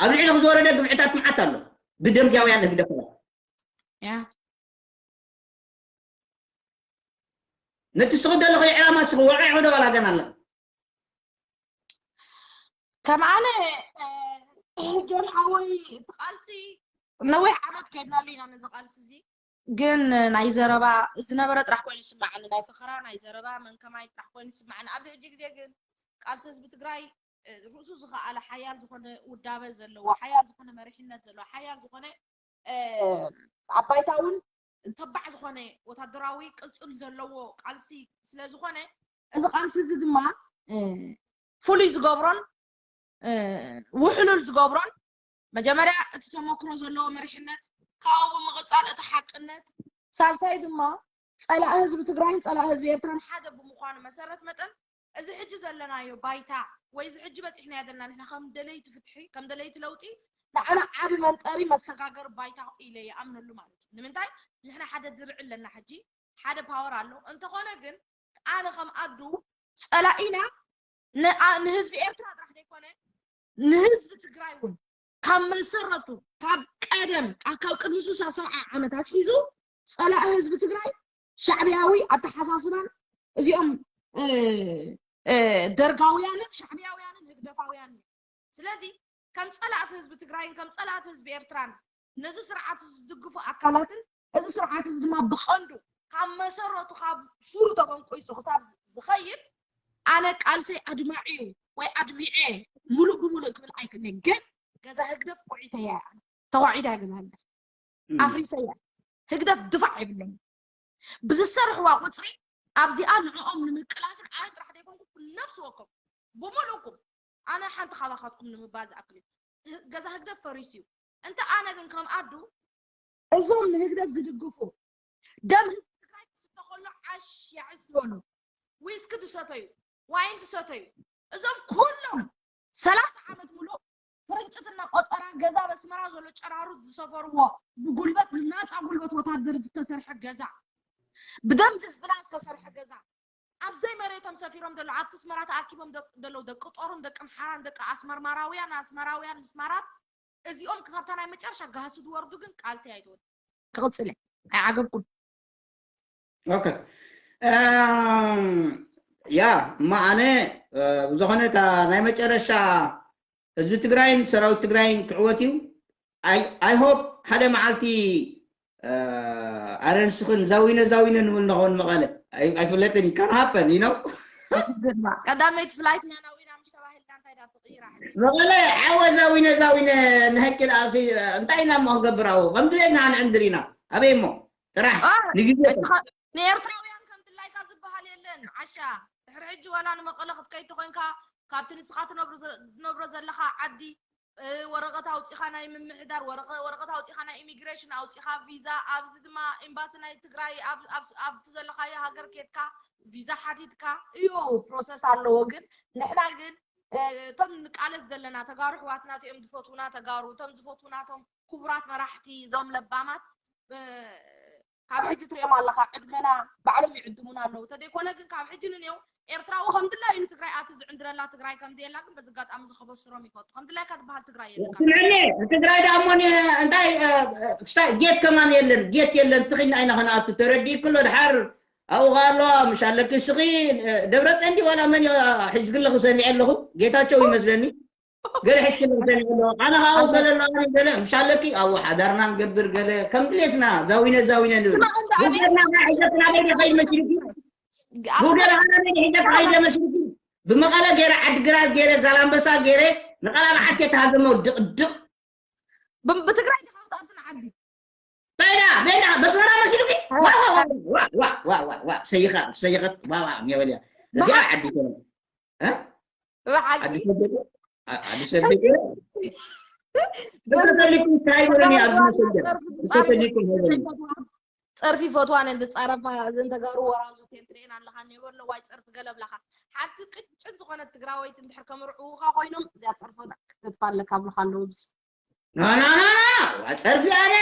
ኣብ ልዕሊ ዝወረደ ግፍዕታት መዓት ኣሎ። ብደምቢያውያን ህግደፍ ያ ነቲ ስኺ ደለኺ ዕላማ ስኺ ወቂዕኺ ዶ ዋላ ገና ኣለኺ? ከም ኣነ እ፣ ጆን ሓወይ እቲ ቃልሲ ነዊሕ ዓመት ከይድናሉ ኢና ነዚ ቃልሲ እዚ። ግን ናይ ዘረባ ዝነበረ ጥራሕ ኮይኑ ይስማዓኒ፣ ናይ ፈኸራ ናይ ዘረባ መንከማይ ጥራሕ ኮይኑ ይስማዓኒ። ኣብዚ ሕጂ ግዜ ግን ቃልሲ ህዝቢ ትግራይ እ፣ ርእሱ ዝኸኣለ ሓያል ዝኾነ ውዳበ ዘለዎ፣ ሓያል ዝኾነ መሪሕነት ዘለዎ፣ ሓያል ዝኾነ እ፣ ኣብ ባይታ እውን ተባዕ ዝኾነ ወታደራዊ ቅልፅም ዘለዎ ቃልሲ ስለ ዝኾነ እዚ ቃልሲ እዚ ድማ እ፣ ፍሉይ ዝገብሮን እ፣ ውሕሉል ዝገብሮን መጀመርያ እቲ ተመክሮ ዘለዎ መሪሕነት ካብኡ ብምቕፃል እቲ ሓቅነት ሳልሳይ ድማ ፀላኢ ህዝቢ ትግራይን ፀላኢ ህዝቢ ኤርትራን ሓደ ብምዃኑ መሰረት መጠን እዚ ሕጂ ዘለናዮ ባይታ ወይ እዚ ሕጂ በፂሕናዮ ዘለና ንሕና ከም ደለይቲ ፍትሒ ከም ደለይቲ ለውጢ ንዓና ዓቢ መንጠሪ መሰጋገሪ ባይታ ኢለ ይኣምነሉ ማለት እዩ። ንምንታይ ንሕና ሓደ ድርዒ ኣለና ሕጂ ሓደ ፓወር ኣሎ። እንተኾነ ግን ኣነ ከም ኣዱ ፀላኢና ንኣ- ንህዝቢ ኤርትራ ጥራሕ ዘይኮነ ንህዝቢ ትግራይ እውን ካብ መሰረቱ ካብ ቀደም ካብ ቅድሚ ሱሳ ሰብዓ ዓመት ኣትሒዙ ፀላኢ ህዝቢ ትግራይ ሻዕብያዊ ኣተሓሳስባን እዚኦም እ፣ እ፣ ደርጋውያንን ሻዕብያውያንን ህግደፋውያንን እዮም። ስለዚ ከም ፀላእቲ ህዝቢ ትግራይን ከም ፀላእቲ ህዝቢ ኤርትራን ነዚ ስርዓት ዝድግፉ ኣካላትን እዚ ስርዓት እዚ ድማ ብቐንዱ ካብ መሰረቱ ካብ ሱሩ ተበንቂሱ ክሳብ ዝኸይድ ኣነ ቃልሰይ ኣድማዒ እዩ ወይ ኣድሚዐ ሙሉእ ብሙሉእ ክብል ኣይክእልን። ግን ገዛ ህግደፍ ኩዒተያ እያ። ተኳዒዳ እያ ገዛ ህግደፍ። ኣፍሪሰያ። ህግደፍ ድፋዕ የብሎም። ብዝሰርሕዋ ቁፅሪ ኣብዚኣ ንዕኦም ንምቅላስን ኣነ ጥራሕ ዘይኮንኩ ነፍሲ ወከም ብሙሉእኩም ኣነ ሓንቲ ካባኻትኩም ንምባል ዝኣክል እዩ። ገዛ ህግደፍ ፈሪሱ እዩ። እንተ ኣነ ግን ከም ኣዱ እዞም ንህግደፍ ዝድግፉ ደም ህዝቢ ትግራይ ክስተ ከሎ ዓሽ ያዕስ ዝበሉ ዊስኪ ዝሰተዩ ዋይን ዝሰተዩ እዞም ኩሎም ሰላሳ ዓመት ሙሉእ ፍርጭት እናቆፀራ ገዛ በስመራ ዘሎ ጨራሩ ዝሰፈርዎ ብጉልበት ብናፃ ጉልበት ወታደር ዝተሰርሐ ገዛ ብደም ህዝብና ዝተሰርሐ ገዛ ኣብ ዘይመሬቶም ሰፊሮም ዘለዉ ኣብቲ ኣስመራ ተኣኪቦም ዘለዉ ደቂ ጦሩን ደቂ ኣምሓራን ደቂ ኣስመርማራውያን ኣስመራውያን ምስማራት እዚኦም ክሳብታ ናይ መጨረሻ ጋህሲ ዝወርዱ ግን ቃልሲ ኣይትወድ ክቕፅለ ኣይዓገብኩን። ኦኬ ያ እማ ኣነ ብዝኾነ እታ ናይ መጨረሻ ህዝቢ ትግራይን ሰራዊት ትግራይን ክዕወት እዩ። I hope ሓደ መዓልቲ ኣነ ንስኽን ዛዊነ ዛዊነ ንብል ንኸውን መቐለ ኣይፍለጥን እዩ ካን ሃፐን you know ቀዳመይቲ ፍላይትና ናዊና ምሽ ተባሂልና እንታይ ዳ ትቕይራ መቐለ ዓወ ዛዊነ ዛዊነ ንሕቂ ደኣሲ እንታይ ኢና እሞ ክንገብር ኣብኡ ከም ድሌትና ክንዕንድር ኢና ኣበይ እሞ ጥራሕ ንግዜ ንኤርትራውያን ከም ድላይካ ዝበሃል የለን ዓሻ ድሕሪ ሕጂ ዋላ ንመቐለ ክትከይድ ተኮይንካ ካብቲ ንስኻ ትነብሮ ዘለኻ ዓዲ ወረቐት ኣውፂኻ ናይ ምምሕዳር ወረቐት ኣውፂኻ ናይ ኢሚግሬሽን ኣውፂኻ ቪዛ ኣብዚ ድማ ኤምባሲ ናይ ትግራይ ኣብቲ ዘለኻዮ ሃገር ኬድካ ቪዛ ሓቲትካ እዩ ፕሮሰስ ኣለዎ ግን ንሕና ግን እቶም ንቃለስ ዘለና ተጋሩ ኣሕዋትና እቲኦም ዝፈትዉና ተጋሩ እቶም ዝፈትዉና እቶም ክቡራት መራሕቲ፣ እዞም ለባማት፣ እ፣ ካብ ሕጂ ትሪኦም ኣለኻ፣ ዕድመና ባዕሎም ይዕድሙና ኣለዉ። ተደይኮነ ግን ካብ ሕጂ ንኔው ኤርትራዊ ከም ድላዩ ንትግራይ ኣቲ ዝዕንድረላ ትግራይ ከም ዘየላ ግን በዚ ኣጋጣሚ እዚ ከበስሮም ይፈቱ። ከም ድላይካ ትበሃል ትግራይ የለካ። ስምዕኒ፣ ትግራይ ደኣ እሞ ን-፣ እንታይ፣ እ፣ ክስታይ ጌት ከማን የለን፣ ጌት የለን፣ ትኽና ኢና ከነኣቱ፣ ተረዲእኩ ኣሎ ድሓር ኣብኡ ኸኣ ኣለዋ፣ ምሽ ኣለኪ እስኺ፣ እ፣ ደብረፅዮን ድዩ ዋላ መን እዩ ሒዝክለኹ ሰሚዐ ኣለኹ፣ ጌታቸው ይመስለኒ። ገለ ሒዝክለኹ ሰሚዐ ኣለኹ። ኣነ ኸኣ ኣብኡ ገለ ኣለዋ፣ ገለ ምሽ ኣለኪ፣ ኣብኡ ሓዳርና ንገብር፣ ገለ ከም ድሌትና፣ ዛዊነ፣ ዛዊነ ንብል። ስማዕ እንዳ ኣቤት። ውገርና ኸኣ ሒዘክና በይደ ኸይድ መሲልኪ? ኣብ ውገር ትግራይ ኣነ በይደ ሒዘ ከይደ መሲልኪ? ብመቐለ ገይረ፣ ዓዲግራት ገይረ፣ ዛላምበሳ ገይረ፣ ንቓላብሓት እየ ተሃዘሞ ድቕድቕ። ብ-፣ ብትግራይ ዲኻ ክትኣቱ ንዓዲ? በይዳ፣ በይዳ፣ በስመራ መሲሉኪ? ዋ፣ ዋ፣ ዋ፣ ዋ፣ ዋ፣ ዋ፣ ሰይኻ፣ ሰይኸት፣ ዋ፣ ዋ፣ ሜበልያ። እዚኣ ብሓቂ? ዓዲ ኮነ። እ? ብሓቂ? ዓዲ ሰደደ? ዓ-፣ ዓዲ ሰደደ? ሕጂ? ብተፈሊኩም እንታይ ይበለኒ? ዓዲ መሰደድ? ጸርፊ ብተፈሊኩም ይበለኒ። ጸርፊ ይፈትዋ ነን ዝጻረፋ፣ እዘን ተጋሩ ወራዙ ቴን ትርእየን ኣለኻ፣ እኔ በሎ ዋይ ጸርፊ ገለ ብላኻ። ሓንቲ ቅጭን ዝኾነት ትግራወይቲ እንድሕር ከምርዕዉኻ ኮይኖም፣ እዚኣ ጸርፊ ክትገድፋ ኣለካ ብልኻ ኣለዉ ብስ። ና፣ ና፣ ና፣ ና፣ ዋ ጸርፊ ኣነ፣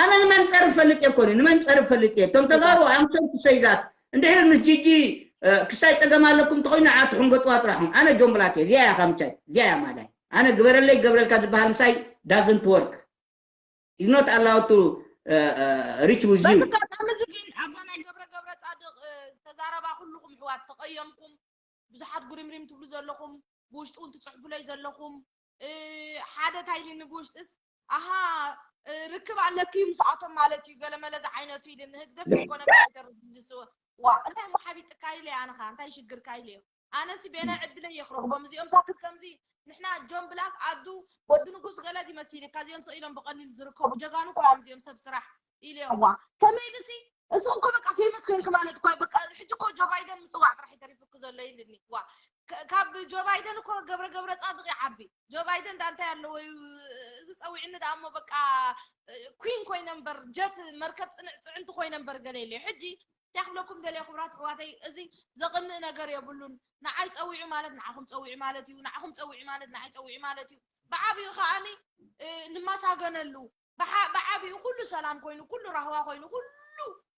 ኣነ ንመን ጸርፍ ፈልጥ እየ እኮ፣ ንመን ጸርፍ ፈልጥ እየ። እቶም ተጋሩ፣ I'm sorry to say that። እንድሕር ምስ ጂጂ፣ እ፣ ክስታይ ጸገም ኣለኩም ተኾይኑ ንዓ ትሕንገጥዋ ጥራኹም። ኣነ ጆን ብላክ እየ፣ እዚኣ እያ ካምቻይ፣ እዚኣ እያ ማላይ። ኣነ ግበረለይ፣ ገብረልካ ዝበሃል ምሳይ doesn't work. Is not allowed to, እ፣ እ፣ reach with በዚ you. ኣጋጣሚ እዚ ግን ኣብዛ ናይ ገብረ ገብረ ጻድቕ፣ እ፣ ዝተዛረባ ኩልኹም ኣሕዋት ተቐየምኩም። ብዙሓት ጉሪምሪም ትብሉ ዘለኹም፣ ብውሽጢ እውን ትጽሕፉለይ ዘለኹም። እ፣ ሓደ እንታይ ኢልኒ ብውሽጢስ፣ ኣሃ፣ እ፣ ርክብ ኣለኪ ምስኣቶም ማለት እዩ፣ ገለመለ ዝዓይነቱ ኢልኒ። ህግደፍ ዘይኮነ ኮምፒተር ዝስወ-፣ ዋ፣ እንታይ እሞ ሓቢጥካ ኢለ ኣነ ኸኣ፣ እንታይ ሽግርካ ኢለዮ። ኣነሲ ቤና ዕድለይ እየ ክረኽቦም። እዚኦም ሳክት ከምዚ፣ ንሕና ጆን ብላክ ኣዱ ወዲ ንጉስ ገለ ድዩ መሲልካ፣ እዚኦም ስቕ ኢሎም ብቐሊል ዝርከቡ ጀጋኑ እኮ እዮም እዚኦም ሰብ ስራሕ ኢለዮ። ዋ፣ ከመይ ኢሉሲ፣ እሱ እኮ በቃ ፌመስ ኮይንክ ማለት እኮ፣ በቃ ሕጂ እኮ ጆ ባይደን ምጽዋዕ ጥራሕ እዩ ተሪፉክ ዘሎ ኢልኒ። ዋ፣ ከ-፣ ካብ ጆ ባይደን እኮ ገብረ ገብረ ጻድቕ ይዓቢ። ጆ ባይደን ዳ እንታይ ኣለዎ እዩ፣ እዚ ጸዊዕኒ ዳ እሞ በቃ ኩን ኮይነ እምበር፣ ጀት መርከብ ጽንዕ ጽዕንቲ ኮይነ እምበር ገለ ኢለዮ። ሕጂ እንታይ ክብለኩም ደልየ ክቡራት ኣሕዋተይ፣ እዚ ዘቕንእ ነገር የብሉን። ንዓይ ጸዊዑ ማለት ንዓኹም ጸዊዑ ማለት እዩ፣ ንዓኹም ጸዊዑ ማለት ንዓይ ጸዊዑ ማለት እዩ። ብዓቢኡ ከኣኒ፣ እ፣ ንመሳገነሉ። ብሓ-፣ ብዓቢኡ ኩሉ ሰላም ኮይኑ፣ ኩሉ ራህዋ ኮይኑ፣ ኩሉ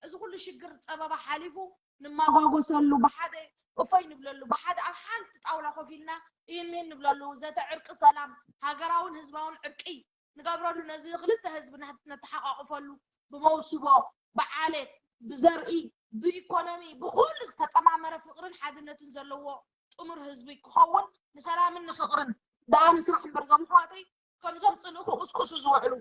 እዚ ኩሉ ሽግር ጸበባ ሓሊፉ ንማጓጎሰሉ፣ ብሓደ እፎይ ንብለሉ፣ ብሓደ ኣብ ሓንቲ ጣውላ ኮፍ ኢልና ኢሜን ንብለሉ፣ ዘተ ዕርቂ ሰላም፣ ሃገራውን ህዝባውን ዕርቂ ንገብረሉ፣ ነዚ ክልተ ህዝቢ ነ-፣ ነተሓቋቁፈሉ፣ ብመውስቦ፣ ብዓሌት፣ ብዘርኢ፣ ብኢኮኖሚ፣ ብኹሉ ዝተጠማመረ ፍቕርን ሓድነትን ዘለዎ ጥሙር ህዝቢ ክኸውን፣ ንሰላምን ንፍቕርን ደኣ ንስራሕ እምበር፣ እዞም ኣሕዋተይ ከምዞም ጽልኢ ክቁስቁሱ ዝውዕሉ፣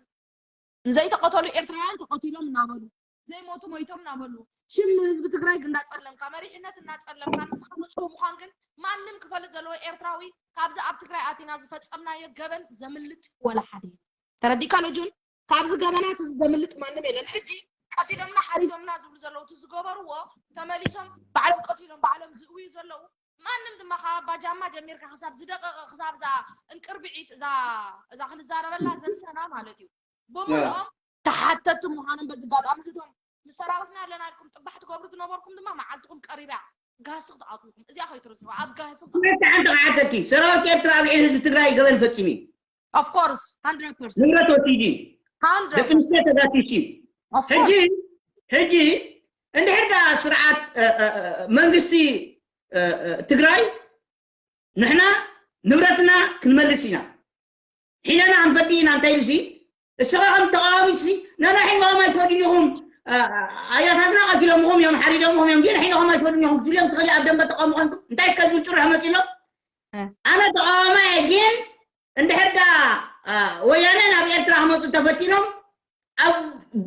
ዘይተቐተሉ ኤርትራውያን ተቐቲሎም እናበሉ፣ ዘይሞቱ ሞይቶም እናበሉ፣ ሽም ህዝቢ ትግራይ እንዳጸለምካ፣ መሪሕነት እናጸለምካ፣ ንስኻ ንጹህ ምዃን ግን ማንም ክፈልጥ ዘለዎ ኤርትራዊ፣ ካብዚ ኣብ ትግራይ ኣቲና ዝፈጸምናዮ ገበን ዘምልጥ ወላ ሓደ የለን። ተረዲእካ ዶ ጆን? ካብዚ ገበናት እዚ ዘምልጥ ማንም የለን። ሕጂ ቀቲሎምና፣ ሓሪዶምና ዝብሉ ዘለዉ፣ እቲ ዝገበርዎ ተመሊሶም ባዕሎም ቀቲሎም ባዕሎም ዝእውዩ ዘለዉ፣ ማንም ድማ ካብ ኣባጃማ ጀሚርካ ክሳብ ዝደቀቐ፣ ክሳብ እዛ እንቅርብዒት፣ እዛ፣ እዛ ክንዛረበላ ዘንሰና ማለት እዩ። ብምልኦም ተሓተቲ ምዃኖም በዚ ኣጋጣሚ እዚቶም ምስ ሰራዊትና ኣለና ኢልኩም ጥባሕ ትገብሩ ዝነበርኩም ድማ መዓልትኹም ቀሪባ። ጋህሲ ክትኣትዉ ኢኹም። እዚኣ ከይትርስዑ። ኣብ ጋህሲ ክትኣትዉ። ክልተ ሓንቲ ክሓተኪ፣ ሰራዊት ኤርትራ ኣብ ልዕሊ ህዝቢ ትግራይ ገበን ፈጺሙ እዩ። Of course፣ hundred percent። ንብረት ወሲዱ እዩ። Hundred percent። ደቂ ኣንስትዮ ተጋቲሱ እዩ። Of ሕጂ፣ course። ሕጂ እንድሕር ደኣ ስርዓት፣ እ፣ እ፣ እ፣ መንግስቲ፣ እ፣ እ፣ ትግራይ ንሕና ንብረትና ክንመልስ ኢና። ሒነና ክንፈዲ ኢና እንታይ ኢሉሲ፣ እስኻ ከም ተቃዋሚትሲ፣ ነና ሒንባኦም ኣይትፈድን ኢኹም፣ እ፣ ኣያታትና ቀቲሎምኹም እዮም፣ ሓሪዶምኹም እዮም፣ ግን ሒንባኦም ኣይትፈድን ኢኹም፣ ትብልዮም ትኽእሊ ኣብ ደንበ ተቃውሞ ኮንኩም። እንታይ እስከ ዝብል ጭርሖ መጺእሎ? እ። ኣነ ተቃዋማይ እየ፣ ግን እንድሕር ደኣ፣ እ፣ ወያነ ናብ ኤርትራ ክመጹ ተፈቲኖም፣ ኣብ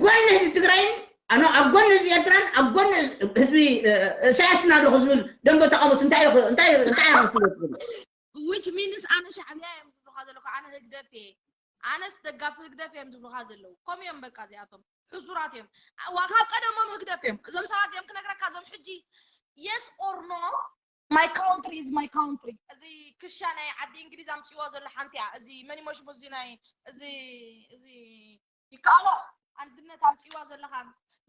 ጎኒ ህዝቢ ትግራይን፣ ኣኖ፣ ኣብ ጎኒ ህዝቢ ኤርትራን፣ ኣብ ጎኒ ህዝቢ፣ እ፣ እ፣ ኢሳያስን ኣለኹ ዝብል ደንበ ተቃውሞስ እንታይ እዩ፣ እንታይ፣ እንታይ እዩ ክትብል ትኽእል? Which means ኣነ ሻዕብያ እዮም ዝብሉኻ ዘለኹ፣ ኣነ ህግደፍ እየ። ኣነስ ደጋፊ ህግደፍ እዮም ዝብሉኻ ዘለዉ። ከምኡ እዮም በቃ እዚኣቶም። ሕሱራት እዮም። ዋ-፣ ካብ ቀደሞም ህግደፍ እዮም። እዞም ሰባት እዚኦም ክነግረካ፣ እዞም ሕጂ yes or no፣ my country is my country። እዚ ክሻ ናይ ዓዲ እንግሊዝ ኣምጺእዎ ዘሎ ሓንቲ እያ። እዚ መን ይሞሽሙ፣ እዚ ናይ፣ እዚ፣ እዚ ይከኣሎ፣ ኣንድነት ኣምጺእዋ ዘለኻ፣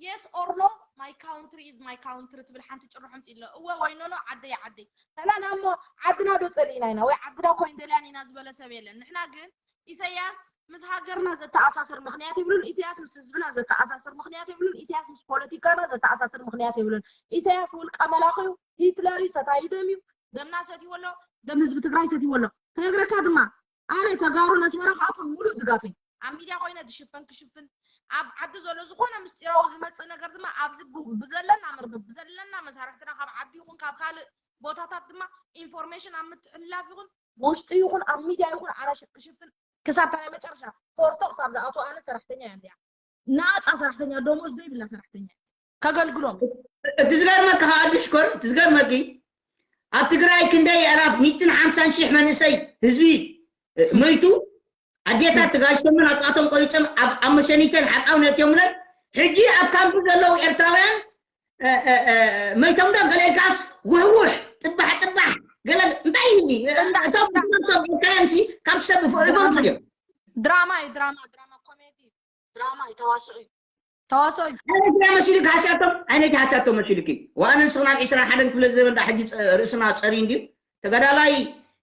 yes or no፣ my country is my country ትብል ሓንቲ ጭርሖ ኣምጺእ ኣሎ። እወ ወይ ኖኖ፣ ዓደይ ዓደይ። ሰላም እሞ፣ ዓድና ዶ ጸሊእና ኢና ወይ ዓድና እኮ ኣይንደልያን ኢና ዝበለ ሰብ የለን። ንሕና ግን ኢሳያስ ምስ ሃገርና ዘተኣሳስር ምኽንያት የብሉን። ኢሳያስ ምስ ህዝብና ዘተኣሳስር ምኽንያት የብሉን። ኢሳያስ ምስ ፖለቲካና ዘተኣሳስር ምኽንያት የብሉን። ኢሳያስ ውልቀ መላኺ እዩ፣ ሂትለር እዩ፣ ሰታይ ደም እዩ። ደምና ሰትይዎ ኣሎ፣ ደም ህዝቢ ትግራይ ሰትይዎ ኣሎ። ክነግረካ ድማ ኣነ ተጋሩ ነስመራ ክኣቱ ሙሉእ ድጋፈይ ኣብ ሚድያ ኮይነ ዝሽፈን ክሽፍን ኣብ ዓዲ ዘሎ ዝኾነ ምስጢራዊ ዝመፅእ ነገር ድማ ኣብዚ ብ- ብዘለና መርበብ ብዘለና መሳርሕትና ካብ ዓዲ ይኹን ካብ ካልእ ቦታታት ድማ ኢንፎርሜሽን ኣብ ምትሕልላፍ ይኹን ብውሽጢ ይኹን ኣብ ሚድያ ይኹን ኣራሽ ክሽፍን ክሳብ ናይ መጨረሻ ፖርቶ ክሳብ ዝኣቱ ኣነ ሰራሕተኛ እያ እዚኣ ናፃ ሰራሕተኛ ደሞዝ ዘይብላ ሰራሕተኛ እያ ከገልግሎም እቲ ዝገርመካ ከዓ ኣዱ ሽኮር እቲ ዝገርመኪ ኣብ ትግራይ ክንደይ ኣላፍ ሚእትን ሓምሳን ሺሕ መንእሰይ ህዝቢ እ፣ መይቱ ኣዴታት ተጋሽቶምን ኣጣቶም ቆሪፀም ኣብ ኣብ መሸኒተን ሓፃው ነትዮምለን ሕጂ ኣብ ካምፕ ዘለዉ ኤርትራውያን እ፣ እ፣ እ፣ መይቶም ዶ ገለ ኢልካስ ውሕውሕ ጥባሕ ጥባሕ ገለ እንታይ እዩ እዚ እ፣ ጥባሕ፣ እቶም ጥባሕ። እቶም ኤርትራውያን ሲ ካብ ሰብ ይፈ- ይበልፁ እዮም ድራማ እዩ ድራማ ድራማ ኮሜዲ ድራማ እዩ ተዋስኦ እዩ ተዋስኦ እዩ ዓይነት ያ መሲሉክ ሓስያቶም ዓይነት ሓስያቶም መሲሉኪ ዋኣነ ንስኽና ኣብ ዕስራን ሓደን ክፍለ ዘበን ዳ ሕጂ ፅ- ርእስና ፀሪ እንድዩ ተጋዳላይ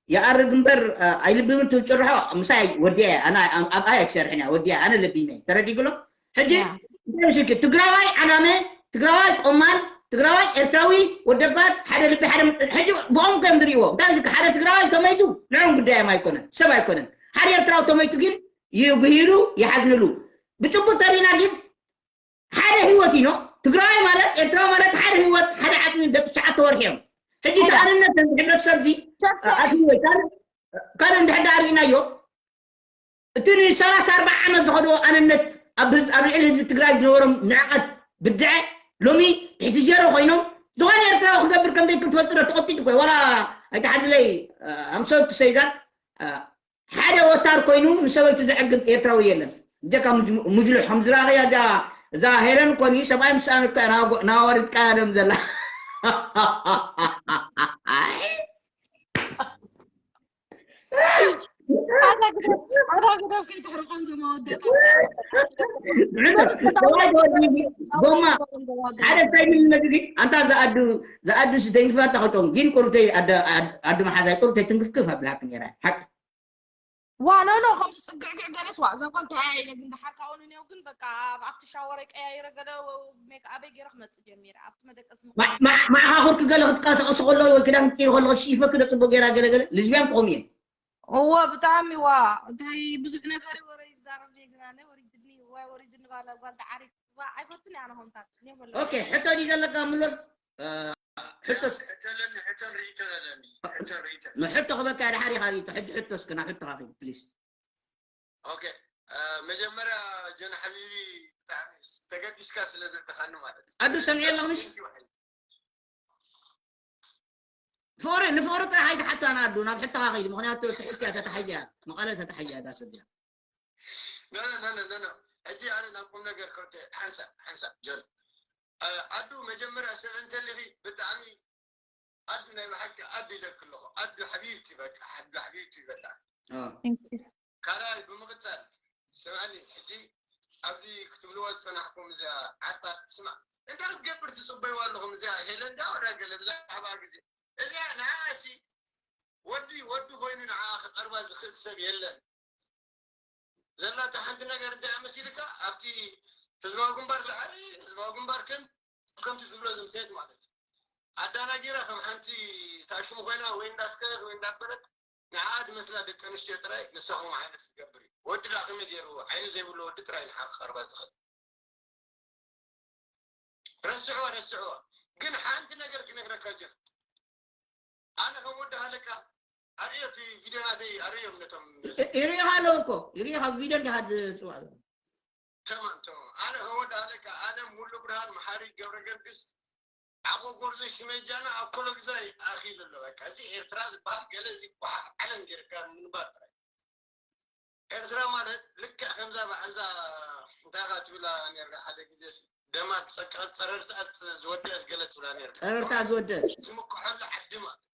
ይኣርግ እምበር እ፣ ኣይልብምን ትብል ጭርሖ ምሳይ ወዲያ ኣነ ኣብ- ኣብኣይ ኣይክሰርሕን እያ ወዲያ ኣነ ለቢመ ተረዲግሎ ሕጂ ያ። እንታይ መሲልኪ ትግራዋይ ዓጋመ ትግራዋይ ቆማል ትግራዋይ ኤርትራዊ ወደባት ሓደ ልቢ ሓደ ም- ሕጂ ብኦም ከም ዝርእይዎ እንታይ መሲልኪ ሓደ ትግራዋይ ተመይቱ ንዕም ጉዳዮም ኣይኮነን ሰብ ኣይኮነን ሓደ ኤርትራዊ ተመይቱ ግን ይጉሂሉ ይሓዝንሉ ብጭቡጥ ተሪና ግን ሓደ ህይወት እዩ ትግራዋይ ማለት ኤርትራዊ ማለት ሓደ ህይወት ሓደ ዓፅሚ ደቂ ትሽዓተ ወርሒ እዮም ሕጂ እቲ ኣንነት ህብረተሰብ እዚ ኣትወይ ካልእ እንድሕር ዳኣ ርኢናዮ እቲ ንሰላሳ ኣርባዓ ዓመት ዝኸድዎ ኣንነት ኣብ ልዕሊ ህዝቢ ትግራይ ዝነበሮም ንዕቐት ብድዐ ሎሚ ትሕቲ ዜሮ ኮይኖም ዝኾነ ኤርትራዊ ክገብር ከም ዘይክእል ትፈልጡ ዶ ተቐጢጡ ኮይ ዋላ ኣይተሓድለይ ኣምሶት ሰይዛት ሓደ ወታር ኮይኑ ንሰበይቱ ዘዕግብ ኤርትራዊ የለን። ብጀካ ሙጅሉሕ ከም ዝራኸያ እዛ እዛ ሄለን ኮኒ ሰብኣይ ምስ ኣነት ከ ናዋሪድካ ያለም ዘላ ኣታ ግደፍ ከይትሕርቆም ዘመወደታ ጎማ ሓደ እንታይ ይብል ነዚ ኣንታ ዝኣዱ ዝኣዱ ስደንግፋ ተኸቶም ግን ቁርተይ ኣዱ መሓዛይ ቁርተይ ትንክፍክፍ ኣብላክ ነራ ሓቅ ዋ ኖ ኖ ከምዚ ፅግዕግዕ ገለስ ዋ እዛ ጓል ተያይነ ግን ድሓር ካብኡ ንኔው ግን በቃ ኣብ ኣብቲ ሻወረይ ቀያይረ ገለ ሜክኣበይ ገይረ ክመፅእ ጀሚረ ኣብቲ መደቀሲ ማዕኻኹርኪ ገለ ክትቀሳቀሱ ከለዉ ወይ ክዳን ክትቀይሩ ከለዉ ሽኢፈኪ ዶ ፅቡቅ ገይራ ገለ ገለ ልዝቢያን ክኾኑ እየን እወ ብጣዕሚ ዋ እንታይ ብዙሕ ነገር እዩ ወረ ይዛረብ ዘይግና ነ ወሪድኒ ዋ ወሪድኒ ባላ ጓል ተዓሪት ዋ ኣይፈትን እያ ነኾምታት ኦኬ ሕቶ ድዩ ዘለካ ምሎል ሕቶስ ሕተለኒ ሕተን ርኢተን ኣለኒ ሕተን ርኢተን ንሕቶ ክበካ ድሓር ኢኻ ርኢቶ ሕጂ ሕቶ እስኪ ናብ ሕቶኻ ኺድ ፕሊስ ኦኬ መጀመርያ ጀን ሓቢቢ ብጣዕሚ ተገዲስካ ስለ ዘተኻኒ ማለት እዩ ኣዱ ሰሚዐ ኣለኹ ምሽ ፍቕሪ ንፍቕሪ ጥራሕ ኣይትሓታና ኣዱ ናብ ሕቶኻ ኺድ ምክንያቱ ትሕዝቲ እያ ተታሓይዝያ መቐለ ተታሓይዝያ እዛ ሰብ እዚኣ ኖ ኖ ኖ ኖ ኖ ሕጂ ኣነ ናብ ቁም ነገር ከውተ ሓንሳብ ሓንሳብ ጆን ኣዱ መጀመርያ ስምዒ እንተሊኺ ብጣዕሚ ኣዱ ናይ ብሓቂ ኣዱ ኢለክ ኣለኹ ኣዱ ሓቢብቲ በቃ ኣዱ ሓቢብቲ ይበላ ካልኣይ ብምቕፃል ስምዕኒ ሕጂ ኣብዚ ክትብልዎ ዝፀናሕኩም እዚኣ ዓጣ ስማዕ እንታይ ክትገብር ትፅበይዋ ኣለኹም እዚኣ ሄለን ዳ ወዳ ገለ ብዛዕባ ግዜ እዚኣ ንዓኣሲ ወዲ ወዲ ኮይኑ ንዓ ክቐርባ ዝኽእል ሰብ የለን ዘላታ ሓንቲ ነገር እንዳ መሲልካ ኣብቲ ህዝባዊ ግንባር ሰዓሪ ህዝባዊ ግንባር ከም ከምቲ ዝብሎ ዝምሰየት ማለት እዩ ኣዳናጊራ ከም ሓንቲ ታሽሙ ኮይና ወይ እንዳስከረት ወይ እንዳበለት ንዓ ድመስላ ደቂ ኣንስትዮ ጥራይ ንሳኹም ዓይነት ዝገብር እዩ ወዲ ዳ ከመይ ገይሩ ዓይኒ ዘይብሉ ወዲ ጥራይ ንዓ ክቐርባ ዝኽእል ረስዕዋ ረስዕዋ ግን ሓንቲ ነገር ክነግረካ ጀን ኣነ ከም ወዲ ሃለቃ ኣርእዮ እቲ ቪድዮ ናተይ ኣርእዮም ነቶም ይሪኢኻ ኣለዉ እኮ ይሪኢኻ ቪድዮ እንዲኻ ዝፅዋዕ ተማም ተማም ኣነ ከም ወዲ ሃለቃ ኣነ ሙሉ ብርሃን መሓሪ ገብረ ገርግስ ዓቆ ጎርዞ ሽመጃና ኣብ ኮሎግዛይ ኣኺሉ ኣሎ በቃ እዚ ኤርትራ ዝበሃል ገለ እዚ ጓሓፍ ዓለም ጌርካ ምንባር ጥራይ ኤርትራ ማለት ልክዕ ከምዛ በዓልዛ እንታይ ካ ትብላ ነርካ ሓደ ግዜ ደማ ጸረርታ ዝወደአስ ገለ ትብላ ነርካ ጸረርታ ዝወደአስ ዝምክሐሉ ዓዲ ማለት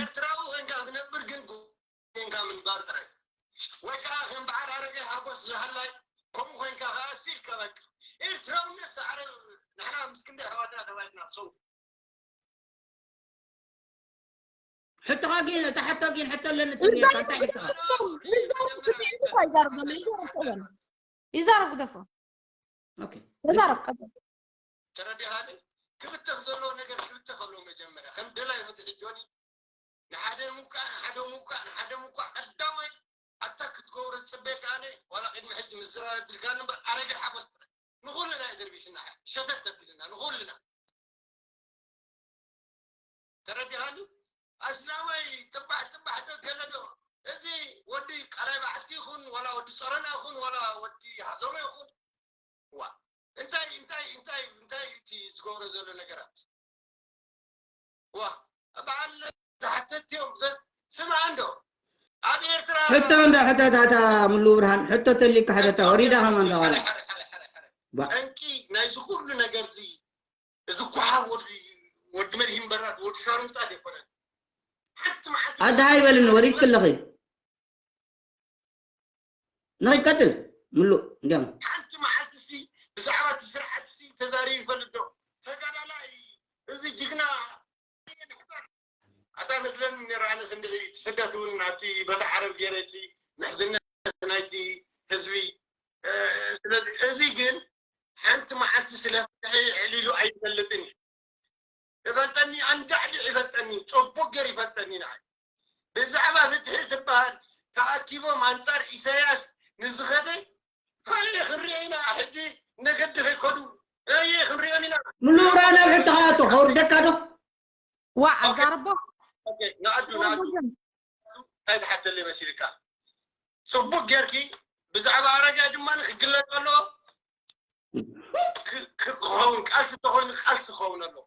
ኤርትራዊ ኮይንካ ክነብር ግን ኮይንካ ምንባር ጥራይ ወይ ከዓ ከም በዓል ኣረገ ሓጎስ ዝሃላይ ከምኡ ኮይንካ ከዓ ሲልካ በቃ ኤርትራውነት ሰዕረ ንሕና ምስ ክንደይ ኣሕዋትና ተባይስና ብሰው ሕቶኻ ግን፣ እታ ሕቶ ግን፣ ሕቶ ኣለኒ ትብልካ፣ እንታይ ሕቶኻ? ይዛረብ፣ ስምዒት እኮ ይዛረብ ዘሎ፣ ይዛረብ፣ ተበል። ይዛረብ፣ ግደፎ። ኦኬ። ተዛረብ፣ ቀጥል። ተረዲኻኒ? ክብተኽ ዘለዎ ነገር ክብተኽ ኣለዎ። መጀመርያ ከም ደላይ ፍትሒ ጆኒ ንሓደ ምውቃዕ፣ ንሓደ ምውቃዕ፣ ንሓደ ምውቃዕ ቀዳማይ ኣታክ ክትገብሮ ዝፅበ ከኣነ ዋላ ቅድሚ ሕጂ ምዝራብ ኣቢልካኒ እምበር ኣረገ ሓጎስ ጥራይ ንኹልና እዩ ደርቢሽና ሸተት ተቢልና ንኹልና። ተረዲኻኒ? ኣስላማይ ጥባሕ ጥባሕ ዶ ገለ ዶ? እዚ ወዲ ቃላይ ባሕቲ ይኹን ዋላ ወዲ ጾረና ይኹን ዋላ ወዲ ሃዞሞ ይኹን ዋ እንታይ እንታይ እንታይ እንታይ እቲ ዝገብሮ ዘሎ ነገራት ዋ በዓል ተሓተትዮም ስምዓ እንዶ ኣብ ኤርትራ ሕቶ እንዳ ሕተት ኣታ ሙሉ ብርሃን፣ ሕቶ ተሊካ ሕተታ፣ ወሪዳ ከማን እንዳዋላ። ባ- ጠንቂ ናይዚ ኩሉ ነገር እዚ እዚ ጓሓፍ ወዲ ወዲ መድሂን በራድ ወዲ ሻሩጣ ዘይኮነን ሓንቲ መዓልቲ ኣድሃ ይበልኒ፣ ወሪድ ክለኺ። ንኺድ ቀጽል፣ ሙሉ፣ እንዲያም። ሓንቲ መዓልቲ ሲ ብዛዕባ እቲ ስርዓት ሲ ተዛሪቡ ይፈልጥ ዶ? ተጋዳላይ፣ እዚ ጅግና፣ ኣታ መስለኒ ነይሩ፣ ኣነስ እንድዒ እቲ ስደት እውን ኣብቲ በታ ዓረብ ገይረ እቲ ምሕዝነት ናይቲ ህዝቢ፣ እ፣ ስለዚ እዚ ግን ሓንቲ መዓልቲ ስለ ፍትሒ ዕሊሉ ኣይፈልጥን እዩ። ይፈልጠኒ፣ ኣንዳዕዲዕ ይፈልጠኒ፣ ጽቡቅ ገይሩ ይፈልጠኒ ንዓይ። ብዛዕባ ፍትሒ ዝበሃል ተኣኪቦም ኣንጻር ኢሳያስ ንዝኸደ ሃየ ክንሪኦ ኢና። ሕጂ ነገዲ ከይከዱ ሃየ ክንሪኦም ኢና። ሙሉ ብርሃን ኣብ ሕቶ ከኣቶ ከውርደካ ዶ? ዋዕ ኣዛርቦ ኦኬ፣ ንኣዱ ንኣዱ እንታይ ትሓተለይ መሲልካ? ጽቡቅ ጌርኪ ብዛዕባ ኣረጋይ ድማ ክግለጽ ኣለዎ። ክ- ክ- ክኸውን ቃልሲ ተኾይኑ ቃልሲ ክኸውን ኣለዎ።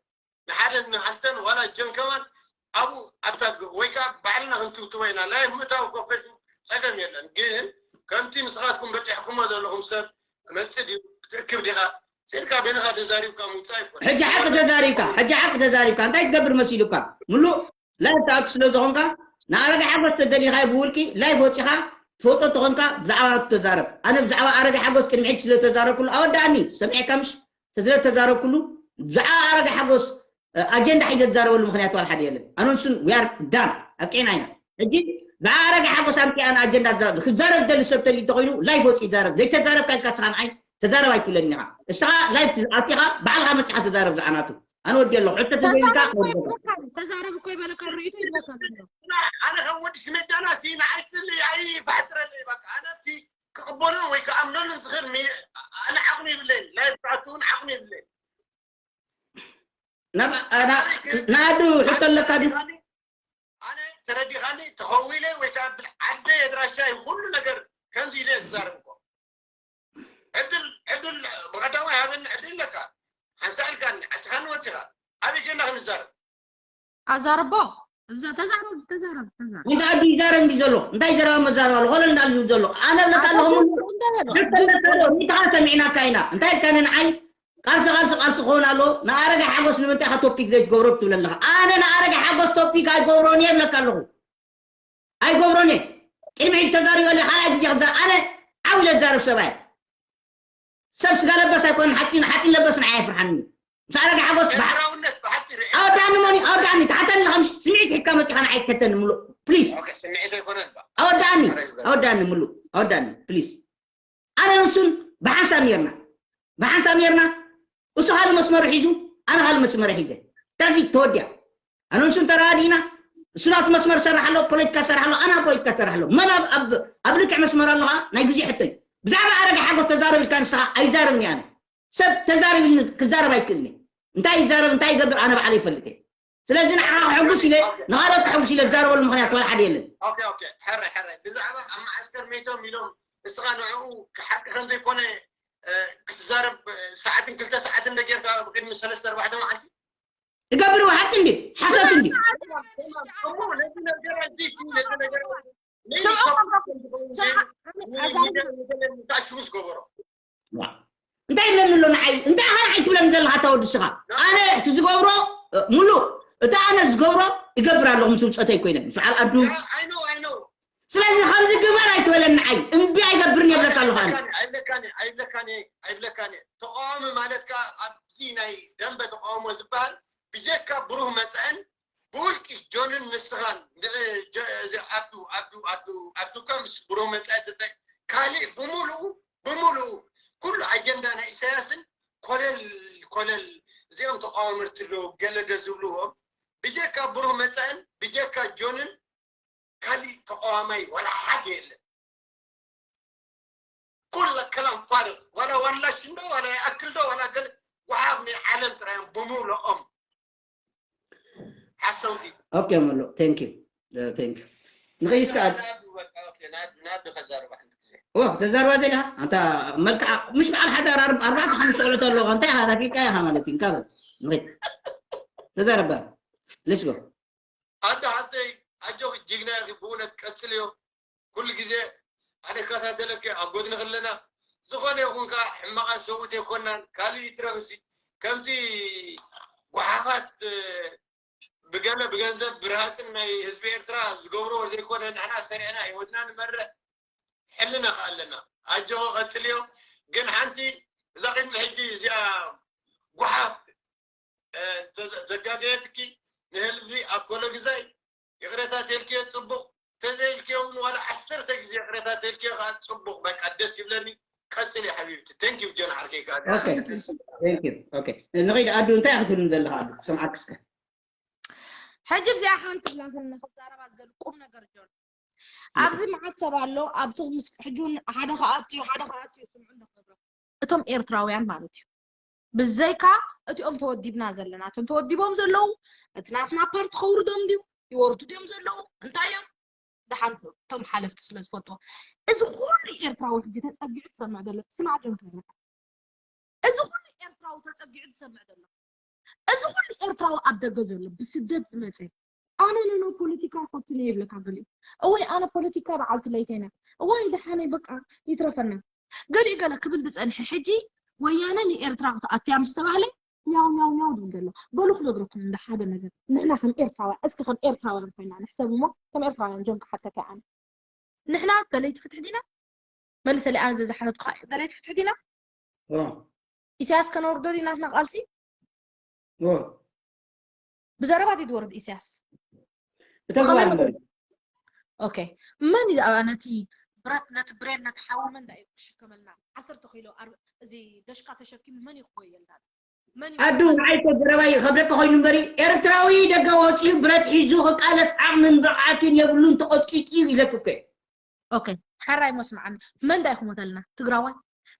ንሓደ ንሃልተን ዋላ ጀን ከማን ኣብኡ ኣብታ ግ- ወይ ከዓ ባዕልና ክንትብትቦ ኢና። ላይፍ ምእታው እኮ ፌስቡክ ጸገም የለን፣ ግን ከምቲ ንስኻትኩም በፂሕኩሞ ዘለኹም ሰብ መፅእ ድዩ ክትእክብ ዲኻ? ስኢልካ በይንኻ ተዛሪብካ ምውፃእ ኣይኮነን። ሕጂ ሓቂ ተዛሪብካ፣ ሕጂ ሓቂ ተዛሪብካ እንታይ ትገብር መሲሉካ? ሙሉ ላይፍ ትኣቱ ስለ ዝኾንካ ንኣረጋ ሓጎስ ተደሊኻዮ ብውልቂ ላይፍ ወፂኻ ትፈልጦ ተኾንካ ብዛዕባ ናቱ ተዛረብ። ኣነ ብዛዕባ ኣረጋ ሓጎስ ቅድሚ ሕጂ ስለ ተዛረብኩሉ ኣወዳእኒ ሰሚዕካ ምሽ ስለ ተዛረብኩሉ ብዛዕባ ኣረጋ ሓጎስ ኣጀንዳ ሒዘ ዝዛረበሉ ምኽንያት ዋላ ሓደ የለን። ኣነ ንሱን we are done ኣብቂዕና ኢና። ሕጂ ብዛዕባ ኣረጋ ሓጎስ ኣምፂኣ ንኣጀንዳ ትዛረብ። ክዛረብ ዝደሊ ሰብ ተልዩ እንተኾይኑ ላይፍ ወፂኡ ይዛረብ። ዘይተዛረብካ ኢልካ ንስኻ ንዓይ ተዛረብ ኣይትብለኒ ኢኻ። ንስኻ ላይፍ ኣቲኻ ባዕልኻ መፂኻ ተዛረብ ብዛዕባ ናቱ። ኣነ ወዲ ኣለኹ ሕቶ ተዘይልካ ተዛረብ እኮ ይበለካ ርእይቶ ይበለካ ኣሎ። ኣነ ከም ወዲ ሽሜዳና ሲ ንዓይ ትፅሊ ኣይፋሕጥረለይ በቃ ኣነ ኣብቲ ክቕበሎ ወይ ክኣምነሉ ዝኽእል ኣነ ዓቕሚ ይብለይን ናይ ብትኣቱ እውን ዓቕሚ ይብለይን ናዱ ሕቶ ኣለካ ድዩ? ኣነ ተረዲኻኒ ተኸዊለ ወይ ከዓ ብል ዓደ የድራሻይ ኩሉ ነገር ከምዚ ኢለ ዝዛረብ እኮ ዕድል ዕድል ብቐዳማይ ሃበኒ ዕድል ኣለካ ሓንሳእ ኢልካኒ ዓድኻኒ ወፂኻ ኣበይ ኮይና ክንዛረብ ኣዛርቦ እዛ ተዛረብ ተዛረብ ተዛረብ እንታይ ኣዱ ይዛረብ እንዲ ዘሎ እንታይ ዘረባ መዛረብ ኣሎ ኮለል እንዳሉ ዝብል ዘሎ ኣነ ብለካ ኣለኹ ሙሉ ሕቶ ኣለካ ዶ ሪኢኻ ሰሚዕናካ ኢና እንታይ ኢልካኒ ንዓይ ቃልሲ ቃልሲ ቃልሲ ክኸውን ኣለዎ ንኣረጋይ ሓጎስ ንምንታይ ኢኻ ቶፒክ ዘይትገብሮ ትብል ኣለኻ ኣነ ንኣረጋይ ሓጎስ ቶፒክ ኣይገብሮን እየ ብለካ ኣለኹ ኣይገብሮን እየ ቅድሚ ሕጂ ተዛሪበ ኣለየ ካልኣይ ግዜ ክዛ ኣነ ዓው ኢለ ዝዛረብ ሰብኣይ ሰብ ስጋ ለበስ ኣይኮነን ሓፂን ሓፂን ለበስ ንዓይ ኣይፍርሓኒ ምስ ኣረጋይ ሓጎስ ኣወዳኒ መኒ ኣወዳኒ ተሓተኒ ኢኻ ምሽ ስምዒት ሒዝካ መፂኻ ንዓይ ትከተኒ ምሉእ ፕሊዝ ኣወዳኒ ኣወዳኒ ምሉእ ኣወዳኒ ፕሊዝ ኣነ ንሱን ብሓንሳብ ኔርና ብሓንሳብ ኔርና እሱ ካልእ መስመሩ ሒዙ ኣነ ካልእ መስመረ ሒዘ ታዚ ተወዲያ ኣነ ንሱን ተረዳዲእና እሱ ናቱ መስመር ይሰርሕ ኣሎ ፖለቲካ ይሰርሕ ኣሎ ኣነ ኣብ ፖለቲካ ይሰርሕ ኣሎ መን ኣብ ልክዕ መስመር ኣለኻ ናይ ግዜ ሕቶይ ብዛዕባ ኣረጋ ሓጎስ ተዛረብ ኢልካ ንስኻ ኣይዛረብን እየ ኣነ ሰብ ተዛረብ ኢልኒ ክዛረብ ኣይክእልን እየ እንታይ ይዛረብ እንታይ ይገብር ኣነ ባዕለይ ይፈልጥ እየ ስለዚ ንዓኻ ክሕጉስ ኢለ ንኻልኦት ክሕጉስ ኢለ ዝዛረበሉ ምኽንያት ዋላ ሓደ የለን። ኦኬ ኦኬ ሕራይ ሕራይ ብዛዕባ ኣብ መዓስከር መይቶም ኢሎም ንስኻ ንዕኡ ሓቂ ከም ዘይኮነ ክትዛረብ ሰዓትን ክልተ ሰዓትን ዶ ጌርካ ቅድሚ ሰለስተ ኣርባዕተ መዓልቲ ትገብርዎ ሓቂ እንዲ ሓሶት እንዲ እሞ ነዚ ነገር እዚ ነዚ ነገር ስምዑ ስምዑ ኣዛርብ ሽቡ ዝገበሮ እንታይ ይብለኒ ኣሎ ንዓይ እንታይ ኢኻ ንዓይ ትብለኒ ዘለኻ እታ ወዲ ስኻ ኣነ እቲ ዝገብሮ ሙሉእ እቲ ኣነ ዝገብሮ ይገብር ኣለኹ ምስ ውፀተይ ኮይነ ምስ በዓል ኣዱ ስለዚ ከምዚ ግበር ኣይትበለኒ ንዓይ እምቢ ኣይገብርን የብለካ ኣለኹ ኣነ ኣይብለካን ተቃዋሚ ማለት ከዓ ኣብዚ ናይ ደንበ ተቃውሞ ዝበሃል ብጀካ ብሩህ መፅዕን ብውልቂ ጆንን ንስኻን ንዕ-፣ ጀ-፣ እዚ ዓብዱ ዓብዱ ዓብዱ ዓብዱካ ምስ ብሮ መጻኢ ተጻይ ካልእ ብምሉኡ ብምሉኡ ኩሉ ኣጀንዳ ናይ ኢሳያስን ኮለል ኮለል እዚኦም ተቃዋመርቲ ኣለዉ ገለ ደ ዝብልዎም ብጀካ ብሮ መጻእን ብጀካ ጆንን ካሊእ ተቃዋማይ ዋላ ሓደ የለን። ኩለ ከላም ፋርቅ ዋላ ዋላ ሽንዶ ዋላ ይኣክል ዶ ዋላ ገለ ጉሓፍ ናይ ዓለም ጥራዮም ብምሉኦም ሓሰውቲ ኦኬ መሎ ቴንክ ዩ ቴንክ ዩ ንኸይድ እስከ ናዱ በቃ ኦኬ ናዱ ናዱ ከዛርባ ሓንቲ ግዜ ዋ ተዛርባ ዜና ኣንታ መልክዓ ምሽ በዓል ሓዳር ኣርብ- ኣርባዕተ ሓሙሽተ ቆልዑ ኣለዎ እንታይ ኢኻ ናፊቃ ኢኻ ማለት እዩ እንካ በል ንኸይድ ተዛረባ ሌትስ ጎ ኣዶ ሓብተይ ኣጆኺ ጅግና ኢኺ ብእውነት ቀጽልዮ ኩሉ ግዜ ኣነ ከታተለኪ ኣብ ጎድንኺ ኣለና ዝኾነ ይኹን ከዓ ሕማቓት ሰብኡት ኣይኮናን ካልእ ይትረፍሲ ከምቲ ጓሓፋት ብገለ ብገንዘብ ብርሃፅን ናይ ህዝቢ ኤርትራ ዝገብርዎ ዘይኮነ ንሕና ሰሪሕና ህይወትና ንመርሕ ሕልና ከዓ ኣለና ኣጆኸ ቀፅልዮ ግን ሓንቲ እዛ ቅድሚ ሕጂ እዚኣ ጓሓፍ ዘጋገየትኪ ንህልቢ ኣኮሎ ግዛይ ይቕረታ ተልክዮ ፅቡቕ ተዘይልክዮ እውን ዋላ ዓሰርተ ግዜ ይቕረታ ተልክዮ ከዓ ፅቡቕ በቃ ደስ ይብለኒ ቀፅል ሓቢብቲ thank you ጆን ዓርከይ ከዓ ንኸይድ ኣዱ እንታይ ክትብል ዘለካ ኣዱ ክሰምዓክ እስከ ሕጂ እዚኣ ሓንቲ ብላንተ ንክዛረባ ዝደሊ ቁም ነገር ጆን ኣብዚ መዓት ሰብ ኣሎ ኣብቲ ምስ ሕጂ እውን ሓደ ከኣትዩ ሓደ ከኣትዩ ስምዑ እንዳክነግረኩም እቶም ኤርትራውያን ማለት እዩ ብዘይካ እቲኦም ተወዲብና ዘለና እቶም ተወዲቦም ዘለዉ እቲ ናትና ፓርቲ ከውርዶም ድዩ ይወርዱ ድዮም ዘለዉ እንታይ እዮም ደሓን እቶም ሓለፍቲ ስለ ዝፈልጥዎ እዚ ኩሉ ኤርትራዊ ሕጂ ተፀጊዑ ትሰምዕ ዘሎ ስማዕ ጆን ክነግረካ እዚ ኩሉ ኤርትራዊ ተፀጊዑ ዝሰምዕ ዘሎ እዚ ኩሉ ኤርትራዊ ኣብ ደገ ዘሎ ብስደት ዝመፀ ኣነ ነኖ ፖለቲካ ፈትነ ይብለካ ገሊኡ እወይ ኣነ ፖለቲካ በዓልቲ ለይተይና እዋይ ደሓነይ በቃ ይትረፈና ገሊኡ ገለ ክብል ዝፀንሐ ሕጂ ወያነ ንኤርትራ ክትኣትያ ምስ ተባህለ ኛው ኛው ኛው ዝብል ዘሎ በሉ ክነግረኩም እንደ ሓደ ነገር ንሕና ከም ኤርትራውያን እስኪ ከም ኤርትራውያን ኮይና ንሕሰብ እሞ ከም ኤርትራውያን ጆን ክሓተካ ኣነ ንሕና ደለይቲ ፍትሒ ዲና መልሰ ሊኣን ዘዝሓተትኩ ደለይቲ ፍትሒ ዲና ኢሳያስ ከነወርዶ ዲናትና ቃልሲ ብዘረባ ድዩ ዝወርድ ኢሳያስ ብተግባር እምበር ኦኬ መን እዩ ደኣ ነቲ ብረት ነቲ ብሬን ነቲ ሓዊ መን ደኣ እዩ ክሽከመልና ዓሰርተ ኪሎ ኣር- እዚ ደሽቃ ተሸኪሙ መን እዩ ክጎየልና መን እዩ ኣዱ ንዓይ እኮ ዘረባ ይኸብደካ ኮይኑ እምበሪ ኤርትራዊ ደገ ወፂኡ ብረት ሒዙ ክቃለስ ዓቕምን ብቕዓትን የብሉን ተቐጥቂጡ እዩ ኢለክ እኮ ኦኬ ሓራይ መስማዓኒ መን ዳይ ክሞተልና ትግራዋይ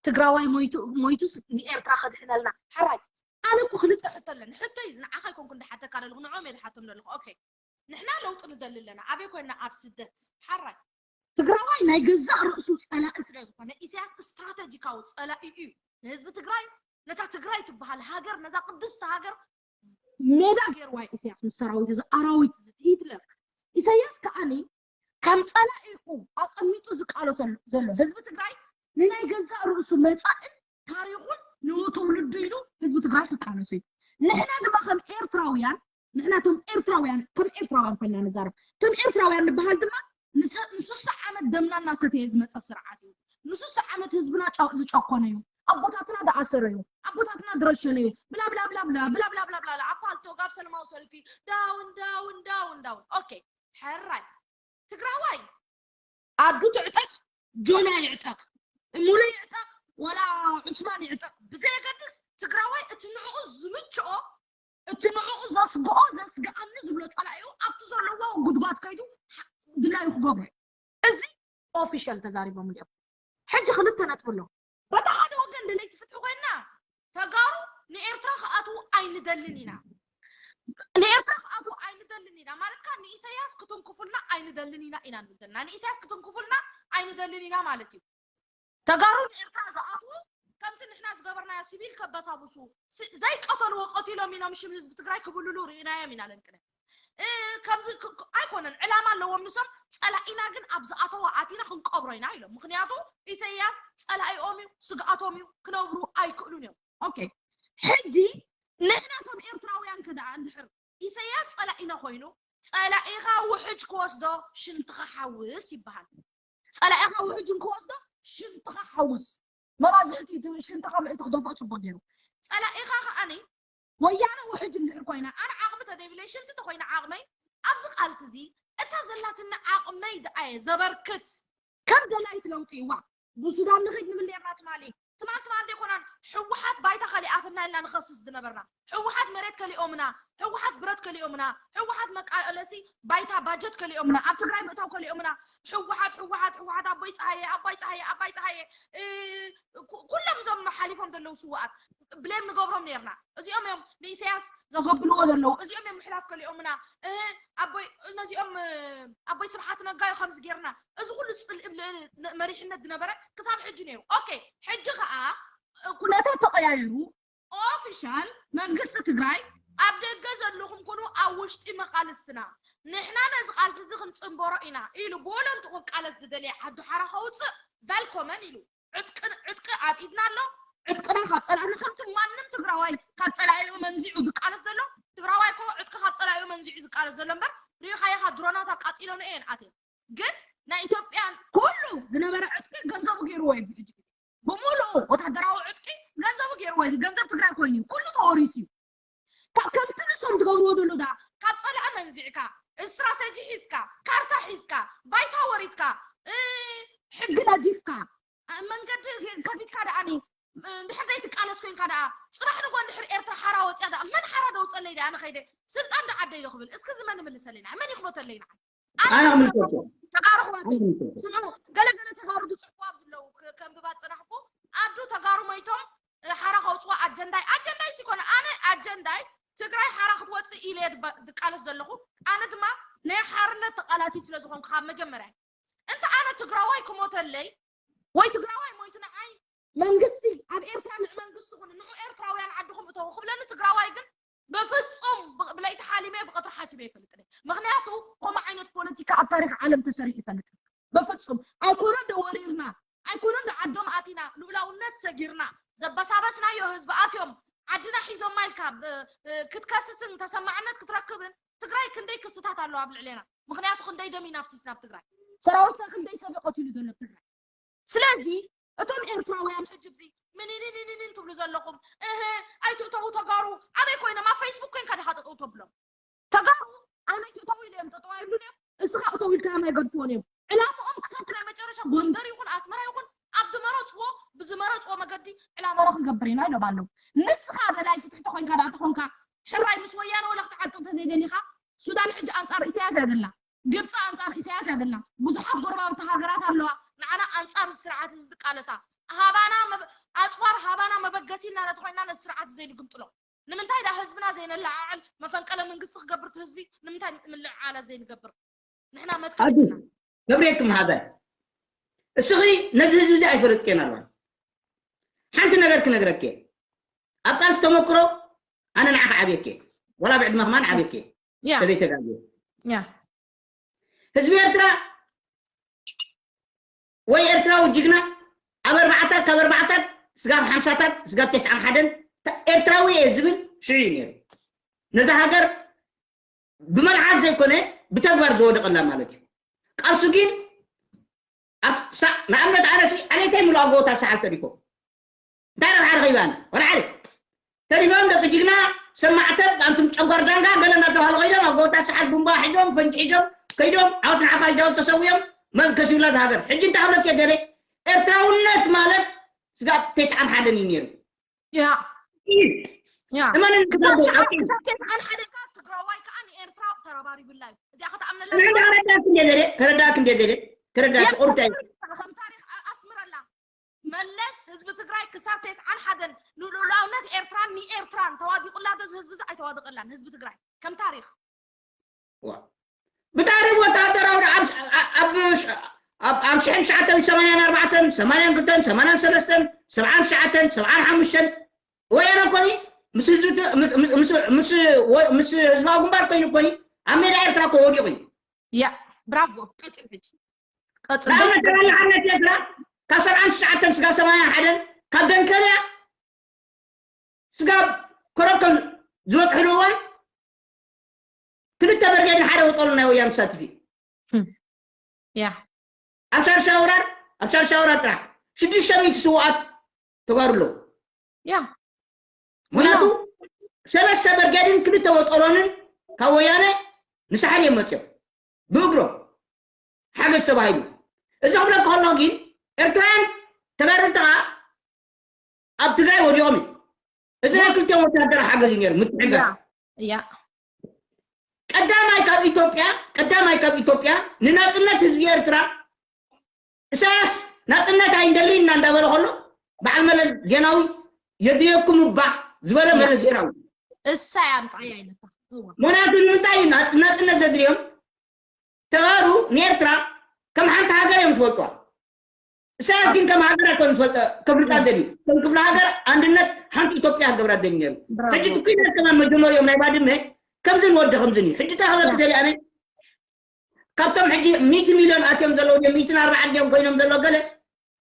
ትግራዋይ ሞይቱ ሞይቱስ ንኤርትራ ከድሕነልና ሓራይ ኣነ እኮ ክልተ ሕቶ ኣለኒ ሕቶ እዩ ንዓኻ ይኮንኩ እንዳሓተካ ዘለኹ ንዖም እየ ዝሓቶም ዘለኹ ኦኬ ንሕና ለውጢ ንደሊ ኣለና ኣበይ ኮይና ኣብ ስደት ሓራይ ትግራዋይ ናይ ገዛእ ርእሱ ፀላኢ ስለ ዝኾነ ኢሳያስ ስትራተጂካዊ ፀላኢ እዩ ንህዝቢ ትግራይ ነታ ትግራይ ትበሃል ሃገር ነዛ ቅድስቲ ሃገር ሜዳ ገይርዋ ኢሳያስ ምስ ሰራዊት እዚ ኣራዊት እዚ ሂትለር ኢሳያስ ከዓኒ ከም ፀላኢኡ ኣቐሚጡ ዝቃለሰሉ ዘሎ ህዝቢ ትግራይ ንናይ ገዛእ ርእሱ መፃእን ታሪኹን ንትውልዱ ኢሉ ህዝቢ ትግራይ ክቃለሱ እዩ ንሕና ድማ ከም ኤርትራውያን ንሕና ቶም ኤርትራውያን ከም ኤርትራውያን ኮይና ንዛረብ ከም ኤርትራውያን ንበሃል ድማ ንስሳ ዓመት ደምና እናሰተየ ዝመፀ ስርዓት እዩ ንስሳ ዓመት ህዝብና ዝጨኮነ እዩ ኣቦታትና ዝኣሰረ እዩ ኣቦታትና ዝረሸነ እዩ ብላ ብላ ብላ ብላ ብላ ብላ ብላ ብላ ኣብ ፓልቶክ ኣብ ሰለማዊ ሰልፊ ዳውን ዳውን ዳውን ዳውን ኦኬ ሕራይ ትግራዋይ ኣዱ ትዕጠቅ ጆና ይዕጠቅ ሙሉ ይዕጠቅ ወላ ዑስማን ይዕጠቅ ብዘየገድስ ትግራዋይ እቲ ንዕኡ ዝምችኦ እቲ ንዕኡ ዘስግኦ ዘስግኣኒ ዝብሎ ፀላኢኡ ኣብቲ ዘለዎ ጉድጓድ ከይዱ ድላዩ ክገብሮ እዚ ኦፊሻል ተዛሪቦም እዮም ሕጂ ክልተ ነጥቢ ኣሎ በቲ ሓደ ወገን ደለይቲ ፍትሒ ኮይና ተጋሩ ንኤርትራ ክኣትዉ ኣይንደልን ኢና ንኤርትራ ክኣትዉ ኣይንደልን ኢና ማለትካ ንኢሳያስ ክትንክፉልና ኣይንደልን ኢና ኢና ንብል ዘለና ንኢሳያስ ክትንክፉልና ኣይንደልን ኢና ማለት እዩ ተጋሩ ንኤርትራ ዝኣትዉ ከምቲ ንሕና ዝገበርናዮ ሲቪል ከበሳብሱ ዘይቀተልዎ ቀቲሎም ኢሎም ሽም ህዝቢ ትግራይ ክብልሉ ርኢናዮም ኢና ለንቅነ ከምዚ ኣይኮነን ዕላማ ኣለዎም ንሶም ፀላኢና ግን ኣብ ዝኣተዋ ኣቲና ክንቀብሮ ኢና ኢሎም ምክንያቱ ኢሰያስ ፀላኢኦም እዩ ስግኣቶም እዩ ክነብሩ ኣይክእሉን እዮም ኦኬ ሕጂ ንሕናቶም ኤርትራውያን ከ ደኣ እንድሕር ኢሰያስ ፀላኢና ኮይኑ ፀላኢኻ ውሕጅ ክወስዶ ሽንትኻ ሓውስ ይበሃል ፀላኢኻ ውሕጅ እንክወስዶ ሽንትኻ ሓውስ መባዝሕቲ ሽንትኻ ምእንቲ ክደፍኦ ፅቡቅ ገይሩ ፀላኢኻ ከዓኒ ወያነ ውሕጅ እንድሕር ኮይና ኣነ ዓቕሚ ተደይብለይ ሽንቲ ተኮይነ ዓቕመይ ኣብዚ ቃልሲ እዚ እታ ዘላትኒ ዓቕመይ ደኣየ ዘበርክት ከም ደላይት ለውጢ እዋ ብሱዳን ንኸይድ ንብል ኔርና ትማሊ ትማል ትማል ዘይኮናን ህወሓት ባይታ ከሊኣትና ኢልና ንኸስስ ዝነበርና ህወሓት መሬት ከሊኦምና ህወሓት ብረት ከሊኦምና ህወሓት መቃለሲ ባይታ ባጀት ከሊኦምና ኣብ ትግራይ ምእታው ከሊኦምና ህወሓት ህወሓት ህወሓት ኣቦይ ፀሃየ ኣባይ ፀሃየ ኣባይ ፀሃየ ኩሎም እዞም ሓሊፎም ዘለዉ ስዋኣት ብሌም ንገብሮም ኔርና እዚኦም እዮም ንኢሳያስ ዘጎብልዎ ዘለዉ እዚኦም እዮም ምሕላፍ ከሊኦምና ኣቦይ ነዚኦም ኣቦይ ስብሓት ነጋዩ ከምዚ ጌርና እዚ ኩሉ ፅልኢ መሪሕነት ዝነበረ ክሳብ ሕጂ ነይሩ ኦኬ ሕጂ ከዓ ኩነታት ተቀያይሩ ኦፊሻል መንግስቲ ትግራይ ኣብ ደገ ዘለኹም ኩኑ ኣብ ውሽጢ መቃልስትና ንሕና ነዚ ቃልሲ እዚ ክንፅንበሮ ኢና ኢሉ ብወለንትኡ ክቃለስ ዝደለየ ዓዱ ሓራ ከውፅእ ቨልኮመን ኢሉ ዕጥቂ ዕጥቂ ኣብ ኢድና ኣሎ ዕጥቅና ካብ ፀላእና ከምቲ ማንም ትግራዋይ ካብ ፀላኢኡ መንዚዑ ዝቃለስ ዘሎ ትግራዋይ ኮ ዕጥቂ ካብ ፀላኢኡ መንዚዑ ዝቃለስ ዘሎ እምበር ሪኢኻዮ ካብ ድሮናት ኣቃፂሎን እየን ኣትየን ግን ናይ ኢትዮጵያ ኩሉ ዝነበረ ዕጥቂ ገንዘቡ ገይርዎ እዩ ኣብዚ ሕጂ ግዜ ብምሉኡ ወታደራዊ ዕጥቂ ገንዘቡ ገይርዎ እዩ ገንዘብ ትግራይ ኮይኑ እዩ ኩሉ ተወሪሱ እዩ ካብ ከምቲ ንሶም ዝገብርዎ ዘሎ ዳ ካብ ፀላኢ መንዚዕካ ስትራተጂ ሒዝካ ካርታ ሒዝካ ባይታ ወሪድካ ሕጊ ነዲፍካ መንገዲ ከፊትካ ደኣኒ እንድሕር ዘይትቃለስ ኮይንካ ደኣ ፅባሕ ንጎ እንድሕር ኤርትራ ሓራ ወፅያ ደኣ መን ሓራ ደውፀለይ ደኣ ንኸይደ ስልጣን ደዓደይ ዶ ክብል እስኪ እዚ መን ይምልሰለይ ንዓይ መን ይክበተለይ ንዓይ ኣነ ኣነ ክምልሰልኩም ተጋሩ ኣሕዋተይ ኣነ ክምልሰልኩም ስምዑ ገለ ገለ ተጋሩ ዝፅሕፉ ኣብ ዝለዉ ከንብባ ዝፀናሕኩ ኣዱ ተጋሩ ሞይቶም ሓራ ከውፅዋ ኣጀንዳይ ኣጀንዳይ ሲኮነ ኣነ ኣጀንዳይ ትግራይ ሓራ ክትወፅእ ኢለ እየ ዝቃለስ ዘለኹ ኣነ ድማ ናይ ሓርነት ተቃላሲት ስለ ዝኾንኩ ካብ መጀመርያ እንተ ኣነ ትግራዋይ ክሞተለይ ወይ ትግራዋይ ሞይቱ ንዓይ መንግስቲ ኣብ ኤርትራ ንዕ መንግስቲ ኩን ንዑ ኤርትራውያን ዓድኹም እተው ክብለኒ ትግራዋይ ግን ብፍፁም ብለይቲ ሓሊመ ብቀትሪ ሓሲበ ይፈልጥኒ ምክንያቱ ከምኡ ዓይነት ፖለቲካ ኣብ ታሪክ ዓለም ተሰሪሑ ይፈልጥ በፍፁም ኣይኮነን ዶ ወሪርና ኣይኮነን ዶ ዓዶም ኣቲና ልኡላውነት ሰጊርና ዘበሳበስናዮ ህዝቢ ኣትዮም ዓድና ሒዞማ ኢልካ ክትከስስን ተሰማዕነት ክትረክብን ትግራይ ክንደይ ክስታት ኣለዋ ኣብ ልዕሌና ምክንያቱ ክንደይ ደም ኢና ኣፍሲስና ኣብ ትግራይ ሰራዊትና ክንደይ ሰብ ይቀትሉ ዘሎ ኣብ ትግራይ ስለዚ እቶም ኤርትራውያን ሕጂ ብዚ ምንንንንን ትብሉ ዘለኹም እህ ኣይትእተዉ ተጋሩ ኣበይ ኮይኖም ኣብ ፌስቡክ ኮይንካ ዲኻ ጠጠው ተብሎም ተጋሩ ኣነ ኣይትእተዉ ኢለ እዮም ጠጠው ኣይብሉን እዮም እስኻ እተው ኢልካዮም ኣይገድፍዎን እዮም ዕላምኦም ክሳብ ናይ መጨረሻ ጎንደር ይኹን ኣስመራ ይኹን ኣብ ዝመረፅዎ ብዝመረፅዎ መገዲ ዕላማና ክንገብር ኢና ኢሎም ኣለዉ ንስኻ ደላይ ፍትሒ ተኮይንካ ደኣ ተኾንካ ሕራይ ምስ ወያነ ወላ ክትዓጥቕ ተዘይደሊኻ ሱዳን ሕጂ ኣንፃር ኢሳያስ እያ ዘላ ግብፂ ኣንፃር ኢሳያስ እያ ዘላ ብዙሓት ጎረባብቲ ሃገራት ኣለዋ ንዓና ኣንፃር እዚ ስርዓት እዚ ዝቃለሳ ሃባና ኣፅዋር ሃባና መበገሲ ኢልና ነተኾይንና ነዚ ስርዓት ዘይንግምጥሎ ንምንታይ ዳ ህዝብና ዘይነለዓዕል መፈንቀለ መንግስቲ ክገብር እቲ ህዝቢ ንምንታይ ምልዕዓላት ዘይንገብር ንሕና መትከል ኣዱ ይብልና ነብሬክም ሃበ እስኺ ነዚ ህዝቢ እዚ ኣይፈለጥክን ኣለዋ ሓንቲ ነገር ክነግረክ እየ ኣብ ቃልሲ ተመክሮ ኣነ ንዓኻ ዓብየክ እየ ወላ ብዕድመ ከማን ዓብየክ እየ ያ ተዘይተጋግየ ያ ህዝቢ ኤርትራ ወይ ኤርትራዊ ጅግና ኣብ ኣርባዓታት ካብ ኣርባዓታት ስጋብ ሓምሳታት ስጋብ ተስዓን ሓደን ኤርትራዊ እየ ዝብል ሽዑ እዩ ነይሩ ነዛ ሃገር ብመልሓስ ዘይኮነ ብተግባር ዝወደቐላ ማለት እዩ ቃልሱ ግን ንኣብነት ኣነሲ ዓሌተይ ምሉ ኣብ ጎቦታት ሰዓል ተሪፎም እንታይ ረብሓ ረኺበ ኣነ ወላ ዓሌት ተሪፎም ደቂ ጅግና ሰብ ማዕተብ ኣንቱም ጨጓር ዳንጋ ገለ እናተባህሉ ከይዶም ኣብ ጎቦታት ሰዓል ቡምባ ሒዞም ፈንጂ ሒዞም ከይዶም ዓወት ንዓኻ ጃወት ተሰዊኦም መን ከሲብላ እዛ ሃገር ሕጂ እንታይ ክብለኪ ገለ ኤርትራውነት ማለት ስጋብ ተስዓን ሓደን እዩ ነይሩ ያ ያ እመን ክሳብ ሸዓ ክሳብ ተስዓን ሓደን ከዓ ትግራዋይ ከዓ ንኤርትራ ተረባሪቡላ እዩ እዚኣ ከተኣምነላ ንሕና ከረዳእክ እንደ ዘለ ከረዳእክ እንደ ዘለ ከረዳእክ ቁርታይ ከም ታሪክ ኣስምረላ መለስ ህዝቢ ትግራይ ክሳብ ተስዓን ሓደን ንልኡላውነት ኤርትራን ንኤርትራን ተዋዲቁላ ዶ ህዝቢ እዚ ኣይተዋደቀላን ህዝቢ ትግራይ ከም ታሪክ ብታሪክ ወታደራዊ ኣብ ሽሕን ትሽዓተ ሚእትን ሰማንያን ኣርባዕተን ሰማንያን ክልተን ሰማንያን ሰለስተን ሰብዓን ትሽዓተን ሰብዓን ሓሙሽተን ወያነ ኮኒ ምስ ህዝቢ ምስ ህዝባዊ ግንባር ኮይኑ ኮኒ ኣብ ሜዳ ኤርትራ እኮ ወዲቑ እዩ ያ ብራቮ ቀፅል ሕጂ ቀፅል ንኣብነት ደስ ተባለ ሓነት ኤርትራ ካብ ሰብዓን ትሽዓተን ስጋብ ሰማንያን ሓደን ካብ ደንከልያ ስጋብ ኮረኮን ዝበፅሕሉ እዋን ክልተ በርጌድ ንሓደ ወጠሉ ናይ ወያነ ተሳትፊ ያ ኣብ ሻርሻ ወራር ኣብ ሻርሻ ወራር ጥራሕ ሽዱሽተ ሚእቲ ስውኣት ተጋሩ ኣለዉ ያ ምክንያቱ ሰለስተ በርጌድን ክልተ ወጠሎንን ካብ ወያነ ንሳሕል እዮም መፅዮም ብእግሮም ሓገዝ ተባሂሉ። እዚ ክብለካ ከሎ ግን ኤርትራውያን ተጋደልቲ ከዓ ኣብ ትግራይ ወዲቖም እዩ። እዚ ናይ ክልቲኦም ወታደር ሓገዝ እዩ ነይሩ ምትሕግጋዝ። ያ ቀዳማይ ካብ ኢትዮጵያ ቀዳማይ ካብ ኢትዮጵያ ንናፅነት ህዝቢ ኤርትራ እሳያስ ናፅነት ኣይንደልን ኢና እንዳበለ ከሎ በዓል መለስ ዜናዊ የድልየኩም እባ ዝበለ መለስ ዜናዊ እሳይ ኣምፃያ ኢለካ። እዋ ምክንያቱ ንምንታይ እዩ ናፅ- ናፅነት ዘድልዮም? ተጋሩ ንኤርትራ ከም ሓንቲ ሃገር እዮም ዝፈልጥዋ። እሳያስ ግን ከም ሃገር ኣይኮን ዝፈልጠ ከፍልጣ ደልዩ ከም ክፍለ ሃገር ኣንድነት ሓንቲ ኢትዮጵያ ክገብራ ደልዩ ነይሩ። ብራቮ። ሕጂ ትኩናት ከማን መጀመሪኦም ናይ ባድመ ከምዚ ንወዲ ከምዚ እዩ። ሕጂ እንታይ ክብለክ ደልየ ኣነ ካብቶም ሕጂ ሚእቲ ሚልዮን ኣትዮም ዘለዉ ድዮም ሚእትን ኣርባዓን ድዮም ኮይኖም ዘለዉ ገለ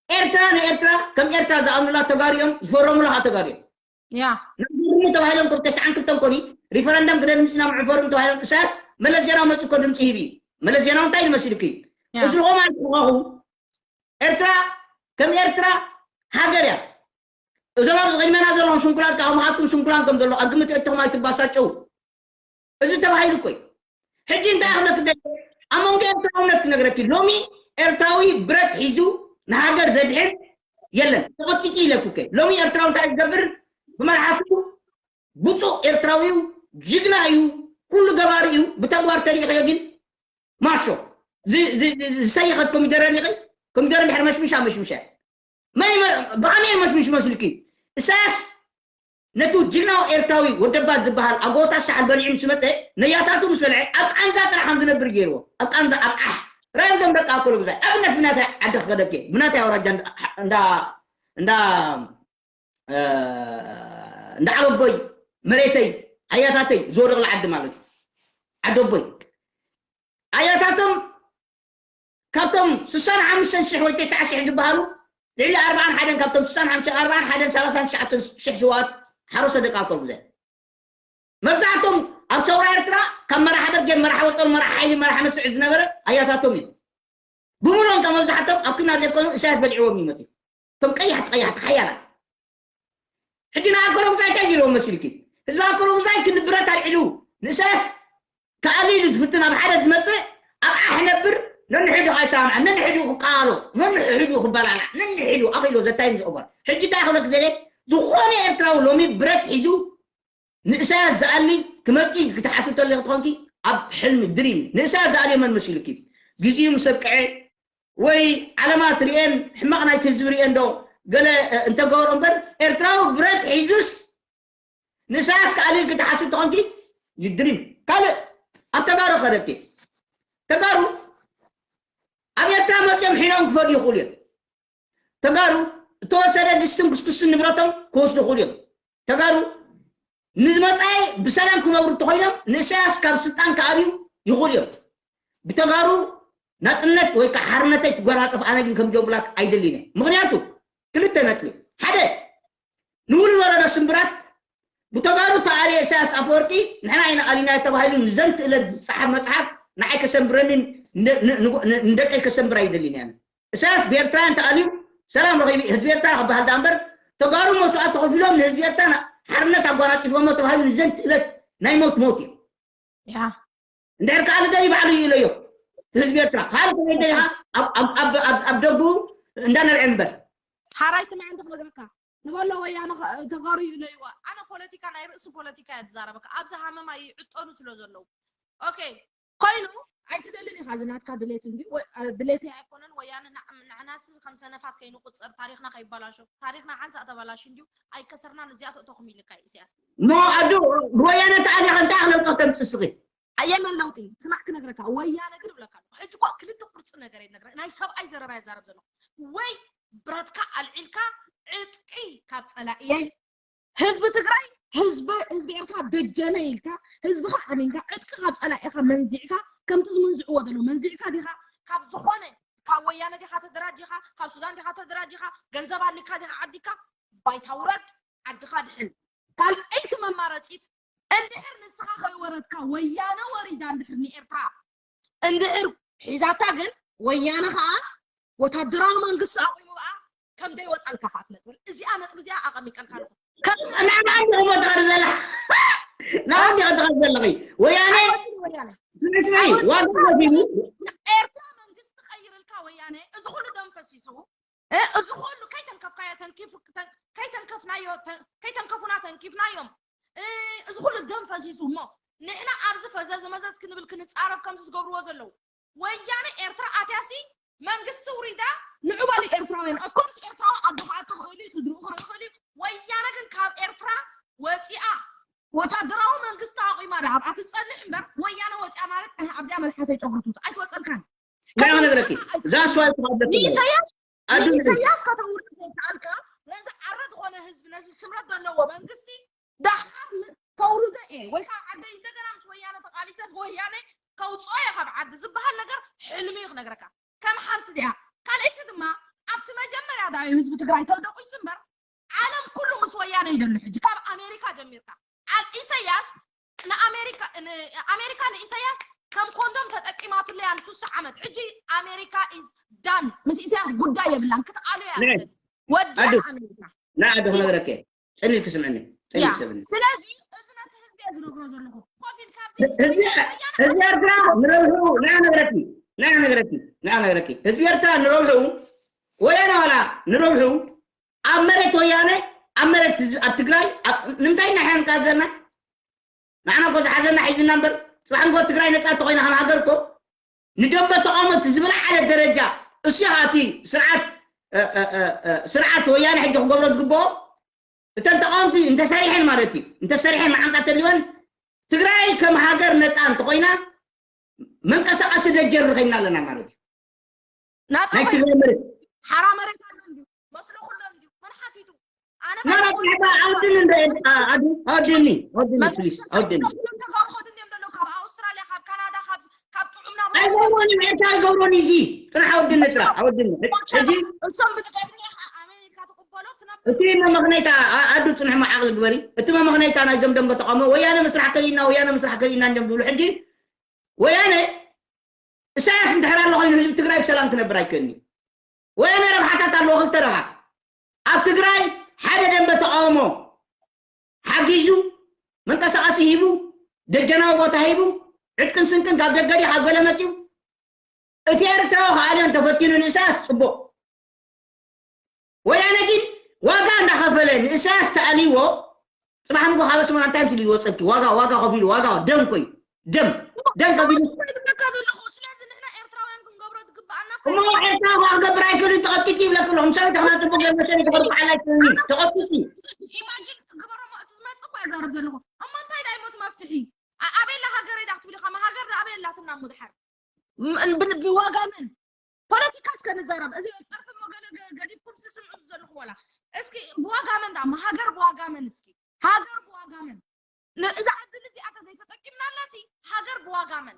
ኤርትራ ንኤርትራ ከም ኤርትራ ዝኣምኑላ ተጋሩ እዮም ዝፈረሙላ ከዓ ተጋሩ እዮም። ያ ንፈርሙ ተባሂሎም ከም ተስዓን ክልተን ኮኒ ሪፈረንደም ክደምፅ ኢና ምዕፈርም ተባሂሎም እሳያስ መለስ ዜናዊ መፂ እኮ ድምፂ ሂብ እዩ። መለስ ዜናዊ እንታይ ዝመስልክ እዩ? ያ እሱ ልኾም ኣይትኾኹ ኤርትራ ከም ኤርትራ ሃገር እያ። እዞም ኣብዚ ቅድመና ዘለኹም ስንኩላት ከዓ መኻትኩም ስንኩላን ከም ዘሎ ኣብ ግምት እትኹም ኣይትባሳጨው። እዚ ተባሂሉ እኮ እዩ። ሕጂ እንታይ ክብለክ ደሊ ኣብ መንጎ ኤርትራውነት ክነግረኪ ሎሚ ኤርትራዊ ብረት ሒዙ ንሃገር ዘድሕን የለን ተቐጢጡ ኢለኩ ከ ሎሚ ኤርትራዊ እንታይ ዝገብር ብመልሓሱ ብፁዕ ኤርትራዊ እዩ ጅግና እዩ ኩሉ ገባሪ እዩ ብተግባር ተሪእኸዮ ግን ማሾ ዝ- ዝ- ዝ- ዝሰይኸት ኮሚደረ ሪኸ ኮሚደረ ድሕሪ መሽምሻ መሽምሻ መን ይመ- ብኸመይ መሽምሽ መስልኪ እሳያስ ነቲ ጅግናው ኤርትራዊ ወደባት ዝበሃል ኣብ ጎቦታት ሳሕል በሊዑ ምስ መፀ ነያታቱ ምስ በልዐ ኣብ ቃንዛ ጥራሕ ከም ዝነብር ገይርዎ ኣብ ቃንዛ ኣብ ዓሕ ራዮም ዞም ደቂ ኣኮሎ ግዛይ ኣብነት ብናታይ ዓዲ ክኸደክ ብናታይ ኣውራጃ እንዳ- እንዳ እንዳ እ፣ እንዳ ዓለቦይ መሬተይ ኣያታተይ ዝወደቕላ ዓዲ ማለት እዩ ዓደቦይ ኣያታቶም ካብቶም ስሳን ሓሙሽተን ሽሕ ወይ ተስዓ ሽሕ ዝበሃሉ ልዕሊ ኣርባዓን ሓደን ካብቶም ስሳን ሓሙሽተን ኣርባዓን ሓደን ሰላሳን ትሽዓተን ሽሕ ዝዋት ሓረስቶ ደቂ ኣኮል ግዘ መብዛሕቶም ኣብ ሰውራ ኤርትራ ካብ መራሒ በርጌድ መራሒ ወጠር መራሒ ሓይሊ መራሒ መስርዕ ዝነበረ ኣያታቶም እዮም ብምሎም ካብ መብዛሕቶም ኣብ ኩናት ዘይኮኑ እሳያስ በሊዕዎም ይመፅእ እቶም ቀያሕቲ ቀያሕቲ ሓያላት ሕጂ ንኣኮሎ ግዛይ እንታይ ገይርዎም መሲልኪ ህዝቢ ኣኮሎ ግዛይ ክንዲ ብረት ኣልዒሉ ንእሳያስ ክኣልይሉ ዝፍትን ኣብ ሓደ ዝመፅእ ኣብ ዓሕ ነብር ነንሕዱ ኣይሰማምዐን ነንሕዱ ክቃሎ ነንሕዱ ክበላላዕ ነንሕዱ ኣኺሎ ዘታይም ዝቕበር ሕጂ እንታይ ክብለክ ዘለ ዝኾነ ኤርትራዊ ሎሚ ብረት ሒዙ ንእሳያስ ዝኣሊ ክመፂ ክትሓስብ ተለክ ትኾንኪ ኣብ ሕልሚ ድሪም ንእሳያስ ዝኣልዮ መን መሲልኪ ግዜኡ ምስ ኣብቅዐ ወይ ዓለማት ርእየን ሕማቕ ናይቲ ህዝቢ ርእየን ዶ ገለ እንተገበሮ እምበር ኤርትራዊ ብረት ሒዙስ ንእሳያስ ክኣልል ክትሓስብ ተኾንኪ ይድሪም ካልእ ኣብ ተጋሩ ከደኪ ተጋሩ ኣብ ኤርትራ መፅኦም ሒኖም ክፈዱ ይኽእሉ እዮም ተጋሩ እተወሰደ ድስትን ክስክስን ንብረቶም ክወስዱ ይኽእሉ እዮም ተጋሩ ንዝመፃኢ ብሰላም ክነብሩ እንተኾይኖም ንእሳያስ ካብ ስልጣን ክኣብዩ ይኽእሉ እዮም ብተጋሩ ናፅነት ወይ ከዓ ሓርነተይ ክጎናፀፍ ኣነ ግን ከም ጆን ብላክ ኣይደልዩን እየ ምኽንያቱ ክልተ ነጥቢ ሓደ ንውሉድ ወለዶ ስምብራት ብተጋሩ ተኣልየ ኢሳያስ ኣፈወርቂ ንሕና ኢና ኣሊና ተባሂሉ ንዘንቲ እለት ዝፀሓፍ መፅሓፍ ንዓይ ከሰንብረኒ ንደቀይ ከሰንብር ኣይደልን እያ እሳያስ ብኤርትራውያን ተኣልዩ ሰላም ረኺቡ ህዝቢ ኤርትራ ክበሃል ዳ እምበር ተጋሩ መስዋዕት ተኸፊሎም ንህዝቢ ኤርትራ ሓርነት ኣጓናፂፎሞ ተባሂሉ ንዘንቲ እለት ናይ ሞት ሞት እዩ ያ እንድሕር ከኣሉ ደሊ ባዕሉ ይእለዮ ህዝቢ ኤርትራ ካልእ ከመይ ደሊኻ ኣብ ደጉ እንዳነብዐ እምበር ሓራይ ስምዐ እንተ ክነግረካ ንበሎ ወያነ ተጋሩ ይእለይዋ ኣነ ፖለቲካ ናይ ርእሲ ፖለቲካ እየ ዝዛረበካ ኣብዚ ሃመማ ይዕጠኑ ስለ ዘለዉ ኦኬ ኮይኑ ኣይትደልን ኢኻ እዚ ናትካ ድሌት እንዲ ድሌተይ ኣይኮነን ወያነ ንዓናስ ከም ሰነፋት ከይንቁፀር ታሪክና ከይበላሾ ታሪክና ሓንሳእ ተበላሽ እንዲዩ ኣይከሰርናን እዚኣ ተእተኹም ኢልካ እዩ ኢሳያስ ሞ ኣብዚ ብወያነ ተኣሊኻ እንታይ ክለውጦ ተምፅእ ስኺ የለን ለውጢ ስማዕ ክነግረካ ወያነ ግን እብለካ ኣለኹ ሕጂ እኳ ክልተ ቁርፂ ነገር እየ ዝነግረካ ናይ ሰብኣይ ዘረባ ይዛረብ ዘለኹ ወይ ብረትካ ኣልዒልካ ዕጥቂ ካብ ፀላእየይ ህዝቢ ትግራይ ህዝቢ ህዝቢ ኤርትራ ደጀነ ኢልካ ህዝብኻ ኣሚንካ ዕጥቂ ካብ ፀላኢኻ መንዚዕካ ከምቲ ዝምንዝዕዎ ዘለዉ መንዚዕካ ዲኻ ካብ ዝኾነ ካብ ወያነ ዲኻ ተደራጂኻ ካብ ሱዳን ዲኻ ተደራጂኻ ገንዘብ ኣሊካ ዲኻ ዓዲካ ባይታ ውረድ ዓድኻ ድሕን ካልኣይቲ መማረፂት እንድሕር ንስኻ ከይወረድካ ወያነ ወሪዳ እንድሕር ንኤርትራ እንድሕር ሒዛታ ግን ወያነ ከዓ ወታደራዊ መንግስቲ ኣቑሙ ብኣ ከም ደይወፀልካ ከዓ ፍለጥ በል እዚኣ ነጥቢ እዚኣ ኣቐሚጠልካ ኣለኹ ናብኣ እንዲኹም ትኸዱ ዘላ ናብኣ እንዲኹም ትኸዱ ዘለኺ ወያነ ኣይወድን ወያነ ስምዒ ዋጋ ከፊሉ ኤርትራ መንግስቲ ቀይርልካ ወያነ እዚ ኩሉ ደም ፈሲሱ እ፣ እዚ ኩሉ ከይተንከፍካዮ ተንኪፉ ተን- ከይተንከፍናዮ ተን- ከይተንከፉና ተንኪፍናዮም እ፣ እዚ ኩሉ ደም ፈሲሱ እሞ ንሕና ኣብዚ ፈዘዝ መዘዝ ክንብል ክንፃረፍ ከምዚ ዝገብርዎ ዘለዉ ወያነ ኤርትራ ኣትያሲ መንግስቲ ውሪዳ ንዑ በሉ ኤርትራውያን ኦፍኮርስ ኤርትራዊ ዓዱ ክኣቱ ክእል እዩ ስድርኡ ክርኢ ክእል እዩ ወያነ ግን ካብ ኤርትራ ወፂኣ ወታደራዊ መንግስቲ ኣቂማ ዳ ኣብኣ ትፀንሕ እምበር ወያነ ወፂኣ ማለት እህ፣ ኣብዚኣ መልሓሰይ ጨጉሪ ትውፅእ ኣይትወፀልካን ናይ ክነግረኪ that's why ትኸብለኪ ንኢሳያስ ኣዱ ንኢሳያስ ከተውርድ ዘይከኣልካ ነዚ ዓረ ዝኾነ ህዝቢ ነዚ ስምረት ዘለዎ መንግስቲ ዳሓር ከውርዶ እየ ወይ ካብ ዓደይ እንደገና ምስ ወያነ ተቃሊሰ ወያነ ከውፅኦ እየ ካብ ዓዲ ዝበሃል ነገር ሕልሚ እዩ ክነግረካ ከም ሓንቲ እዚኣ ካልኣይቲ ድማ ኣብቲ መጀመርያ ዳዩ ህዝቢ ትግራይ ተደቂሱ እምበር ዓለም ኩሉ ምስ ወያነ ይደሉ ሕጂ ካብ ኣሜሪካ ጀሚርካ ዓል ኢሳያስ ንኣሜሪካ ን- ኣሜሪካ ንኢሳያስ ከም ኮንዶም ተጠቂማትለያ ንሱሳ ዓመት ሕጂ ኣሜሪካ is done ምስ ኢሳያስ ጉዳይ የብላን ክትኣሉ እያ ንዒ። ወዲ ኣዱ። ኣሜሪካ ንዓዱ ክነግረኪ ጽኒት ክስምዕኒ ያ ጽኒት ክሰብኒ ስለዚ እዚ ነቲ ህዝቢ እየ ዝነግሮ ዘለኹ ኮፊል ካብዚ ህዝቢ ህዝቢ ኤርትራ ንረብሑ ንዓ ነገረኪ ንዓ ነገረኪ ንዓ ነገረኪ ህዝቢ ኤርትራ ንረብሑ ወያነ ዋላ ንረብሑ ኣብ መሬት ወያነ ኣብ መሬት ህዝቢ- ኣብ ትግራይ ኣብ- ንምንታይ ኢና ሕና ንቃዘና ንዓና እኮ ዝሓዘና ሒዝና እምበር ጽባሕ ንጎ ትግራይ ነጻ ተኮይና ከም ሃገር እኮ ንደንበ ተቃውሞ እቲ ዝብላዓለ ደረጃ እሱ ኢኻ እቲ ስርዓት እ- እ- እ- እ- ስርዓት ወያነ ሕጂ ክገብሮ ዝግብኦ እተን ተቃወምቲ እንተሰሪሐን ማለት እዩ እንተሰሪሐን መዓንጣ ተልወን ትግራይ ከም ሃገር ነፃ እንተኮይና መንቀሳቀሲ ደጀን ረኺብና ኣለና ማለት እዩ ናፃ ናይ ኮይኑ ትግራይ መሬት ሓራ መሬት ኣሎ እንድዩ መስሎ ኩሎ እንድዩ መን ሓቲቱ ኣነ ና ና ብዛዕባ ኣወድኒ እንደ ኣዱ ኣወድኒ ኣወድኒ ፕሊስ ኣወድኒ ኩሎም ተጋሩ ከዱ እንድዮም ዘለዉ ካብ ኣውስትራልያ ካብ ካናዳ ካብ ካብ ጥዑም ናብራ ኣይገብሮን እዩ ኤርትራ ኣይገብሮን እዩ እዚ ጥራሕ ኣወድኒ ጥራሕ ኣወድኒ ሕጂ እሶም ብትገብርያ ከዓ ኣሜሪካ ትቅበሎ ትነብር እቲ መመኽነይታ ኣ- ኣዱ ፅንሕ መዓቕሊ ግበሪ እቲ መመኽነይታ ናይዞም ደንበ ተቃውሞ ወያነ ምስራሕ ከሊእና ወያነ ምስራሕ ከሊእና እንዲዮም ዝብሉ ሕጂ ወያነ ኢሳያስ እንድሕር ኣሎ ኮይኑ ህዝቢ ትግራይ ብሰላም ክነብር ኣይክእልኒ ወያነ ረብሓታት ኣለዎ ክልተ ረብሓ ኣብ ትግራይ ሓደ ደንበ ተቃውሞ ሓጊዙ መንቀሳቀሲ ሂቡ ደጀናዊ ቦታ ሂቡ ዕጥቅን ስንቅን ካብ ደገ ድዩ ካብ ገለ መፅዩ እቲ ኤርትራዊ ከኣልዮን ተፈቲኑ ንኢሳያስ ፅቡቅ ወያነ ግን ዋጋ እንዳኸፈለ ንኢሳያስ ተኣልይዎ ፅባሕ ንጎ ካብ ኣስመራ እንታይ ምስሉ ይወፀኪ ዋጋ ዋጋ ከፊሉ ዋጋ ደም ኮይ ደም ደም ከፊሉ ዝብለካ ዘለኹ ስለዚ ንሕና ኤርትራውያን ክንገብሮ ዝግብኣና እሞ ኤርትራ ክገብር ኣይክእልን ተቐጢጡ ይብለክ ኣለኹ ምሳሌ ተኽና ፅቡቅ ገመሰለ ተኸርኩ ሓላይ ትኒ ተቐጢጡ ኢማጂን ግበሮሞ እቲ ዝመፅእ እኮ የዛረብ ዘለኹ እሞ እንታይ ዳይሞ እቲ መፍትሒ ኣበየላ ሃገር ዳ ክትብል ኢኻ ሃገር ኣበየላትና እሞ ድሓር ብዋጋ መን ፖለቲካ እስከ ንዛረብ እዚ ፀርፊ ሞ ገለ ገዲፍኩም ስስምዑ ዘለኹ ወላ እስኪ ብዋጋ መን ዳ ሃገር ብዋጋ መን እስኪ ሃገር ብዋጋ መን እዛ ዕድል እዚኣ ተዘይተጠቂምናላ ሲ ሃገር ብዋጋ መን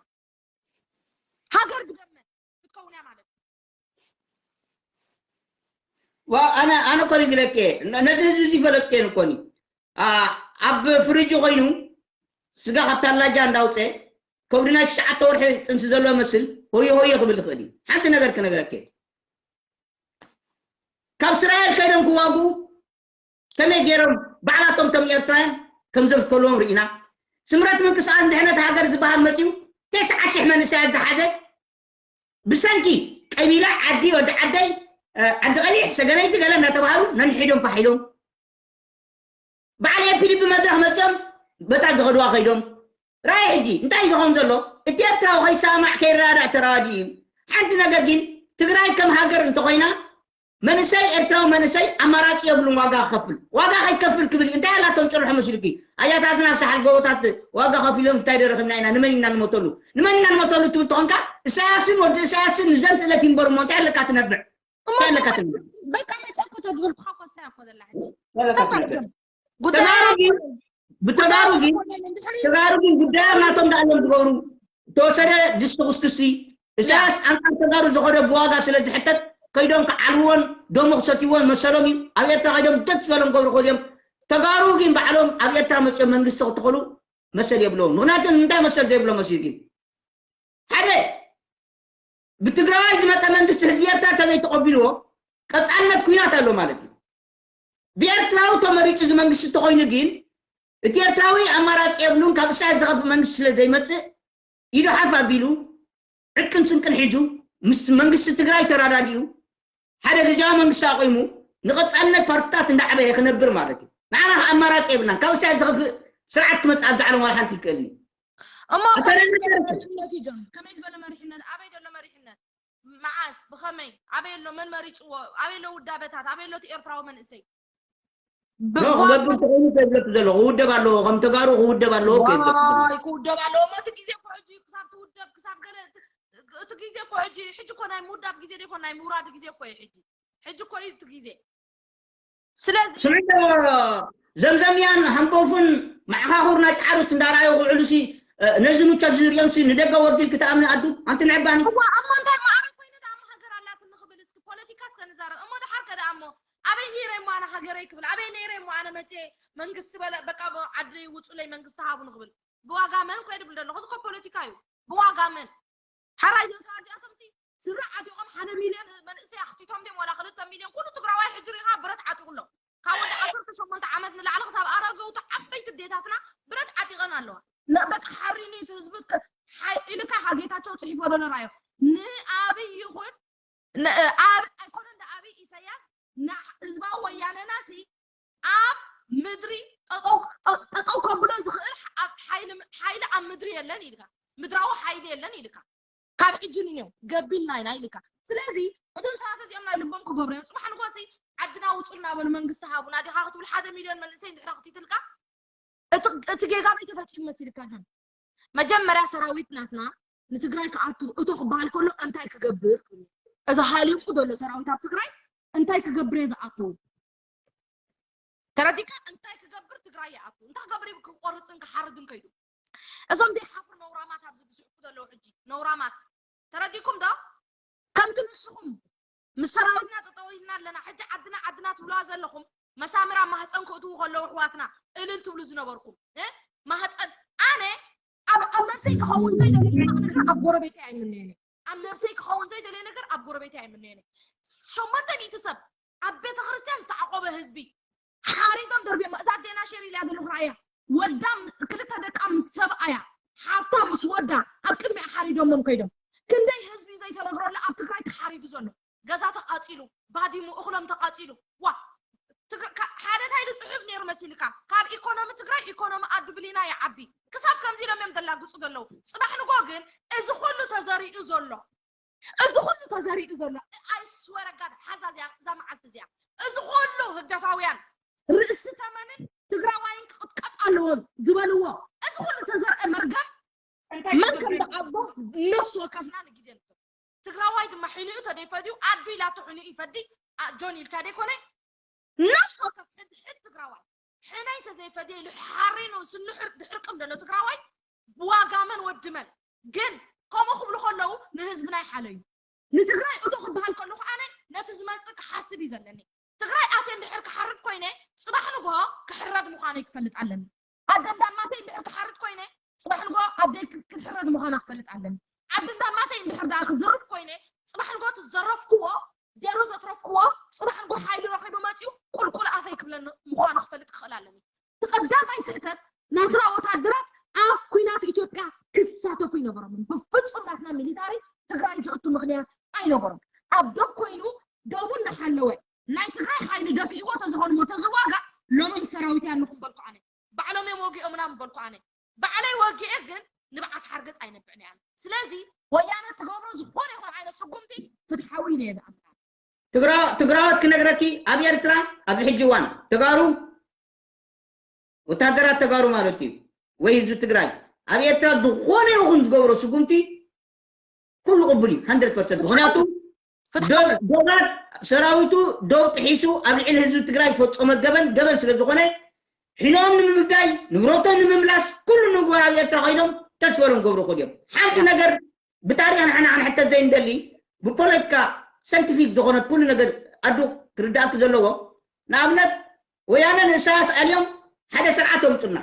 ሃገር ብደም መን ክትከውን እያ ማለት እዩ ኣነ ኣነ ኮ ይግለኬ ነዚ ህዝቢ እዚ ፈለጥኬን እኮኒ ኣብ ፍርጂ ኮይኑ ስጋ ካብ ታላጃ እንዳውፀ ከብዲ ናይ ትሽዓተ ወርሒ ጥንሲ ዘለዎ መስል ሆየ ሆየ ክብል ይኽእል እዩ ሓንቲ ነገር ክነግረኬ ካብ እስራኤል ከይዶም ክዋጉ ከመይ ገይሮም ባዕላቶም ከም ኤርትራውያን ከም ዘፍከልዎም ርኢና ስምረት ምንቅስቃስ ድሕነት ሃገር ዝበሃል መፅዩ ተስዓ ሽሕ መንእሰያት ዝሓዘ ብሰንኪ ቀቢላ ዓዲ ወዲ ዓደይ ዓዲ ቀሊሕ ሰገነይቲ ገለ እናተባሃሉ ነንሒዶም ፋሒሎም በዓል ኤፒዲ ብመድረክ መፅኦም በታ ዝኸድዋ ከይዶም ራይ ሕጂ እንታይ ዝኸውን ዘሎ እቲ ኤርትራዊ ከይሰማዕ ከይረዳዳእ ተራዋዲ እዩ ሓንቲ ነገር ግን ትግራይ ከም ሃገር እንተኮይና መንእሰይ ኤርትራዊ መንእሰይ ኣማራፂ የብሉን ዋጋ ክከፍል ዋጋ ከይከፍል ክብል እዩ እንታይ ኣላቶም ጭርሖ መስልኪ ኣያታትና ኣብ ሰሓል ጎቦታት ዋጋ ከፊሎም እንታይ ደረክብና ኢና ንመን ኢና ንሞተሉ ንመን ኢና ንሞተሉ ትብል ተኾንካ እሳያስን ወዲ እሳያስን ንዘን ትእለት ይንበሩ እሞ እንታይ ኣለካ ትነብዕ እንታይ ኣለካ ትነብዕ በቃ መጨኮ ተድብል ክኸኮሳ እኮ ዘላ ሕጂ ኣለካ ትነብዕ ተጋሩ ግን ብተጋሩ ግን ተጋሩ ግን ጉዳዮም ናቶም ዳኣሎም ዝገብሩ ተወሰደ ድስቲ ኩስክስቲ እሳያስ ኣንጻር ተጋሩ ዝኸደ ብዋጋ ስለ ዝሕተት ከይዶም ክዓልዎን ደሞ ክሰትይዎን መሰሎም እዩ ኣብ ኤርትራ ከይዶም ደስ ዝበሎም ገብሩ ክእሉ እዮም ተጋሩ ግን ባዕሎም ኣብ ኤርትራ መፅኦም መንግስቲ ክትኽሉ መሰል የብለዎም ምክንያቱ እንታይ መሰል ዘይብሎ መስዩ ግን ሓደ ብትግራዋይ ዝመፀ መንግስቲ ህዝቢ ኤርትራ ተዘይተቐቢልዎ ቀፃልነት ኩናት ኣሎ ማለት እዩ ብኤርትራዊ ተመሪጹ እዚ መንግስቲ እንተኾይኑ ግን፣ እቲ ኤርትራዊ ኣማራጺ የብሉን። ካብ እስራኤል ዝኸፍእ መንግስቲ ስለ ዘይመጽእ፣ ኢዱ ሓፍ ኣቢሉ፣ ዕጥቅን ስንቅን ሒዙ፣ ምስ መንግስቲ ትግራይ ተራዳዲኡ፣ ሓደ ግዜያዊ መንግስቲ ኣቑሙ፣ ንቐጻልነት ፓርትታት እንዳዕበየ ክነብር ማለት እዩ። ንዓና ከኣ ኣማራጺ የብልናን። ካብ እስራኤል ዝኸፍእ ስርዓት ክመጽእ ኣብዛ ዓለም ዋላ ሓንቲ ይክእልን እዩ። እሞ ከመይ ዝበለ መሪሕነት እዩ ጆን? ከመይ ዝበለ መሪሕነት? ኣበይ ዘሎ መሪሕነት? መዓስ? ብኸመይ? ኣበይ ኣሎ? መን መሪፅዎ? ኣበይ ኣሎ ውዳበታት? ኣበይ ኣሎ እቲ ኤርትራዊ መንእሰይ? ኖ ክገብር ተኾይኑ ከይብለቱ ዘሎ ክውደብ ኣለዎ፣ ከም ተጋሩ ክውደብ ኣለዎ ከይብለቱ ዘሎ። ዋይ ክውደብ ኣለዎ። እሞ እቲ ግዜ እኮ ሕጂ ክሳብ ትውደብ ክሳብ ገለ እቲ- እቲ ግዜ እኮ ሕጂ ሕጂ እኮ ናይ ምውዳብ ግዜ ዘይኮን ናይ ምውራድ ግዜ እኮ እዩ ሕጂ ሕጂ እኮ እዩ እቲ ግዜ። ስለዚ ስምዒ ዘምዘምያን ሃምቦፍን መዓኻኹር ናይ ጫሩት እንዳረኣዩ ክውዕሉ ሲ ነዚ ምቸት ዝርእዮም ሲ ንደገ ወርዲል ክትኣምኒ ኣዱ ኣንቲ ንዕባኒ እዋ እሞ እንታይ እሞ ኣበይ ኮይነ ደኣ እሞ ሃገር ኣላትኒ ክብል እስኪ ፖለቲካ እስከ ንዛረብ እሞ ደሓር ከ ደኣ እሞ ኣበይ ነይረ እሞ ኣነ ሃገረይ ክብል ኣበይ ነይረ እሞ ኣነ መቼ መንግስቲ በለ በቃ ዓዲ ውፁለይ መንግስቲ ሃቡኒ ክብል ብዋጋ መን ኮ ድብል ዘለኹ እዚ እኮ ፖለቲካ እዩ ብዋጋ መን ሓራይ እዞም ሰባት እዚኣቶም ሲ ስረ ዓጢቖም ሓደ ሚልዮን መንእሰይ ኣኽቲቶም ድዮም ዋላ ክልተ ሚልዮን ኩሉ ትግራዋይ ሕጂ ሪኢኻ ብረት ዓጢቑ ኣሎ ካብ ወዲ ዓሰርተ ሸሞንተ ዓመት ንላዕሊ ክሳብ ኣረገውቲ ዓበይቲ ዴታትና ብረት ዓጢቐን ኣለዋ በቃ ሓሪኒ እቲ ህዝቢ ኢልካ ካብ ጌታቸው ፅሒፎ ዘሎ ራዮ ንኣብይ ይኹን ኣብ ኣይኮነ እንደ ኣብይ ኢሳያስ ህዝባዊ ወያነና ሲ ኣብ ምድሪ ጠጠው ከብሎ ዝኽእል ሓይሊ ኣብ ምድሪ የለን ኢልካ ምድራዊ ሓይሊ የለን ኢልካ ካብ ሕጂ ንኔው ገቢልና ኢና ኢልካ ስለዚ እዞም ሰባት እዚኦም ናይ ልቦም ክገብሩ እዮም ፅባሕ ንጎሲ ዓድና ውፁልና በሉ መንግስቲ ሃቡና ዲኻ ክትብል ሓደ ሚልዮን መንእሰይ እንድሕራ ክትይትልካ እቲ ጌጋ በይ ተፈፂሙ መሲልካ ጆን መጀመርያ ሰራዊት ናትና ንትግራይ ክኣቱ እቶ ክበሃል ከሎ እንታይ ክገብር እዚ ሃሊቁ ዘሎ ሰራዊት ኣብ ትግራይ እንታይ ክገብር እየ ዝኣቱ ተረዲካ እንታይ ክገብር ትግራይ ይኣቱ እንታይ ክገብር ክቆርፅን ክሓርድን ከይዱ እዞም ዘይሓፍሩ ነውራማት ኣብዚ ዝስሕቁ ዘለዉ ሕጂ ነውራማት ተረዲኩም ዶ ከምቲ ንስኹም ምስ ሰራዊትና ጠጠው ኢልና ኣለና ሕጂ ዓድና ዓድና ትብልዋ ዘለኹም መሳምራ ማህፀን ክእትዉ ከለዉ ኣሕዋትና እልል ትብሉ ዝነበርኩም ማህፀን ኣነ ኣብ ኣብ ነብሰይ ክኸውን ዘይደለየ ነገር ኣብ ጎረቤተይ ኣይምነየኒ ኣብ ነብሰይ ክኸውን ዘይደለየ ነገር ኣብ ጎረቤተይ ኣይምነየኒ ሸሞንተ ሚእቲ ሰብ ኣብ ቤተ ክርስቲያን ዝተዓቆበ ህዝቢ ሓሪዶም ደርብዮም እዛ ኣዴና ሸር ኢልያ ዘለኹ ራእያ ወዳ ክልተ ደቃ ምስ ሰብኣያ ሓፍታ ምስ ወዳ ኣብ ቅድሚያ ሓሪዶሞም ከይዶም ክንደይ ህዝቢ ዘይተነግረሉ ኣብ ትግራይ ተሓሪዱ ዘሎ ገዛ ተቃፂሉ ባዲሙ እኽሎም ተቃፂሉ ዋ ሓደ እንታይ ዝፅሑፍ ነይሩ መሲልካ ካብ ኢኮኖሚ ትግራይ ኢኮኖሚ ኣዱ ብሊና ይዓቢ ክሳብ ከምዚ ኢሎም እዮም ዘላግፁ ዘለዉ ፅባሕ ንጎ ግን እዚ ኩሉ ተዘሪኡ ዘሎ እዚ ኩሉ ተዘሪኡ ዘሎ ኣይስወረጋድ ሓዛ እዚኣ እዛ መዓልቲ እዚኣ እዚ ኩሉ ህግደፋውያን ርእሲ ተመንን ትግራዋይን ክቕጥቀጥ ኣለዎም ዝበልዎ እዚ ኩሉ ተዘርአ መርገም መን ከም ዝዓቦ ነፍሲ ወከፍና ንግዜ ንክእል ትግራዋይ ድማ ሕንኡ ተደይፈድዩ ኣዱ ኢላቱ ሕንኡ ይፈዲ ጆን ኢልካ ደይኮነ ነፍሲ ወከፍ ሕድሕድ ትግራዋይ ሕነይ ተዘይፈድየ ኢሉ ሓሪኑ ስንሕር ድሕርቅም ዘሎ ትግራዋይ ብዋጋ መን ወዲ መን ግን ከምኡ ክብሉ ከለዉ ንህዝብና ይሓለዩ ንትግራይ እቶ ክበሃል ከለኹ ኣነ ነቲ ዝመፅእ ክሓስብ እዩ ዘለኒ ትግራይ ኣትየ እንድሕር ክሓርድ ኮይነ ፅባሕ ንግሆ ክሕረድ ምዃነይ ክፈልጥ ኣለኒ ኣደ እንዳማተይ እንድሕር ክሓርድ ኮይነ ፅባሕ ንግሆ ኣደይ ክትሕረድ ምዃና ክፈልጥ ኣለኒ ዓዲ እንዳማተይ እንድሕር ደኣ ክዝርፍ ኮይነ ፅባሕ ንግሆ ትዘረፍክዎ ዜሮ ዘትረፍክዎ ፅባሕ ንግሆ ሓይሊ ረኺቡ መፂኡ ቁልቁል ኣፈይ ክብለኒ ምዃኑ ክፈልጥ ክኽእል ኣለኒ እቲ ቀዳማይ ስሕተት ናትና ወታደራት ኣብ ኩናት ኢትዮጵያ ክሳተፉ ኣይነበሮምን ብፍፁም ናትና ሚሊታሪ ትግራይ ዘእቱ ምኽንያት ኣይነበሮም ኣብ ዶብ ኮይኑ ዶቡ እናሓለወ ናይ ትግራይ ሓይሊ ደፊእዎ ተዝኾንሞ ተዝዋጋእ ሎሚ ምስ ሰራዊት ኣለኹም በልኩ ኣነ ባዕሎም እዮም ወጊኦምና ምበልኩ ኣነ ባዕለይ ወጊኤ ግን ንብዓት ሓርገፅ ኣይነብዕን እያ ስለዚ ወያነ ትገብሮ ዝኾነ ይኹን ዓይነት ስጉምቲ ፍትሓዊ ኢለ እየ ዝኣምና ትግራዎት ክነግረኪ ኣብ ኤርትራ ኣብዚ ሕጂ እዋን ተጋሩ ወታደራት ተጋሩ ማለት እዩ ወይ ህዝቢ ትግራይ ኣብ ኤርትራ ዝኾነ ይኹን ዝገብሮ ስጉምቲ ኩሉ ቅቡል እዩ 100 ፐርሰንት ምክንያቱ ዶባት ሰራዊቱ ዶብ ጥሒሱ ኣብ ልዕሊ ህዝቢ ትግራይ ዝፈፀመ ገበን ገበን ስለ ዝኾነ ሒኖም ንምምዳይ ንብረቶም ንምምላስ ኩሉ ንምግባር ኣብ ኤርትራ ኮይኖም ተስበሎም ገብሩ ክእሉ እዮም ሓንቲ ነገር ብታሪኽ ንሕና ክንሕተት ዘይንደሊ ብፖለቲካ ሰንቲፊክ ዝኾነት ኩሉ ነገር ኣዱ ክርዳእኪ ዘለዎ ንኣብነት ወያነ ንእሳያስ ኣልዮም ሓደ ስርዓት ኣምፁና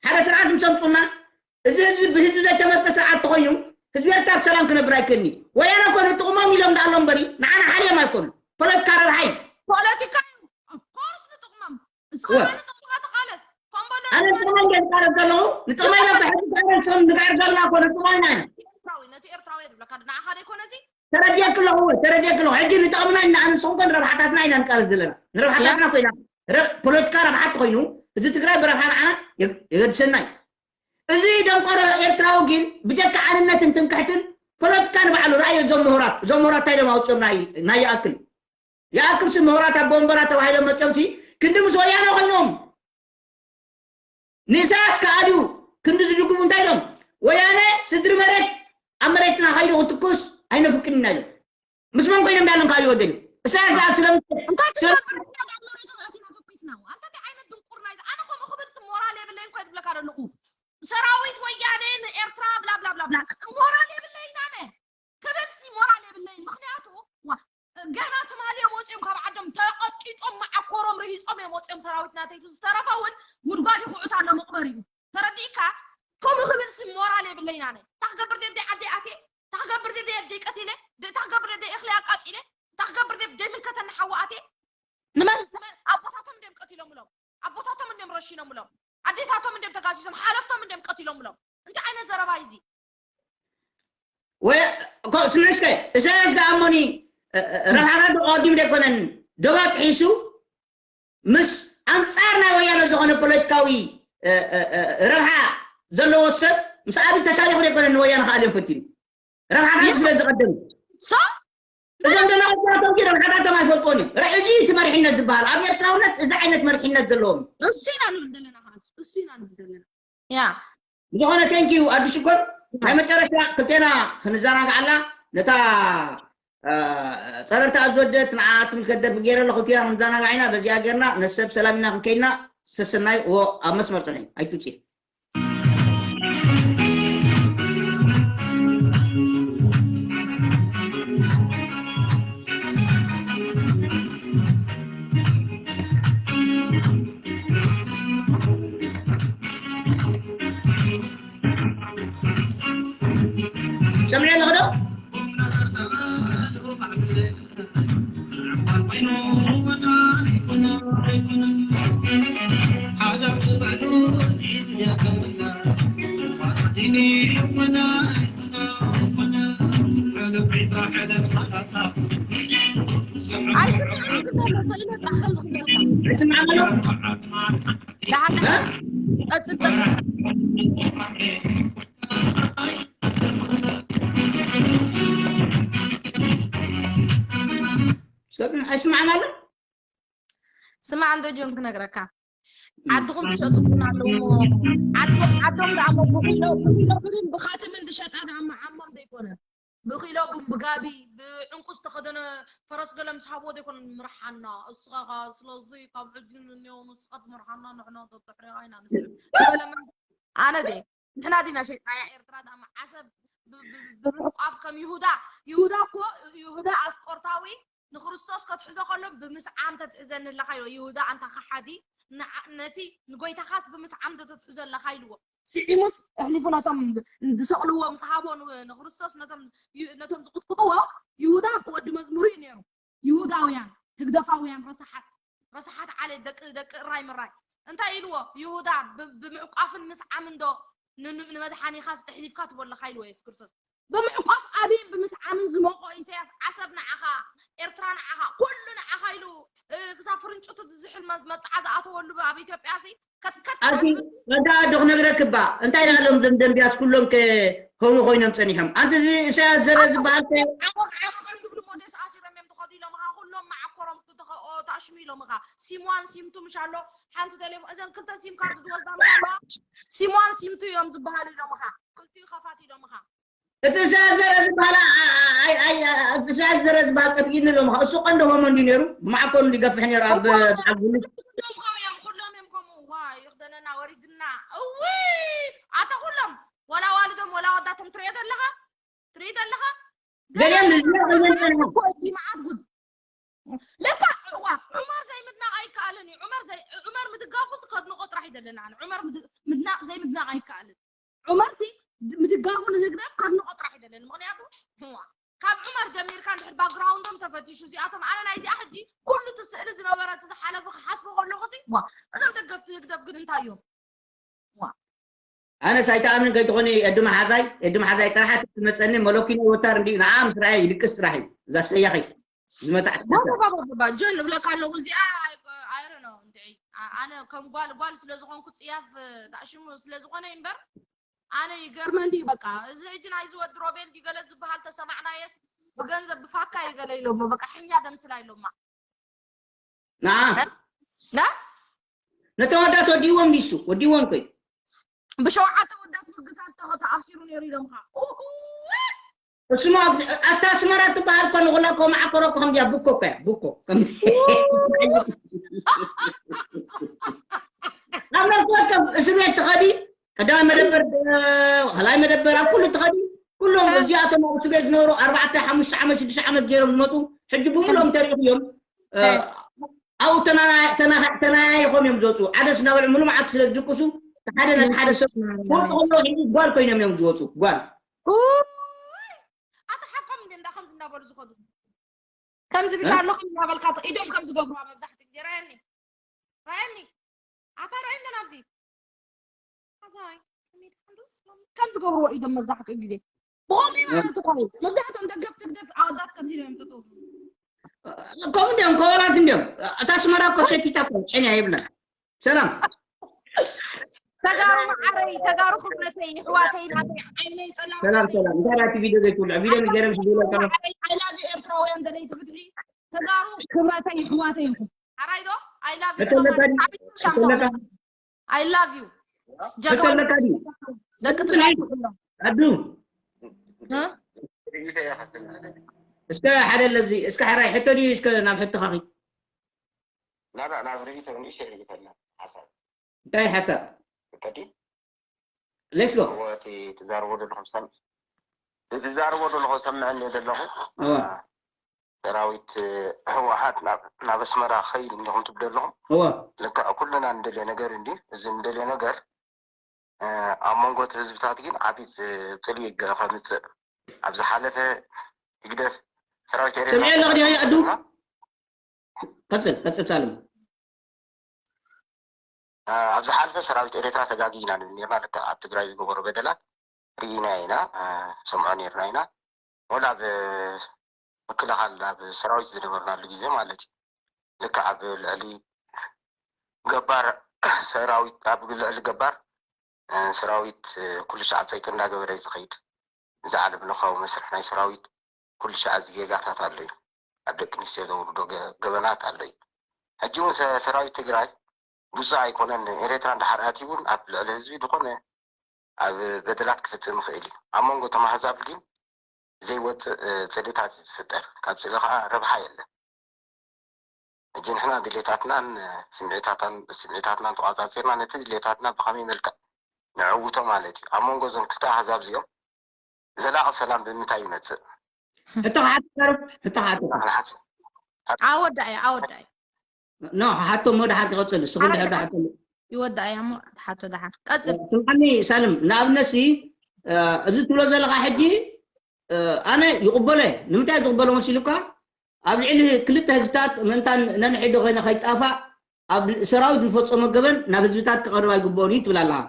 ሓደ ስርዓት ምስ ኣምፁና እዚ ህዝቢ ብህዝቢ ዘይተመርፀ ስርዓት ተኾይኑ ህዝቢ ኤርትራ ብሰላም ክነብር ኣይክእልኒ ወያነ ኮነ ጥቕሞም ኢሎም ዳኣሎም በሪ ንዓና ሓልዮም ኣይኮኑ ፖለቲካ ረብሓይ ፖለቲካ ንስኻ ንጥቕምኻ ተቓለስ። ከምበሎ ኣነ ንጥቕመይ እንደ ዝቃረብ ዘለኹ ንጥቕመይ ነቲ ሕዚ ቃረብ ከም ንጋር ገብና ኮነ ጥቕመይ ናይ ኤርትራዊ ነቲ ኤርትራዊ የድብለካ ንዓኻ ዘይኮነ እዚ ተረዲእክ ኣለኹ እወ፣ ተረዲእክ ኣለኹ። ሕጂ ንጥቕምና ኢና ንስኹም ከ ንረብሓታትና ኢና ንቃለስ ዘለና። ንረብሓታትና ኮይና ረ- ፖለቲካ ረብሓት ኮይኑ እዚ ትግራይ ብረብሓ ንዓና የግ- የገድሰና እዩ። እዚ ደንቆሮ ኤርትራዊ ግን ብጀካ ኣንነትን ትምክሕትን ፖለቲካ ንባዕሉ ረኣዮ። እዞም ምሁራት እዞም ምሁራት እንታይ ኢሎም ኣውፅኦም ናይ ናይ ይኣክል ይኣክል ሲ ምሁራት ኣቦ ወንበራ ተባሂሎም መፅኦም ሲ ክንዲ ምስ ወያነ ኮይኖም ንኢሳያስ ከኣ ድዩ ክንዲ ዝድግፉ እንታይ ኢሎም? ወያነ ስድሪ መሬት ኣብ መሬትና ከይዱ ክትኩስ ኣይነፍቅድን ኢና ኢሎም። ምስ መን ኮይኖም ዳሎም ከኣ ይወደሉ? ኢሳያስ ደኣ ስለምንታይ እንታይ ስለ- ክገብር እንታይ ደኣ መሬቶም ኣቲና ተኩስና? ኣንታ እንታይ ዓይነት ድንቁርና እዩ? ኣነ ከምኡ ክብል ሲ ሞራል የብለይን እኮ ይብለካ ዘለኹ። ሰራዊት ወያነ ንኤርትራ ብላ ብላ ብላ ብላ ሞራል የብለይን ኣነ ክብል ሲ ሞራል የብለይን። ምክንያቱ ዋ ገና ትማሊ እዮም ወፂኦም ካብ ዓዶም ተቐጥቂጦም መዓኮሮም ርሂፆም እዮም ወፂኦም ሰራዊት ናተይቱ ዝተረፈ እውን ጉድጓድ ይኹዕት ኣሎ መቕበሪኡ ተረዲእካ ከምኡ ክብል ሲ ሞራል የብለይን ኣነ ታክገብር ደደ ዓዲ ኣቴ ታክገብር ደደ ደይ ቀቲለ ታክገብር ደደ እኽሊ ኣቃፂለ ታክገብር ደደ ደይ ምልከተኒ ሓዋ ኣቴ ንመን ንመን ኣቦታቶም እንዲም ቀቲሎምሎም ኣቦታቶም እንዲም ረሺኖምሎም ኣዴታቶም እንዲም ተጋዚዞም ሓለፍቶም እንዲም ቀቲሎምሎም እንታይ ዓይነት ዘረባ እዩ እዚ ወይ ኮ- ስምዕስከ ኢሳያስ ደኣ እሞኒ ረብሓታት ኣቐዲሙ ደይኮነን ዶባት ሒሱ ምስ ኣንፃር ናይ ወያነ ዝኾነ ፖለቲካዊ እ፣ እ፣ እ፣ ረብሓ ዘለዎ ሰብ ምስ ኣብይ ተሻሪኹ ደይኮነን ንወያነ ክኣልዮም ፈቲኑ ረብሓታት ስለ ዝቐደም so እዞም ደናቁራቶም ግን ረብሓታቶም ኣይፈልጥዎን እዮም ረ- እዚ እቲ መሪሕነት ዝበሃል ኣብ ኤርትራውነት እዚ ዓይነት መሪሕነት ዘለዎም እዩ እሱ ኢና ንብል ዘለና ከዓ እሱ ኢና ንብል ዘለና ያ ዝኾነ ቴንኪዩ ኣዱ ሽኮር ናይ መጨረሻ ክልቴና ክንዘናግዓላ ነታ እ፣ ፀረርቲ ኣብ ዝወደት ንዓ ትምልከት ደርፊ ገይረ ኣለኹ ክልቴና ክንዘናጋዕ ኢና በዚኣ ገይርና ነሰብ ሰላም ኢና ክንከይድና ሰሰናይ ዎ ኣብ መስመር ፅንሒ ኣይትውፅእ ሰምዐ ኣለኹ ዶ ኣይስምዕን ግን ዘሎ ስእሊ ጥራሕ ከም ዝኽብረካ ኣይትምዓመሎ ደሓን ደሓን ቀፅል ቀፅል ኣይስምዓን ኣሎ ስማዕ እንዶ ጆን ክነግረካ ዓድኹም ትሸጡ እውን ኣለዎ ዓዶም ደኣ ብኪሎ ብኪሎ ብርን ብኻትምን ዝሸጣ ደኣ ዓሞም ዘይኮነ ብኪሎ ብጋቢ ብዕንቁ ዝተኸደነ ፈረስ ገለ ምስ ሃብዎ ዘይኮነ ምርሓና እስኻ ስለዚ ካብ ሕጂ ንኔው ንስኻ ትመርሓና ንሕና ተትሕሪኻ ኢና ንስዕብ ኣነ ደ ንሕና ዲና ሸይጥናያ ኤርትራ ዳማ ዓሰብ ብምሕቋፍ ከም ይሁዳ ይሁዳ እኮ ይሁዳ ኣስቆርታዊ ንክርስቶስ ከትሕዞ ከሎ ብምስዓም ተትሕዘኒ ኣለኻ ኢልዎ ይሁዳ ኣንታ ከሓዲ ነቲ ንጎይታኻስ ብምስዓም ተትሕዞ ኣለኻ ኢልዎ ስዒሙስ ኣሕሊፉ ነቶም ዝሰቕልዎ ምስ ሃቦ ንክርስቶስ ነቶም ዝቕጥቅጥዎ ይሁዳ ወዲ መዝሙሩ እዩ ነይሩ ይሁዳውያን ህግደፋውያን ረሳሓት ረሳሓት ዓሌት ደቂ ደቂ እራይ ምራይ እንታይ ኢልዎ ይሁዳ ብምዕቋፍን ምስዓምን ዶ ንመድሓኒኻስ ኣሕሊፍካ ትቦ ኣለኻ ኢልዎ የሱስ ክርስቶስ ብምዕቋፍ ኣብይን ብምስዓምን ዝሞቆ ኢሳያስ ዓሰብ ንዓኻ ኤርትራ ንዓኻ ኩሉ ንዓኻ ኢሉ ክሳብ ፍርንጭቱ ዝሕል መብፅዓ ዝኣተወሉ ኣብ ኢትዮጵያ ሲ ከትከት ኣቲ ወዳ ኣዶ ክነግረክ እባ እንታይ ዳሎም ዘም ደንቢያት ኩሎም ከ ከምኡ ኮይኖም ፀኒሖም ኣንቲ እዚ ኢሳያስ ዘረ ዝበሃል ከ ዓወቕ ዓወቕ እንድብሉ ሞዴስ ኣሲሮም እዮም ዝኸዱ ኢሎም ኻ ኩሎም መዓኮሮም ክትኸኦ ታሽሙ ኢሎም ኻ ሲምዋን ሲምቱ ምሽ ኣሎ ሓንቲ ተሌፎ እዘን ክልተ ሲም ካርድ ዝወስዳ ምሽ ኣለዋ ሲምዋን ሲምቱ እዮም ዝበሃሉ ኢሎም ኻ ክልቲኡ ኸፋት ኢሎም ኻ እቲ ሰያዘረ ዝበሃል ሰያዘረ ዝበሃል ጠፊእኒ ሎም እሱ ቀንዲ ሆሞ እንዲ ነይሩ ብማዕኮር እንዲ ገፍሕ ነይሩ ኣብ በዓል ጉልት ኩሎም እዮም ኩሎም እዮም ከምኡ ዋ ይኽደነና ወሪድና እዊ ኣታ ኩሎም ወላ ዋልዶም ወላ ወዳቶም ትሪኦ ዘለኻ ትሪኦ ዘለኻ ገሊኦም ንዝያ መዓት ጉድ ለካ ዋ ዑመር ዘይምድናቕ ኣይከኣልን እዩ ዑመር ዘይ ዑመር ምድጋፉ ሲ ከድንቆ ጥራሕ እዩ ዘለና ኣነ ዑመር ምድ- ምድናቕ ዘይምድናቕ ኣይከኣልን ዑመር ሲ ምድጋፉ ንህግደፍ ከድንቆ ጥራሕ እዩ ዘለና ምክንያቱ ዋ ካብ ዑመር ጀሚርካ እንድሕር ባክግራውንዶም ተፈቲሹ፣ እዚኣቶም ኣነ ናይዚኣ ሕጂ ኩሉ እቲ ስእሊ ዝነበረ እቲ ዝሓለፉ ክሓስቦ ከለኹ ሲ ዋ እዞም ደገፍቲ ህግደፍ ግን እንታይ እዮም? ኣነስ ኣይትኣምን ከይትኾኒ፣ ኤዱ መሓዛይ፣ ኤዱ መሓዛይ ጥራሕ ትመፀኒ። መለኪኖ ወታር እንዲ ንዓ ምስ ረኣየ ይድቅስ ጥራሕ እዩ። እዛ ሰያኺ ዝመታዕ ባባባባባ ጆን እብለካ ኣለኹ። እዚኣ ኣይረ ነው እንድዒ ኣነ ከም ጓል ጓል ስለ ዝኾንኩ ፅያፍ ታሽሙ ስለ ዝኾነ እምበር ኣነ ይገርመኒ እዩ። በቃ እዚ ሕጂ ናይዚ ወዲ ሮቤል ድዩ ገለ ዝበሃል ተሰማዕናየስ ብገንዘብ ብፋካ እዩ ገለ ኢሎሞ። በቃ ሕኛ ደምስላ ኢሎማ። ንዓ ላ ነተን ወዳት ወዲዎም ዲሱ ወዲዎም ኮይ ብሸውዓተ ወዳት ምግሳስ ተኸ ተኣሲሩ ነይሩ ኢሎምኻ። ኡኡ እስማ ኣስታ ኣስመራ ትበሃል ኮ ንኹላ ኮ መዓኮሮ ኮ ከምዚያ ቡኮ ኮያ ቡኮ ከም ኣብ ነፍሲ ወከፍ እስር ቤት ትኸዲ ቀዳማይ መደበር ካልኣይ መደበር ኣብ ኩሉ ትኸዲ ኩሎም እዚኣቶም ኣብ እስር ቤት ዝነበሩ ኣርባዕተ ሓሙሽተ ዓመት ሽዱሽተ ዓመት ገይሮም ዝመፁ ሕጂ ብምሎም ተሪእኹ እዮም። ኣብኡ ተናናይኾም እዮም ዝወፁ። ሓደ ስናበልዑ ሙሉ መዓልቲ ስለ ዝድቅሱ ሓደ ነቲ ሓደ ሰብ ክወጡ ከለዉ ሕጂ ጓል ኮይኖም እዮም ዝወፁ። ጓል ኣታ ሓቆም እንደ እንዳ ከምዚ እናበሉ ዝኸዱ ከምዚ ብሻ ኣለኹም እናበልካ ኢዶም ከም ዝገብሩዋ መብዛሕትኡ ግዜ ራየኒ ራየኒ ኣታ ራየኒ ናብዚ ኣዛይ ከም ዝገብርዎ ኢዶም መብዛሕትኡ ግዜ ብኸምኡ ማለት እኮ እዩ። መብዛሕትኦም ደገፍቲ ህግደፍ ኣወዳት ከምዚ እዮም ጠጠው ከምኡ እንዲኦም ከወላት እንዲኦም እታ ኣስመራ እኮ ሸኪታ እኮ ዕንያ የብለን። ሰላም ተጋሩ መዓረይ ተጋሩ ክብረተይ ይሕዋተይ ናተይ ዓይነይ ጸላም ሰላም ሰላም እንታይ ናቲ ቪድዮ ዘይትውልዕ ቪድዮ ንገረም ስብሎ ከመ I love you ኤርትራውያን ደለይቲ ፍትሒ ተጋሩ ክብረተይ ይሕዋተይ ኢኹም ሓራይ ዶ I love you so much ተለካ I love you ጀጋኑ ተለካ ዲ ደቂ ትግራይ ኩሎም ኣዱ እ? እስከ ሓደ ለብዚ እስከ ሕራይ ሕቶ ድዩ እስከ ናብ ሕቶ ካኺ ናና ናብ ርእይቶ ንእሽተይ ርግተልና ሓሳብ እንታይ ሓሳብ ቀዲ let's go እዎ እቲ ትዛረቦ ዘለኹም ሰም እቲ ትዛረቦ ዘለኹ ሰምዐኒ ዘለኹ እዎ ሰራዊት ህወሓት ናብ ናብ ኣስመራ ኸይድ እንዲኹም ትብሉ ኣለኹም እዎ ልክዕ ኩልና ንደልዮ ነገር እንዲ እዚ ንደልዮ ነገር ኣብ መንጎ እቲ ህዝብታት ግን ዓብዪ ፅልኢ ከምፅእ ኣብ ዝሓለፈ ህግደፍ ሰራዊት ኤርትራ ስምዒ ኣለኹ ድያ ኣዱ ቀፅል ቀፅል ሳልም ኣብ ዝሓለፈ ሰራዊት ኤርትራ ተጋጊና ንብል ነርና ልክዕ ኣብ ትግራይ ዝገበሩ በደላት ርኢና ኢና ሰምዖ ነርና ኢና ወላ ኣብ ምክልኻል ኣብ ሰራዊት ዝነበርናሉ ግዜ ማለት እዩ ልክዕ ኣብ ልዕሊ ገባር ሰራዊት ኣብ ልዕሊ ገባር ሰራዊት ኩሉ ሻዕ ፀይቂ እንዳገበረ እዩ ዝኸይድ እዚ ዓለም ለኻዊ መስርሕ ናይ ሰራዊት ኩሉ ሻዕ እዚ ጌጋታት ኣሎ እዩ ኣብ ደቂ ኣንስትዮ ዘውርዶ ገበናት ኣሎ እዩ ሕጂ እውን ሰራዊት ትግራይ ብዙ ኣይኮነን ኤርትራ እንዳሓር ኣትዩ እውን ኣብ ልዕሊ ህዝቢ ዝኾነ ኣብ በደላት ክፍፅም ይኽእል እዩ ኣብ መንጎ እቶም ኣህዛብ ግን ዘይወፅእ ፅልእታት እዩ ዝፍጠር ካብ ፅልኢ ከዓ ረብሓ የለን ሕጂ ንሕና ድሌታትናን ስምዒታትናን ተቋፃፂርና ነቲ ድሌታትና ብኸመይ መልክዕ ንዕውቶ ማለት እዩ ኣብ መንጎ እዞም ክልተ ኣህዛብ እዚኦም ዘላቂ ሰላም ብምንታይ ይመፅእ ሕቶ ክሓትት ሕቶ ክሓትት ኣወዳእያ ኣወዳእያ ኖ ሓቶ እሞ ድሓር ክቐፅል ንስኹም ድሕር ድሓር ይወዳእያ እሞ ትሓቶ ድሓር ቀፅል ስምዓኒ ሳልም ንኣብነት እዚ ትብሎ ዘለካ ሕጂ ኣነ ይቕበሎ እየ ንምንታይ ዝቕበሎ መሲሉካ ኣብ ልዕሊ ክልተ ህዝብታት ምእንታን ነንሕዶ ኮይነ ከይጣፋእ ኣብ ሰራዊት ዝፈፀሞ ገበን ናብ ህዝብታት ክቐርብ ኣይግበኦን እዩ ትብል ኣለካ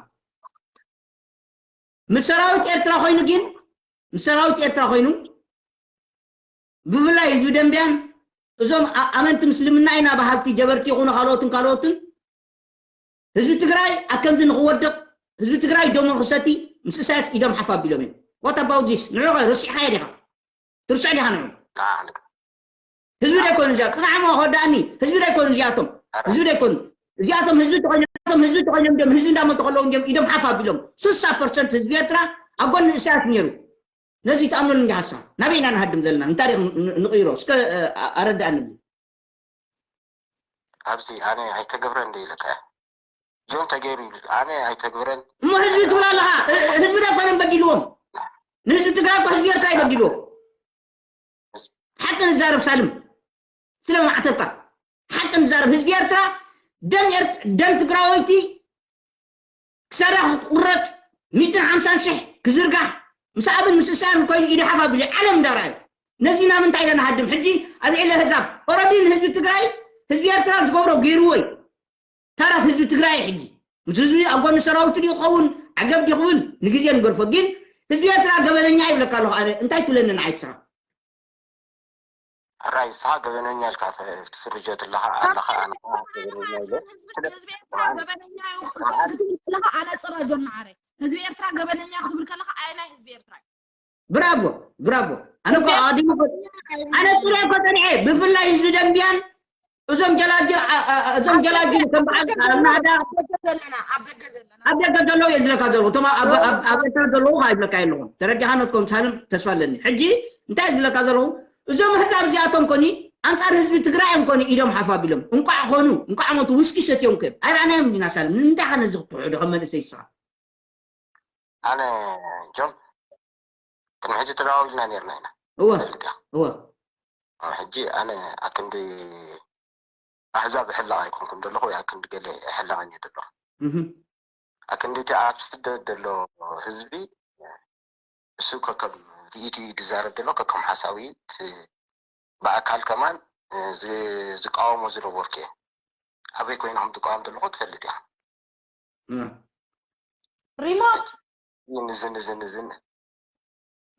ምስ ሰራዊት ኤርትራ ኮይኑ ግን ምስ ሰራዊት ኤርትራ ኮይኑ ብፍላይ ህዝቢ ደንቢያን እዞም ኣመንቲ ምስልምና ኢና በሃልቲ ጀበርቲ ይኹኑ ካልኦትን ካልኦትን ህዝቢ ትግራይ ኣብ ከምዚ ንክወድቕ ህዝቢ ትግራይ ደሙ ንክሰቲ ምስ እሳያስ ኢዶም ሓፍ ኣቢሎም እዮም what about this ንዑ ኸ ረሲዕኻዮ ዲኻ ትርስዕ ዲኻ ንዑ ህዝቢ ዶ ይኮኑ እዚኣ ቅንዓሞ ከወዳእኒ ህዝቢ ዶ ይኮኑ እዚኣቶም ህዝቢ ዶ ይኮኑ እዚኣቶም ህዝቢ ተኮይኖም እዚኣቶም ህዝቢ ተኮይኖም እንዲኦም ህዝቢ እንዳመቱ ከለዉ እንዲኦም ኢዶም ሓፍ ኣቢሎም ስሳ ፐርሰንት ህዝቢ ኤርትራ ኣብ ጎኒ እሳያስ ነይሩ ነዚ ተኣምነሉ እንዲ ሓሳብ ናበይ ኢና ንሃድም ዘለና ንታሪክ ንቅይሮ እስከ ኣረዳእኒ ኣብዚ ኣነ ኣይተገብረን ዶ ኢለካ ጆን ተገይሩ ኢሉ ኣነ ኣይተግብረን እሞ ህዝቢ ትብል ኣለካ ህዝቢ ዶ ኣይኮነን በዲልዎም ንህዝቢ ትግራይ እኮ ህዝቢ ኤርትራ ይበዲልዎ ሓቂ ንዛረብ ሳልም ስለ ማዕተብካ ሓቂ ንዛረብ ህዝቢ ኤርትራ ደም ደም ትግራወይቲ ክሳዳ ክትቁረፅ ሚእትን ሓምሳን ሽሕ ክዝርጋሕ ምስ ኣብን ምስ እሳያስን ኮይኑ ኢዱ ሓፍ ኣቢሉ ዓለም እንዳረኣዩ ነዚ ናብ እንታይ ኢና ንሃድም? ሕጂ ኣብ ልዕሊ ኣህዛብ ኦረዲ ንህዝቢ ትግራይ ህዝቢ ኤርትራ ዝገብሮ ገይርዎ እዩ። ተረፍ ህዝቢ ትግራይ ሕጂ ምስ ህዝቢ ኣብ ጎኒ ሰራዊቱ ድዩ ክኸውን ዓገብ ድዩ ክብል ንግዜ ንገርፎ። ግን ህዝቢ ኤርትራ ገበነኛ ይብለካ ኣለኹ ኣነ። እንታይ ትብለኒ ንዓይ ንስኻ? ሕራይ ንስኻ ገበነኛ ኢልካ ትፍርጆ ዘለኻ ኣለኻ። ኣነ ከዓ ገበነኛ ኢለ ህዝቢ ህዝቢ ኤርትራ ገበነኛ እዩ ክትብል ከለኻ ኣነ ፅረጆ እናዓረ ህዝቢ ኤርትራ ገበነኛ ክትብል ከለኻ ኣየናይ ህዝቢ ኤርትራ እዩ? ብራቮ ብራቮ። ኣነ እኮ ኣዲሙ እኮ ኣነ ፅረ እኮ ፀኒሐ ብፍላይ ህዝቢ ደንቢያን እዞም ጀላጅ እዞም ጀላጅ ከም በዓል ናዳ ዘለና ኣብ ደገ ዘለና ኣብ ደገ ዘለዉ የድለካ ዘለዉ እቶም ኣብ ኣብ- ኣብ ኤርትራ ዘለዉ ከዓ ይብለካ የለኹም። ተረዲኻ ነትኮም ሳልም ተስፋ ኣለኒ። ሕጂ እንታይ ዝብለካ ዘለኹ እዞም ኣህዛብ እዚኣቶም ኮኒ ኣንጻር ህዝቢ ትግራይ እዮም ኮኒ ኢዶም ሓፍ ኣቢሎም እንቋዕ ኮኑ እንቋዕ ሞቱ ውስኪ ሰትዮም ከ ኣይረኣናዮም ዲና ሳልም ንምንታይ ከ ነዚ ክትውሕዶ ከም መንእሰይ ንስኻ ኣነ ጆን ቅድሚ ሕጂ ተደዋዊልና ነርና ኢና እወ ፈልጥ ኢኻ እወ ሕጂ ኣነ ኣክንዲ ኣህዛብ እሕለቕ ኣይኮንኩን ዘለኹ ወይ ኣክንዲ ገለ እሕለቕ እየ ዘለኹ እህ ኣክንዲ እቲ ኣብ ስደት ዘሎ ህዝቢ እሱ ከከም ርእይቱ እዩ ዝዛረብ ዘሎ ከከም ሓሳዊ እቲ ብኣካል ከማን እ፣ ዝ- ዝቃወሞ ዝነበርኩ እየ ኣበይ ኮይነ ከም ዝቃወም ዘለኹ ትፈልጥ ኢኻ እህ ሪሞት ንዝን ዝን ዝን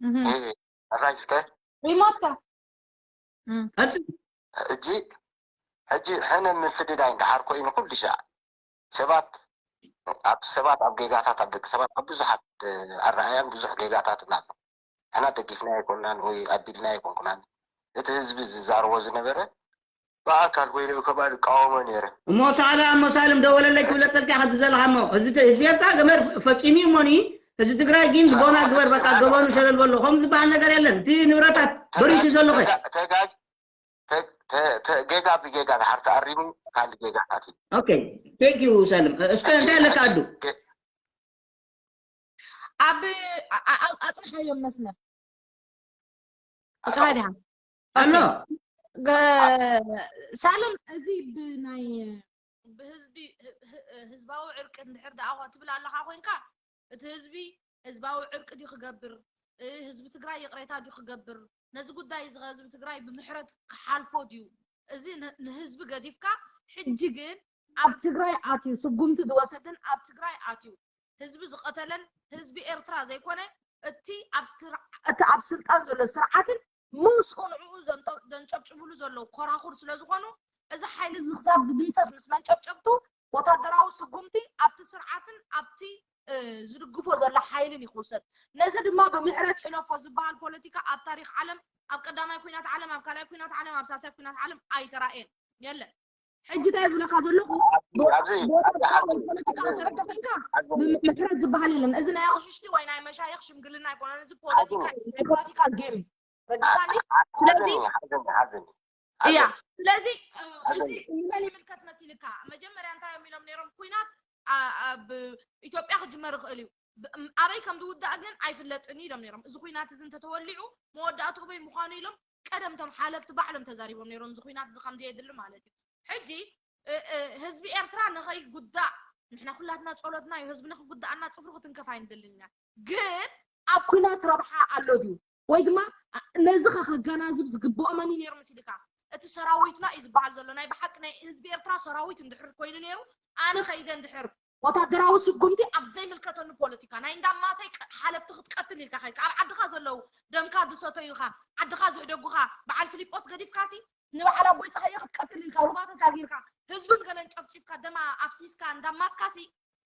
እህ፣ ኣራይ እስከ ሪሞት ከ ቀጽል ሕጂ ሕጂ ሕነ ምፍድዳይ እንዳሓር ኮይኑ ኩሉ ሻዕ ሰባት ኣብ ሰባት ኣብ ጌጋታት ኣብ ደቂ ሰባት ኣብ ብዙሓት ኣረኣያን ብዙሕ ጌጋታትን ኣሎ ሕና ደጊፍና ኣይኮንናን ወይ ኣቢልና ኣይኮንኩናን እቲ ህዝቢ ዝዛረቦ ዝነበረ ብኣካል ኮይነ ከባድ እቃወሞ ነይረ እሞ ሳላ እሞ ሳልም ደወለለይ ክብለፀልካ ከዚ ዘለካ እሞ ህዝቢ ተ- ህዝቢ ኤርትራ ገመድ ፈፂሙ እዩ እሞኒ ህዝቢ ትግራይ ግን ዝቦና ግበር በቃ ገበኑ ሸለል በሎ ከምኡ ዝበሃል ነገር የለን እቲ ንብረታት በሪሱ ዘሎ ኸ ተጋ- ተጋግ ተ- ተ- ተ- ጌጋ ብጌጋ ድሓር ተኣሪሙ ካልእ ጌጋታት እዩ ኦኬ ቴንክ ዩ ሳልም እስከ እንታይ ኣለካ ኣዱ ኣብ ኣ- ኣ- ኣፅንሓዮም መስመር እቃሃ ዲኻ ኣሎ ሳልም እዚ ብናይ ብህዝቢ ህዝባዊ ዕርቂ እንድሕር ደኣ ትብል ኣለኻ ኮይንካ እቲ ህዝቢ ህዝባዊ ዕርቂ ድዩ ክገብር ህዝቢ ትግራይ ይቕሬታ ድዩ ክገብር ነዚ ጉዳይ እዚ ህዝቢ ትግራይ ብምሕረት ክሓልፎ ድዩ እዚ ንህዝቢ ገዲፍካ ሕጂ ግን ኣብ ትግራይ ኣትዩ ስጉምቲ ዝወሰድን ኣብ ትግራይ ኣትዩ ህዝቢ ዝቐተለን ህዝቢ ኤርትራ ዘይኮነ እቲ ኣብ ስር- እቲ ኣብ ስልጣን ዘሎ ስርዓትን ምስኡ ንዕኡ ዘንጠ- ዘንጨብጭብሉ ዘለዉ ኮራኹር ስለ ዝኾኑ እዚ ሓይሊ እዚ ክሳብ ዝድምሰስ ምስ መንጨብጨብቱ ወታደራዊ ስጉምቲ ኣብቲ ስርዓትን ኣብቲ እ፣ ዝድግፎ ዘሎ ሓይልን እዩ ክውሰድ። ነዚ ድማ ብምሕረት ሕለፎ ዝበሃል ፖለቲካ ኣብ ታሪኽ ዓለም ኣብ ቀዳማይ ኩናት ዓለም ኣብ ካልኣይ ኩናት ዓለም ኣብ ሳልሳይ ኩናት ዓለም ኣይተራእየን የለን። ሕጂ እንታይ ዝብለካ ዘለኹ ኣብዚ ቦታ ወይ ፖለቲካ መሰረት ተኸልካ ምሕረት ዝበሃል የለን። እዚ ናይ ኣቕሽሽቲ ወይ ናይ መሻይኽ ሽምግልና ኣይኮነን። እዚ ፖለቲካ እዩ። ናይ ፖለቲካ ጌም እዩ። ረዲኻኒ? ስለዚ ሓዘኒ ሓዘኒ እያ ስለዚ እዚ ንመን ይምልከት መሲልካ መጀመርያ እንታይ እዮም ኢሎም ነይሮም ኩናት ኣብ ኢትዮጵያ ክጅመር ይኽእል እዩ ኣበይ ከም ዝውዳእ ግን ኣይፍለጥን ኢሎም ነይሮም እዚ ኩናት እዚ እንተተወሊዑ መወዳእትኡ በይ ምዃኑ ኢሎም ቀደምቶም ሓለፍቲ ባዕሎም ተዛሪቦም ነይሮም እዚ ኩናት እዚ ከምዘየድሊ ማለት እዩ ሕጂ ህዝቢ ኤርትራ ንኸይጉዳእ ንሕና ኩላትና ጸሎትና እዩ ህዝቢ ንክጉዳእና ጽፍሩ ክትንከፍ ኣይንደልን ኢና ግን ኣብ ኩናት ረብሓ ኣሎ ድዩ ወይ ድማ ነዚ ከ ከገናዝብ ዝግብኦ መን እዩ ነይሩ መሲልካ እቲ ሰራዊትና እዩ ዝበሃል ዘሎ ናይ ብሓቂ ናይ ህዝቢ ኤርትራ ሰራዊት እንድሕር ኮይኑ ነይሩ ኣነ ከይደ እንድሕር ወታደራዊ ስጉምቲ ኣብ ዘይምልከተሉ ፖለቲካ ናይ እንዳማተይ ሓለፍቲ ክትቀትል ኢልካ ከይካ ኣብ ዓድኻ ዘለዉ ደምካ ዝሰተዩኻ ዓድኻ ዝህደጉኻ በዓል ፊሊጶስ ገዲፍካሲ ንበዓል ኣቦይ ፀሃየ ክትቀትል ኢልካ ሩባ ተሳጊርካ ህዝብን ገለን ጨፍጪፍካ ደማ ኣፍሲስካ እንዳማትካሲ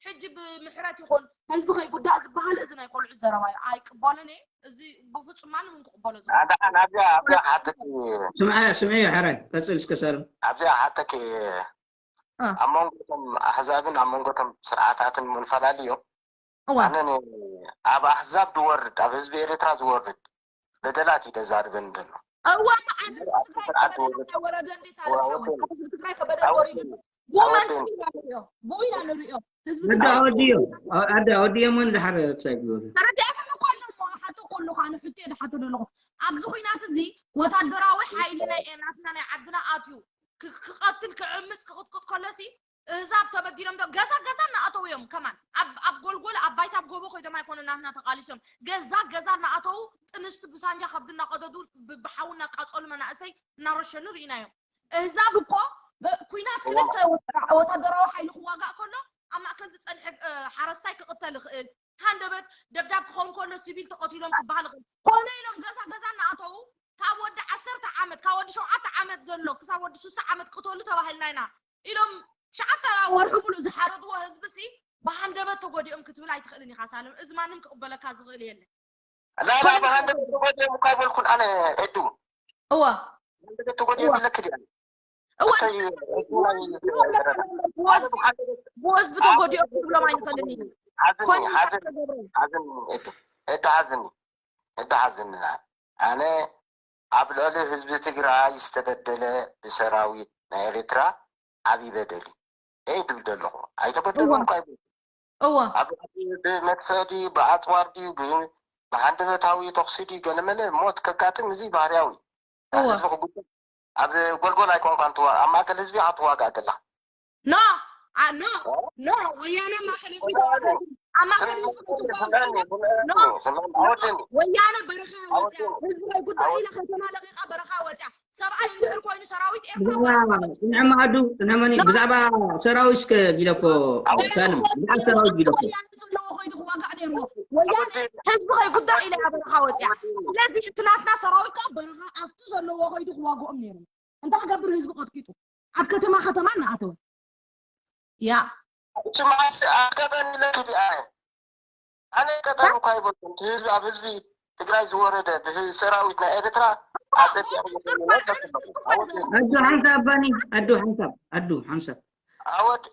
ሕጂ ብምሕረት ይኹን ህዝቢ ከይጉዳእ ዝበሃል እዚ ናይ ቆልዑ ዘረባ እዩ ኣይቅበሎን እየ እዚ ብፍፁም ማንም እውን ክቅበሎ ዝኽእል ናብዚኣ ኣብዚኣ ሓተኪ ስምዐ ስምዐ ሕራይ ቀፅል እስከ ሳልም ኣብዚኣ ሓተኪ ኣብ መንጎ እቶም ኣሕዛብን ኣብ መንጎ እቶም ስርዓታትን ምንፈላለዮም እዋ ኣነ ኣብ ኣሕዛብ ዝወርድ ኣብ ህዝቢ ኤርትራ ዝወርድ በደላት እዩ ዘዛርበኒ ዘሎ እዋ መዓት ህዝቢ ትግራይ ከበደል ወረደ እንዴ ሳልም ሓወይ ኣብ ህዝቢ ትግራይ ከበደል ወሪዱ ብኡ መንስቲ ኢና ንሪኦ ብኡ ኢና ንሪኦ ህዝቢ ኣደ ትግራይ ኣወድዮ ኣደ ኣወድዮ እሞ ንድሓር ክሳይ ግበሩ ተረዲኣትኒ እኮ ኣለኹ ሓቶ ከለኹ ኣነ ሕቶ እየ ዝሓቶ ዘለኹ ኣብዚ ኩናት እዚ ወታደራዊ ሓይሊ ናይ ናትና ናይ ዓድና ኣትዩ ክ- ክቐትል ክዕምፅ ክቕጥቅጥ ከሎሲ እህዛብ ተበዲሎም ዶ- ገዛ ገዛ እናኣተው እዮም። ከማን ኣብ ኣብ ጎልጎል ኣብ ባይታ ኣብ ጎቦ ኮይዶም ኣይኮኑ ናትና ተቃሊሶም፣ ገዛ ገዛ እናኣተው ጥንስቲ ብሳንጃ ከብዲ እናቀደዱ ብ- ብሓዊ እናቃጸሉ መናእሰይ እናረሸኑ ርኢናዮም። እህዛብ እኮ ብ- ኩናት ክልተ ወታደራዊ ሓይሊ ክዋጋእ ከሎ ኣብ ማእከል ዝጸንሐ እ፣ ሓረስታይ ክቕተል ይኽእል፣ ሃንደበት ደብዳብ ክኸውን ከሎ ሲቪል ተቐቲሎም ክበሃል ይኽእል። ኮነ ኢሎም ገዛ ገዛ እናኣተው ካብ ወዲ ዓሰርተ ዓመት ካብ ወዲ ሸውዓተ ዓመት ዘሎ ክሳብ ወዲ ስሳ ዓመት ቅተሉ ተባሂልና ኢና ኢሎም ትሽዓተ ወርሒ ሙሉእ ዝሓረድዎ ህዝቢ ሲ ብሃንደበት ተጎዲኦም ክትብል ኣይትኽእልን ኢኻ ሳልም። እዚ ማንም ክቕበለካ ዝኽእል የለን። ላላ ብሃንደበት ተጎዲኦም እኳ ኣይበልኩን ኣነ። ኤዱ እወ ሃንደበት ተጎዲኦም ኢለክ ድያ? እወ እንታይ እዩ? ብህዝቢ ተጎዲኦም ክብሎም ኣይንኽእልን ኢና። ሓዝኒ ኮይኑ ሓዝኒ ተገብረ ሓዝኒ ኤዱ ኤዱ ሓዝኒ ኤዱ ሓዝኒ ኣነ ኣብ ልዕሊ ህዝቢ ትግራይ ዝተበደለ ብሰራዊት ናይ ኤርትራ ዓብዪ በደል እዩ። እየ ድብል ዘለኹ። ኣይተበደሉን እኳ ይብል እወ ኣብ ብመድፍዕ ድዩ ብኣፅዋር ድዩ ብ- ብሃንደበታዊ ተኽሲ ድዩ ገለመለ ሞት ከጋጥም እዚ ባህርያዊ እዩ። ካብ እወ ህዝቢ ክጉዳእ ኣብ ጎልጎል ኣይኮንካን ትዋ ኣብ ማእከል ህዝቢ ኢኻ ትዋጋእ ዘለኻ። ኖ ኣ- ኖ ኖ ወያነ ማእከል ህዝቢ ተዋግኡ ኣብ ማእከል ህዝቢ ክትዋግኡ ኖ ኣወደኒ ወያነ በረኻ ወፅያ ህዝቢ ከይጉዳእ ኢላ ከተማ ለቂቓ በረኻ ወፅያ ሰብኣይ እንድሕር ኮይኑ ሰራዊት ኤርትራ ብዛዕባ ጽንዐ መኣዱ ጽንዐ መኒ ብዛዕባ ሰራዊት እስከ ጊለፎ ሳልም ብዛዕባ ሰራዊት ጊለፎ ወያነ ዘለዎ ኮይኑ ክዋጋእ ነይርዎ ወያነ ህዝቢ ከይጉዳእ ኢላ እያ በረኻ ወፅያ ስለዚ እቲ ናትና ሰራዊት ከዓ በረኻ ኣብቲ ዘለዎ ኮይኑ ክዋግኦም ነይሩ እንታይ ክገብር ህዝቢ ቀጥቂጡ ኣብ ከተማ ከተማ እናኣተወ ያ ሽማስ ኣብ ቀጠን ኢለክ ድኣ ኣነ ቀጠን እኳ ይበልኩም እቲ ህዝቢ ኣብ ህዝቢ ትግራይ ዝወረደ ብሰራዊት ናይ ኤርትራ ኣፀቢቑ ኣዱ ሓንሳብ ባኒ ኣዱ ሓንሳብ ኣዱ ሓንሳብ ኣወድ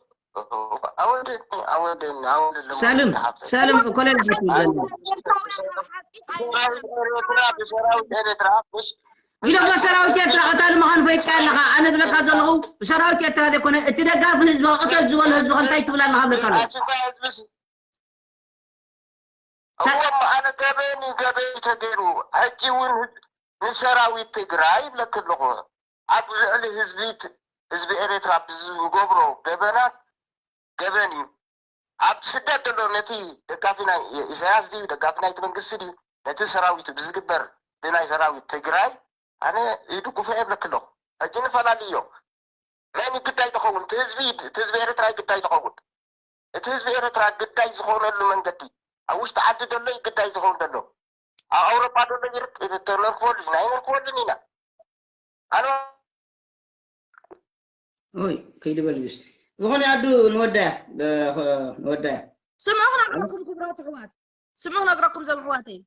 ኣወድ ኣወድ ኣወድ ሳልም ሳልም እኮለ ንሓት ይብለና ብሰራዊት ኤርትራ ብሰራዊት ኤርትራ ኢለ እኮ ሰራዊት ኤርትራ ቀታሊ ምዃኑ ፈይጥካ ኣለኻ ኣነ ዝብለካ ዘለኹ ሰራዊት ኤርትራ ዘይኮነ እቲ ደጋፊ ህዝቢ ቅተል ዝበሎ ህዝቢ እንታይ ትብል ኣለኻ ብለካ ኣለኹ ኣሽንኳይ ህዝቢ እዎም ኣነ ገበን እዩ ገበን ተገይሩ ሕጂ እውን ንሰራዊት ትግራይ ይብለክ ኣለኹ ኣብ ልዕሊ ህዝቢ ህዝቢ ኤርትራ ብዝገብሮ ገበናት ገበን እዩ ኣብ ስደት ዘሎ ነቲ ደጋፊ ናይ ኢሳያስ ድዩ ደጋፊ ናይቲ መንግስቲ ድዩ ነቲ ሰራዊት ብዝግበር ብናይ ሰራዊት ትግራይ ኣነ ይድግፎ የብለክ ኣለኹ ሕጂ ንፈላልዮ መን ግዳይ ትኸውን እቲ ህዝቢ እቲ ህዝቢ ኤርትራ ግዳይ ትኸውን እቲ ህዝቢ ኤርትራ ግዳይ ዝኾነሉ መንገዲ ኣብ ውሽጢ ዓዲ ዘሎ እዩ ግዳይ ዝኸውን ዘሎ ኣብ ኣውሮጳ ዘሎ ተነርክበሉ ኢና ኣይነርክበሉን ኢና ኣነ ኦይ ከይድበል ዩስ ዝኾነ ኣዱ ንወዳያ ንወዳያ ስምዑ ክነግረኩም ክብራት ኣሕዋት ስምዑ ክነግረኩም ዘም ኣሕዋተይ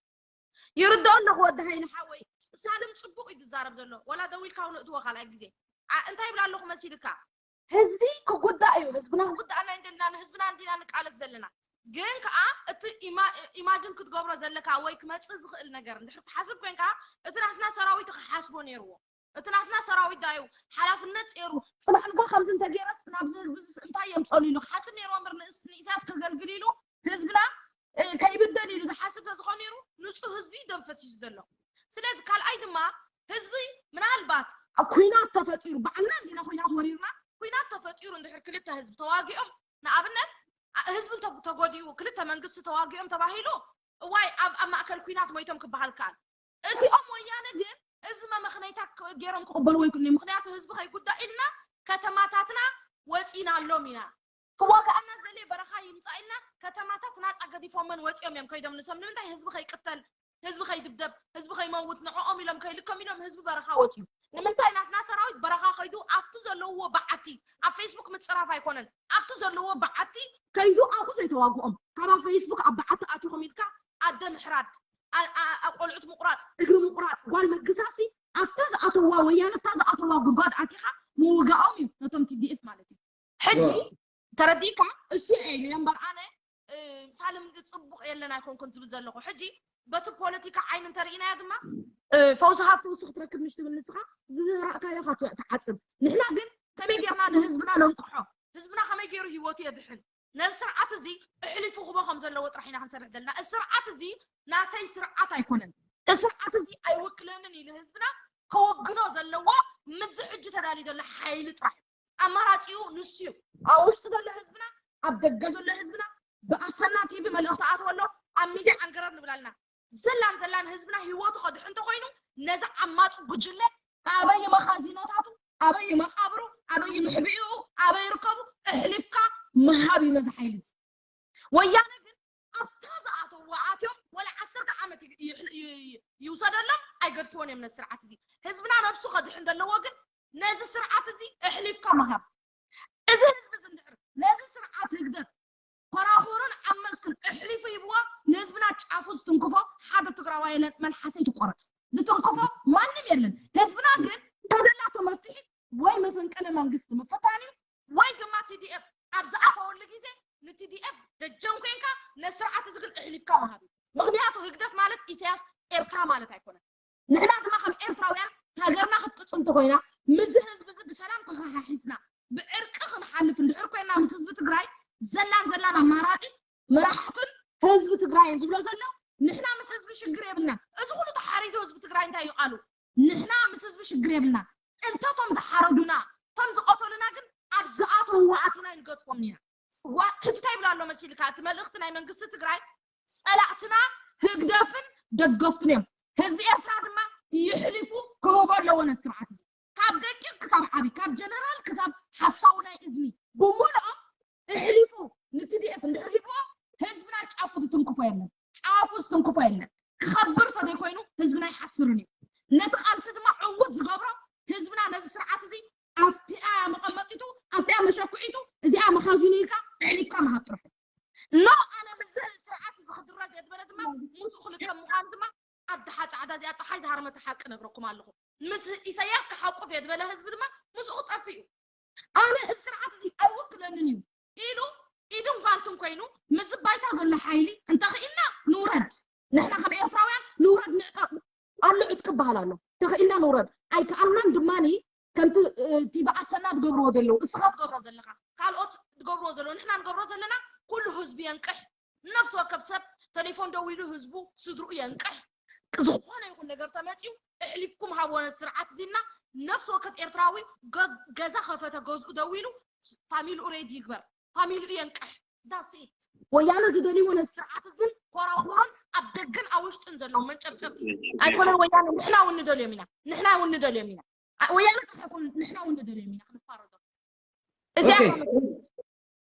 ይርድኦ ኣለኹ ወዲ ሃይለ ሓወይ ሳልም ፅቡቅ እዩ ዝዛረብ ዘሎ ወላ ደዊልካ እውን እትዎ ካልኣይ ግዜ እንታይ ይብላ ኣለኹ መሲልካ ህዝቢ ክጉዳእ እዩ ህዝብና ክጉዳእና እንደልና ንህዝብና እንዲና ንቃለስ ዘለና ግን ከዓ እቲ ኢማጅን ክትገብሮ ዘለካ ወይ ክመፅእ ዝኽእል ነገር እንድሕር ትሓስብ ኮንካ እቲ ናትና ሰራዊት ክሓስቦ ነይርዎ እቲ ናትና ሰራዊት ዳዩ ሓላፍነት ሩ ፅባሕ ንጎ ከምዚ እንተገይረስ ናብዚ ህዝቢ እንታይ የምፀሉ ኢሉ ክሓስብ ነይርዎ እምበር ንእስ- ንኢሳያስ ከገልግል ኢሉ ህዝብና እ፣ ከይብደል ኢሉ ዝሓስብ ተዝኾን ነይሩ ንፁህ ህዝቢ ደም ፈሲሱ ዘሎ ስለዚ ካልኣይ ድማ ህዝቢ ምናልባት ኣብ ኩናት ተፈጢሩ ባዕልና እንዲና ኩናት ወሪርና ኩናት ተፈጢሩ እንድሕር ክልተ ህዝቢ ተዋጊኦም ንኣብነት ኣ- ህዝቢ እንተ- ተጎዲኡ ክልተ መንግስቲ ተዋጊኦም ተባሂሉ እዋይ ኣብ ኣብ ማእከል ኩናት ሞይቶም ክበሃል ከኣል እቲኦም ወያነ ግን እዚ መመኽነይታ ክ- ገይሮም ክቕበልዎ ይክእሉ እዮም። ምክንያቱ ህዝቢ ከይጉዳእ ኢልና ከተማታትና ወፂና ኣሎም ኢና ክዋግኣና ዝደለየ በረኻ ይምፃእ ኢልና ከተማታት ናፃ ገዲፎመን ወፂኦም እዮም ከይዶም ንሶም ንምንታይ ህዝቢ ከይቅተል ህዝቢ ከይድብደብ ህዝቢ ከይመውት ንዕኦም ኢሎም ከይልኮም ኢሎም ህዝቢ በረኻ ወፂኡ ንምንታይ ናትና ሰራዊት በረኻ ከይዱ ኣብቲ ዘለውዎ በዓቲ ኣብ ፌስቡክ ምፅራፍ ኣይኮነን ኣብቲ ዘለውዎ በዓቲ ከይዱ ኣብኡ ዘይተዋግኦም ካብ ኣብ ፌስቡክ ኣብ በዓቲ ኣቲኹም ኢልካ ኣደ ምሕራድ ኣ- ኣ- ኣ- ቆልዑት ምቁራፅ እግሪ ምቁራፅ ጓል ምግሳሲ ኣብታ ዝኣተዋ ወያነ ኣብታ ዝኣተዋ ጉድጓድ ኣቲኻ ምውጋኦም እዩ ነቶም ቲዲኤፍ ማለት እዩ ሕጂ ተረዲእካ እሱ ኢሉ እምበር ኣነ እ፣ ሳልም ጽቡቕ የለን ኣይኮንኩን ዝብል ዘለኹ ሕጂ በቲ ፖለቲካ ዓይኒ እንተርኢናዮ ድማ እ፣ ፈውሲ ሃብ ፈውሲ ክትረክብ ምሽ ትብል ንስኻ ዝራእካዮ ኢኻ ትዓጽብ ንሕና ግን ከመይ ጌርና ንህዝብና ነንቅሖ ህዝብና ከመይ ገይሩ ህይወቱ የድሕን ነዚ ስርዓት እዚ ኣሕሊፉ ክቦ ከም ዘለዎ ጥራሕ ኢና ክንሰርሕ ዘለና እዚ ስርዓት እዚ ናተይ ስርዓት ኣይኮነን እዚ ስርዓት እዚ ኣይውክለንን ኢሉ ህዝብና ከወግኖ ዘለዎ ምዚ ሕጂ ተዳልዩ ዘሎ ሓይሊ ጥራሕ እዩ ኣማራፂኡ ንሱ እዩ። ኣብ ውሽጢ ዘሎ ህዝብና፣ ኣብ ደገ ዘሎ ህዝብና ብኣሰና ቲቪ መልእኽቲ ኣትወሎ። ኣብ ሚድያ ዓንገረር ንብላልና። ዘላን ዘላን ህዝብና ህይወቱ ከድሕ እንተኮይኑ፣ ነዚ ዓማፁ ጉጅለ ኣበይ መኻዚኖታቱ፣ ኣበይ መቃብሩ፣ ኣበይ ምሕብኡ፣ ኣበይ ይርከቡ፣ እሕሊፍካ ምሃብ እዩ ነዚ ሓይሊ እዚ። ወያነ ግን ኣብታ ዝኣተዎ ኣትዮም ወላ ዓሰርተ ዓመት ይ- ይ- ይ- ይውሰደሎም፣ ኣይገድፍዎን እዮም ነዚ ስርዓት እዚ። ህዝብና ነብሱ ከድሕን ዘለዎ ግን ነዚ ስርዓት እዚ እሕሊፍካ ምሃብ። እዚ ህዝቢ እዚ እንድሕር ነዚ ስርዓት ህግደፍ ኮራኹርን ዓመፅትን እሕሊፉ ሂብዎ፣ ንህዝብና ጫፉ ዝትንክፎ ሓደ ትግራዋይ የለን። መልሓሰይ ትቆረፅ፣ ዝትንክፎ ማንም የለን። ህዝብና ግን ተደላቶ መፍትሒ ወይ መፈንቀለ መንግስቲ ምፍታን እዩ፣ ወይ ድማ ቲዲኤፍ ኣብ ዝኣተወሉ ግዜ ንቲዲኤፍ ደጀን ኮንካ ነስርዓት እዚ ግን እሕሊፍካ ምሃብ እዩ። ምክንያቱ ህግደፍ ማለት ኢሳያስ ኤርትራ ማለት ኣይኮነን። ንሕና ድማ ከም ኤርትራውያን ሃገርና ክትቅፅል እንተኮይና፣ ምስዚ ህዝቢ እዚ ብሰላም ተኸሓሒስና ብዕርቂ ክንሓልፍ እንድሕር ኮይና፣ ምስ ህዝቢ ትግራይ ዘላን ዘላን ኣማራፂት መራሕቱን ህዝቢ ትግራይን ዝብሎ ዘሎ፣ ንሕና ምስ ህዝቢ ሽግር የብልና። እዚ ኩሉ ተሓሪዱ ህዝቢ ትግራይ እንታይ እዩ ቃሉ? ንሕና ምስ ህዝቢ ሽግር የብልና። እንተቶም ዝሓረዱና፣ እቶም ዝቀተሉና ግን ኣብ ዝኣተውዎ ኣቲና ይንገጥፎም ኢና። ዋ- ሕጂ እንታይ ይብሉ ኣሎ መሲልካ? እቲ መልእኽቲ ናይ መንግስቲ ትግራይ፣ ጸላእትና ህግደፍን ደገፍቱን እዮም። ህዝቢ ኤርትራ ድማ ይሕሊፉ ክህቦ ኣለዎ ነቲ ስርዓት እዚ። ካብ ደቂቅ ክሳብ ዓቢ፣ ካብ ጀነራል ክሳብ ሓሳዊ ናይ እዝኒ ብምልኦም እሕሊፉ ንቲዲኤፍ እንድሕር ሂብዎ፣ ህዝብና ጫፉ ዝትንክፎ የለን። ጫፉ ዝትንክፎ የለን። ክኸብር ተዘይኮይኑ ህዝብና ይሓስርን እዩ። ነቲ ቃልሲ ድማ ዕውት ዝገብሮ ህዝብና ነዚ ስርዓት እዚ ኣብቲኣ መቐመጢቱ፣ ኣብቲኣ መሸኩዒቱ፣ እዚኣ መኻዚኑ ኢልካ ኣዕሊፍካ ምሃብ ጥራሕ። ኖ፣ ኣነ ምስ ስርዓት እዚ ክድረዝ እየ ዝበለ ድማ ምስኡ ክልከም ምዃኑ ድማ ኣብታ ሓ- ጻዕዳ እዚኣ ጸሓይ ዝሃርመታ ሓቂ ነግረኩም ኣለኹ። ምስ ኢሳያስ ክሓቁፍ እየ ዝበለ ህዝቢ ድማ ምስኡ ክጠፍእ እዩ። ኣነ እዚ ስርዓት እዚ ኣይውክለንን እዩ ኢሉ ኢድን ጓንትን ኮይኑ ምስ ባይታ ዘሎ ሓይሊ እንተኽኢልና ንውረድ። ንሕና ከም ኤርትራውያን ንውረድ፣ ንዕቀብ፣ ኣሎ ዕጥቂ ይበሃል ኣሎ። ተኽኢልና ንውረድ። ኣይከኣልናን ድማኒ ከምቲ እቲ ብኣሰና ትገብርዎ ዘለዉ፣ እስኻ ትገብሮ ዘለኻ፣ ካልኦት ትገብርዎ ዘለዉ፣ ንሕና ንገብሮ ዘለና ኩሉ ህዝቢ የንቅሕ። ነፍሲ ወከፍ ሰብ ተሌፎን ደዊሉ ህዝቡ ስድርኡ የንቅሕ። ዝኾነ ይኹን ነገር ተመፂኡ እሕሊፍኩም ሃብዎ ነቲ ስርዓት እዚና። ነፍሲ ወከፍ ኤርትራዊ ገ- ገዛ ከፈተ ገዝኡ ደዊሉ ፋሚሊኡ ሬዲ ይግበር፣ ፋሚሊኡ የንቅሕ። ዳስኢት ወያነ ዝደልይዎ ነቲ ስርዓት እዝን ኮራኹርን ኣብ ደገን ኣብ ውሽጥን ዘለዉ መንጨብጨብቲ ኣይኮነን። ወያነ ንሕና እውን ንደልዮም ኢና፣ ንሕና እውን ንደልዮም ኢና። ኣ- ወያነ ጥራሕ ኣይኮኑ፣ ንሕና እውን ንደልዮም ኢና ክንፋረዶ። እዚኣ ኦኬ።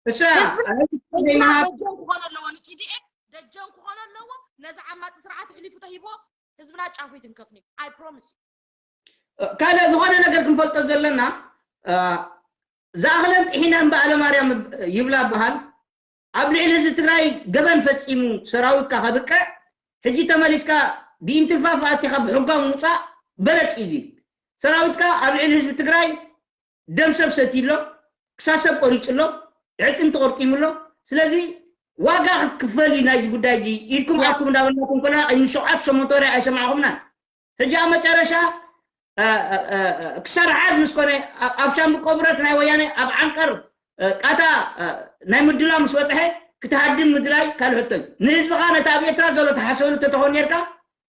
እሳ ህዝብና ደጀን ክኾኖ ኣለዎ፣ ንቲዲኤፍ ደጀን ክኾኖ ኣለዎ። ነዚ ዓማፂ ስርዓት ኣሕሊፉ ተሂቦ ህዝብና ጫፉ ይትንከፍኒ። I promise you። ካልእ ዝኾነ ነገር ክንፈልጦ ዘለና፣ እ፣ ዝኣኽለን ጥሒነን በዓለ ማርያም ይብላ በሃል። ኣብ ልዕሊ ህዝቢ ትግራይ ገበን ፈፂሙ ሰራዊትካ ከብቅዕ፣ ሕጂ ተመሊስካ ብኢንትልፋፍ ኣቲኻ ብሕጋዊ ምውፃእ በለፅ እዩ። እዚ ሰራዊትካ ኣብ ልዕሊ ህዝቢ ትግራይ ደም ሰብ ሰትዩ ኣሎ፣ ክሳሰብ ቆሪፁ ኣሎ፣ ዕፅምቲ ቆርጢሙ ኣሎ። ስለዚ ዋጋ ክትክፈል እዩ ናይዚ ጉዳይ እዚ ኢልኩም ኣኩም እንዳበልናኩም ከለና ቅድሚ ሸውዓተ ሸሞንተ ወርሒ ኣይሰማዕኹምናን። ሕጂ ኣብ መጨረሻ ክሳብ ሓር ምስ ኮነ ኣብ ሻምብቆ ብረት ናይ ወያነ ኣብ ዓንቀር ቃታ ናይ ምድላ ምስ በፅሐ ክትሃድም ምድላይ ካልእ ሕቶ እዩ። ንህዝብኻ ነቲ ኣብ ኤርትራ ዘሎ ተሓሰበሉ ተተኾን ነርካ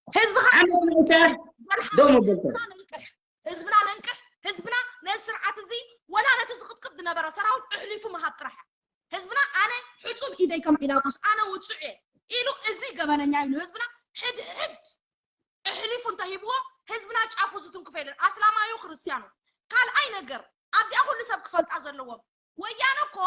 ህዝብኻ ዓመት ንእሳያስ ደው መበልከ ህዝብና ነንቅሕ፣ ህዝብና ነዚ ስርዓት እዚ ወላ ነቲ ዝቕጥቅጥ ዝነበረ ሰራዊት ኣሕሊፉ ምሃብ ጥራሕ። ህዝብና ኣነ ሕጹብ ኢደይ ከም ጲላጦስ ኣነ ውጹዕ እየ ኢሉ እዚ ገበነኛ ኢሉ ህዝብና ሕድሕድ ኣሕሊፉ እንተሂብዎ ህዝብና ጫፉ ዝትንክፎ የለን። ኣስላማዩ ክርስትያኑ ካልኣይ ነገር ኣብዚኣ ኩሉ ሰብ ክፈልጣ ዘለዎም ወያነ እኮ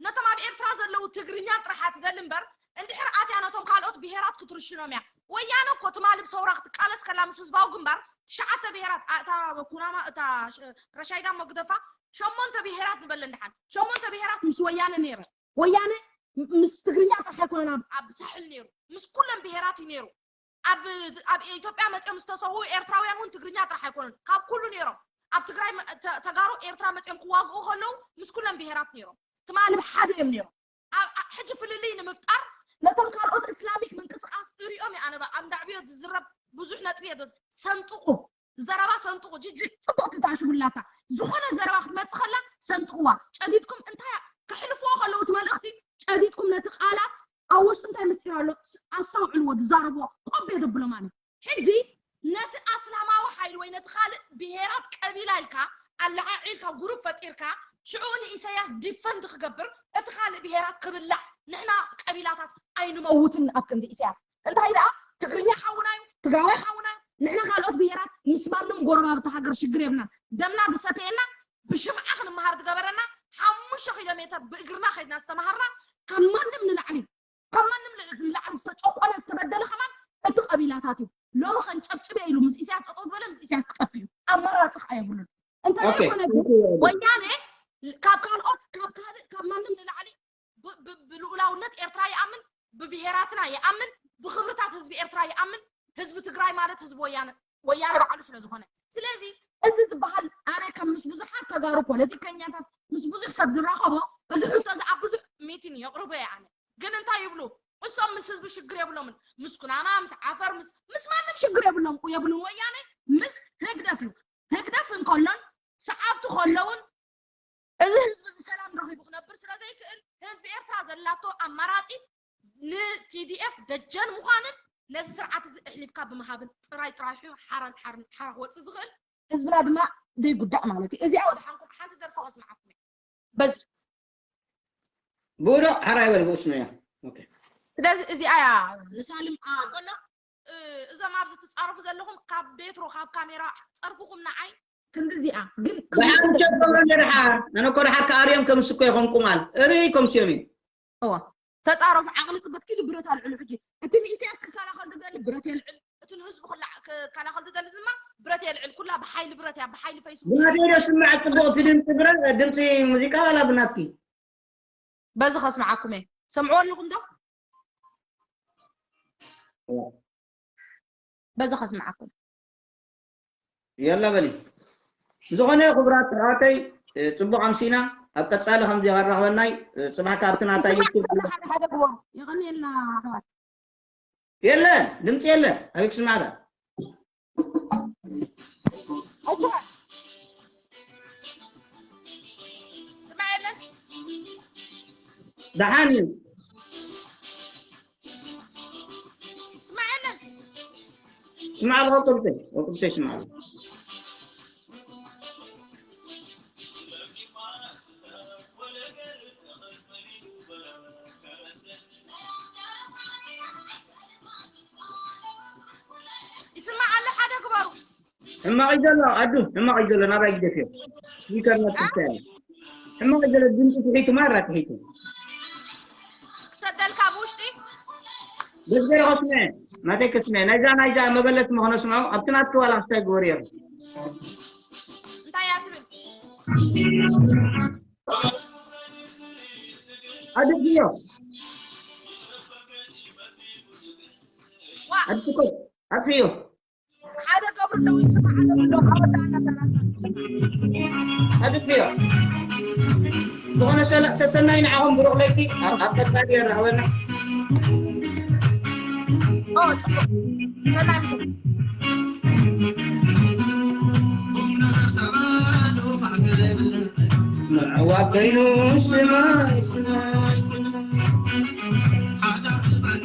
ነቶም ኣብ ኤርትራ ዘለዉ ትግርኛ ጥራሕ ትደሊ እምበር እንድሕር ኣትያ ነቶም ካልኦት ብሄራት ክትርሽኖም እያ። ወያነ እኮ ትማሊ ብሰውራ ክትቃለስ ከላ ምስ ህዝባዊ ግንባር ትሽዓተ ብሄራት እታ ኩናማ እታ ረሻይዳ መግደፋ ሸሞንተ ብሄራት ንበለን ደሓን ሸሞንተ ብሄራት ምስ ወያነ ነይረ። ወያነ ምስ ትግርኛ ጥራሕ ኣይኮነን ኣብ ሳሕል ነይሩ፣ ምስ ኩለን ብሄራት እዩ ነይሩ። ኣብ ኢትዮጵያ መፅኦም ዝተሰውኡ ኤርትራውያን እውን ትግርኛ ጥራሕ ኣይኮኑን፣ ካብ ኩሉ ነይሮም። ኣብ ትግራይ ተጋሩ ኤርትራ መፅኦም ክዋግኡ ከለዉ ምስ ኩለን ብሄራት ነይሮም። ትማሊ ብሓደ እዮም ነይሮም። ሕጂ ፍልልይ ንምፍጣር ነቶም ካልኦት እስላሚክ ምንቅስቃስ እሪኦም እየ ኣነ ኣብ እንዳዕብዮ ዝዝረብ ብዙሕ ነጥቢ እየ ሰንጥቁ ዘረባ ሰንጥቁ ጅጂ ጽቡቅ ትታሽጉላታ ዝኾነ ዘረባ ክትመጽእ ከላ ሰንጥቅዋ ጨዲድኩም እንታይ ከሕልፍዎ ከለዉ እቲ መልእኽቲ ጨዲድኩም ነቲ ቃላት ኣብ ውሽጡ እንታይ ምስጢር ኣሎ ኣስተውዕልዎ ዝዛረብዎ ቆብ የደብሎ ማለት ሕጂ ነቲ ኣስላማዊ ሓይሊ ወይ ነቲ ካልእ ብሄራት ቀቢላ ኢልካ ኣለዓዒልካ ጉሩብ ፈጢርካ ሽዑ ንኢሳያስ ዲፈንድ ክገብር እቲ ካልእ ብሄራት ክብላዕ ንሕና ቀቢላታት ኣይንመውትን ኣብ ክንዲ ኢሳያስ እንታይ ደኣ ትግርኛ ሓውና እዩ ትግራዋይ ሓውና እዩ ንሕና ካልኦት ብሄራት ምስ ማንም ጎረባብቲ ሃገር ሽግር የብልናን ደምና ዝሰተየና ብሽምዓ ክንመሃር ዝገበረና ሓሙሽተ ኪሎ ሜትር ብእግርና ከይድና ዝተምሃርና ካብ ማንም ንላዕሊ ካብ ማንም ንላዕሊ ዝተጨቆነ ዝተበደለ ከማን እቲ ቀቢላታት እዩ ሎሚ ከንጨብጭበ ኢሉ ምስ ኢሳያስ ጠጠው ዝበለ ምስ ኢሳያስ ክጠፍ እዩ ኣማራፂ ከዓ የብሉን እንተ ዘይኮነ ወያነ ካብ ካልኦት ካብ ካልእ ካብ ማንም ንላዕሊ ብልኡላውነት ኤርትራ ይኣምን ብብሄራትና ይኣምን ብክብርታት ህዝቢ ኤርትራ ይኣምን ህዝቢ ትግራይ ማለት ህዝቢ ወያነ ወያነ ባዕሉ ስለ ዝኾነ ስለዚ እዚ ዝበሃል ኣነ ከም ምስ ብዙሓት ተጋሩ ፖለቲከኛታት ምስ ብዙሕ ሰብ ዝራኸቦ እዚ ሕቶ እዚ ኣብ ብዙሕ ሚቲን የቕርቦ እየ ኣነ ግን እንታይ ይብሉ እሶም ምስ ህዝቢ ሽግር የብሎምን ምስ ኩናማ ምስ ዓፈር ምስ ምስ ማንም ሽግር የብሎም የብሉን ወያነ ምስ ህግደፍ እዩ ህግደፍ እንከሎን ሰዓብቲ ከለውን እዚ ህዝቢ እዚ ሰላም ረኺቡ ክነብር ስለ ዘይክእል ህዝቢ ኤርትራ ዘላቶ ኣማራፂ ን TDF ደጀን ምዃንን ነዚ ስርዓት እዚ እሕሊፍካ ብምሃብን ጥራይ ጥራይ ሑ ሓራ ሓራ ክወፅእ ዝኽእል ህዝብና ድማ ዘይጉዳእ ማለት እዩ። እዚኣ ወድሓንኩም ሓንቲ ደርፊ ከስምዓኩም እየ። በዚ ብኡዶ ሓራ ይበል ብኡ ስመያ። ኦኬ ስለዚ እዚኣ እያ ንሳልም ኣበሎ እዞም ኣብዚ ትፃረፉ ዘለኹም ካብ ቤትሮ ካብ ካሜራ ፀርፍኹም ንዓይ ክንዲ እዚኣ ግን ብሓንቸ ገብረ ድሓር ኣነ እኮ ድሓር ከኣርዮም ከምስኮ ይኾንቁማል እርይ ከምስዮም እዩ እዋ ተጻረፉ ዓቕሊ ጽበት ኪዱ ብረት ኣልዕሉ ሕጂ እቲ ንኢሳያስ ክከላኸል ዝደሊ ብረት የልዕል እቲ ንህዝቡ ክላ- ክከላኸል ዝደሊ ድማ ብረት የልዕል ኩላ ብሓይሊ ብረት እያ ብሓይሊ ፌስቡክ ብናተይ ዶ ስምዕ ጽቡቕ እቲ ድምፂ ብረት ድምፂ ሙዚቃ ዋላ ብናትኪ በዚ ከስምዓኩም እየ ሰምዕዎ ኣለኹም ዶ በዚ ከስምዓኩም የላ በሊ ብዝኾነ ክቡራት ኣሕዋተይ ፅቡቕ ኣምሲና ኣብ ቀፃሊ ከምዚ ከራኽበናይ ፅባሕ ካብቲ ናታ ዩቱብ ሓደ ግበሩ የቐንየልና ኣሕዋት የለን ድምፂ የለን ኣበይ ክስማዕዳ ኣይትበል ስማዕ የለን ደሓን እዩ ስማዕ የለን ስማዕ ኣለኹ ቅብተይ ቅብተይ ስማዕ ኣለኹ ይስማዕ ኣሎ ሓደ ግበሩ ሕማቕ እዩ ዘሎ ኣዱ ሕማቕ እዩ ዘሎ ናባይ ግደፍዮ ኢንተርነት ክፍተ ያለ ሕማቕ እዩ ዘሎ ድምፂ ትሒቱ ማራ ትሒቱ ክሰደልካ ብውሽጢ በዝገረ ከስምዐ ናተይ ከስምዐ ናይዛ ናይዛ መበለት ምኾነ ስምዐ ኣብቲ ናትኪ ዋላ ክስታይ ግበሩ እዮም እንታይ እያ ትብል ኣድርግዮ ኣድኮ ኣጥፍዮ ሓደ ገብሩ ደው ይስማዕ ኣሎ ኣሎ ኣወዳና ተናታ ኣድፍዮ ዝኾነ ሰሰናይ ንዓኹም ብሩኽ ለይቲ ኣብ ቀጻሊ የራኽበና ኦ ጽቡቅ ሰናይ ምሽ ምዕዋብ ከይኑ ስማይ ስማይ ስማይ ሓዳር ዝበሉ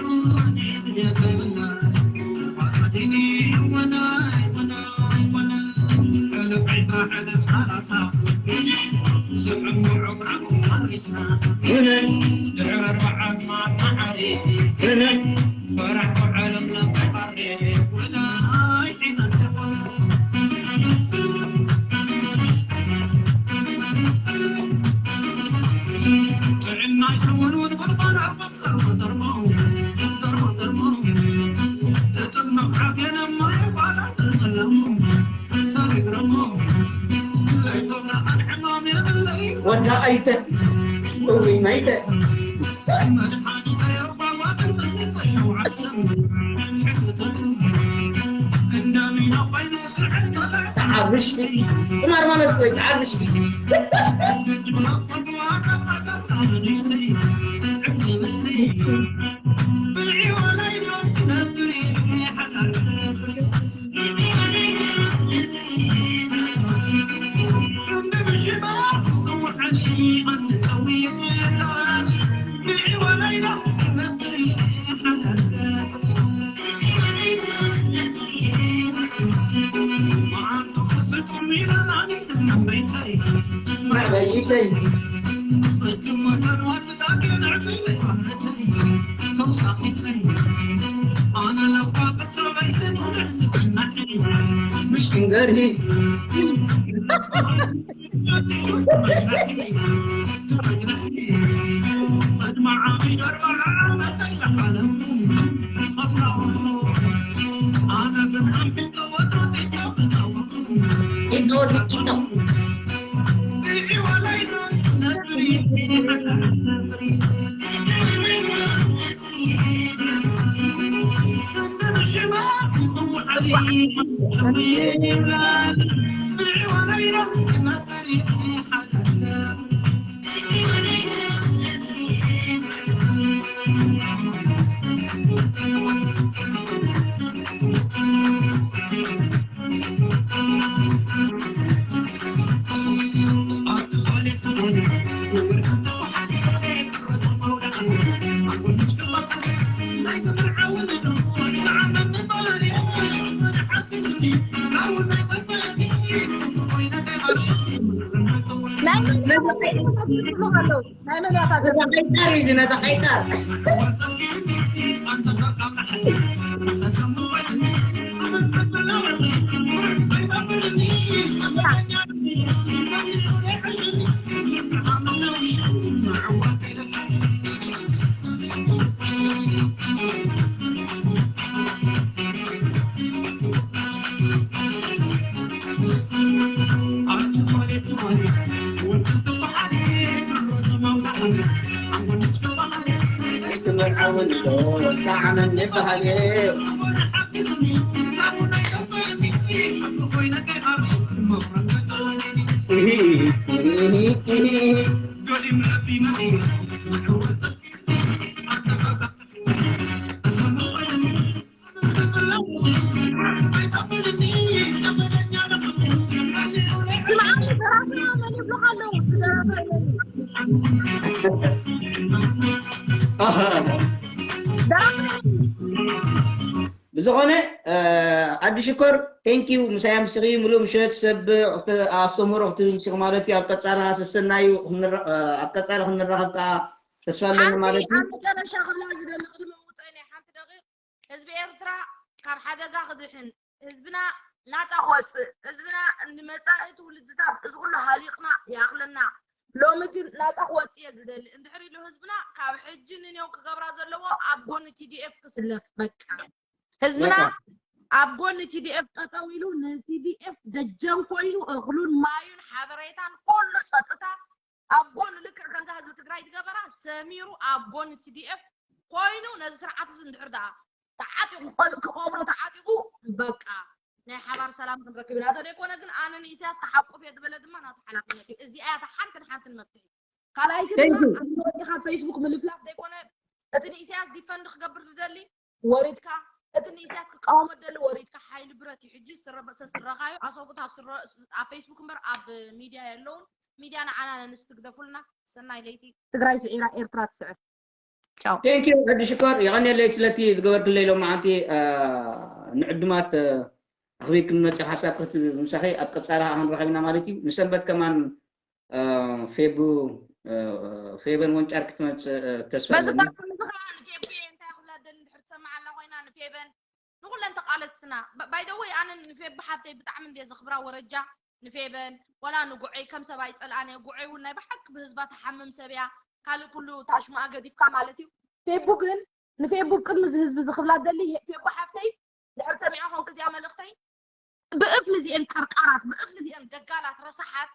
ወዳ ኣይተ እውይ ናይተ ተዓብሽቲ ቁማር ማለት ወይ ተዓብሽቲ ፈይተይ ምሽ ክንገርሂ ናይ መን ናይ መን ዋታ ገዛ? ነታ ቀይጣር እዩ፣ ነታ ቀይጣር። ብዝኾነ ኣዲ ሽኮር፣ ቴንኪዩ። ምሳይ ኣምስኺ ሙሉእ ምሸት ሰብ ኣስተምህሮ ክትምስኺ ማለት እዩ። ኣብ ቀጻላ ሰሰናዩ፣ ኣብ ቀጻላ ክንራኸብ ከዓ ተስፋ ኣለኒ ማለት እዩ። ኣብ መጨረሻ ክብላ ዝደሊ ቅድሚ ምውፅእ ናይ ሓንቲ ደቂቕ፣ ህዝቢ ኤርትራ ካብ ሓደጋ ክድሕን፣ ህዝብና ናጻ ክወፅእ፣ ህዝብና ንመጻኢ ትውልድታት እዚ ኩሉ ሃሊቕና ይኣኽለና። ሎሚ ግን ናጻ ክወፅእ እየ ዝደሊ። እንድሕር ኢሉ ህዝብና ካብ ሕጂ ንኔው ክገብራ ዘለዎ ኣብ ጎኒ ቲ ዲ ኤፍ ክስለፍ። በቃ ህዝብና ኣብ ጎኒ ቲ ዲ ኤፍ ጠጠው ኢሉ ን ቲ ዲ ኤፍ ደጀን ኮይኑ እኽሉን ማዩን ሓበሬታን ኩሉ ጸጥታ ኣብ ጎኑ ልክዕ ከምዛ ህዝቢ ትግራይ ዝገበራ ሰሚሩ ኣብ ጎኒ ቲ ዲ ኤፍ ኮይኑ ነዚ ስርዓት እዚ እንድሕር ደኣ ተዓጢቑ ክቐብሮ ተዓጢቑ በቃ ናይ ሓባር ሰላም ክንረክብ ኢና። እንተደይኮነ ግን ኣነ ንኢሳያስ ክሓቁፍ እየ ዝበለ ድማ ናቱ ሓላፍነት እዩ። እዚኣ እያ እታ ሓንትን ሓንትን መፍትሒ። ካልኣይቲ ድማ ኣብዚ ወፂኻ ፌስቡክ ምልፍላፍ ዘይኮነ እቲ ንኢሳያስ ዲፈንድ ክገብር ዝደሊ ወሪድካ፣ እቲ ንኢሳያስ ክቃወሞ ዝደሊ ወሪድካ። ሓይሊ ብረት እዩ ሕጂ ዝተረበሰ ዝትረኻዮ ኣሰብኡት ኣብ ፌስቡክ እምበር ኣብ ሚድያ የለውን። ሚድያ ንዓና ነንስቲ ግደፉልና። ሰናይ ለይቲ። ትግራይ ስዒራ ኤርትራ ትስዕር። ቻው። ቴንኪዩ ሕጂ ሽኮር፣ የቐንየለይ ስለቲ ዝገበርክለይ ሎማዓንቲ ንዕዱማት ኣኽቢርክን መፂ ሓሳብ ክትምሳኺ ኣብ ቀፃሊ ከዓ ክንረኸብ ኢና ማለት እዩ። ንሰንበት ከማን ፌቡ ፌበን ወንጫር ክትመፅእ ተስፋ በዚ ኣለኒ። ኣጋጣሚ እዚ ከዓ ንፌቡ እንታይ ክብላ ደሊ እንድሕር ትሰምዓ ኣላ ኮይና ንፌበን ንኩለን ተቃለስትና ባይደወይ ኣነ ንፌቡ ሓፍተይ ብጣዕሚ እንድየ ዘኽብራ ወረጃ ንፌበን ወላ ንጉዐይ ከም ሰብኣይ ፀልኣን እየ። ጉዐይ እውን ናይ ብሓቂ ብህዝባ ትሓምም ሰብ እያ። ካልእ ኩሉ ታሽሙኣ ገዲፍካ ማለት እዩ። ፌቡ ግን ንፌቡ ቅድሚ እዚ ህዝቢ ዝኽብላ ደሊ ፌቡ ሓፍተይ ድሕር ሰሚዖ ኮንክ እዚኣ መልእኽተይ ብእፍሊ እዚኤን ቀርቃራት ብእፍሊ እዚኤን ደጋላት ረሳሓት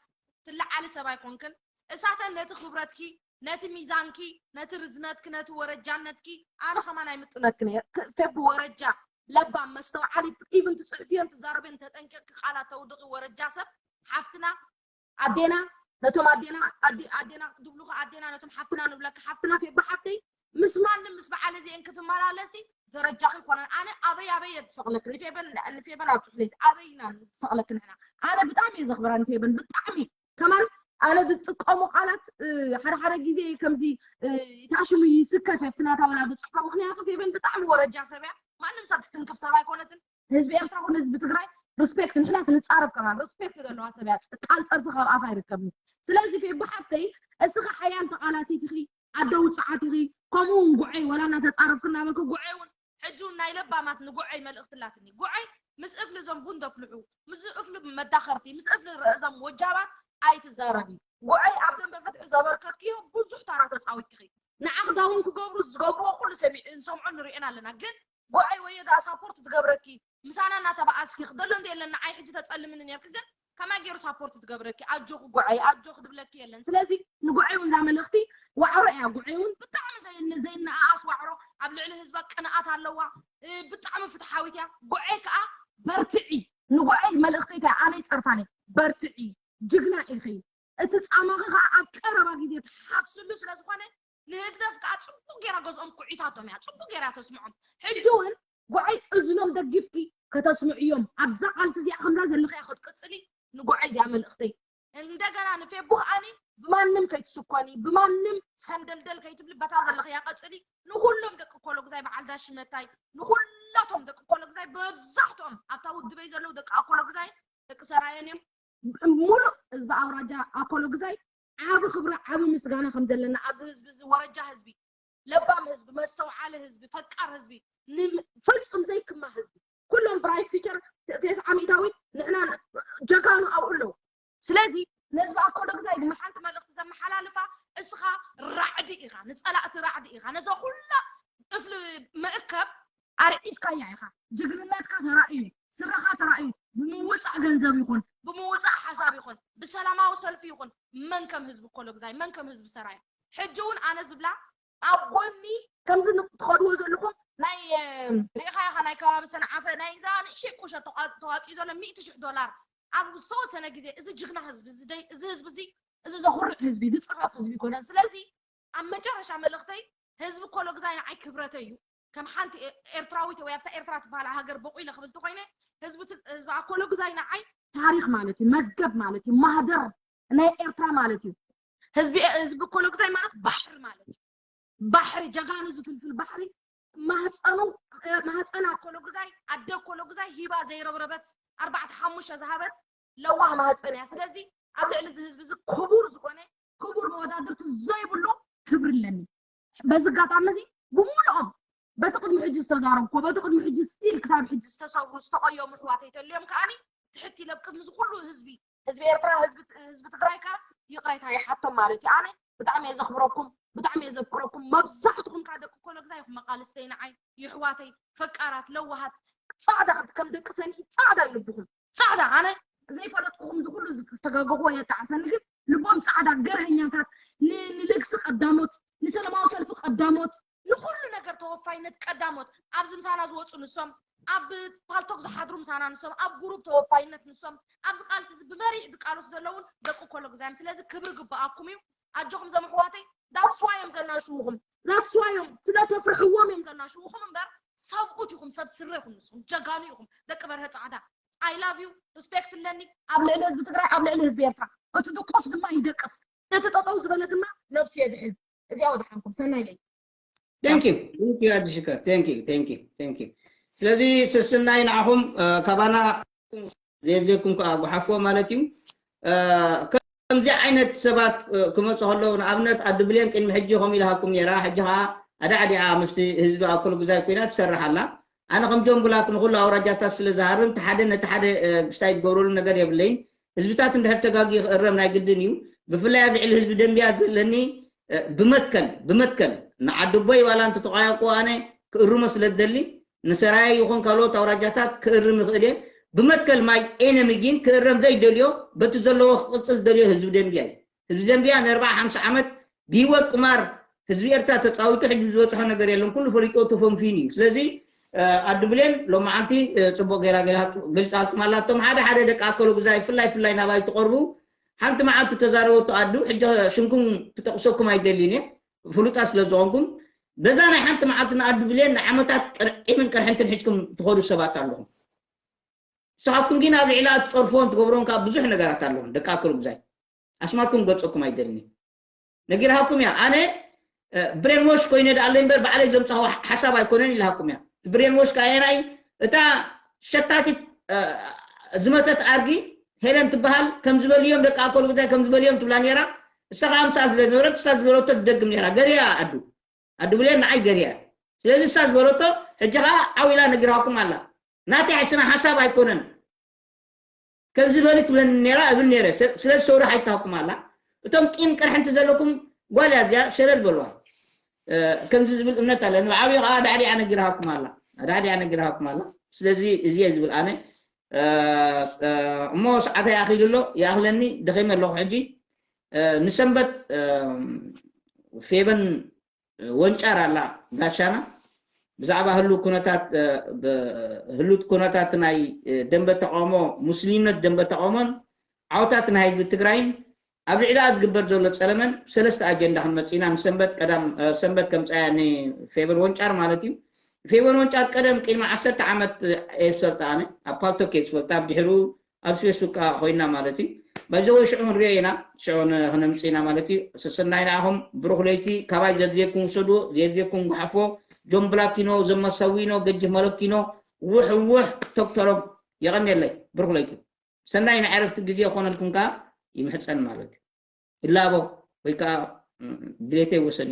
ትለዓሊ ሰብ ኣይኮንክን። እሳተን ነቲ ክብረትኪ ነቲ ሚዛንኪ ነቲ ርዝነትኪ ነቲ ወረጃነትኪ ኣነ ከማን ኣይምጥነክን እየ። ፌቡ ወረጃ ለባም መስተውዓሊት ኢቭን ትፅሕፍዮን ትዛረብዮን ተጠንቂቕኪ ቃላት ተውድቒ ወረጃ ሰብ ሓፍትና ኣዴና ነቶም ኣዴና ኣዴና ድብሉኺ ኣዴና ነቶም ሓፍትና ንብለኪ ሓፍትና ፌባ ሓፍተይ ምስ ማንም ምስ በዓል እዚኤን ክትመላለሲ ደረጃኺ ይኮነን። ኣነ ኣበይ ኣበይ እየ ዝሰቕለኪ ንፌበን ንፌበን ኣብ ፁሕሌት ኣበይ ኢና ዝሰቕለኪ ንሕና ኣነ ብጣዕሚ እየ ዘኽብራ ንፌበን ብጣዕሚ ከማን ኣነ ዝጥቀሙ ቃላት ሓደ ሓደ ግዜ ከምዚ ታሽሙ ይስከፍ ኣብቲ ናታ ወላ ዝፅሕፎ ምክንያቱ ፌበን ብጣዕሚ ወረጃ ሰብ እያ ማንም ሰብ ትትንክፍ ሰብ ኣይኮነትን ህዝቢ ኤርትራ ኮነ ህዝቢ ትግራይ ሪስፔክት ንሕናስ ንጻረፍ ከማን ሪስፔክት ዘለዋ ሰብ እያ። ቃል ጸርፊ ካብኣኻ ኣይርከብን። ስለዚ ፌቡ ሓፍተይ እስኻ ሓያል ተቓላሲት ኢኺ፣ ኣደ ውጽዓት ኢኺ፣ ከምኡ እውን ጉዐይ ወላ እናተጻረፍክ እናበልክ ጉዐይ እውን ሕጂ እውን ናይ ለባማት ንጉዐይ መልእኽቲ ኣላትኒ። ጉዐይ ምስ እፍሊ እዞም ቡን ዘፍልሑ፣ ምስ እፍሊ መዳኸርቲ፣ ምስ እፍሊ ርእዞም ወጃባት ኣይትዛረቢ። ጉዐይ ኣብ ደንበ ፍትሒ ዘበርከትክዮ ብዙሕ ታራ ተጻዊትኪ። ንዓኽ ዳውን ክገብሩ ዝገብርዎ ኩሉ ሰሚዕ እንሰምዖ ንርእየን ኣለና። ግን ጉዐይ ወየ ደኣ ሳፖርት ትገብረኪ ምሳና እናተባኣስኪ ክደሎ እንደ የለን ንዓይ ሕጂ ተጸልምኒ ነርክ ግን ከመይ ገይሩ ሳፖርት ትገብረኪ ኣጆኹ ጉዐይ ኣጆኹ ትብለኪ የለን። ስለዚ ንጉዐይ እውን እዛ መልእኽቲ ዋዕሮ እያ። ጉዐይ እውን ብጣዕሚ ዘይን- ዘይነኣኣስ ዋዕሮ ኣብ ልዕሊ ህዝባ ቅንኣት ኣለዋ። እ፣ ብጣዕሚ ፍትሓዊት እያ። ጉዐይ ከዓ በርትዒ። ንጉዐይ መልእኽተይ እንታይ ኣነ ይጸርፋኒ በርትዒ ጅግና ኢኺ። እቲ ጻማኺ ከዓ ኣብ ቀረባ ግዜ ትሓፍስሉ ስለ ዝኾነ ንህግደፍ ከዓ ጽቡቅ ጌራ ገዝኦም ኩዒታቶም እያ። ጽቡቅ ጌራ ተስምዖም። ሕጂ እውን ጉዓይ እዝኖም ደጊፍኪ ከተስምዕዮም ኣብዛ ቃልሲ እዚኣ ከምዛ ዘለኽያ ክትቅጽሊ ንጉዓይ እዚኣ መልእኽተይ። እንደገና ንፌቡ ከዓኒ ብማንም ከይትስኮኒ ብማንም ሰንደልደል ከይትብሊ በታ ዘለኽያ ቀጽሊ። ንኩሎም ደቂ ኮሎግዛይ በዓል ዳሽመታይ ንኩላቶም ደቂ ኮሎግዛይ መብዛሕትኦም ኣብታ ውድበይ ዘለዉ ደቂ ኣኮሎግዛይ ደቂ ሰራየን እዮም። ሙሉእ ህዝቢ ኣውራጃ ኣኮሎግዛይ ዓቢ ክብሪ ዓቢ ምስጋና ከም ዘለና ኣብዚ ህዝቢ እዚ ወረጃ ህዝቢ ለባም ህዝቢ መስተውዓሊ ህዝቢ ፈቃር ህዝቢ ፍጹም ዘይክማ ህዝቢ ኩሎም ብራይት ፊቸር ተስዓ ሚእታዊት ንሕና ጀጋኑ ኣብኡ ኣለዉ። ስለዚ ነዚ ኣኮሎግዛይ ድማ ሓንቲ መልእኽቲ ዘመሓላልፋ እስኻ ራዕዲ ኢኻ፣ ንጸላእቲ ራዕዲ ኢኻ። ነዛ ኩላ እፍሊ መእከብ ኣርዒድካያ ኢኻ። ጅግንነትካ ተራእዩ፣ ስረኻ ተራእዩ፣ ብምውጻእ ገንዘብ ይኹን ብምውጻእ ሓሳብ ይኹን ብሰላማዊ ሰልፊ ይኹን መን ከም ህዝቢ ኮሎግዛይ መን ከም ህዝቢ ሰራየ። ሕጂ እውን ኣነ ዝብላ ኣብ ጎኒ ከምዚ ን- ትኸድዎ ዘለኹም ናይ እ፣ ርኢኻ ኢኻ ናይ ከባቢ ሰንዓፈ ናይ እዛ ንእሽተይ ቁሸት ተቋ- ተዋፂኡ ዘሎ ሚእቲ ሽሕ ዶላር ኣብ ዝተወሰነ ግዜ እዚ ጅግና ህዝቢ እዚ ደይ- እዚ ህዝቢ እዚ እዚ ዘኹርዕ ህዝቢ ዝፅረፍ ህዝቢ ይኮነን። ስለዚ ኣብ መጨረሻ መልእኽተይ ህዝቢ ኮሎግዛይ ንዓይ ክብረተይ እዩ። ከም ሓንቲ ኤ- ኤርትራዊት ወይ ኣብታ ኤርትራ ትበሃል ሃገር በቑ ኢለ ክብል ተኮይነ ህዝቢ ት- ህዝቢ ኣኮሎግዛይ ንዓይ ታሪኽ ማለት እዩ፣ መዝገብ ማለት እዩ፣ ማህደር ናይ ኤርትራ ማለት እዩ። ህዝቢ ህዝቢ ኮሎግዛይ ማለት ባሕሪ ማለት እዩ። ባሕሪ ጀጋኑ ዝፍልፍል ባሕሪ ማህፀኑ እ፣ ማህፀን ኣኮሎግዛይ ኣደ ኣኮሎግዛይ ሂባ ዘይረብረበት ኣርባዕተ ሓሙሽተ ዝሃበት ለዋህ ማህፀን እያ። ስለዚ ኣብ ልዕሊ እዚ ህዝቢ እዚ ክቡር ዝኾነ ክቡር መወዳድርቲ ዘይብሉ ክብሪ ኣለኒ። በዚ ኣጋጣሚ እዚ ብምሉኦም በቲ ቅድሚ ሕጂ ዝተዛረብኩዎ በቲ ቅድሚ ሕጂ ስቲል ክሳብ ሕጂ ዝተሰብሩ ዝተቐየሙ ኣሕዋተይ ተልዮም ከዓኒ ትሕት ኢለ ኣብ ቅድሚ እዚ ኩሉ ህዝቢ ህዝቢ ኤርትራ ህዝቢ ህዝቢ ትግራይ ከዓ ይቕሬታ ይሓቶም ማለት እዩ። ኣነ ብጣዕሚ እየ ዘኽብረኩም ብጣዕሚ እየ ዘፍቅረኩም። መብዛሕትኹም ከዓ ደቂ ኮሎግዛይ ኢኹም መቃልስተይ ንዓይ የሕዋተይ ፈቃራት ለዋሃት ጻዕዳ ከም ደቂ ሰኒ ጻዕዳ እዩ ልብኹም ጻዕዳ። ኣነ ዘይፈለጥኩኹም እዚ ኩሉ ዝተጋገኹዎ የጣዕሰኒ ግን ልቦም ጻዕዳ ገርሀኛታት ን- ንልግሲ ቀዳሞት ንሰላማዊ ሰልፊ ቀዳሞት ንኩሉ ነገር ተወፋይነት ቀዳሞት ኣብዚ ምሳና ዝወፁ ንሶም ኣብ ፓልቶክ ዝሓድሩ ምሳና ንሶም ኣብ ጉሩብ ተወፋይነት ንሶም ኣብዚ ቃልሲ እዚ ብመሪሕ ዝቃለሱ ዘለውን ደቂ ኮሎግዛዮም። ስለዚ ክብሪ ግበኣኩም እዩ። ኣጆኹም ዘምሕዋተይ ዳትስዋዮም ዘናሽውኹም ዛትስዋዮም ስለ ተፍርሕዎም እዮም ዘናሽውኹም እምበር ሰብኡት ኢኹም ሰብ ስረ ኢኹም ንስኹም ጀጋኑ ኢኹም ደቂ በርሀ ፃዕዳ። I love you ሪስፔክት ኣለኒ ኣብ ልዕሊ ህዝቢ ትግራይ ኣብ ልዕሊ ህዝቢ ኤርትራ። እቲ ድቁስ ድማ ይደቅስ እቲ ጠጠው ዝበለ ድማ ነብሱ የድሕን። እዚኣ ወድሓንኩም ሰናይ ለይ Thank you thank you ኣዲሽከር thank you thank you thank you። ስለዚ ስስናይ ንዓኹም ካባና ዘየድልየኩም ከዓ ጉሓፍዎ ማለት እዩ። ከምዚ ዓይነት ሰባት ክመፁ ከለዉ ንኣብነት ኣዲ ብሌን ቅድሚ ሕጂ ከምኡ ኢልሃኩም ነይራ። ሕጂ ከዓ ኣዳዕዲዓ ምስቲ ህዝቢ ኣኮሎግዛይ ኮይና ትሰርሕ ኣላ። ኣነ ከም ጆን ብላክ ንኩሉ ኣውራጃታት ስለ ዝሃርም እቲ ሓደ ነቲ ሓደ ክስታይ ዝገብረሉ ነገር የብለይን። ህዝብታት እንድሕር ተጋግዩ ክእረም ናይ ግድን እዩ። ብፍላይ ኣብ ልዕሊ ህዝቢ ደንብያ ዘለኒ ብመትከል ብመትከል ንዓዲ ኣቦይ ዋላ እንተተቋየቁዎ ኣነ ክእርሞ ስለ ዝደሊ ንሰራየ ይኹን ካልኦት ኣውራጃታት ክእርም ይኽእል እየ። ብመትከል my enemy ግን ክእረም ዘይደልዮ በቲ ዘለዎ ክቕፅል ዝደልዮ ህዝቢ ደንብያ እዩ። ህዝቢ ደንብያ ንኣርብዓ ሓምሳ ዓመት ብሂወት ቁማር ህዝቢ ኤርትራ ተፃዊቱ ሕጂ ዝበፅሖ ነገር የለን። ኩሉ ፈሊጥዎ ተፈንፊኑ እዩ። ስለዚ ኣዲ ብሌን ሎማዓንቲ ፅቡቅ ገይራ ገይራ ግልፃልኩም ኣላ። እቶም ሓደ ሓደ ደቂ ኣኮሎግዛይ ፍላይ ፍላይ ናባይ ትቐርቡ ሓንቲ መዓልቲ ተዛረበቶ ኣዱ ሕጂ ሽምኩም ክጠቕሰኩም ኣይደልን እየ ፍሉጣት ስለ ዝኾንኩም በዛ ናይ ሓንቲ መዓልቲ ንኣዱ ብሌን ንዓመታት ቅርዒምን ቅርሕንትን ሒዝኩም ትኸዱ ሰባት ኣለኹም። ንስኻትኩም ግን ኣብ ልዕላ ትፀርፍዎን ትገብርዎን ከዓ ብዙሕ ነገራት ኣለኹም ደቂ ኣኮሎግዛይ ኣስማትኩም ክገልፀኩም ኣይደልን እየ። ነጊርሃኩም እያ ኣነ ብሬን ዎሽ ኮይነ ደኣ ኣለይ እምበር ባዕለይ ዘምፃኹ ሓሳብ ኣይኮነን ኢልሃኩም እያ። እቲ ብሬን ዎሽ ከኣ የናይ እታ ሸታቲት ዝመተት ኣርጊ ሄለን ትበሃል። ከም ዝበልዮም ደቂ ኣኮል ጉዳይ ከም ዝበልዮም ትብላ ነይራ። እሳ ከዓ ምሳኣ ስለ ዝነበረት እሳ ዝበለቶ ትደግም ነይራ። ገርያ ኣዱ ኣዱ ብሌን ንዓይ ገርያ። ስለዚ እሳ ዝበለቶ ሕጂ ከዓ ዓው ኢላ ነጊራኩም ኣላ። ናተይ ስነ ሓሳብ ኣይኮነን። ከምዚ በሊ ትብለኒ ነይራ እብል ነይረ። ስለ ዝሰውርሕ ኣይታኩም ኣላ። እቶም ቂም ቅርሕንቲ ዘለኩም ጓል እያ እዚኣ ሸለል በልዋ። ከምዚ ዝብል እምነት ኣለኒ። ብዓብዩ ከዓ ዳዕዲዓ ነጊርሃኩም ኣላ። ዳዕዲዓ ነጊርሃኩም ኣላ። ስለዚ እዚ እየ ዝብል ኣነ። እሞ ሰዓተይ ኣኺሉ ኣሎ። ይኣኽለኒ፣ ደኺመ ኣለኹ ሕጂ። ንሰንበት ፌበን ወንጫር ኣላ ጋሻና ብዛዕባ ህሉ ኩነታት ህሉት ኩነታት ናይ ደንበ ተቃውሞ፣ ሙስሊምነት ደንበ ተቃውሞን ዓውታት ናይ ህዝቢ ትግራይን ኣብ ልዕሊኣ ዝግበር ዘሎ ጸለመን ሰለስተ ኣጀንዳ ክንመጽእ ኢና። ንሰንበት ቀዳም ሰንበት ከምጻያ ንፌቨን ወንጫር ማለት እዩ። ፌቨን ወንጫር ቀደም ቅድሚ ዓሰርተ ዓመት እየ ዝፈልጣ ኣነ፣ ኣብ ፓልቶክ እየ ዝፈልጣ። ብድሕሩ ኣብ ፌስቡክ ከዓ ኮይና ማለት እዩ። ባይዘወ ሽዑ ክንሪኦ ኢና፣ ሽዑ ክነምጽእ ኢና ማለት እዩ። ሰሰናይ ንዓኹም፣ ብሩኽ ለይቲ። ካባይ ዘድልየኩም ውሰድዎ፣ ዘየድልየኩም ጉሓፍዎ። ጆን ብላኪኖ፣ ዘመሰዊኖ፣ ገጅፍ መለኪኖ፣ ውሕ ውሕ ቶክተሮም። የቐንየለይ፣ ብሩኽ ለይቲ። ሰናይ ናይ ዕረፍቲ ግዜ ይኾነልኩም ከዓ ይምሕጸን ማለት እዩ። ይላቦ ወይ ከዓ ድሌተይ ወሰን